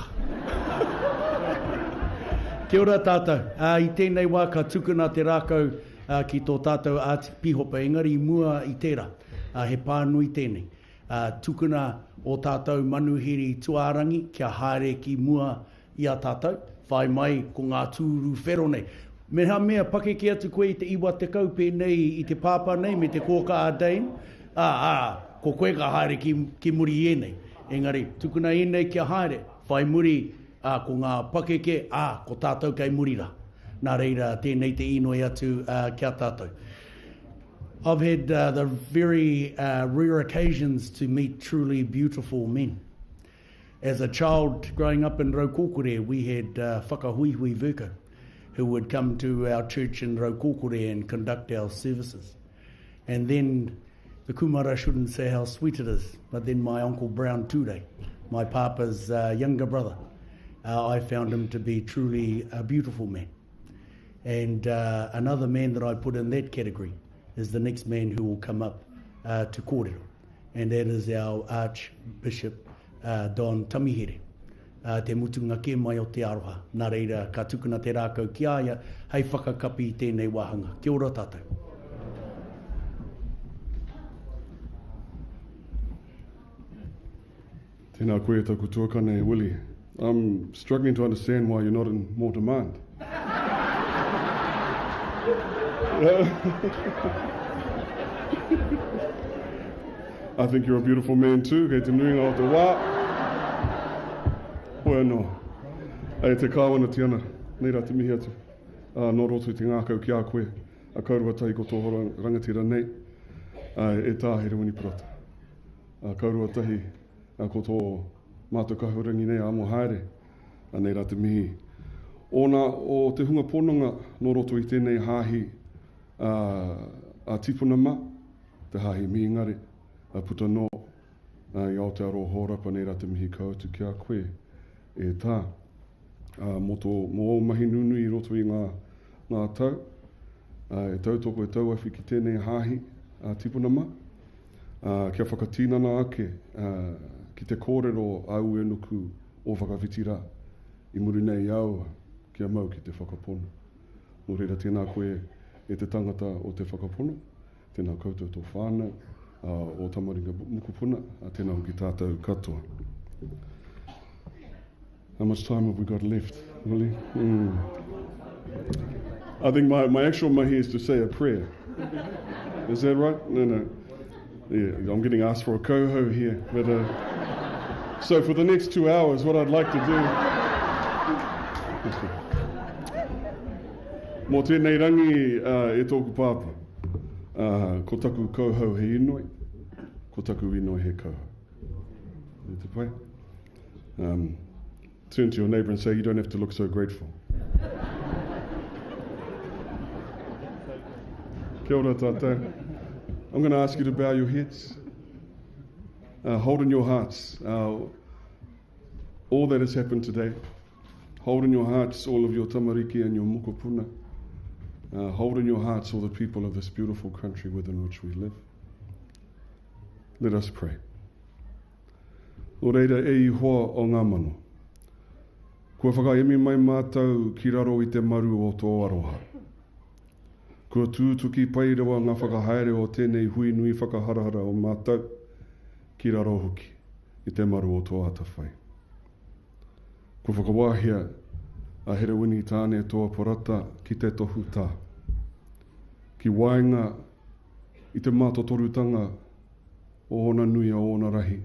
Kia ora tātou. Uh, I tēnei wā ka tukuna te rākau uh, ki tō tātou āti pihopa, engari i mua i tērā, uh, he pānui tēnei. Uh, tukuna o tātou manuhiri tuārangi kia haere ki mua i a tātou, whai mai ko ngā tūru whero nei. Mehamea pakeke atu koe i te 90 pēnei i te pāpā nei me te kōkā a Dane, ā, ā, ko koe ka haere ki, ki muri i ēnei. Engari, tukuna ēnei kia haere, whai muri, ā, ko ngā pakeke, ā, ko tātou kei muri rā. Nā reira, tēnei te īnoi atu, ā, ki a tātou. I've had uh, the very uh, rare occasions to meet truly beautiful men. As a child growing up in Raukokore, we had uh, Whakahuihui Vercoe, who would come to our church in Raukokore and conduct our services. And then the kumara shouldn't say how sweet it is, but then my uncle Brown Ture, my papa's uh, younger brother, uh, I found him to be truly a beautiful man. And uh, another man that I put in that category is the next man who will come up uh, to kōrero, and that is our Archbishop uh, Don Tamihere. Uh, te mutunga kē mai o te aroha. Nā reira, ka tukuna te rākau ki a ia hei whakakapi i tēnei wāhanga. Kia ora tātou. Tēnā koe e taku tuakana e Willie. I'm struggling to understand why you're not in more demand. I think you're a beautiful man too, kei te nuinga o te wā. Hoi anō. Ei te kāwana Tiana, nei rā te mihi atu. Ā, nō roto i te ngākau ki a koe, a kaurua tahi ko tō rangatira nei, ā, e Tā Herewini Parata. Ā, kaurua tahi ko tō mātou kahurangi nei a Amohaere, anei rā te mihi. Ōna o te hunga pononga nō roto i tēnei hāhi a, a Tipuna mā, te hāhi mihingare, a puta nō i Aotearoa hōrapa nei rā te mihi kau atu ki a koe e tā. Ā, mō tō, mō ō mahi nunui i roto i ngā, ngā tau, ā, e tautoko, e tauawhi ki tēnei hāhi a Tipuna mā. ā, kia whakatinana ake ki te kōrero a Uenuku o Whakawhiti rā, i muri nei i a aua, kia mau ki te whakapono. Nō reira, tēnā koe e te tangata o te whakapono, tēnā koutou tō whānau, ā, ō tamariki mokopuna, ā, tēnā hoki tātou katoa. How much time have we got left, Willie? Mm. I think my, my actual mahi is to say a prayer. Is that right? No, no. Yeah, I'm getting asked for a coho here. But, uh, so for the next two hours, what I'd like to do... Mō tēnei rangi uh, e tōku pāpā, uh, ko taku kauhau he inoi, ko taku inoi he kauhau. E te pai? Um, turn to your neighbor and say, you don't have to look so grateful. Kia ora tātou. I'm going to ask you to bow your heads. Uh, hold in your hearts uh, all that has happened today. Hold in your hearts all of your tamariki and your mokopuna. Uh, hold in your hearts all the people of this beautiful country within which we live. Let us pray. Nō reira, e Ihoa o ngā mano, kua whakaemi mai mātou ki raro i te maru o tō aroha. Kua tūtuki pai rawa ngā whakahaere o tēnei hui nui whakaharahara o mātou ki raro hoki i te maru o tō atawhai. Kua whakawāhia a Herewini Tāne Toa Parata ki te tohu tā, ki waenga i te mātotorutanga o ōna nui a ōna rahi,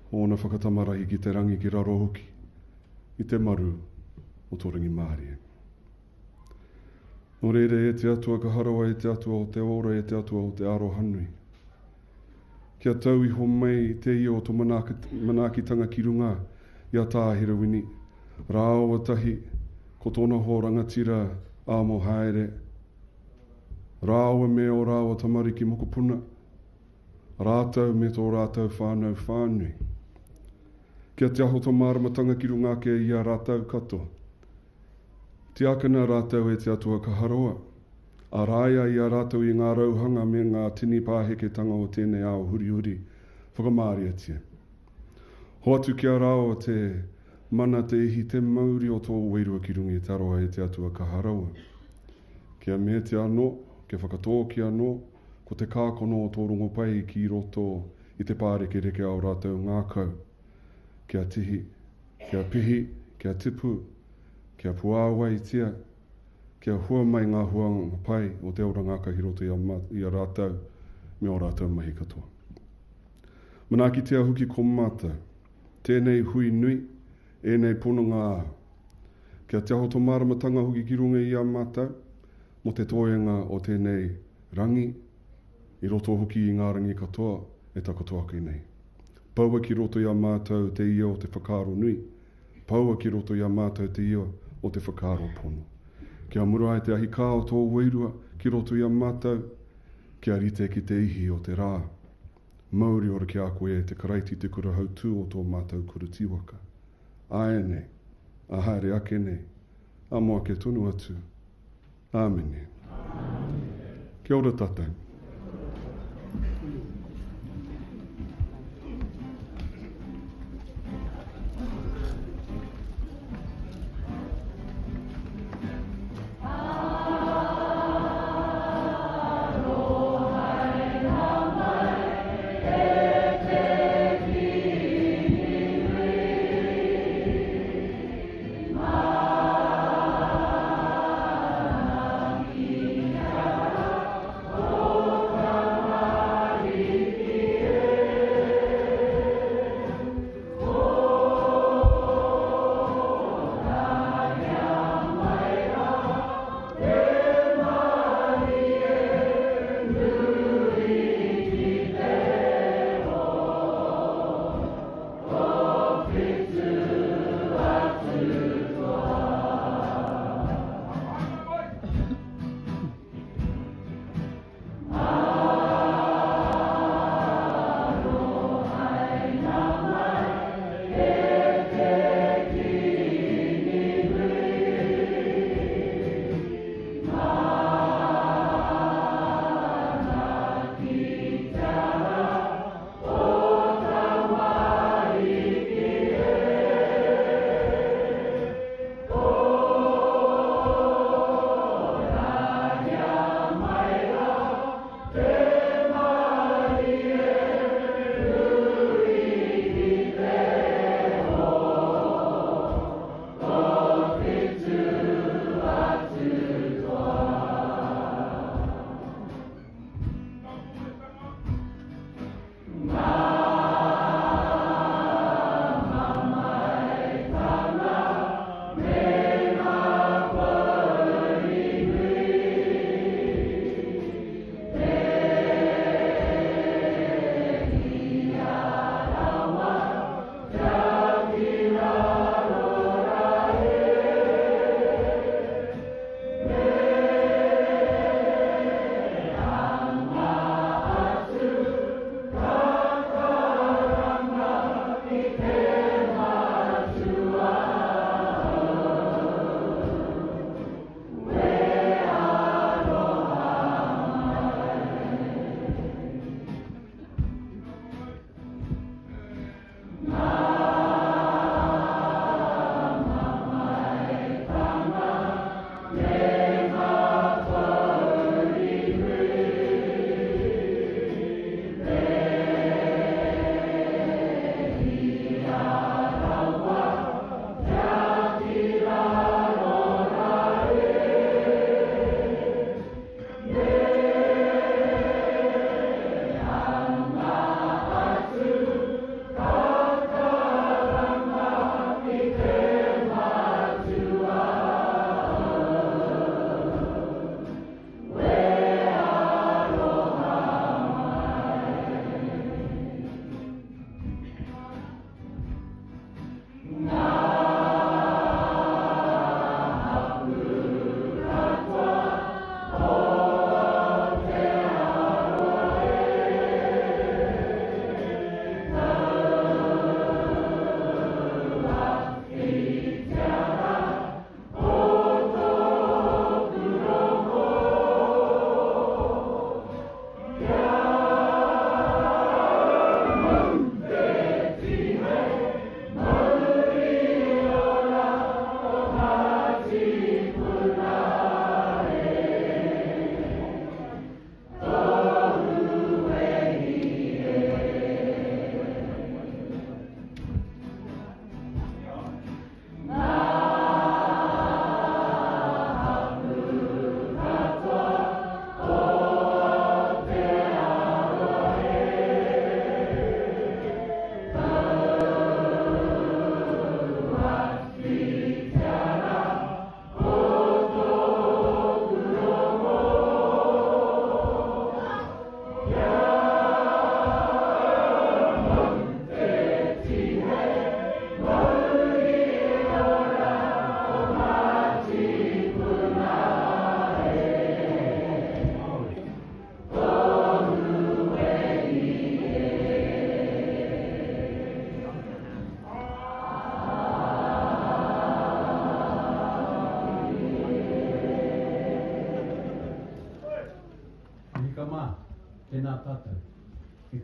o ōna whakatama rahi ki te rangi ki raro hoki i te maru o tō rangimārie. Nō reira e te Atua ka harawa e te Atua o te ora e te Atua o te arohanui. Kia tau iho mai te ia o tō manaakitanga ki runga i a Tā Herewini rāua tahi ko tōna hoa rangatira āmo haere rāua me ō rāua tamariki mokopuna, rātou me tō rātou whānau whānui. Kia te aho tō māramatanga ki runga ake i a rātou katoa. Tiakina rātou e te Atua Kaharoa, āraia i a rātou i ngā rauhanga me ngā tini pāheketanga o tēnei ao hurihuri whakamāriatia. Hoatu ki a rāua te mana, te ihi, te mauri o tō wairua ki runga i te aroha e te Atua Kaha Rawa. Kia meatia anō, kia whakatōkia anō, ko te kākono o tō rongopai ki roto i te pārekereke o rātou ngākau. Kia tihi, kia pihi, kia tipu, kia puāwaitia, kia hua mai ngā huanga pai o te ora ngākau ki roto i a, i a rātou me ō rātou mahi katoa. Manaakitia hoki ko mātou, tēnei hui nui, ēnei pononga āu. Kia te aho tō māramatanga hoki ki runga i a mātou, mō te toenga o tēnei rangi, i roto hoki i ngā rangi katoa e takoto ake nei. Poua ki roto i a mātou te ia o te whakaaro nui, poua ki roto i a mātou te ia o te whakaaro pono. Kia mura ai te ahi kā o tō wairua ki roto i a mātou, kia rite ki te ihi o te rā. Mauri ora ki a koe e te Karaiti te kura hautū o tō mātou kura tīwaka. Āianei, ā haere ake nei, ā mō ake tonu atu. Āmine. Kia ora tātou.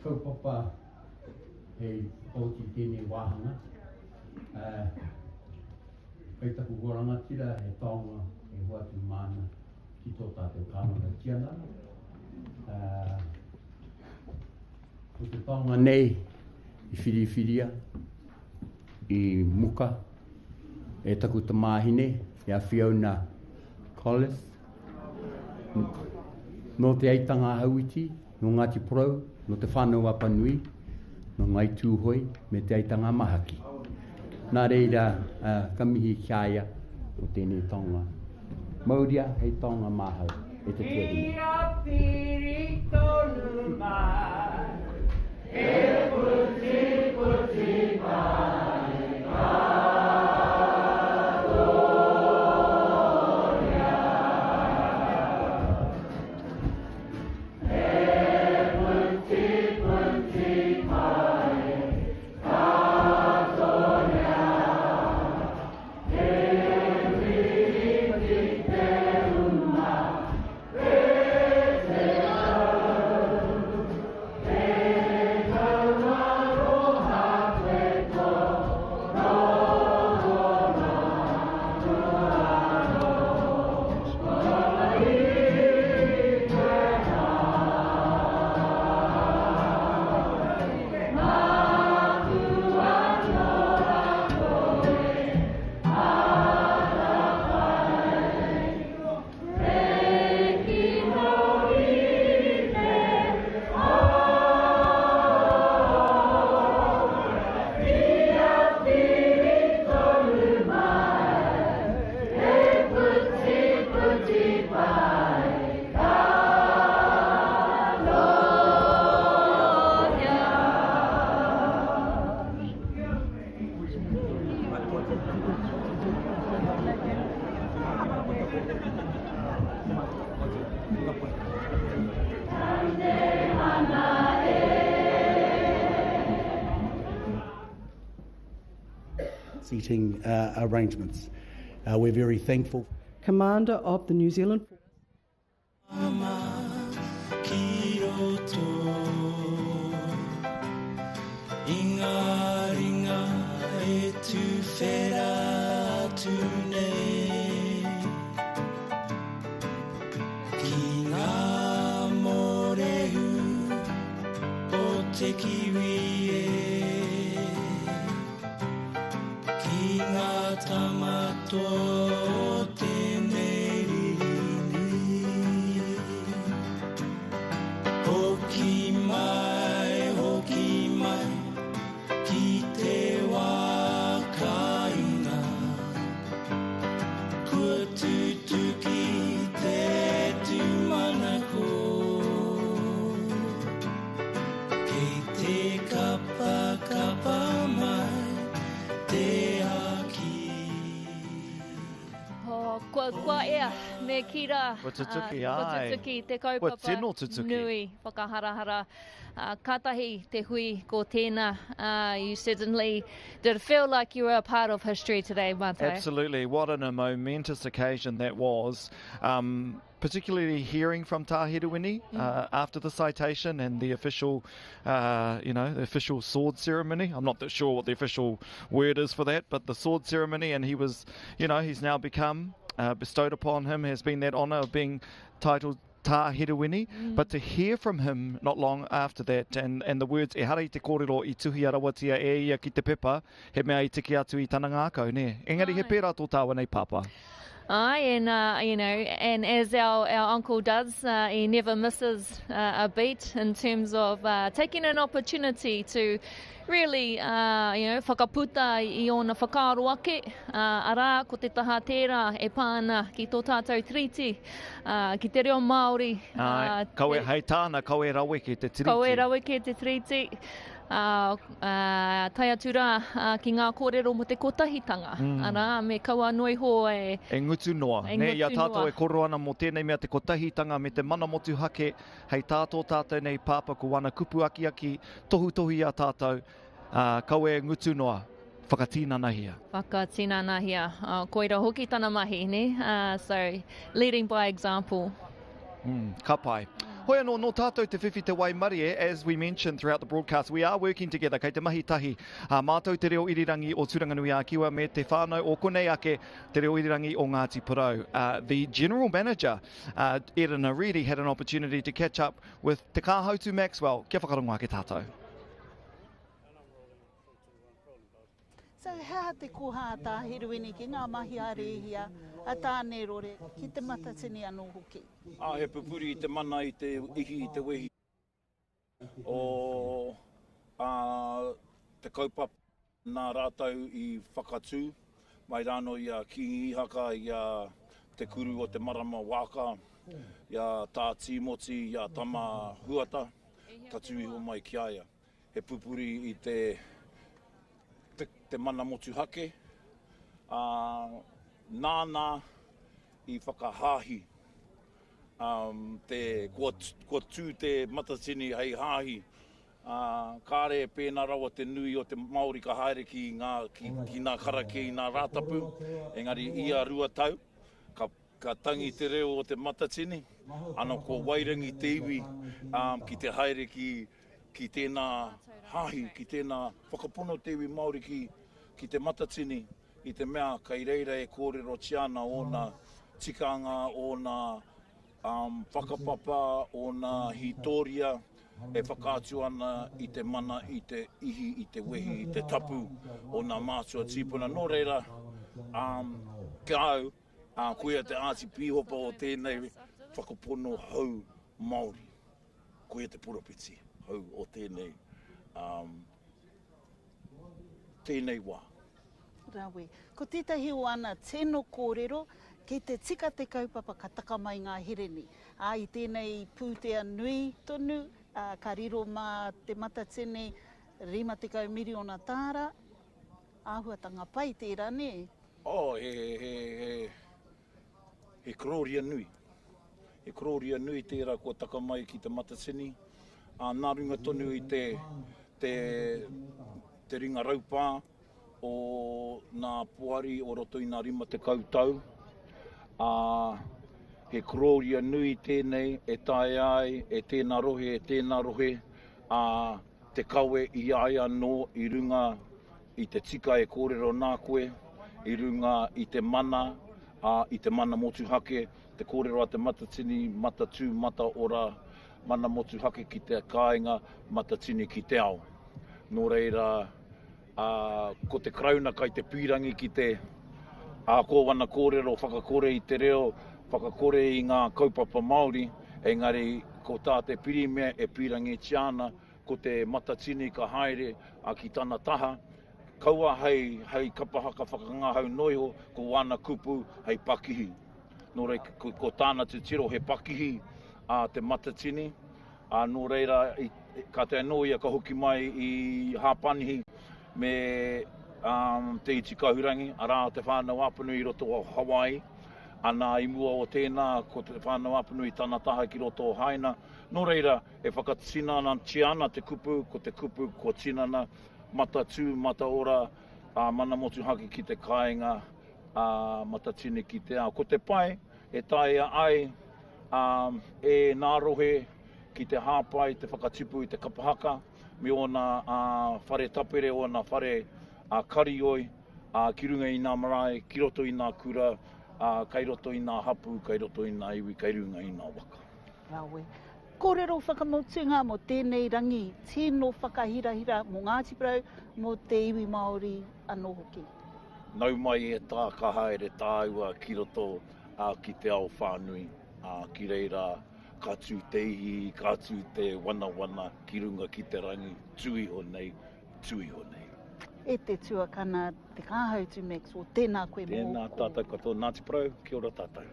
kaupapa hei whakaoti i tēnei wāhanga. Kei taku hoa rangatira he taonga e hoatu māna ki tō tātou Kāwana Tianara. Ko te taonga nei i whiriwhiria i muka e taku tamāhine, e a Fiona Collis, nō Te Aitanga-a-Hauiti, nō Ngāti Porou, nō Te Whānau-a-Apanui, nō Ngāi Tūhoe me Te Aitanga-a-Mahaki. Nā reira, ka mihi ki a ia mō tēnei taonga. Mauria hei taonga māhau e te tuahine. Kia piri tonu mai, e putiputi mai katoria. E putiputi mai katoria. Seating arrangements. We're very thankful. Commander of the New Zealand Ki roto i ngā ringa e tuwhera atu nei Ki ngā mōrehu o te kiwi e Ki ngā tama toa o tēnei riri nui. Hoki mai, hoki mai, ki te wā kāinga. Kua tutuki te tūmanako. Kei te kapakapa mai te aki. Oh, kua, kua ea, me kī rā. Kua tutuki, Kua āe. tutuki te kaupapa Kua tino tutuki. nui whakaharahara. Kātahi te hui ko tēnā. You certainly did feel like you were a part of history today, Mātai. Absolutely. What an a momentous occasion that was. Um, particularly hearing from Tā Herewini after the citation and the official, you know, the official sword ceremony. I'm not that sure what the official word is for that, but the sword ceremony, and he was, you know, he's now become bestowed upon him has been that honour of being titled Tā Herewini, but to hear from him not long after that, and, and the words, ehara i te kōrero i tuhia rawatia e ia ki te pepa, he mea i tiki atu i tana ngākau, nē? Engari he pērā tō tāua nei pāpā. Aye, and uh, you know, and as our, our uncle does, uh, he never misses uh, a beat in terms of uh, taking an opportunity to really, uh, you know, whakaputa i ōna whakaaro ake, uh, arā, ko te taha tērā e pā ana ki tō tātou tiriti, uh, ki te reo Māori. Uh, kawe, hei tāna, kawe raweke te tiriti. Kawe raweke te tiriti. Ā, ā, tae atu rā ki ngā kōrero mō te kotahitanga, arā, me kaua noa iho e. E ngutu noa. E ngutu noa. Nē, i a tātou e koro ana mō tēnei mea te kotahitanga me te mana motuhake, hei tā tō tātou nei Pāpā ko wana kupu akiaki, tohutohu i a tātou, ā, kaua e ngutu noa, whakatinanahia. Whakatinanahia. Ā, koira hoki tana mahi, nē? Ā, so, leading by example. Mm, ka pai. Hoi anō, nō tātou te whiwhi te waimarie, as we mentioned throughout the broadcast, we are working together, kei te mahi tahi a mātou Te Reo Irirangi o Tūranganui-a-Kiwa me te whānau o konei ake Te Reo Irirangi o Ngāti Porou. The General Manager, Erina Reedy, had an opportunity to catch up with Te Kāhautu Maxwell. Kia whakarongo ake tātou. So he aha te koha a Tā Herewini ki ngā mahi a Rēhia, a Tāne Rore, ki Te Matatini anō hoki? Ā, he pupuri i te mana, i te ihi, i te wehi o ā te kaupapa nā rātou i whakatū mai rānō i a Kīngi Ihaka, i a Te Kuru o te Marama Waaka, i a Tā Tīmoti, i a Tama Huata, tatū iho mai ki a ia. He pupuri i te, te, te mana motuhake, ā, nāna i whakahāhi, um, te, kua, kua tū te Matatini hei hāhi, ā, kāre e pēnā rawa te nui o te Māori ka haere ki ngā, ki, ki ngā karakia i ngā Rātapu, engari ia 2 tau, ka, ka tangi te reo o te Matatini, ana ko Wairangi te iwi, um, ki te haere ki, ki tēnā hāhi, ki tēnā whakapono te iwi Māori ki, ki te Matatini, i te mea kei reira e kōrerotia ana ōna tikanga, ōna um, whakapapa, ōna hītōria e whakaatu ana i te mana, i te ihi, i te wehi, i te tapu o nā mātua tīpuna. Nō reira, um, ki a au, uh, koia te ātipīhopa o tēnei whakapono hou Māori. Koia te poropiti hou o tēnei, um, tēnei wā. Rawe. Ko tētahi o ana tino kōrero, kei te tika te kaupapa ka taka mai ngā hereni. Ā, i tēnei pūtea nui tonu, ā, ka riro mā Te Matatini 50 miriona tāra, āhuatanga pai tērā, nē? Oh, he, he, he, he korōria nui. He korōria nui tērā kua taka mai ki Te Matatini, ā, nā runga tonu i te, te, te ringa raupā o nā poari o roto i nā 50 tau, ā, he korōria nui tēnei e taea ai e tēnā rohe, e tēnā rohe, ā, te kawe i a ia anō i runga i te tika e kōrero nā koe, i runga i te mana, ā, i te mana motuhake, te kōrero a Te Matatini, matatū, mataora, mana motuhake ki te kāinga, matatini ki te ao. Nō reira, ā, ko te Karauna kai te pīrangi ki te, ā, ko wana kōrero whakakore i te reo, whakakore i ngā kaupapa Māori, engari ko tā te Pirimia e pīrangitia ana, ko te Matatini ka haere ki tana taha, kaua hei, hei kapa haka whakangahau noa iho, ko wāna kupu hei pakihi. Nō reira, ko, ko tāna titiro he pakihi a te Matatini, ā, nō reira, i, kātahi anō ia ka hoki mai i Hāpanihi me um, Te Iti Kahurangi, arā, Te Whānau Apanui i roto o Hawaii. Ana, i mua o tēnā, ko Te Whānau Apanui tana taha ki roto o Haina. Nō reira, e whakatinanatia ana te kupu, ko te kupu kua tinana, matatū, mataora, ā, mana motuhake ki te kāinga, ā, matatini ki te ao. Ko te pae e taea ai, ā, e nā rohe ki te hāpai, te whakatipu i te kapa haka me ōna, ā, whare tapere, ōna whare, ā, karioi, ā, ki runga i nā marae, ki roto i nā kura, ā, kai roto i nā hapū, kai roto i nā iwi, kai runga i nā waka. Rawe. Kōrero whakamotunga mō tēnei rangi tino whakahirahira mō Ngāti Porou, mō te iwi Māori anō hoki. Nau mai e tā ka haere tāua ki roto ki te ao whānui, ā, ki reira ka tū te ihi, ka tū te wanawana ki runga ki te rangi, tū iho nei, tū iho nei. E te tuakana, Te Kāhautu Maxwell, tēnā koe mō. Tēnā tātou katoa, Ngāti Porou, kia ora tātou.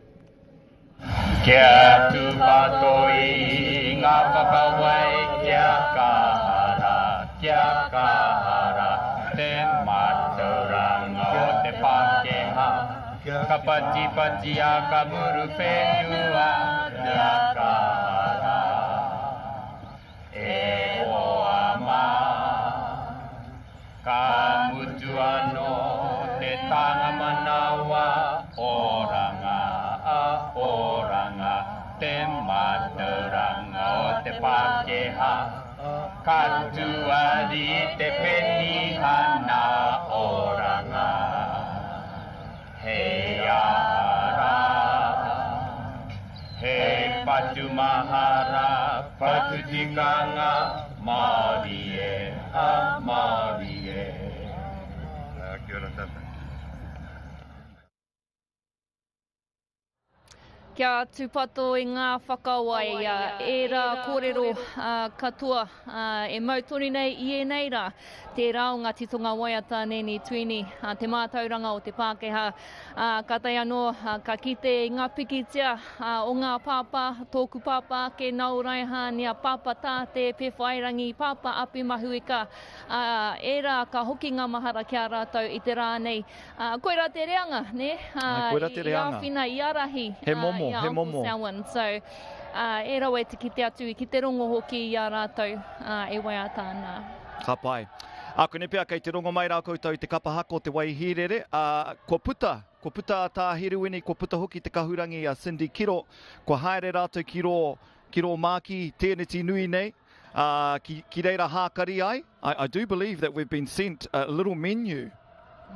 Kia tūpato i ngā whakawai, kia kaha rā, kia kaha rā te mātauranga o te Pākehā. Ka patipatia ka muru whenua, kia kaha rā. E hoa mā, ka mutu anō te tānga manawa, oranga, a oranga, te mātauranga. Ka tuari te penihana oranga Hei ara, hei patu mahara, patu tikanga, Māori e, a Māori e. Kia ora tātou. Kia tūpato i ngā whakawai, ērā kōrero katoa e mau tonu nei i ēnei rā. Tērā o ngā titonga waiata Nēni Tuini, te mātauranga o te Pākehā. Kātahi anō ka kite i ngā pikitia o ngā pāpā, tōku pāpā ake, Nao Raihānia, Pāpā Tāte, Pewhairangi, Pāpā Api Mahuika, ērā ka hoki ngā mahara ki a rātou i te rā nei. Ā, koirā te reanga, nē? Ā, koirā te reanga. I āwhina, i ārahi he momo, i a he Uncle momo. Selwyn. So, ā, e rawe te kite atu, ki te rongo hoki i a rātou, ā, e waiata ana. Ka pai. Ākune pea kei te rongo mai rā koutou i te kapa haka o Te Waihīrere, ā, kua puta, kua puta a Tā Herewini, kua puta hoki te kahurangi a Cindy Kiro, kua haere rātou ki rō, ki rō Māki tēneti nui nei, ā, ki, ki reira hākari ai. I, I do believe that we've been sent a little menu.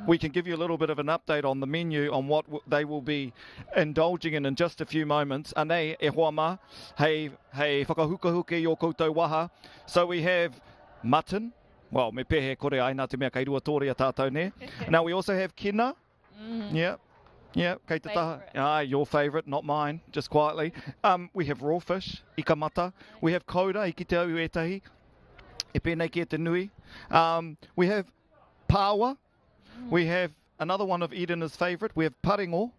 We can give you a little bit of an update on the menu on what they will be indulging in in just a few moments. Anei, e hoa mā, hei, hei whakahukahuke i ō koutou waha. So we have mutton. Well, me pēhea kore ai, nā te mea kei Ruatōria tātou, nē? Now we also have kina. Mm. Yeah. Yeah, kei te taha. Ah, your favourite, not mine, just quietly. Um, we have raw fish, ika mata. We have koura, i kite au ētahi. E pēnei ki e te nui. Um, we have pāua. Mm. We have another one of Edena's favourite. We have parengo.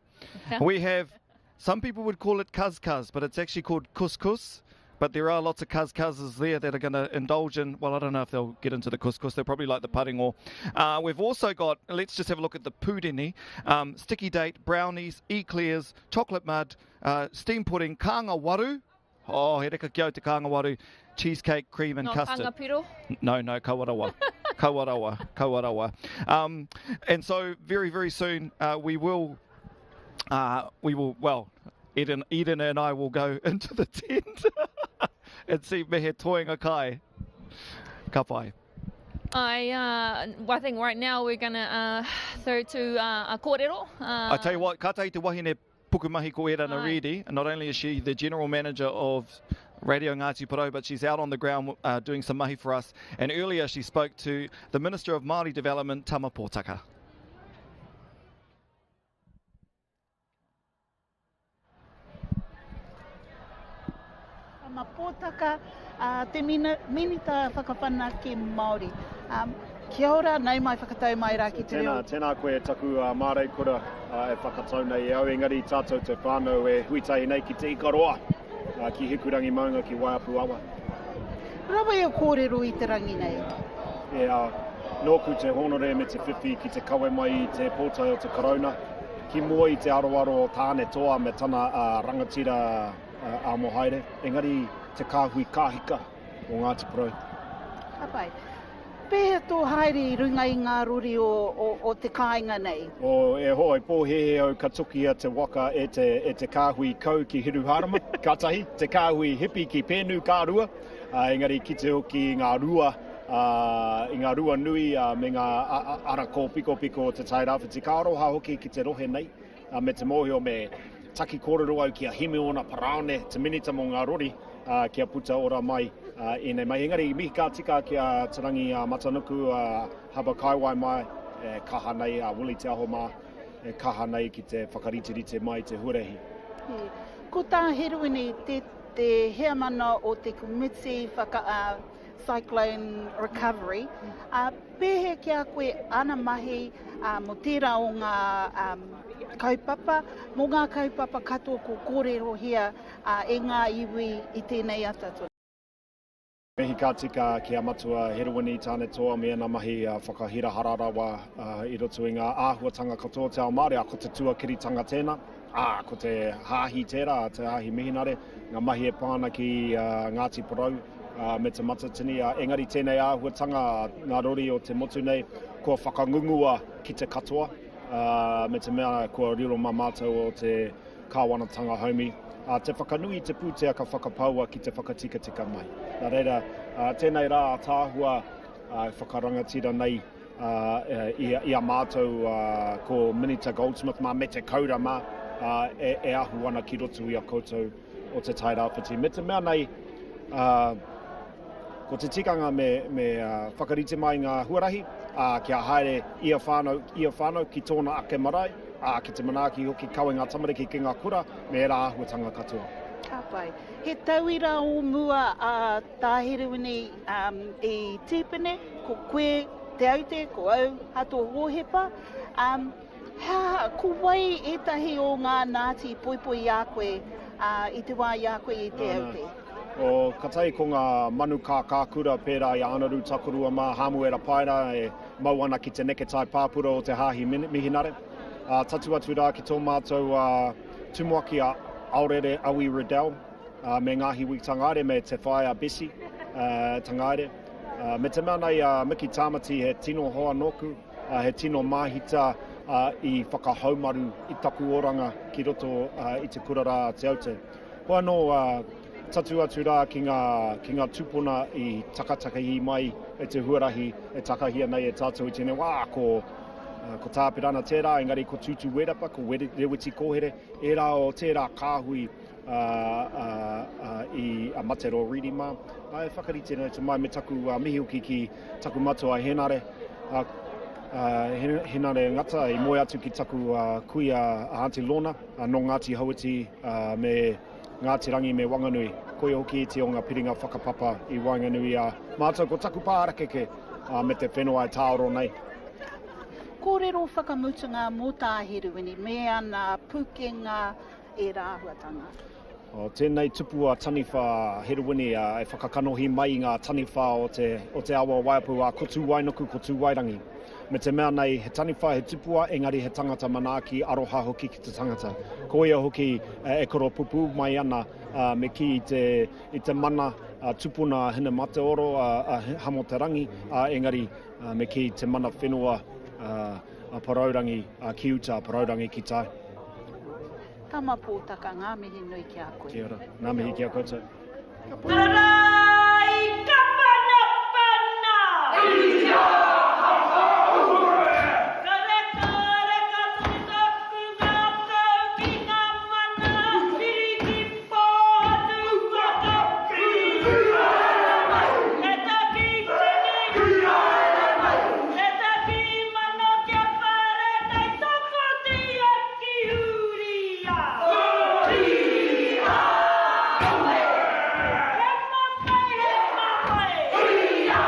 we have Some people would call it kazkaz, but it's actually called couscous. But there are lots of kazkazes there that are going to indulge in, well, I don't know if they'll get into the couscous. They'll probably like the paringo. Uh, we've also got, let's just have a look at the pudini, um, sticky date, brownies, eclairs, chocolate mud, uh, steam pudding, kanga waru. Oh, he reka ki au te kānga waru, cheesecake, cream and no, custard. Kānga piro? No, no, kauarawa. kauarawa, kauarawa. Um, and so very, very soon uh, we will, uh, we will, well, Eden, Eden and I will go into the tent and see me he toenga kai. Ka pai. I, uh, I think right now we're going to uh, throw to uh, a kōrero. Uh, I tell you what, ka tahi te wahine pukumahi ko Erana Reedy, and not only is she the general manager of Radio Ngāti Porou, but she's out on the ground uh, doing some mahi for us. And earlier she spoke to the Minister of Māori Development, Tama Pōtaka. Tama Pōtaka, uh, te mina, Minita Whakawhanake Māori. Um, kia ora, nau mai whakatau mai rā ki te reo. Tēnā, tēnā koe e taku uh, māreikura uh, e whakatau nei e au, engari tātou te whānau e hui tahi nei ki Te Ikaroa, uh, ki Hikurangi maunga, ki Waiapu awa. Rawa e kōrero i te rangi nei. E, uh, nōku te hōnore me te whiwhi ki te kawe mai i te pōtae o te Karauna, ki mua i te aroaro o Tāne Toa me tana uh, rangatira Amohaere, engari te kāhui kāhika o Ngāti Porou. Ka pai. Pēhea tō haere i runga i ngā rori o, o, o te kāinga nei? O, e hoa, i pōhēhē au ka tukia te waka e te, e te kāhui kau ki Hiruhārama, ka tahi, te kāhui hipi ki Pēnu, ka rua, ā, engari kite hoki i ngā rua, ā, i ngā rua nui ā, me ngā ara kōpikopiko o Te Tairāwhiti. Ka aroha hoki ki te rohe nei, ā, me te mōhio me taki kōrero au ki a Himiona Paraone, te minita mō ngā rori, ā, kia puta ora mai ēnei mahi. Engari, mihi ka tika ki a Te Rangi a Matanuku, a Haba Kaiwai mai, e kaha nei, a Willie Te Aho mā, e kaha nei ki te whakariterite mai i te huarahi. Ko tā Herewini te, te heamana o te komiti whaka, ā, Cyclone Recovery, ā, pēhea ki a koe ana mahi mō tērā o ngā kaupapa, mō ngā kaupapa katoa kua kōrerohia e ngā iwi i tēnei ata tonu? Mihi ka tika ki a Matua Herewini Tānetoa me ana mahi whakahirahara rawa i roto i ngā āhuatanga katoa o te ao Māori, ā, ko te tuakiritanga tēnā, ā, ko te hāhi tērā, te hāhi mihinare, ngā mahi e pā ana ki Ngāti Porou, me Te Matatini, engari tēnei āhuatanga ngā rori o te motu nei kua whakangungua ki te katoa, me te mea kua riro mā mātou o te kāwanatanga haumi. Te whakanui i te pūtea ka whakapaua ki te whakatikatika mai. Nā reira, tēnei rā ātaahua e whakarangatira nei i a mātou ko Minita Goldsmith mā me te Kaura mā e ahu ana ki roto i a koutou o Te Tairāwhiti. Me te mea nei, ko te tikanga me whakarite mai ngā huarahi, kia haere ia whānau, ia whānau ki tōna ake marae, ā, ki te manaaki hoki kawe ngā tamariki ki ngā kura me ērā āhuatanga katoa. Ka pai. He tauira o mua a Tā Herewini i Tīpene, ko koe Te Aute, ko au Hato Hōhepa. He aha, ko wai ētahi o ngā Nāti poipoi i a koe i te wā i a koe i Te Aute? O, ka tahi ko ngā manu kākākura pērā i a Anaru Takurua mā Hāmuera Paera e mau ana ki te neketai pāpura o te Hāhi Mihinare. Ā, tatū atu rā ki tō mātou tumuaki a Aorere Awi Riddell me Ngāhiwi Tangaere me te whaea Bessie Tangaere. Me te mea nei a Mickey Tāmati he tino hoa nōku, he tino māhita i whakahaumaru i taku oranga ki roto i te kura rā a Te Aute. Hoi anō, tatū atu rā ki ngā, ki ngā tūpuna i takatakahi mai i te huarahi e takahia nei e tātou i tēnei wā, ko, ko Tāpirana tērā, engari ko Tūtū Werapa, ko Rewiti Kōhere, ērā o tērā kāhui i a Matero Reedy mā. E whakarite nei te mai me taku mihi hoki ki taku matua Henare, Henare Ngata i moe atu ki taku kuia a Aunty Lorna. Nō Ngāti Hauiti me Ngāti Rangi me Wanganui. Koia hoki iti o ngā piringa whakapapa i waenganui i a mātou ko taku pā harakeke me te whenua e tāoro nei. Kōrero whakamutunga mō Tā Herewini me ana pukenga ērā āhuatanga. Tēnei tupu a Taniwha Herewini e whakakanohi mai i ngā taniwha o te, o te awa o Waiapu a ko Tūwainuku, ko Tūwairangi. Me te mea nei, he taniwha, he tupua, engari he tangata manaaki, aroha hoki ki te tangata. Ko ia hoki e koropupū mai ana me kī i te, i te mana tupuna a Hinemateoro, a Hamoterangi, engari me kī te mana whenua a Porourangi ki uta, a Porourangi ki tai. Tama Pōtaka, ngā mihi nui ki a koe. Kia ora. Ngā mihi ki a koutou. Tarai ka panapana! Ia haka-ure! Ka rekareka tonu taku ngākau ki ngā mana tiriti pōhatu whakapiri. He taki tini! He taki mano kia whare tai tokotia ki Huria! Huria! He mamae, he mamae! Huria!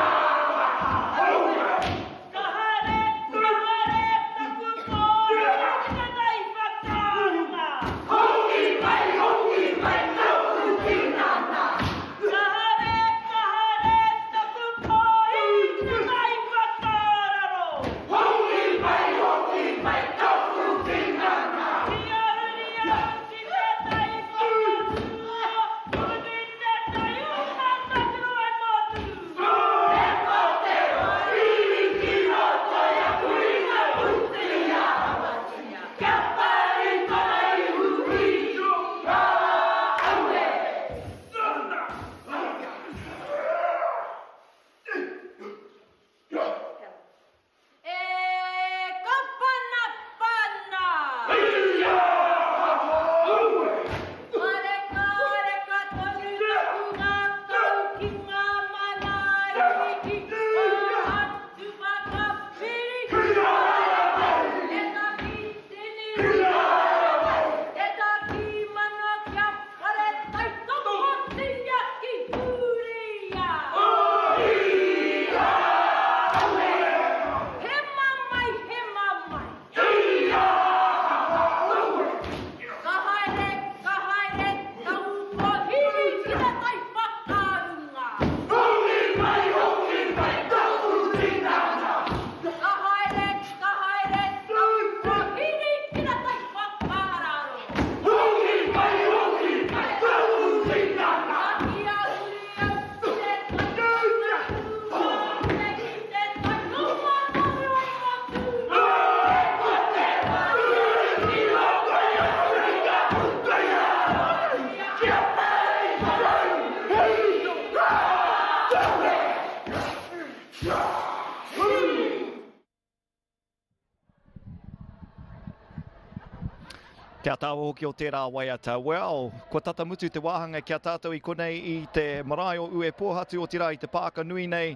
Te ataahua hoki o tērā waiata. Well, kua tata mutu te wāhanga ki a tātou i konei i te marae o Uepōhatu, otirā i te pāka nui nei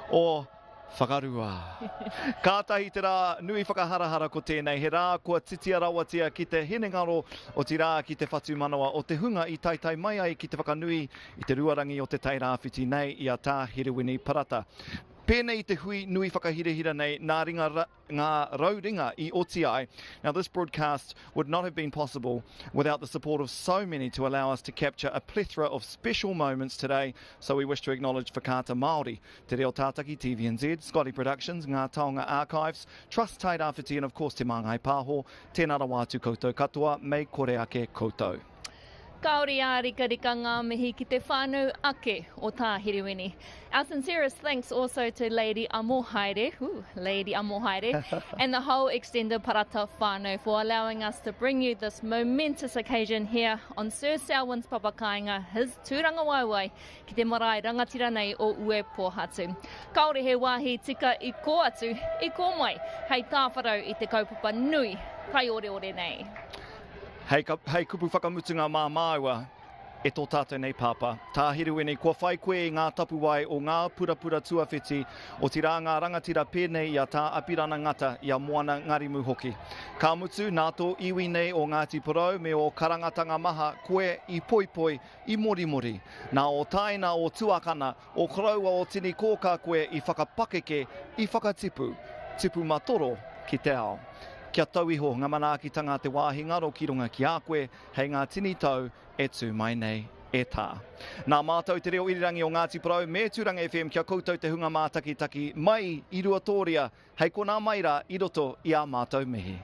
o Whakarua. Kātahi te rā nui whakaharahara ko tēnei, he rā kua titia rawatia ki te hinengaro, otirā ki te whatumanawa o te hunga i taetae mai ai ki te whakanui i te ruarangi o te Tairāwhiti nei i a Tā Herewini Parata. Pēnei i te hui nui whakahirahira nei nā ringa ngā rauringa i oti ai. Now this broadcast would not have been possible without the support of so many to allow us to capture a plethora of special moments today, so we wish to acknowledge Whakaata Māori, Te Reo Tātaki, TVNZ, Scotty Productions, Ngā Taonga Archives, Trust Tairāwhiti and of course Te Māngai Pāho. Tēnā rawa atu koutou katoa, mei kore ake koutou. Kāore ā-rikarika ngā mihi ki te whānau ake o Tā Herewini. Our sincerest thanks also to Lady Amohaere, ooh, Lady Amohaere, and the whole extended Parata whānau for allowing us to bring you this momentous occasion here on Sir Selwyn's papakāinga, his tūrangawaewae, ki te marae rangatira nei o Uepōhatu. Kāore he wāhi tika i kō atu, i kō mai, hei tāwharau i te kaupapa nui taioreore nei. Hei, hei kupu whakamutunga mā māua e tō tātou nei pāpā. Tā Herewini, kua whai koe i ngā tapuwae o ngā purapura tuawhiti, otirā ngā rangatira pēnei i a Tā Apirana Ngata, i a Moana Ngarimu hoki. Ka mutu, nā tō iwi nei o Ngāti Porou me ō karangatanga maha koe i poipoi, i morimori. Nā ō tāina, ō tuakana, ō koroua, ō tini kōkā koe i whakapakeke, i whakatipu, tipu matoro ki te ao. Kia tau iho ngā manaakitanga a te wāhi ngaro ki runga ki a koe hei ngā tini tau e tū mai nei, e tā. Nā mātou te reo irirangi o Ngāti Porou me Tūranga FM kia koutou te hunga mātakitaki mai i Ruatōria hei konā mai rā i roto i ā mātou mihi.